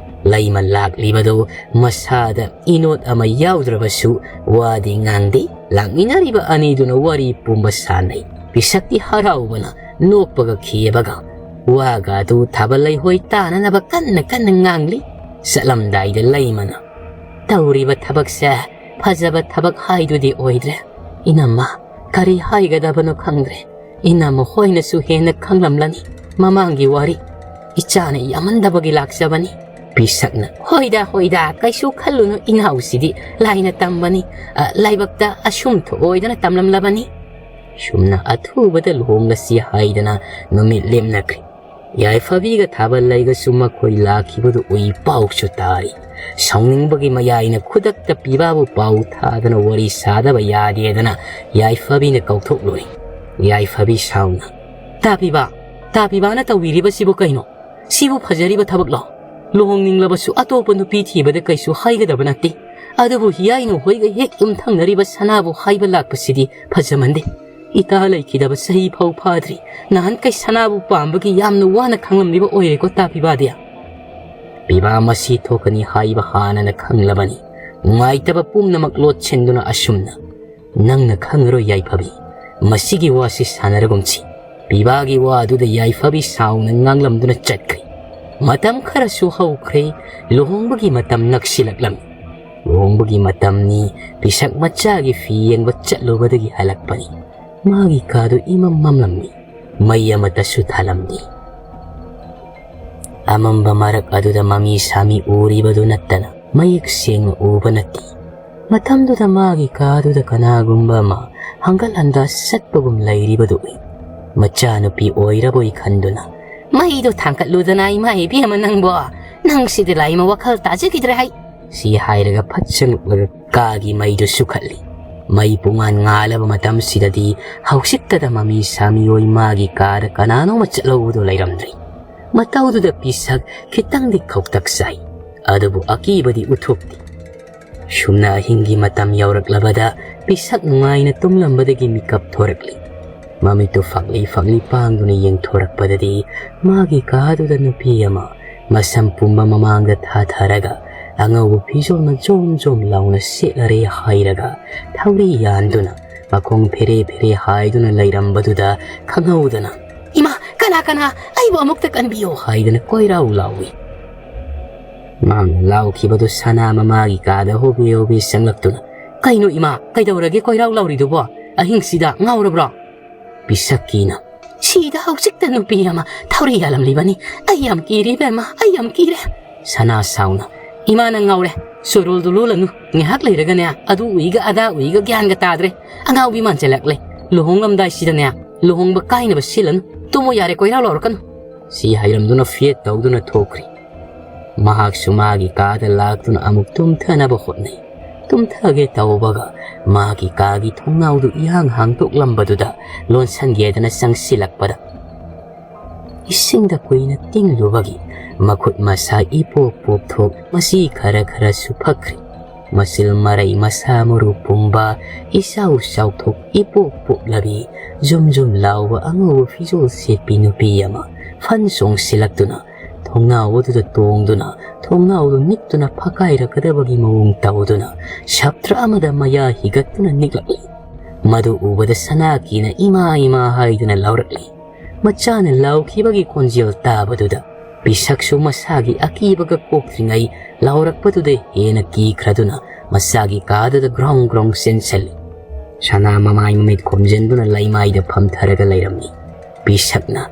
ꯂꯩꯃ ꯂꯥꯛꯂꯤꯕꯗꯨ ꯃꯁꯥꯗ ꯏꯅꯣꯠ ꯑꯃ ꯌꯥꯎꯗ꯭ꯔꯕꯁꯨ ꯋꯥꯗꯤ ꯉꯥꯡꯗꯦ꯫ ꯂꯥꯛꯃꯤꯟꯅꯔꯤꯕ ꯑꯅꯤꯗꯨꯅ ꯋꯥꯔꯤ ꯄꯨꯝꯕ ꯁꯥꯟꯅꯩ꯫ ꯄꯤꯁꯛꯇꯤ ꯍꯔꯥꯎꯕꯅ ꯅꯣꯛꯄꯒ ꯈꯦꯕꯒ ꯋꯥꯒ ꯑꯗꯨ ꯊꯥꯕꯜ ꯂꯩꯍꯣꯏ ꯇꯥꯅꯅꯕ ꯀꯟꯅ ꯀꯟꯅ ꯉꯥꯡꯂꯤ꯫ ꯆꯠꯂꯝꯗꯥꯏꯗ ꯂꯩꯃꯅ, "ꯇꯧꯔꯤꯕ ꯊꯕꯛꯁꯦ ꯐꯖꯕ ꯊꯕꯛ ꯍꯥꯏꯗꯨꯗꯤ ꯑꯣꯏꯗ꯭ꯔꯦ꯫ ꯏꯅꯝꯃ, ꯀꯔꯤ ꯍꯥꯏꯒꯗꯕꯅꯣ ꯈꯪꯗ꯭ꯔꯦ꯫ ꯏꯅꯝꯃ ꯍꯣꯏꯅꯁꯨ ꯍꯦꯟꯅ ꯈꯪꯂꯝꯂꯅꯤ ꯃꯃꯥꯡꯒꯤ ꯋꯥꯔꯤ꯫ ꯏꯆꯥꯅ ꯌꯥꯝꯃꯟꯗꯕꯒꯤ ꯂꯥꯛꯆꯕꯅꯤ꯫" ꯄꯤꯁꯛꯅ, "ꯍꯣꯏꯗ, ꯍꯣꯏꯗ, ꯀꯩꯁꯨ ꯈꯜꯂꯨꯅꯨ, ꯏꯅꯥꯎꯁꯤꯗꯤ ꯂꯥꯏꯅ ꯇꯝꯕꯅꯤ꯫ ꯑ, ꯂꯥꯏꯕꯛꯇ ꯑꯁꯨꯝ ꯊꯣꯛꯑꯣꯏꯗꯅ ꯇꯝꯂꯝꯂꯕꯅꯤ꯫" ꯁꯨꯝꯅ ꯑꯊꯨꯕꯗ ꯂꯨꯍꯣꯡꯂꯁꯤ ꯍꯥꯏꯗꯅ ꯅꯨꯃꯤꯠ ꯂꯦꯞꯅꯈ꯭ꯔꯦ꯫ ꯌꯥꯏꯐꯕꯤꯒ ꯊꯥꯕꯜ ꯂꯩꯒꯁꯨ ꯃꯈꯣꯏ ꯂꯥꯛꯈꯤꯕꯗꯨ ꯎꯏ ꯄꯥꯎꯁꯨ ꯇꯥꯔꯤ꯫ ꯁꯥꯎꯅꯤꯡꯕꯒꯤ ꯃꯌꯥꯏꯅ ꯈꯨꯗꯛꯇ ꯄꯤꯕꯥꯕꯨ ꯄꯥꯎ ꯊꯥꯗꯅ ꯋꯥꯔꯤ ꯁꯥꯗꯕ ꯌꯥꯗꯦꯗꯅ ꯌꯥꯏꯐꯕꯤꯅ ꯀꯧꯊꯣꯛꯂꯨꯔꯦ꯫ ꯌꯥꯏꯐꯕꯤ ꯁꯥꯎꯅ, "ꯇꯥ ꯄꯤꯕꯥ, ꯇꯥ ꯄꯤꯕꯥꯅ ꯇꯧꯕꯤꯔꯤꯕꯁꯤꯕꯨ ꯀꯩꯅꯣ? ꯁꯤꯕꯨ ꯐꯖꯔꯤꯕ ꯊꯕꯛꯂꯣ? ꯂꯨꯍꯣꯡꯅꯤꯡꯂꯕꯁꯨ ꯑꯇꯣꯞꯄ ꯅꯨꯄꯤ ꯊꯤꯕꯗ ꯀꯩꯁꯨ ꯍꯥꯏꯒꯗꯕ ꯅꯠꯇꯦ꯫ ꯑꯗꯨꯕꯨ ꯍꯤꯌꯥꯏꯅꯨ ꯍꯣꯏꯒ ꯍꯦꯛ ꯌꯨꯝꯊꯪꯅꯔꯤꯕ ꯁꯅꯥꯕꯨ ꯍꯥꯏꯕ ꯂꯥꯛꯄꯁꯤꯗꯤ ꯐꯖꯃꯟꯗꯦ꯫ ꯏꯇꯥ ꯂꯩꯈꯤꯗꯕ ꯆꯍꯤ ꯐꯥꯎ ꯐꯥꯗ꯭ꯔꯤ꯫ ꯅꯍꯥꯟꯈꯩ ꯁꯅꯥꯕꯨ ꯄꯥꯝꯕꯒꯤ ꯌꯥꯝꯅ ꯋꯥꯅ ꯈꯥꯡꯂꯝꯂꯤꯕ ꯑꯣꯏꯔꯦꯀꯣ ꯇꯥ ꯄꯤꯕꯥꯗꯤ?" ꯄꯤꯕꯥ ꯃꯁꯤ ꯊꯣꯛꯀꯅꯤ ꯍꯥꯏꯕ ꯍꯥꯟꯅꯅ ꯈꯪꯂꯕꯅꯤ꯫ ꯅꯨꯡꯉꯥꯏꯇꯕ ꯄꯨꯝꯅꯃꯛ ꯂꯣꯠꯁꯤꯟꯗꯨꯅ ꯑꯁꯨꯝꯅ, "ꯅꯪꯅ ꯈꯪꯉꯔꯣꯏ ꯌꯥꯏꯐꯕꯤ꯫ ꯃꯁꯤꯒꯤ ꯋꯥꯁꯤ ꯁꯥꯟꯅꯔꯒꯨꯝꯁꯤ꯫" ꯄꯤꯕꯥꯒꯤ ꯋꯥ ꯑꯗꯨꯗ ꯌꯥꯏꯐꯕꯤ ꯁꯥꯎꯅ ꯉꯥꯡꯂꯝꯗꯨꯅ ꯆꯠꯈ꯭ꯔꯦ꯫ ꯃꯇꯝ ꯈꯔꯁꯨ ꯍꯧꯈ꯭ꯔꯦ꯫ ꯂꯨꯍꯣꯡꯕꯒꯤ ꯃꯇꯝ ꯅꯛꯁꯤꯜꯂꯛꯂꯝꯃꯤ꯫ ꯂꯨꯍꯣꯡꯕꯒꯤ ꯃꯇꯝꯅꯤ꯫ ꯄꯤꯁꯛ ꯃꯆꯥꯒꯤ ꯐꯤ ꯌꯦꯡꯕ ꯆꯠꯂꯨꯕꯗꯒꯤ ꯍꯜꯂꯛꯄꯅꯤ꯫ ꯃꯥꯒꯤ ꯀꯥꯗꯨ ꯏꯃꯝ ꯃꯝꯂꯝꯃꯤ꯫ ꯃꯩ ꯑꯃꯠꯇꯁꯨ ꯊꯥꯜꯂꯝꯗꯦ꯫ ꯑꯃꯝꯕ ꯃꯔꯛ ꯑꯗꯨꯗ ꯃꯃꯤ ꯁꯥꯃꯤ ꯎꯔꯤꯕꯗꯨ ꯅꯠꯇꯅ ꯃꯌꯦꯛ ꯁꯦꯡꯅ ꯎꯕ ꯅꯠꯇꯦ꯫ ꯃꯇꯝꯗꯨꯗ ꯃꯥꯒꯤ ꯀꯥꯗꯨꯗ ꯀꯅꯥꯒꯨꯝꯕ ꯑꯃ ꯍꯪꯒꯠ ꯍꯟꯗꯥ ꯆꯠꯄꯒꯨꯝ ꯂꯩꯔꯤꯕꯗꯨ ꯎꯏ꯫ ꯃꯆꯥꯅꯨꯄꯤ ꯑꯣꯏꯔꯕꯣꯏ ꯈꯟꯗꯨꯅ, "ꯃꯩꯗꯣ ꯊꯥꯡꯒꯠꯂꯨꯗꯅ, ꯏꯃꯥ ꯏꯕꯦꯝꯃ ꯅꯪꯕꯣ, ꯅꯪ ꯁꯤꯗꯤ ꯂꯥꯏꯃ ꯋꯥꯈꯜ ꯇꯥꯖꯈꯤꯗ꯭ꯔꯦ ꯍꯥꯏ," ꯁꯤ ꯍꯥꯏꯔꯒ ꯐꯠ ꯆꯪꯂꯛꯂꯒ ꯀꯥꯒꯤ ꯃꯩꯗꯨ ꯁꯨꯈꯠꯂꯤ꯫ ꯃꯩ ꯄꯨꯡꯉꯥꯟ ꯉꯥꯜꯂꯕ ꯃꯇꯝꯁꯤꯗꯗꯤ ꯍꯧꯖꯤꯛꯇꯗ ꯃꯃꯤ ꯁꯥꯃꯤ ꯑꯣꯏ ꯃꯥꯒꯤ ꯀꯥꯗ ꯀꯅꯥꯅꯣꯃ ꯆꯠꯍꯧꯕꯗꯨ ꯂꯩꯔꯝꯗ꯭ꯔꯦ꯫ ꯃꯇꯧꯗꯨꯗ ꯄꯤꯁꯛ ꯈꯤꯇꯪꯗꯤ ꯈꯧꯇꯛ ꯆꯥꯏ꯫ ꯑꯗꯨꯕꯨ ꯑꯀꯤꯕꯗꯤ ꯎꯠꯊꯣꯛꯇꯦ꯫ ꯁꯨꯝꯅ ꯑꯍꯤꯡꯒꯤ ꯃꯇꯝ ꯌꯧꯔꯛꯂꯕꯗ ꯄꯤꯁꯛ ꯅꯨꯡꯉꯥꯏꯅ ꯇꯨꯝꯂꯝꯕꯗꯒꯤ ꯃꯤꯀꯞ ꯊꯣꯔꯛꯂꯤ꯫ ꯃꯃꯤꯠꯇꯨ ꯐꯛꯂꯤ ꯐꯛꯂꯤ ꯄꯥꯡꯗꯨꯅ ꯌꯦꯡꯊꯣꯔꯛꯄꯗꯗꯤ ꯃꯥꯒꯤ ꯀꯥꯗꯨꯗ ꯅꯨꯄꯤ ꯑꯃ ꯃꯁꯝ ꯄꯨꯝꯕ ꯃꯃꯥꯡꯗ ꯊꯥꯊꯔꯒ ꯑꯉꯧꯕ ꯐꯤꯖꯣꯜꯅ ꯖꯣꯝ ꯖꯣꯝ ꯂꯥꯎꯅ ꯁꯦꯠꯂꯔꯦ ꯍꯥꯏꯔꯒ ꯊꯧꯔꯤ ꯌꯥꯟꯗꯨꯅ ꯃꯈꯣꯡ ꯐꯦꯔꯦ ꯐꯦꯔꯦ ꯍꯥꯏꯗꯨꯅ ꯂꯩꯔꯝꯕꯗꯨꯗ ꯈꯪꯍꯧꯗꯅ, "ꯏꯃꯥ, ꯀꯅꯥ, ꯀꯅꯥ? ꯑꯩꯕꯨ ꯑꯃꯨꯛꯇ ꯀꯟꯕꯤꯌꯨ!" ꯍꯥꯏꯗꯅ ꯀꯣꯏꯔꯥꯎ ꯂꯥꯎꯏ꯫ ꯃꯥꯅ ꯂꯥꯎꯈꯤꯕꯗꯨ ꯁꯅꯥ ꯃꯃꯥꯒꯤ ꯀꯥꯗ ꯍꯣꯕꯦ ꯍꯣꯕꯦ ꯆꯪꯂꯛꯇꯨꯅ, "ꯀꯩꯅꯣ ꯏꯃꯥ, ꯀꯩꯗꯧꯔꯒꯦ ꯀꯣꯏꯔꯥꯎ ꯂꯥꯎꯔꯤꯗꯨꯕꯣ? ꯑꯍꯤꯡꯁꯤꯗ ꯉꯥꯎꯔꯕ꯭ꯔꯣ?" ꯄꯤꯁꯛꯀꯤꯅ, "ꯁꯤꯗ ꯍꯧꯖꯤꯛꯇ ꯅꯨꯄꯤ ꯑꯃ ꯊꯧꯔꯤ ꯌꯥꯜꯂꯝꯂꯤꯕꯅꯤ꯫ ꯑꯩ ꯌꯥꯝ ꯀꯤꯔꯦ ꯏꯕꯦꯝꯃ, ꯑꯩ ꯌꯥꯝ ꯀꯤꯔꯦ꯫" ꯁꯅꯥ ꯁꯥꯎꯅ, "ꯏꯃꯥ ꯅꯪ ꯉꯥꯎꯔꯦ, ꯁꯣꯔꯣꯜꯗꯨ ꯂꯣꯜꯂꯅꯨ꯫ ꯉꯥꯏꯍꯥꯛ ꯂꯩꯔꯒꯅꯦ ꯑꯗꯨ ꯎꯏꯒ ꯑꯗꯥ ꯎꯏꯒ ꯒ꯭ꯌꯥꯟꯒ ꯇꯥꯗ꯭ꯔꯦ꯫ ꯑꯉꯥꯎꯕꯤ ꯃꯥꯟꯁꯤꯜꯂꯛꯂꯦ꯫ ꯂꯨꯍꯣꯡꯂꯝꯗꯥꯏꯁꯤꯗꯅꯦ ꯂꯨꯍꯣꯡꯕ ꯀꯥꯏꯅꯕ ꯁꯤꯜꯂꯅꯨ꯫ ꯇꯨꯝꯃꯣ ꯌꯥꯔꯦ, ꯀꯣꯏꯔꯥꯎ ꯂꯥꯎꯔꯛꯀꯅꯨ꯫" ꯁꯤ ꯍꯥꯏꯔꯝꯗꯨꯅ ꯐꯦꯠ ꯇꯧꯗꯨꯅ ꯊꯣꯛꯈ꯭ꯔꯤ꯫ ꯃꯍꯥꯛꯁꯨ ꯃꯥꯒꯤ ꯀꯥꯗ ꯂꯥꯛꯇꯨꯅ ꯑꯃꯨꯛ ꯇꯨꯝꯊꯅꯕ ꯍꯣꯠꯅꯩ꯫ ꯇꯨꯝꯊꯒꯦ ꯇꯧꯕꯒ ꯃꯥꯒꯤ ꯀꯥꯒꯤ ꯊꯣꯡꯅꯥꯎꯗꯨ ꯏꯍꯥꯡ ꯍꯥꯡꯗꯣꯛꯂꯝꯕꯗꯨꯗ ꯂꯣꯟꯁꯟꯒꯦꯗꯅ ꯆꯪꯁꯤꯜꯂꯛꯄꯗ, ꯏꯁꯤꯡꯗ ꯀꯨꯏꯅ ꯇꯤꯡꯂꯨꯕꯒꯤ ꯃꯈꯨꯠ ꯃꯁꯥ ꯏꯄꯣꯞ ꯄꯣꯞꯊꯣꯛ, ꯃꯁꯤ ꯈꯔ ꯈꯔꯁꯨ ꯐꯛꯈ꯭ꯔꯦ꯫ ꯃꯆꯤꯜ ꯃꯔꯩ ꯃꯁꯥ ꯃꯔꯨ ꯄꯨꯝꯕ, ꯏꯆꯥꯎ ꯆꯥꯎꯊꯣꯛ ꯏꯄꯣꯞ ꯄꯣꯞꯂꯕꯤ, ꯖꯨꯝ ꯖꯨꯝ ꯂꯥꯎꯕ ꯑꯉꯧꯕ ꯐꯤꯖꯣꯜ ꯁꯦꯠꯄꯤ ꯅꯨꯄꯤ ꯑꯃ ꯐꯟ ꯆꯣꯡꯁꯤꯜꯂꯛꯇꯨꯅ ꯊꯣꯡꯅꯥꯎ ꯑꯗꯨꯗ ꯇꯣꯡꯗꯨꯅ ꯊꯣꯡꯅꯥꯎꯗꯨ ꯅꯤꯛꯇꯨꯅ ꯐꯛꯀꯥꯏꯔꯛꯀꯗꯕꯒꯤ ꯃꯑꯣꯡ ꯇꯧꯗꯨꯅ ꯁꯞꯇ꯭ꯔ ꯑꯃꯗ ꯃꯌꯥ ꯍꯤꯒꯠꯇꯨꯅ ꯅꯤꯛꯂꯛꯂꯤ꯫ ꯃꯗꯨ ꯎꯕꯗ ꯁꯅꯥꯀꯤꯅ ꯏꯃꯥ ꯏꯃꯥ ꯍꯥꯏꯗꯨꯅ ꯂꯥꯎꯔꯛꯂꯤ꯫ ꯃꯆꯥꯅ ꯂꯥꯎꯈꯤꯕꯒꯤ ꯈꯣꯟꯖꯦꯜ ꯇꯥꯕꯗꯨꯗ ꯄꯤꯁꯛꯁꯨ ꯃꯁꯥꯒꯤ ꯑꯀꯤꯕꯒ ꯀꯣꯛꯇ꯭ꯔꯤꯉꯩ ꯂꯥꯎꯔꯛꯄꯗꯨꯗ ꯍꯦꯟꯅ ꯀꯤꯈ꯭ꯔꯗꯨꯅ ꯃꯁꯥꯒꯤ ꯀꯥꯗꯨꯗ ꯒ꯭ꯔꯣꯡ ꯒ꯭ꯔꯣꯡ ꯆꯦꯟꯁꯤꯜꯂꯤ꯫ ꯁꯅꯥ ꯃꯃꯥꯏ ꯃꯃꯤꯠ ꯈꯨꯝꯖꯤꯟꯗꯨꯅ ꯂꯩꯃꯥꯏꯗ ꯐꯝꯊꯔꯒ ꯂꯩꯔꯝꯃꯤ꯫ ꯄꯤꯁꯛꯅ,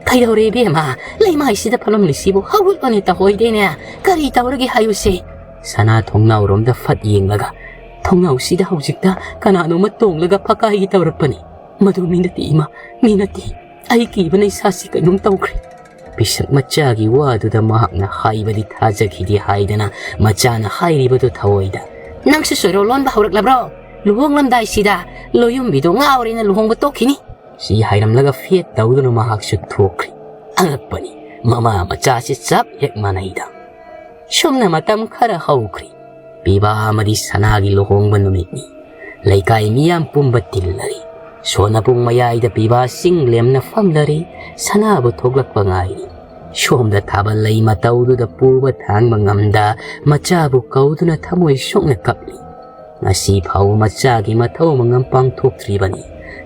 "ꯀꯩꯗꯧꯔꯦ ꯏꯕꯦꯝꯃ? ꯂꯩꯃꯥꯏꯁꯤꯗ ꯐꯝꯂꯝꯂꯤꯁꯤꯕꯨ ꯍꯧꯒꯠꯂꯣꯅꯦ ꯇꯧꯍꯣꯏꯗꯦꯅꯦ꯫ ꯀꯔꯤ ꯇꯧꯔꯒꯦ ꯍꯥꯏꯌꯨꯁꯦ?" ꯁꯅꯥ ꯊꯣꯡꯅꯥꯎꯔꯣꯝꯗ ꯐꯠ ꯌꯦꯡꯂꯒ, "ꯊꯣꯡꯅꯥꯎꯁꯤꯗ ꯍꯧꯖꯤꯛꯇ ꯀꯅꯥꯅꯣꯃ ꯇꯣꯡꯂꯒ ꯐꯀꯥꯏꯒꯤ ꯇꯧꯔꯛꯄꯅꯤ꯫ ꯃꯗꯨ ꯃꯤ ꯅꯠꯇꯦ ꯏꯃꯥ, ꯃꯤ ꯅꯠꯇꯦ꯫ ꯑꯩ ꯀꯤꯕꯅ ꯏꯁꯥꯁꯤ ꯀꯩꯅꯣꯝ ꯇꯧꯈ꯭ꯔꯦ꯫" ꯄꯤꯁꯛ ꯃꯆꯥꯒꯤ ꯋꯥꯗꯨꯗ ꯃꯍꯥꯛꯅ ꯍꯥꯏꯕꯗꯤ ꯊꯥꯖꯈꯤꯗꯦ ꯍꯥꯏꯗꯅ ꯃꯆꯥꯅ ꯍꯥꯏꯔꯤꯕꯗꯨ ꯊꯑꯣꯏꯗ, "ꯅꯪꯁꯨ ꯁꯣꯏꯔꯣ ꯂꯣꯟꯕ ꯍꯧꯔꯛꯂꯕ꯭ꯔꯣ? ꯂꯨꯍꯣꯡꯂꯝꯗꯥꯏꯁꯤꯗ ꯂꯣꯌꯨꯝꯕꯤꯗꯣ ꯉꯥꯎꯔꯦꯅ ꯂꯨꯍꯣꯡꯕ ꯇꯣꯛꯈꯤꯅꯤ꯫" ꯁꯤ ꯍꯥꯏꯔꯝꯂꯒ ꯐꯦꯠ ꯇꯧꯗꯨꯅ ꯃꯍꯥꯛꯁꯨ ꯊꯣꯛꯈ꯭ꯔꯦ꯫ ꯑꯉꯛꯄꯅꯤ, ꯃꯃꯥ ꯃꯆꯥꯁꯤ ꯆꯞ ꯍꯦꯛ ꯃꯥꯟꯅꯩꯗ꯫ ꯁꯨꯝꯅ ꯃꯇꯝ ꯈꯔ ꯍꯧꯈ꯭ꯔꯦ꯫ ꯄꯤꯕꯥ ꯑꯃꯗꯤ ꯁꯅꯥꯒꯤ ꯂꯨꯍꯣꯡꯕ ꯅꯨꯃꯤꯠꯅꯤ꯫ ꯂꯩꯀꯥꯏ ꯃꯤꯌꯥꯝ ꯄꯨꯝꯕ ꯇꯤꯜꯂꯔꯤ꯫ ꯁꯣꯅꯄꯨꯡ ꯃꯌꯥꯏꯗ ꯄꯤꯕꯥ ꯆꯤꯡ ꯂꯦꯝꯅ ꯐꯝꯂꯔꯤ꯫ ꯁꯅꯥꯕꯨ ꯊꯣꯛꯂꯛꯄ ꯉꯥꯏꯔꯤ꯫ ꯁꯣꯝꯗ ꯊꯥꯕꯜ ꯂꯩ ꯃꯇꯧꯗꯨꯗ ꯄꯨꯕ ꯊꯥꯡꯕ ꯉꯝꯗ ꯃꯆꯥꯕꯨ ꯀꯧꯗꯨꯅ ꯊꯃꯣꯏ ꯁꯣꯛꯅ ꯀꯞꯂꯤ꯫ ꯉꯁꯤ ꯐꯥꯎꯕ ꯃꯆꯥꯒꯤ ꯃꯊꯧ ꯃꯉꯝ ꯄꯥꯡꯊꯣꯛꯇ꯭ꯔꯤꯕꯅꯤ꯫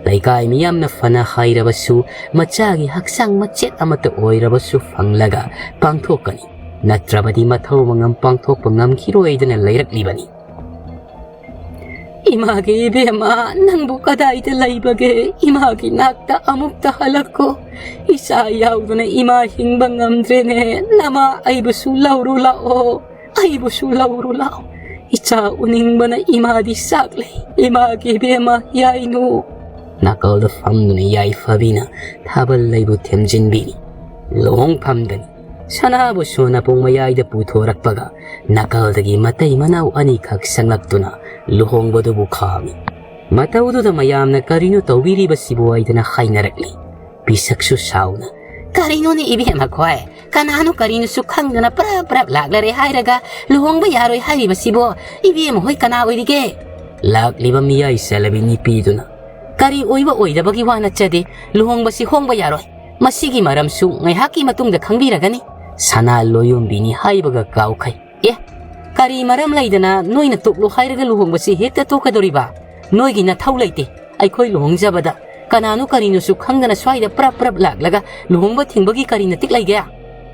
ꯂꯩꯀꯥꯏ ꯃꯤꯌꯥꯝꯅ ꯐꯅ ꯍꯥꯏꯔꯕꯁꯨ ꯃꯆꯥꯒꯤ ꯍꯛꯆꯥꯡ ꯃꯆꯦꯠ ꯑꯃꯠꯇ ꯑꯣꯏꯔꯕꯁꯨ ꯐꯪꯂꯒ ꯄꯥꯡꯊꯣꯛꯀꯅꯤ꯫ ꯅꯠꯇ꯭ꯔꯕꯗꯤ ꯃꯊꯧ ꯃꯉꯝ ꯄꯥꯡꯊꯣꯛꯄ ꯉꯝꯈꯤꯔꯣꯏꯗꯅ ꯂꯩꯔꯛꯂꯤꯕꯅꯤ꯫ "ꯏꯃꯥꯒꯤ ꯏꯕꯦꯝꯃ, ꯅꯪꯕꯨ ꯀꯗꯥꯏꯗ ꯂꯩꯕꯒꯦ? ꯏꯃꯥꯒꯤ ꯅꯥꯛꯇ ꯑꯃꯨꯛꯇ ꯍꯜꯂꯛꯀꯣ꯫ ꯏꯆꯥ ꯌꯥꯎꯗꯅ ꯏꯃꯥ ꯍꯤꯡꯕ ꯉꯝꯗ꯭ꯔꯦꯅꯦ꯫ ꯅꯃꯥ ꯑꯩꯕꯨꯁꯨ ꯂꯧꯔꯨ ꯂꯥꯛꯑꯣ, ꯑꯩꯕꯨꯁꯨ ꯂꯧꯔꯨ ꯂꯥꯛꯑꯣ꯫ ꯏꯆꯥ ꯎꯅꯤꯡꯕꯅ ꯏꯃꯥꯗꯤ ꯆꯥꯛꯂꯦ꯫ ꯏꯃꯥꯒꯤ ꯏꯕꯦꯝꯃ ꯌꯥꯏꯅꯨ꯫" ꯅꯥꯀꯜꯗ ꯐꯝꯗꯨꯅ ꯌꯥꯏꯐꯕꯤꯅ ꯊꯥꯕꯜ ꯂꯩꯕꯨ ꯊꯦꯝꯖꯤꯟꯕꯤꯔꯤ꯫ ꯂꯨꯍꯣꯡꯐꯝꯗꯅꯤ꯫ ꯁꯅꯥꯕꯨ ꯁꯣꯅꯄꯣꯡ ꯃꯌꯥꯏꯗ ꯄꯨꯊꯣꯔꯛꯄꯒ ꯅꯥꯀꯜꯗꯒꯤ ꯃꯇꯩ ꯃꯅꯥꯎ ꯑꯅꯤꯈꯛ ꯆꯪꯂꯛꯇꯨꯅ ꯂꯨꯍꯣꯡꯕꯗꯨꯕꯨ ꯈꯥꯝꯃꯤ꯫ ꯃꯇꯧꯗꯨꯗ ꯃꯌꯥꯝꯅ "ꯀꯔꯤꯅꯣ ꯇꯧꯕꯤꯔꯤꯕꯁꯤꯕꯨ?" ꯍꯥꯏꯗꯅ ꯍꯥꯏꯅꯔꯛꯂꯤ꯫ ꯄꯤꯁꯛꯁꯨ ꯁꯥꯎꯅ, "ꯀꯔꯤꯅꯣꯅꯦ ꯏꯕꯦꯝꯃ ꯈꯣꯏ? ꯀꯅꯥꯅꯣ ꯀꯔꯤꯅꯣꯁꯨ ꯈꯪꯗꯅ ꯄ꯭ꯔꯞ ꯄ꯭ꯔꯞ ꯂꯥꯛꯂꯔꯦ ꯍꯥꯏꯔꯒ ꯂꯨꯍꯣꯡꯕ ꯌꯥꯔꯣꯏ ꯍꯥꯏꯔꯤꯕꯁꯤꯕꯣ? ꯏꯕꯦꯝꯃ ꯍꯣꯏ ꯀꯅꯥ ꯑꯣꯏꯔꯤꯒꯦ?" ꯂꯥꯛꯂꯤꯕ ꯃꯤꯌꯥꯏ ꯆꯜꯂꯕꯤ ꯅꯨꯄꯤꯗꯨꯅ, "ꯀꯔꯤ ꯑꯣꯏꯕ ꯑꯣꯏꯗꯕꯒꯤ ꯋꯥ ꯅꯠꯆꯗꯦ, ꯂꯨꯍꯣꯡꯕꯁꯤ ꯍꯣꯡꯕ ꯌꯥꯔꯣꯏ꯫ ꯃꯁꯤꯒꯤ ꯃꯔꯝꯁꯨ ꯉꯥꯏꯍꯥꯛꯀꯤ ꯃꯇꯨꯡꯗ ꯈꯪꯕꯤꯔꯒꯅꯤ꯫ ꯁꯅꯥ ꯂꯣꯏꯌꯣꯟꯕꯤꯅꯤ ꯍꯥꯏꯕꯒ ꯀꯥꯎꯈꯩ꯫ ꯑꯦ, ꯀꯔꯤ ꯃꯔꯝ ꯂꯩꯗꯅ ꯅꯣꯏꯅ ꯇꯣꯛꯂꯣ ꯍꯥꯏꯔꯒ ꯂꯨꯍꯣꯡꯕꯁꯤ ꯍꯦꯛꯇ ꯇꯣꯛꯀꯗꯧꯔꯤꯕ? ꯅꯣꯏꯒꯤ ꯅꯊꯧ ꯂꯩꯇꯦ꯫ ꯑꯩꯈꯣꯏ ꯂꯨꯍꯣꯡꯖꯕꯗ ꯀꯅꯥꯅꯣ ꯀꯔꯤꯅꯣꯁꯨ ꯈꯪꯗꯅ ꯁ꯭ꯋꯥꯏꯗ ꯄ꯭ꯔꯞ ꯄ꯭ꯔꯞ ꯂꯥꯛꯂꯒ ꯂꯨꯍꯣꯡꯕ ꯊꯤꯡꯕꯒꯤ ꯀꯔꯤ ꯅꯇꯤꯛ ꯂꯩꯒꯦ?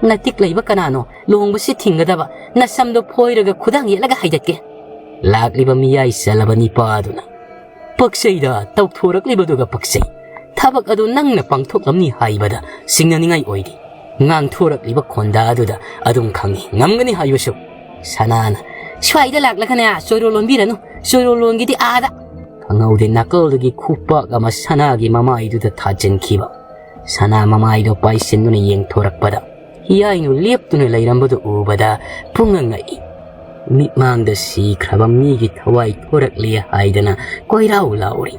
ꯅꯇꯤꯛ ꯂꯩꯕ ꯀꯅꯥꯅꯣ ꯂꯨꯍꯣꯡꯕꯁꯤ ꯊꯤꯡꯒꯗꯕ? ꯅꯁꯝꯗꯣ ꯐꯣꯏꯔꯒ ꯈꯨꯗꯥꯡ ꯌꯦꯠꯂꯒ ꯍꯥꯏꯗꯠꯀꯦ꯫" ꯂꯥꯛꯂꯤꯕ ꯃꯤꯌꯥꯏ ꯆꯜꯂꯕ ꯅꯤꯄꯥꯗꯨꯅ, "ꯄꯛꯆꯩꯗ, ꯇꯧꯊꯣꯔꯛꯂꯤꯕꯗꯨꯒ ꯄꯛꯆꯩ꯫ ꯊꯕꯛ ꯑꯗꯨ ꯅꯪꯅ ꯄꯥꯡꯊꯣꯛꯂꯝꯅꯤ ꯍꯥꯏꯕꯗ ꯆꯤꯡꯅꯅꯤꯡꯉꯥꯏ ꯑꯣꯏꯗꯦ꯫ ꯉꯥꯡꯊꯣꯔꯛꯂꯤꯕ ꯈꯣꯟꯗꯥ ꯑꯗꯨꯗ ꯑꯗꯨꯝ ꯈꯪꯉꯤ, ꯉꯝꯒꯅꯤ ꯍꯥꯏꯕꯁꯨ꯫" ꯁꯅꯥꯅ, "ꯁ꯭ꯋꯥꯏꯗ ꯂꯥꯛꯂꯒꯅꯦ ꯆꯣꯏꯔꯣꯜ ꯂꯣꯟꯕꯤꯔꯅꯨ, ꯆꯣꯏꯔꯣꯜ ꯂꯣꯟꯒꯤꯗꯤ ꯑꯥꯗ꯫" ꯈꯪꯍꯧꯗꯦ ꯅꯥꯀꯜꯗꯒꯤ ꯈꯨꯄꯥꯛ ꯑꯃ ꯁꯅꯥꯒꯤ ꯃꯃꯥꯏꯗꯨꯗ ꯊꯥꯖꯤꯟꯈꯤꯕ꯫ ꯁꯅꯥ ꯃꯃꯥꯏꯗꯣ ꯄꯥꯏꯁꯤꯟꯗꯨꯅ ꯌꯦꯡꯊꯣꯔꯛꯄꯗ ꯍꯤꯌꯥꯏꯅꯨ ꯂꯦꯞꯇꯨꯅ ꯂꯩꯔꯝꯕꯗꯨ ꯎꯕꯗ ꯄꯨꯡꯉꯛ ꯉꯛꯏ꯫ ꯃꯤꯠꯃꯥꯡꯗ ꯁꯤꯈ꯭ꯔꯕ ꯃꯤꯒꯤ ꯊꯋꯥꯏ ꯊꯣꯔꯛꯂꯦ ꯍꯥꯏꯗꯅ ꯀꯣꯏꯔꯥꯎ ꯂꯥꯎꯔꯤ꯫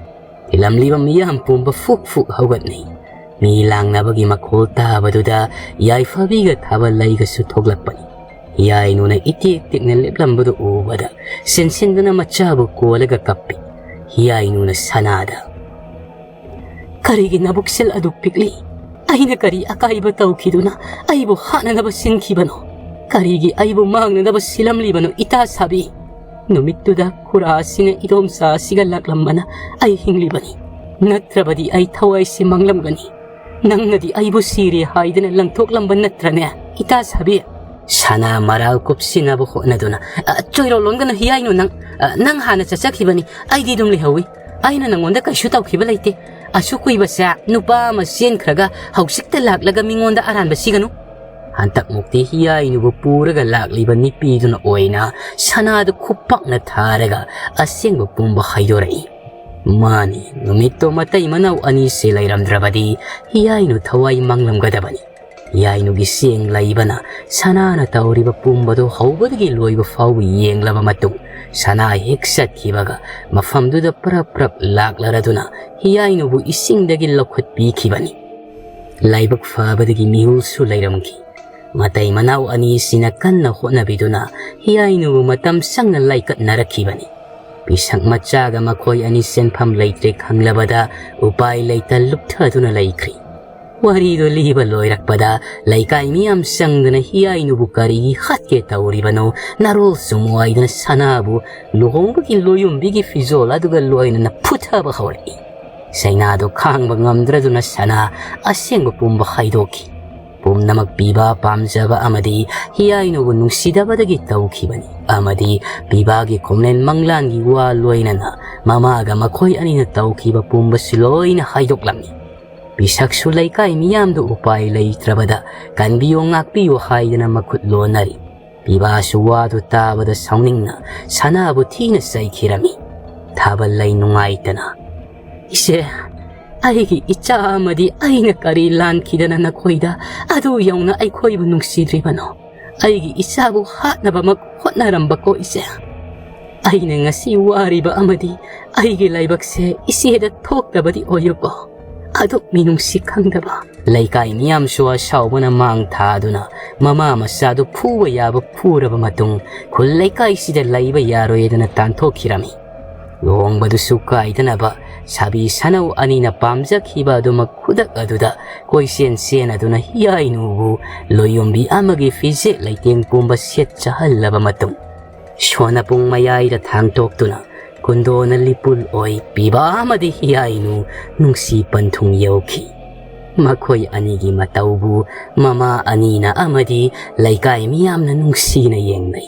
ꯐꯤꯂꯝꯂꯤꯕ ꯃꯤꯌꯥꯝ ꯄꯨꯝꯕ ꯐꯨꯛ ꯐꯨꯛ ꯍꯧꯒꯠꯅꯩ꯫ ꯃꯤ ꯂꯥꯡꯅꯕꯒꯤ ꯃꯈꯣꯜ ꯇꯥꯕꯗꯨꯗ ꯌꯥꯏꯐꯕꯤꯒ ꯊꯥꯕꯜ ꯂꯩꯒꯁꯨ ꯊꯣꯛꯂꯛꯄꯅꯤ꯫ ꯍꯤꯌꯥꯏꯅꯨꯅ ꯏꯇꯦꯛ ꯇꯦꯛꯅ ꯂꯦꯞꯂꯝꯕꯗꯨ ꯎꯕꯗ ꯁꯤꯟꯁꯤꯟꯗꯨꯅ ꯃꯆꯥꯕꯨ ꯀꯣꯜꯂꯒ ꯀꯞꯄꯤ꯫ ꯍꯤꯌꯥꯏꯅꯨꯅ ꯁꯅꯥꯗ, "ꯀꯔꯤꯒꯤ ꯅꯕꯨꯛꯁꯤꯜ ꯑꯗꯨꯛ ꯄꯤꯛꯂꯤ? ꯑꯩꯅ ꯀꯔꯤ ꯑꯀꯥꯏꯕ ꯇꯧꯈꯤꯗꯨꯅ ꯑꯩꯕꯨ ꯍꯥꯠꯅꯅꯕ ꯁꯤꯟꯈꯤꯕꯅꯣ? ꯀꯔꯤꯒꯤ ꯑꯩꯕꯨ ꯃꯥꯡꯅꯅꯕ ꯁꯤꯜꯂꯝꯂꯤꯕꯅꯣ, ꯏꯇꯥ ꯁꯥꯕꯤ? ꯅꯨꯃꯤꯠꯇꯨꯗ ꯈꯨꯔꯥ ꯑꯁꯤꯅ ꯏꯗꯣꯝꯆꯥ ꯑꯁꯤꯒ ꯂꯥꯛꯂꯝꯕꯅ ꯑꯩ ꯍꯤꯡꯂꯤꯕꯅꯤ꯫ ꯅꯠꯇ꯭ꯔꯕꯗꯤ ꯑꯩ ꯊꯋꯥꯏꯁꯤ ꯃꯥꯡꯂꯝꯒꯅꯤ꯫ ꯅꯪꯅꯗꯤ ꯑꯩꯕꯨ ꯁꯤꯔꯦ ꯍꯥꯏꯗꯅ ꯂꯪꯊꯣꯛꯂꯝꯕ ꯅꯠꯇ꯭ꯔꯅꯦ, ꯏꯇꯥ ꯁꯥꯕꯤ?" ꯁꯅꯥ ꯃꯔꯥꯜ ꯀꯨꯞꯁꯤꯟꯅꯕ ꯍꯣꯠꯅꯗꯨꯅ, "ꯑ, ꯆꯣꯏꯔꯣꯜ ꯂꯣꯟꯒꯅꯨ ꯍꯤꯌꯥꯏꯅꯨ, ꯅꯪ, ꯑ, ꯅꯪ ꯍꯥꯟꯅ ꯆꯠꯆꯈꯤꯕꯅꯤ, ꯑꯩꯗꯤ ꯑꯗꯨꯝ ꯂꯩꯍꯧꯏ꯫ ꯑꯩꯅ ꯅꯪꯉꯣꯟꯗ ꯀꯩꯁꯨ ꯇꯧꯈꯤꯕ ꯂꯩꯇꯦ꯫ ꯑꯁꯨꯛ ꯀꯨꯏꯕꯁꯦ ꯅꯨꯄꯥ ꯑꯃ ꯆꯦꯟꯈ꯭ꯔꯒ ꯍꯧꯖꯤꯛꯇ ꯂꯥꯛꯂꯒ ꯃꯤꯉꯣꯟꯗ ꯑꯔꯥꯟꯕ ꯁꯤꯒꯅꯨ꯫" ꯍꯟꯗꯛꯃꯨꯛꯇꯤ ꯍꯤꯌꯥꯏꯅꯨꯕꯨ ꯄꯨꯔꯒ ꯂꯥꯛꯂꯤꯕ ꯅꯨꯄꯤꯗꯨꯅ ꯑꯣꯏꯅ ꯁꯅꯥꯗ ꯈꯨꯄꯥꯛꯅ ꯊꯥꯔꯒ ꯑꯁꯦꯡꯕ ꯄꯨꯝꯕ ꯍꯥꯏꯗꯣꯔꯛꯏ꯫ ꯃꯥꯅꯤ, ꯅꯨꯃꯤꯠꯇꯣ ꯃꯇꯩ ꯃꯅꯥꯎ ꯑꯅꯤꯁꯦ ꯂꯩꯔꯝꯗ꯭ꯔꯕꯗꯤ ꯍꯤꯌꯥꯏꯅꯨ ꯊꯋꯥꯏ ꯃꯥꯡꯂꯝꯒꯗꯕꯅꯤ꯫ ꯍꯤꯌꯥꯏꯅꯨꯒꯤ ꯆꯦꯡ ꯂꯩꯕꯅ ꯁꯅꯥꯅ ꯇꯧꯔꯤꯕ ꯄꯨꯝꯕꯗꯨ ꯍꯧꯕꯗꯒꯤ ꯂꯣꯏꯕ ꯐꯥꯎꯕ ꯌꯦꯡꯂꯕ ꯃꯇꯨꯡ, ꯁꯅꯥ ꯍꯦꯛ ꯆꯠꯈꯤꯕꯒ ꯃꯐꯝꯗꯨꯗ ꯄ꯭ꯔꯞ ꯄ꯭ꯔꯞ ꯂꯥꯛꯂꯔꯗꯨꯅ ꯍꯤꯌꯥꯏꯅꯨꯕꯨ ꯏꯁꯤꯡꯗꯒꯤ ꯂꯧꯈꯠꯄꯤꯈꯤꯕꯅꯤ꯫ ꯂꯥꯏꯕꯛ ꯐꯕꯗꯒꯤ ꯃꯤꯍꯨꯜꯁꯨ ꯂꯩꯔꯝꯈꯤ꯫ ꯃꯇꯩ ꯃꯅꯥꯎ ꯑꯅꯤꯁꯤꯅ ꯀꯟꯅ ꯍꯣꯠꯅꯕꯤꯗꯨꯅ ꯍꯤꯌꯥꯏꯅꯨꯕꯨ ꯃꯇꯝ ꯆꯪꯅ ꯂꯥꯏꯀꯠꯅꯔꯛꯈꯤꯕꯅꯤ꯫ ꯄꯤꯁꯛ ꯃꯆꯥꯒ ꯃꯈꯣꯏ ꯑꯅꯤ ꯆꯦꯟꯐꯝ ꯂꯩꯇ꯭ꯔꯦ ꯈꯪꯂꯕꯗ ꯎꯄꯥꯏ ꯂꯩꯇ ꯂꯨꯞꯊꯗꯨꯅ ꯂꯩꯈ꯭ꯔꯤ꯫ ꯋꯥꯔꯤꯗꯨ ꯂꯤꯕ ꯂꯣꯏꯔꯛꯄꯗ ꯂꯩꯀꯥꯏ ꯃꯤꯌꯥꯝ ꯆꯪꯗꯨꯅ ꯍꯤꯌꯥꯏꯅꯨꯕꯨ ꯀꯔꯤꯒꯤ ꯍꯥꯠꯀꯦ ꯇꯧꯔꯤꯕꯅꯣ, ꯅꯔꯣꯜ ꯆꯨꯝꯃꯣꯏꯗꯅ ꯁꯅꯥꯕꯨ ꯂꯨꯍꯣꯡꯕꯒꯤ ꯂꯣꯌꯨꯝꯕꯤꯒꯤ ꯐꯤꯖꯣꯜ ꯑꯗꯨꯒ ꯂꯣꯏꯅꯅ ꯐꯨꯊꯕ ꯍꯧꯔꯛꯏ꯫ ꯆꯩꯅꯥꯗꯨ ꯈꯥꯡꯕ ꯉꯝꯗ꯭ꯔꯗꯨꯅ ꯁꯅꯥ ꯑꯁꯦꯡꯕ ꯄꯨꯝꯕ ꯍꯥꯏꯗꯣꯛꯈꯤ꯫ ꯄꯨꯝꯅꯃꯛ ꯄꯤꯕ ꯄꯥꯝꯖꯕ ꯑꯃꯗꯤ ꯍꯤꯌꯥꯏꯅꯨꯕꯨ ꯅꯨꯡꯁꯤꯗꯕꯗꯒꯤ ꯇꯧꯈꯤꯕꯅꯤ ꯑꯃꯗꯤ ꯄꯤꯕꯥꯒꯤ ꯈꯣꯝꯂꯦꯟ ꯃꯪꯂꯥꯟꯒꯤ ꯋꯥ ꯂꯣꯏꯅꯅ ꯃꯃꯥꯒ ꯃꯈꯣꯏ ꯑꯅꯤꯅ ꯇꯧꯈꯤꯕ ꯄꯨꯝꯕꯁꯤ ꯂꯣꯏꯅ ꯍꯥꯏꯗꯣꯛꯂꯝꯃꯤ꯫ ꯄꯤꯁꯛꯁꯨ ꯂꯩꯀꯥꯏ ꯃꯤꯌꯥꯝꯗꯨ ꯎꯄꯥꯏ ꯂꯩꯇ꯭ꯔꯕꯗ ꯀꯟꯕꯤꯌꯨ ꯉꯥꯛꯄꯤꯌꯨ ꯍꯥꯏꯗꯅ ꯃꯈꯨꯠ ꯂꯣꯟꯅꯔꯤ꯫ ꯄꯤꯕꯥꯁꯨ ꯋꯥꯗꯨ ꯇꯥꯕꯗ ꯁꯥꯎꯅꯤꯡꯅ ꯁꯅꯥꯕꯨ ꯊꯤꯅ ꯆꯩꯈꯤꯔꯝꯃꯤ꯫ ꯊꯥꯕꯜ ꯂꯩ ꯅꯨꯡꯉꯥꯏꯇꯅ, "ꯏꯆꯦ, ꯑꯩꯒꯤ ꯏꯆꯥ ꯑꯃꯗꯤ ꯑꯩꯅ ꯀꯔꯤ ꯂꯥꯟꯈꯤꯗꯅ ꯅꯈꯣꯏꯗ ꯑꯗꯨ ꯌꯧꯅ ꯑꯩꯈꯣꯏꯕꯨ ꯅꯨꯡꯁꯤꯗ꯭ꯔꯤꯕꯅꯣ? ꯑꯩꯒꯤ ꯏꯆꯥꯕꯨ ꯍꯥꯠꯅꯕꯃꯛ ꯍꯣꯠꯅꯔꯝꯕꯀꯣ ꯏꯆꯦ꯫ ꯑꯩꯅ ꯉꯁꯤ ꯋꯥꯔꯤꯕ ꯑꯃꯗꯤ ꯑꯩꯒꯤ ꯂꯥꯏꯕꯛꯁꯦ ꯏꯆꯦꯗ ꯊꯣꯛꯇꯕꯗꯤ ꯑꯣꯏꯌꯨꯀꯣ꯫ ꯑꯗꯨꯛ ꯃꯤꯅꯨꯡꯁꯤ ꯈꯪꯗꯕ"꯫ ꯂꯩꯀꯥꯏ ꯃꯤꯌꯥꯝꯁꯨ ꯑꯁꯥꯎꯕꯅ ꯃꯥꯡ ꯊꯥꯗꯨꯅ ꯃꯃꯥ ꯃꯆꯥꯗꯨ ꯐꯨꯕ ꯌꯥꯕ ꯐꯨꯔꯕ ꯃꯇꯨꯡ ꯈꯨꯜ ꯂꯩꯀꯥꯏꯁꯤꯗ ꯂꯩꯕ ꯌꯥꯔꯣꯏꯗꯅ ꯇꯥꯟꯊꯣꯛꯈꯤꯔꯝꯃꯤ꯫ ꯂꯨꯍꯣꯡꯕꯗꯨꯁꯨ ꯀꯥꯏꯗꯅꯕ ꯁꯥꯕꯤ ꯁꯅꯧ ꯑꯅꯤꯅ ꯄꯥꯝꯖꯈꯤꯕ ꯑꯗꯨꯃꯛ ꯈꯨꯗꯛ ꯑꯗꯨꯗ ꯀꯣꯏꯆꯦꯟ ꯆꯦꯟꯅꯗꯨꯅ ꯍꯤꯌꯥꯏꯅꯨꯕꯨ ꯂꯣꯌꯣꯝꯕꯤ ꯑꯃꯒꯤ ꯐꯤꯖꯦꯠ ꯂꯩꯇꯦꯡ ꯄꯨꯝꯕ ꯁꯦꯠ ꯆꯍꯜꯂꯕ ꯃꯇꯨꯡ, ꯁꯣꯅꯄꯨꯡ ꯃꯌꯥꯏꯗ ꯊꯥꯡꯇꯣꯛꯇꯨꯅ ꯀꯨꯟꯗꯣꯅ ꯂꯤꯄꯨꯜ ꯑꯣꯏ ꯄꯤꯕ ꯑꯃꯗꯤ ꯍꯤꯌꯥꯏꯅꯨ ꯅꯨꯡꯁꯤ ꯄꯟꯊꯨꯡ ꯌꯧꯈꯤ꯫ ꯃꯈꯣꯏ ꯑꯅꯤꯒꯤ ꯃꯇꯧꯕꯨ ꯃꯃꯥ ꯑꯅꯤꯅ ꯑꯃꯗꯤ ꯂꯩꯀꯥꯏ ꯃꯤꯌꯥꯝꯅ ꯅꯨꯡꯁꯤꯅ ꯌꯦꯡꯅꯩ꯫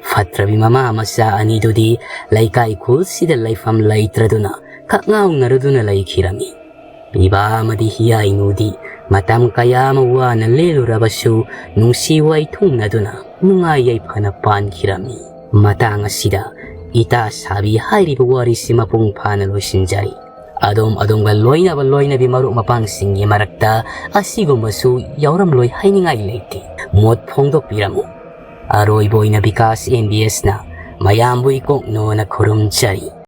ꯐꯠꯇ꯭ꯔꯕꯤ ꯃꯃꯥ ꯃꯆꯥ ꯑꯅꯤꯗꯨꯗꯤ ꯂꯩꯀꯥꯏ ꯈꯨꯜꯁꯤꯗ ꯂꯩꯐꯝ ꯂꯩꯇ꯭ꯔꯗꯨꯅ ꯀꯛꯉꯥꯎꯅꯔꯗꯨꯅ ꯂꯩꯈꯤꯔꯝꯃꯤ꯫ ꯄꯤꯕꯥ ꯑꯃꯗꯤ ꯍꯤꯌꯥꯏꯅꯨꯗꯤ ꯃꯇꯝ ꯀꯌꯥ ꯑꯃ ꯋꯥꯅ ꯂꯦꯜꯂꯨꯔꯕꯁꯨ ꯅꯨꯡꯁꯤ ꯋꯥꯏꯊꯨꯡꯅꯗꯨꯅ ꯅꯨꯡꯉꯥꯏ ꯌꯥꯏꯐꯅ ꯄꯥꯟꯈꯤꯔꯝꯃꯤ꯫ ꯃꯇꯥꯡ ꯑꯁꯤꯗ ꯏꯇꯥ ꯁꯥꯕꯤ ꯍꯥꯏꯔꯤꯕ ꯋꯥꯔꯤꯁꯤ ꯃꯄꯨꯡ ꯐꯥꯅ ꯂꯣꯏꯁꯤꯟꯖꯔꯤ꯫ ꯑꯗꯣꯝ ꯑꯗꯣꯝꯒ ꯂꯣꯏꯅꯕ ꯂꯣꯏꯅꯕꯤ ꯃꯔꯨꯞ ꯃꯄꯥꯡꯁꯤꯡꯒꯤ ꯃꯔꯛꯇ ꯑꯁꯤꯒꯨꯝꯕꯁꯨ ꯌꯥꯎꯔꯝꯂꯣꯏ ꯍꯥꯏꯅꯤꯡꯉꯥꯏ ꯂꯩꯇꯦ꯫ ꯃꯣꯠ ꯐꯣꯡꯗꯣꯛꯄꯤꯔꯝꯃꯨ꯫ ꯑꯔꯣꯏꯕ ꯑꯣꯏꯅ ꯕꯤꯀꯥꯁ ꯑꯦꯝ ꯕꯤ ꯑꯦꯁꯅ ꯃꯌꯥꯝꯕꯨ ꯏꯀꯣꯛꯅꯣꯅ ꯈꯨꯔꯨꯝꯖꯔꯤ꯫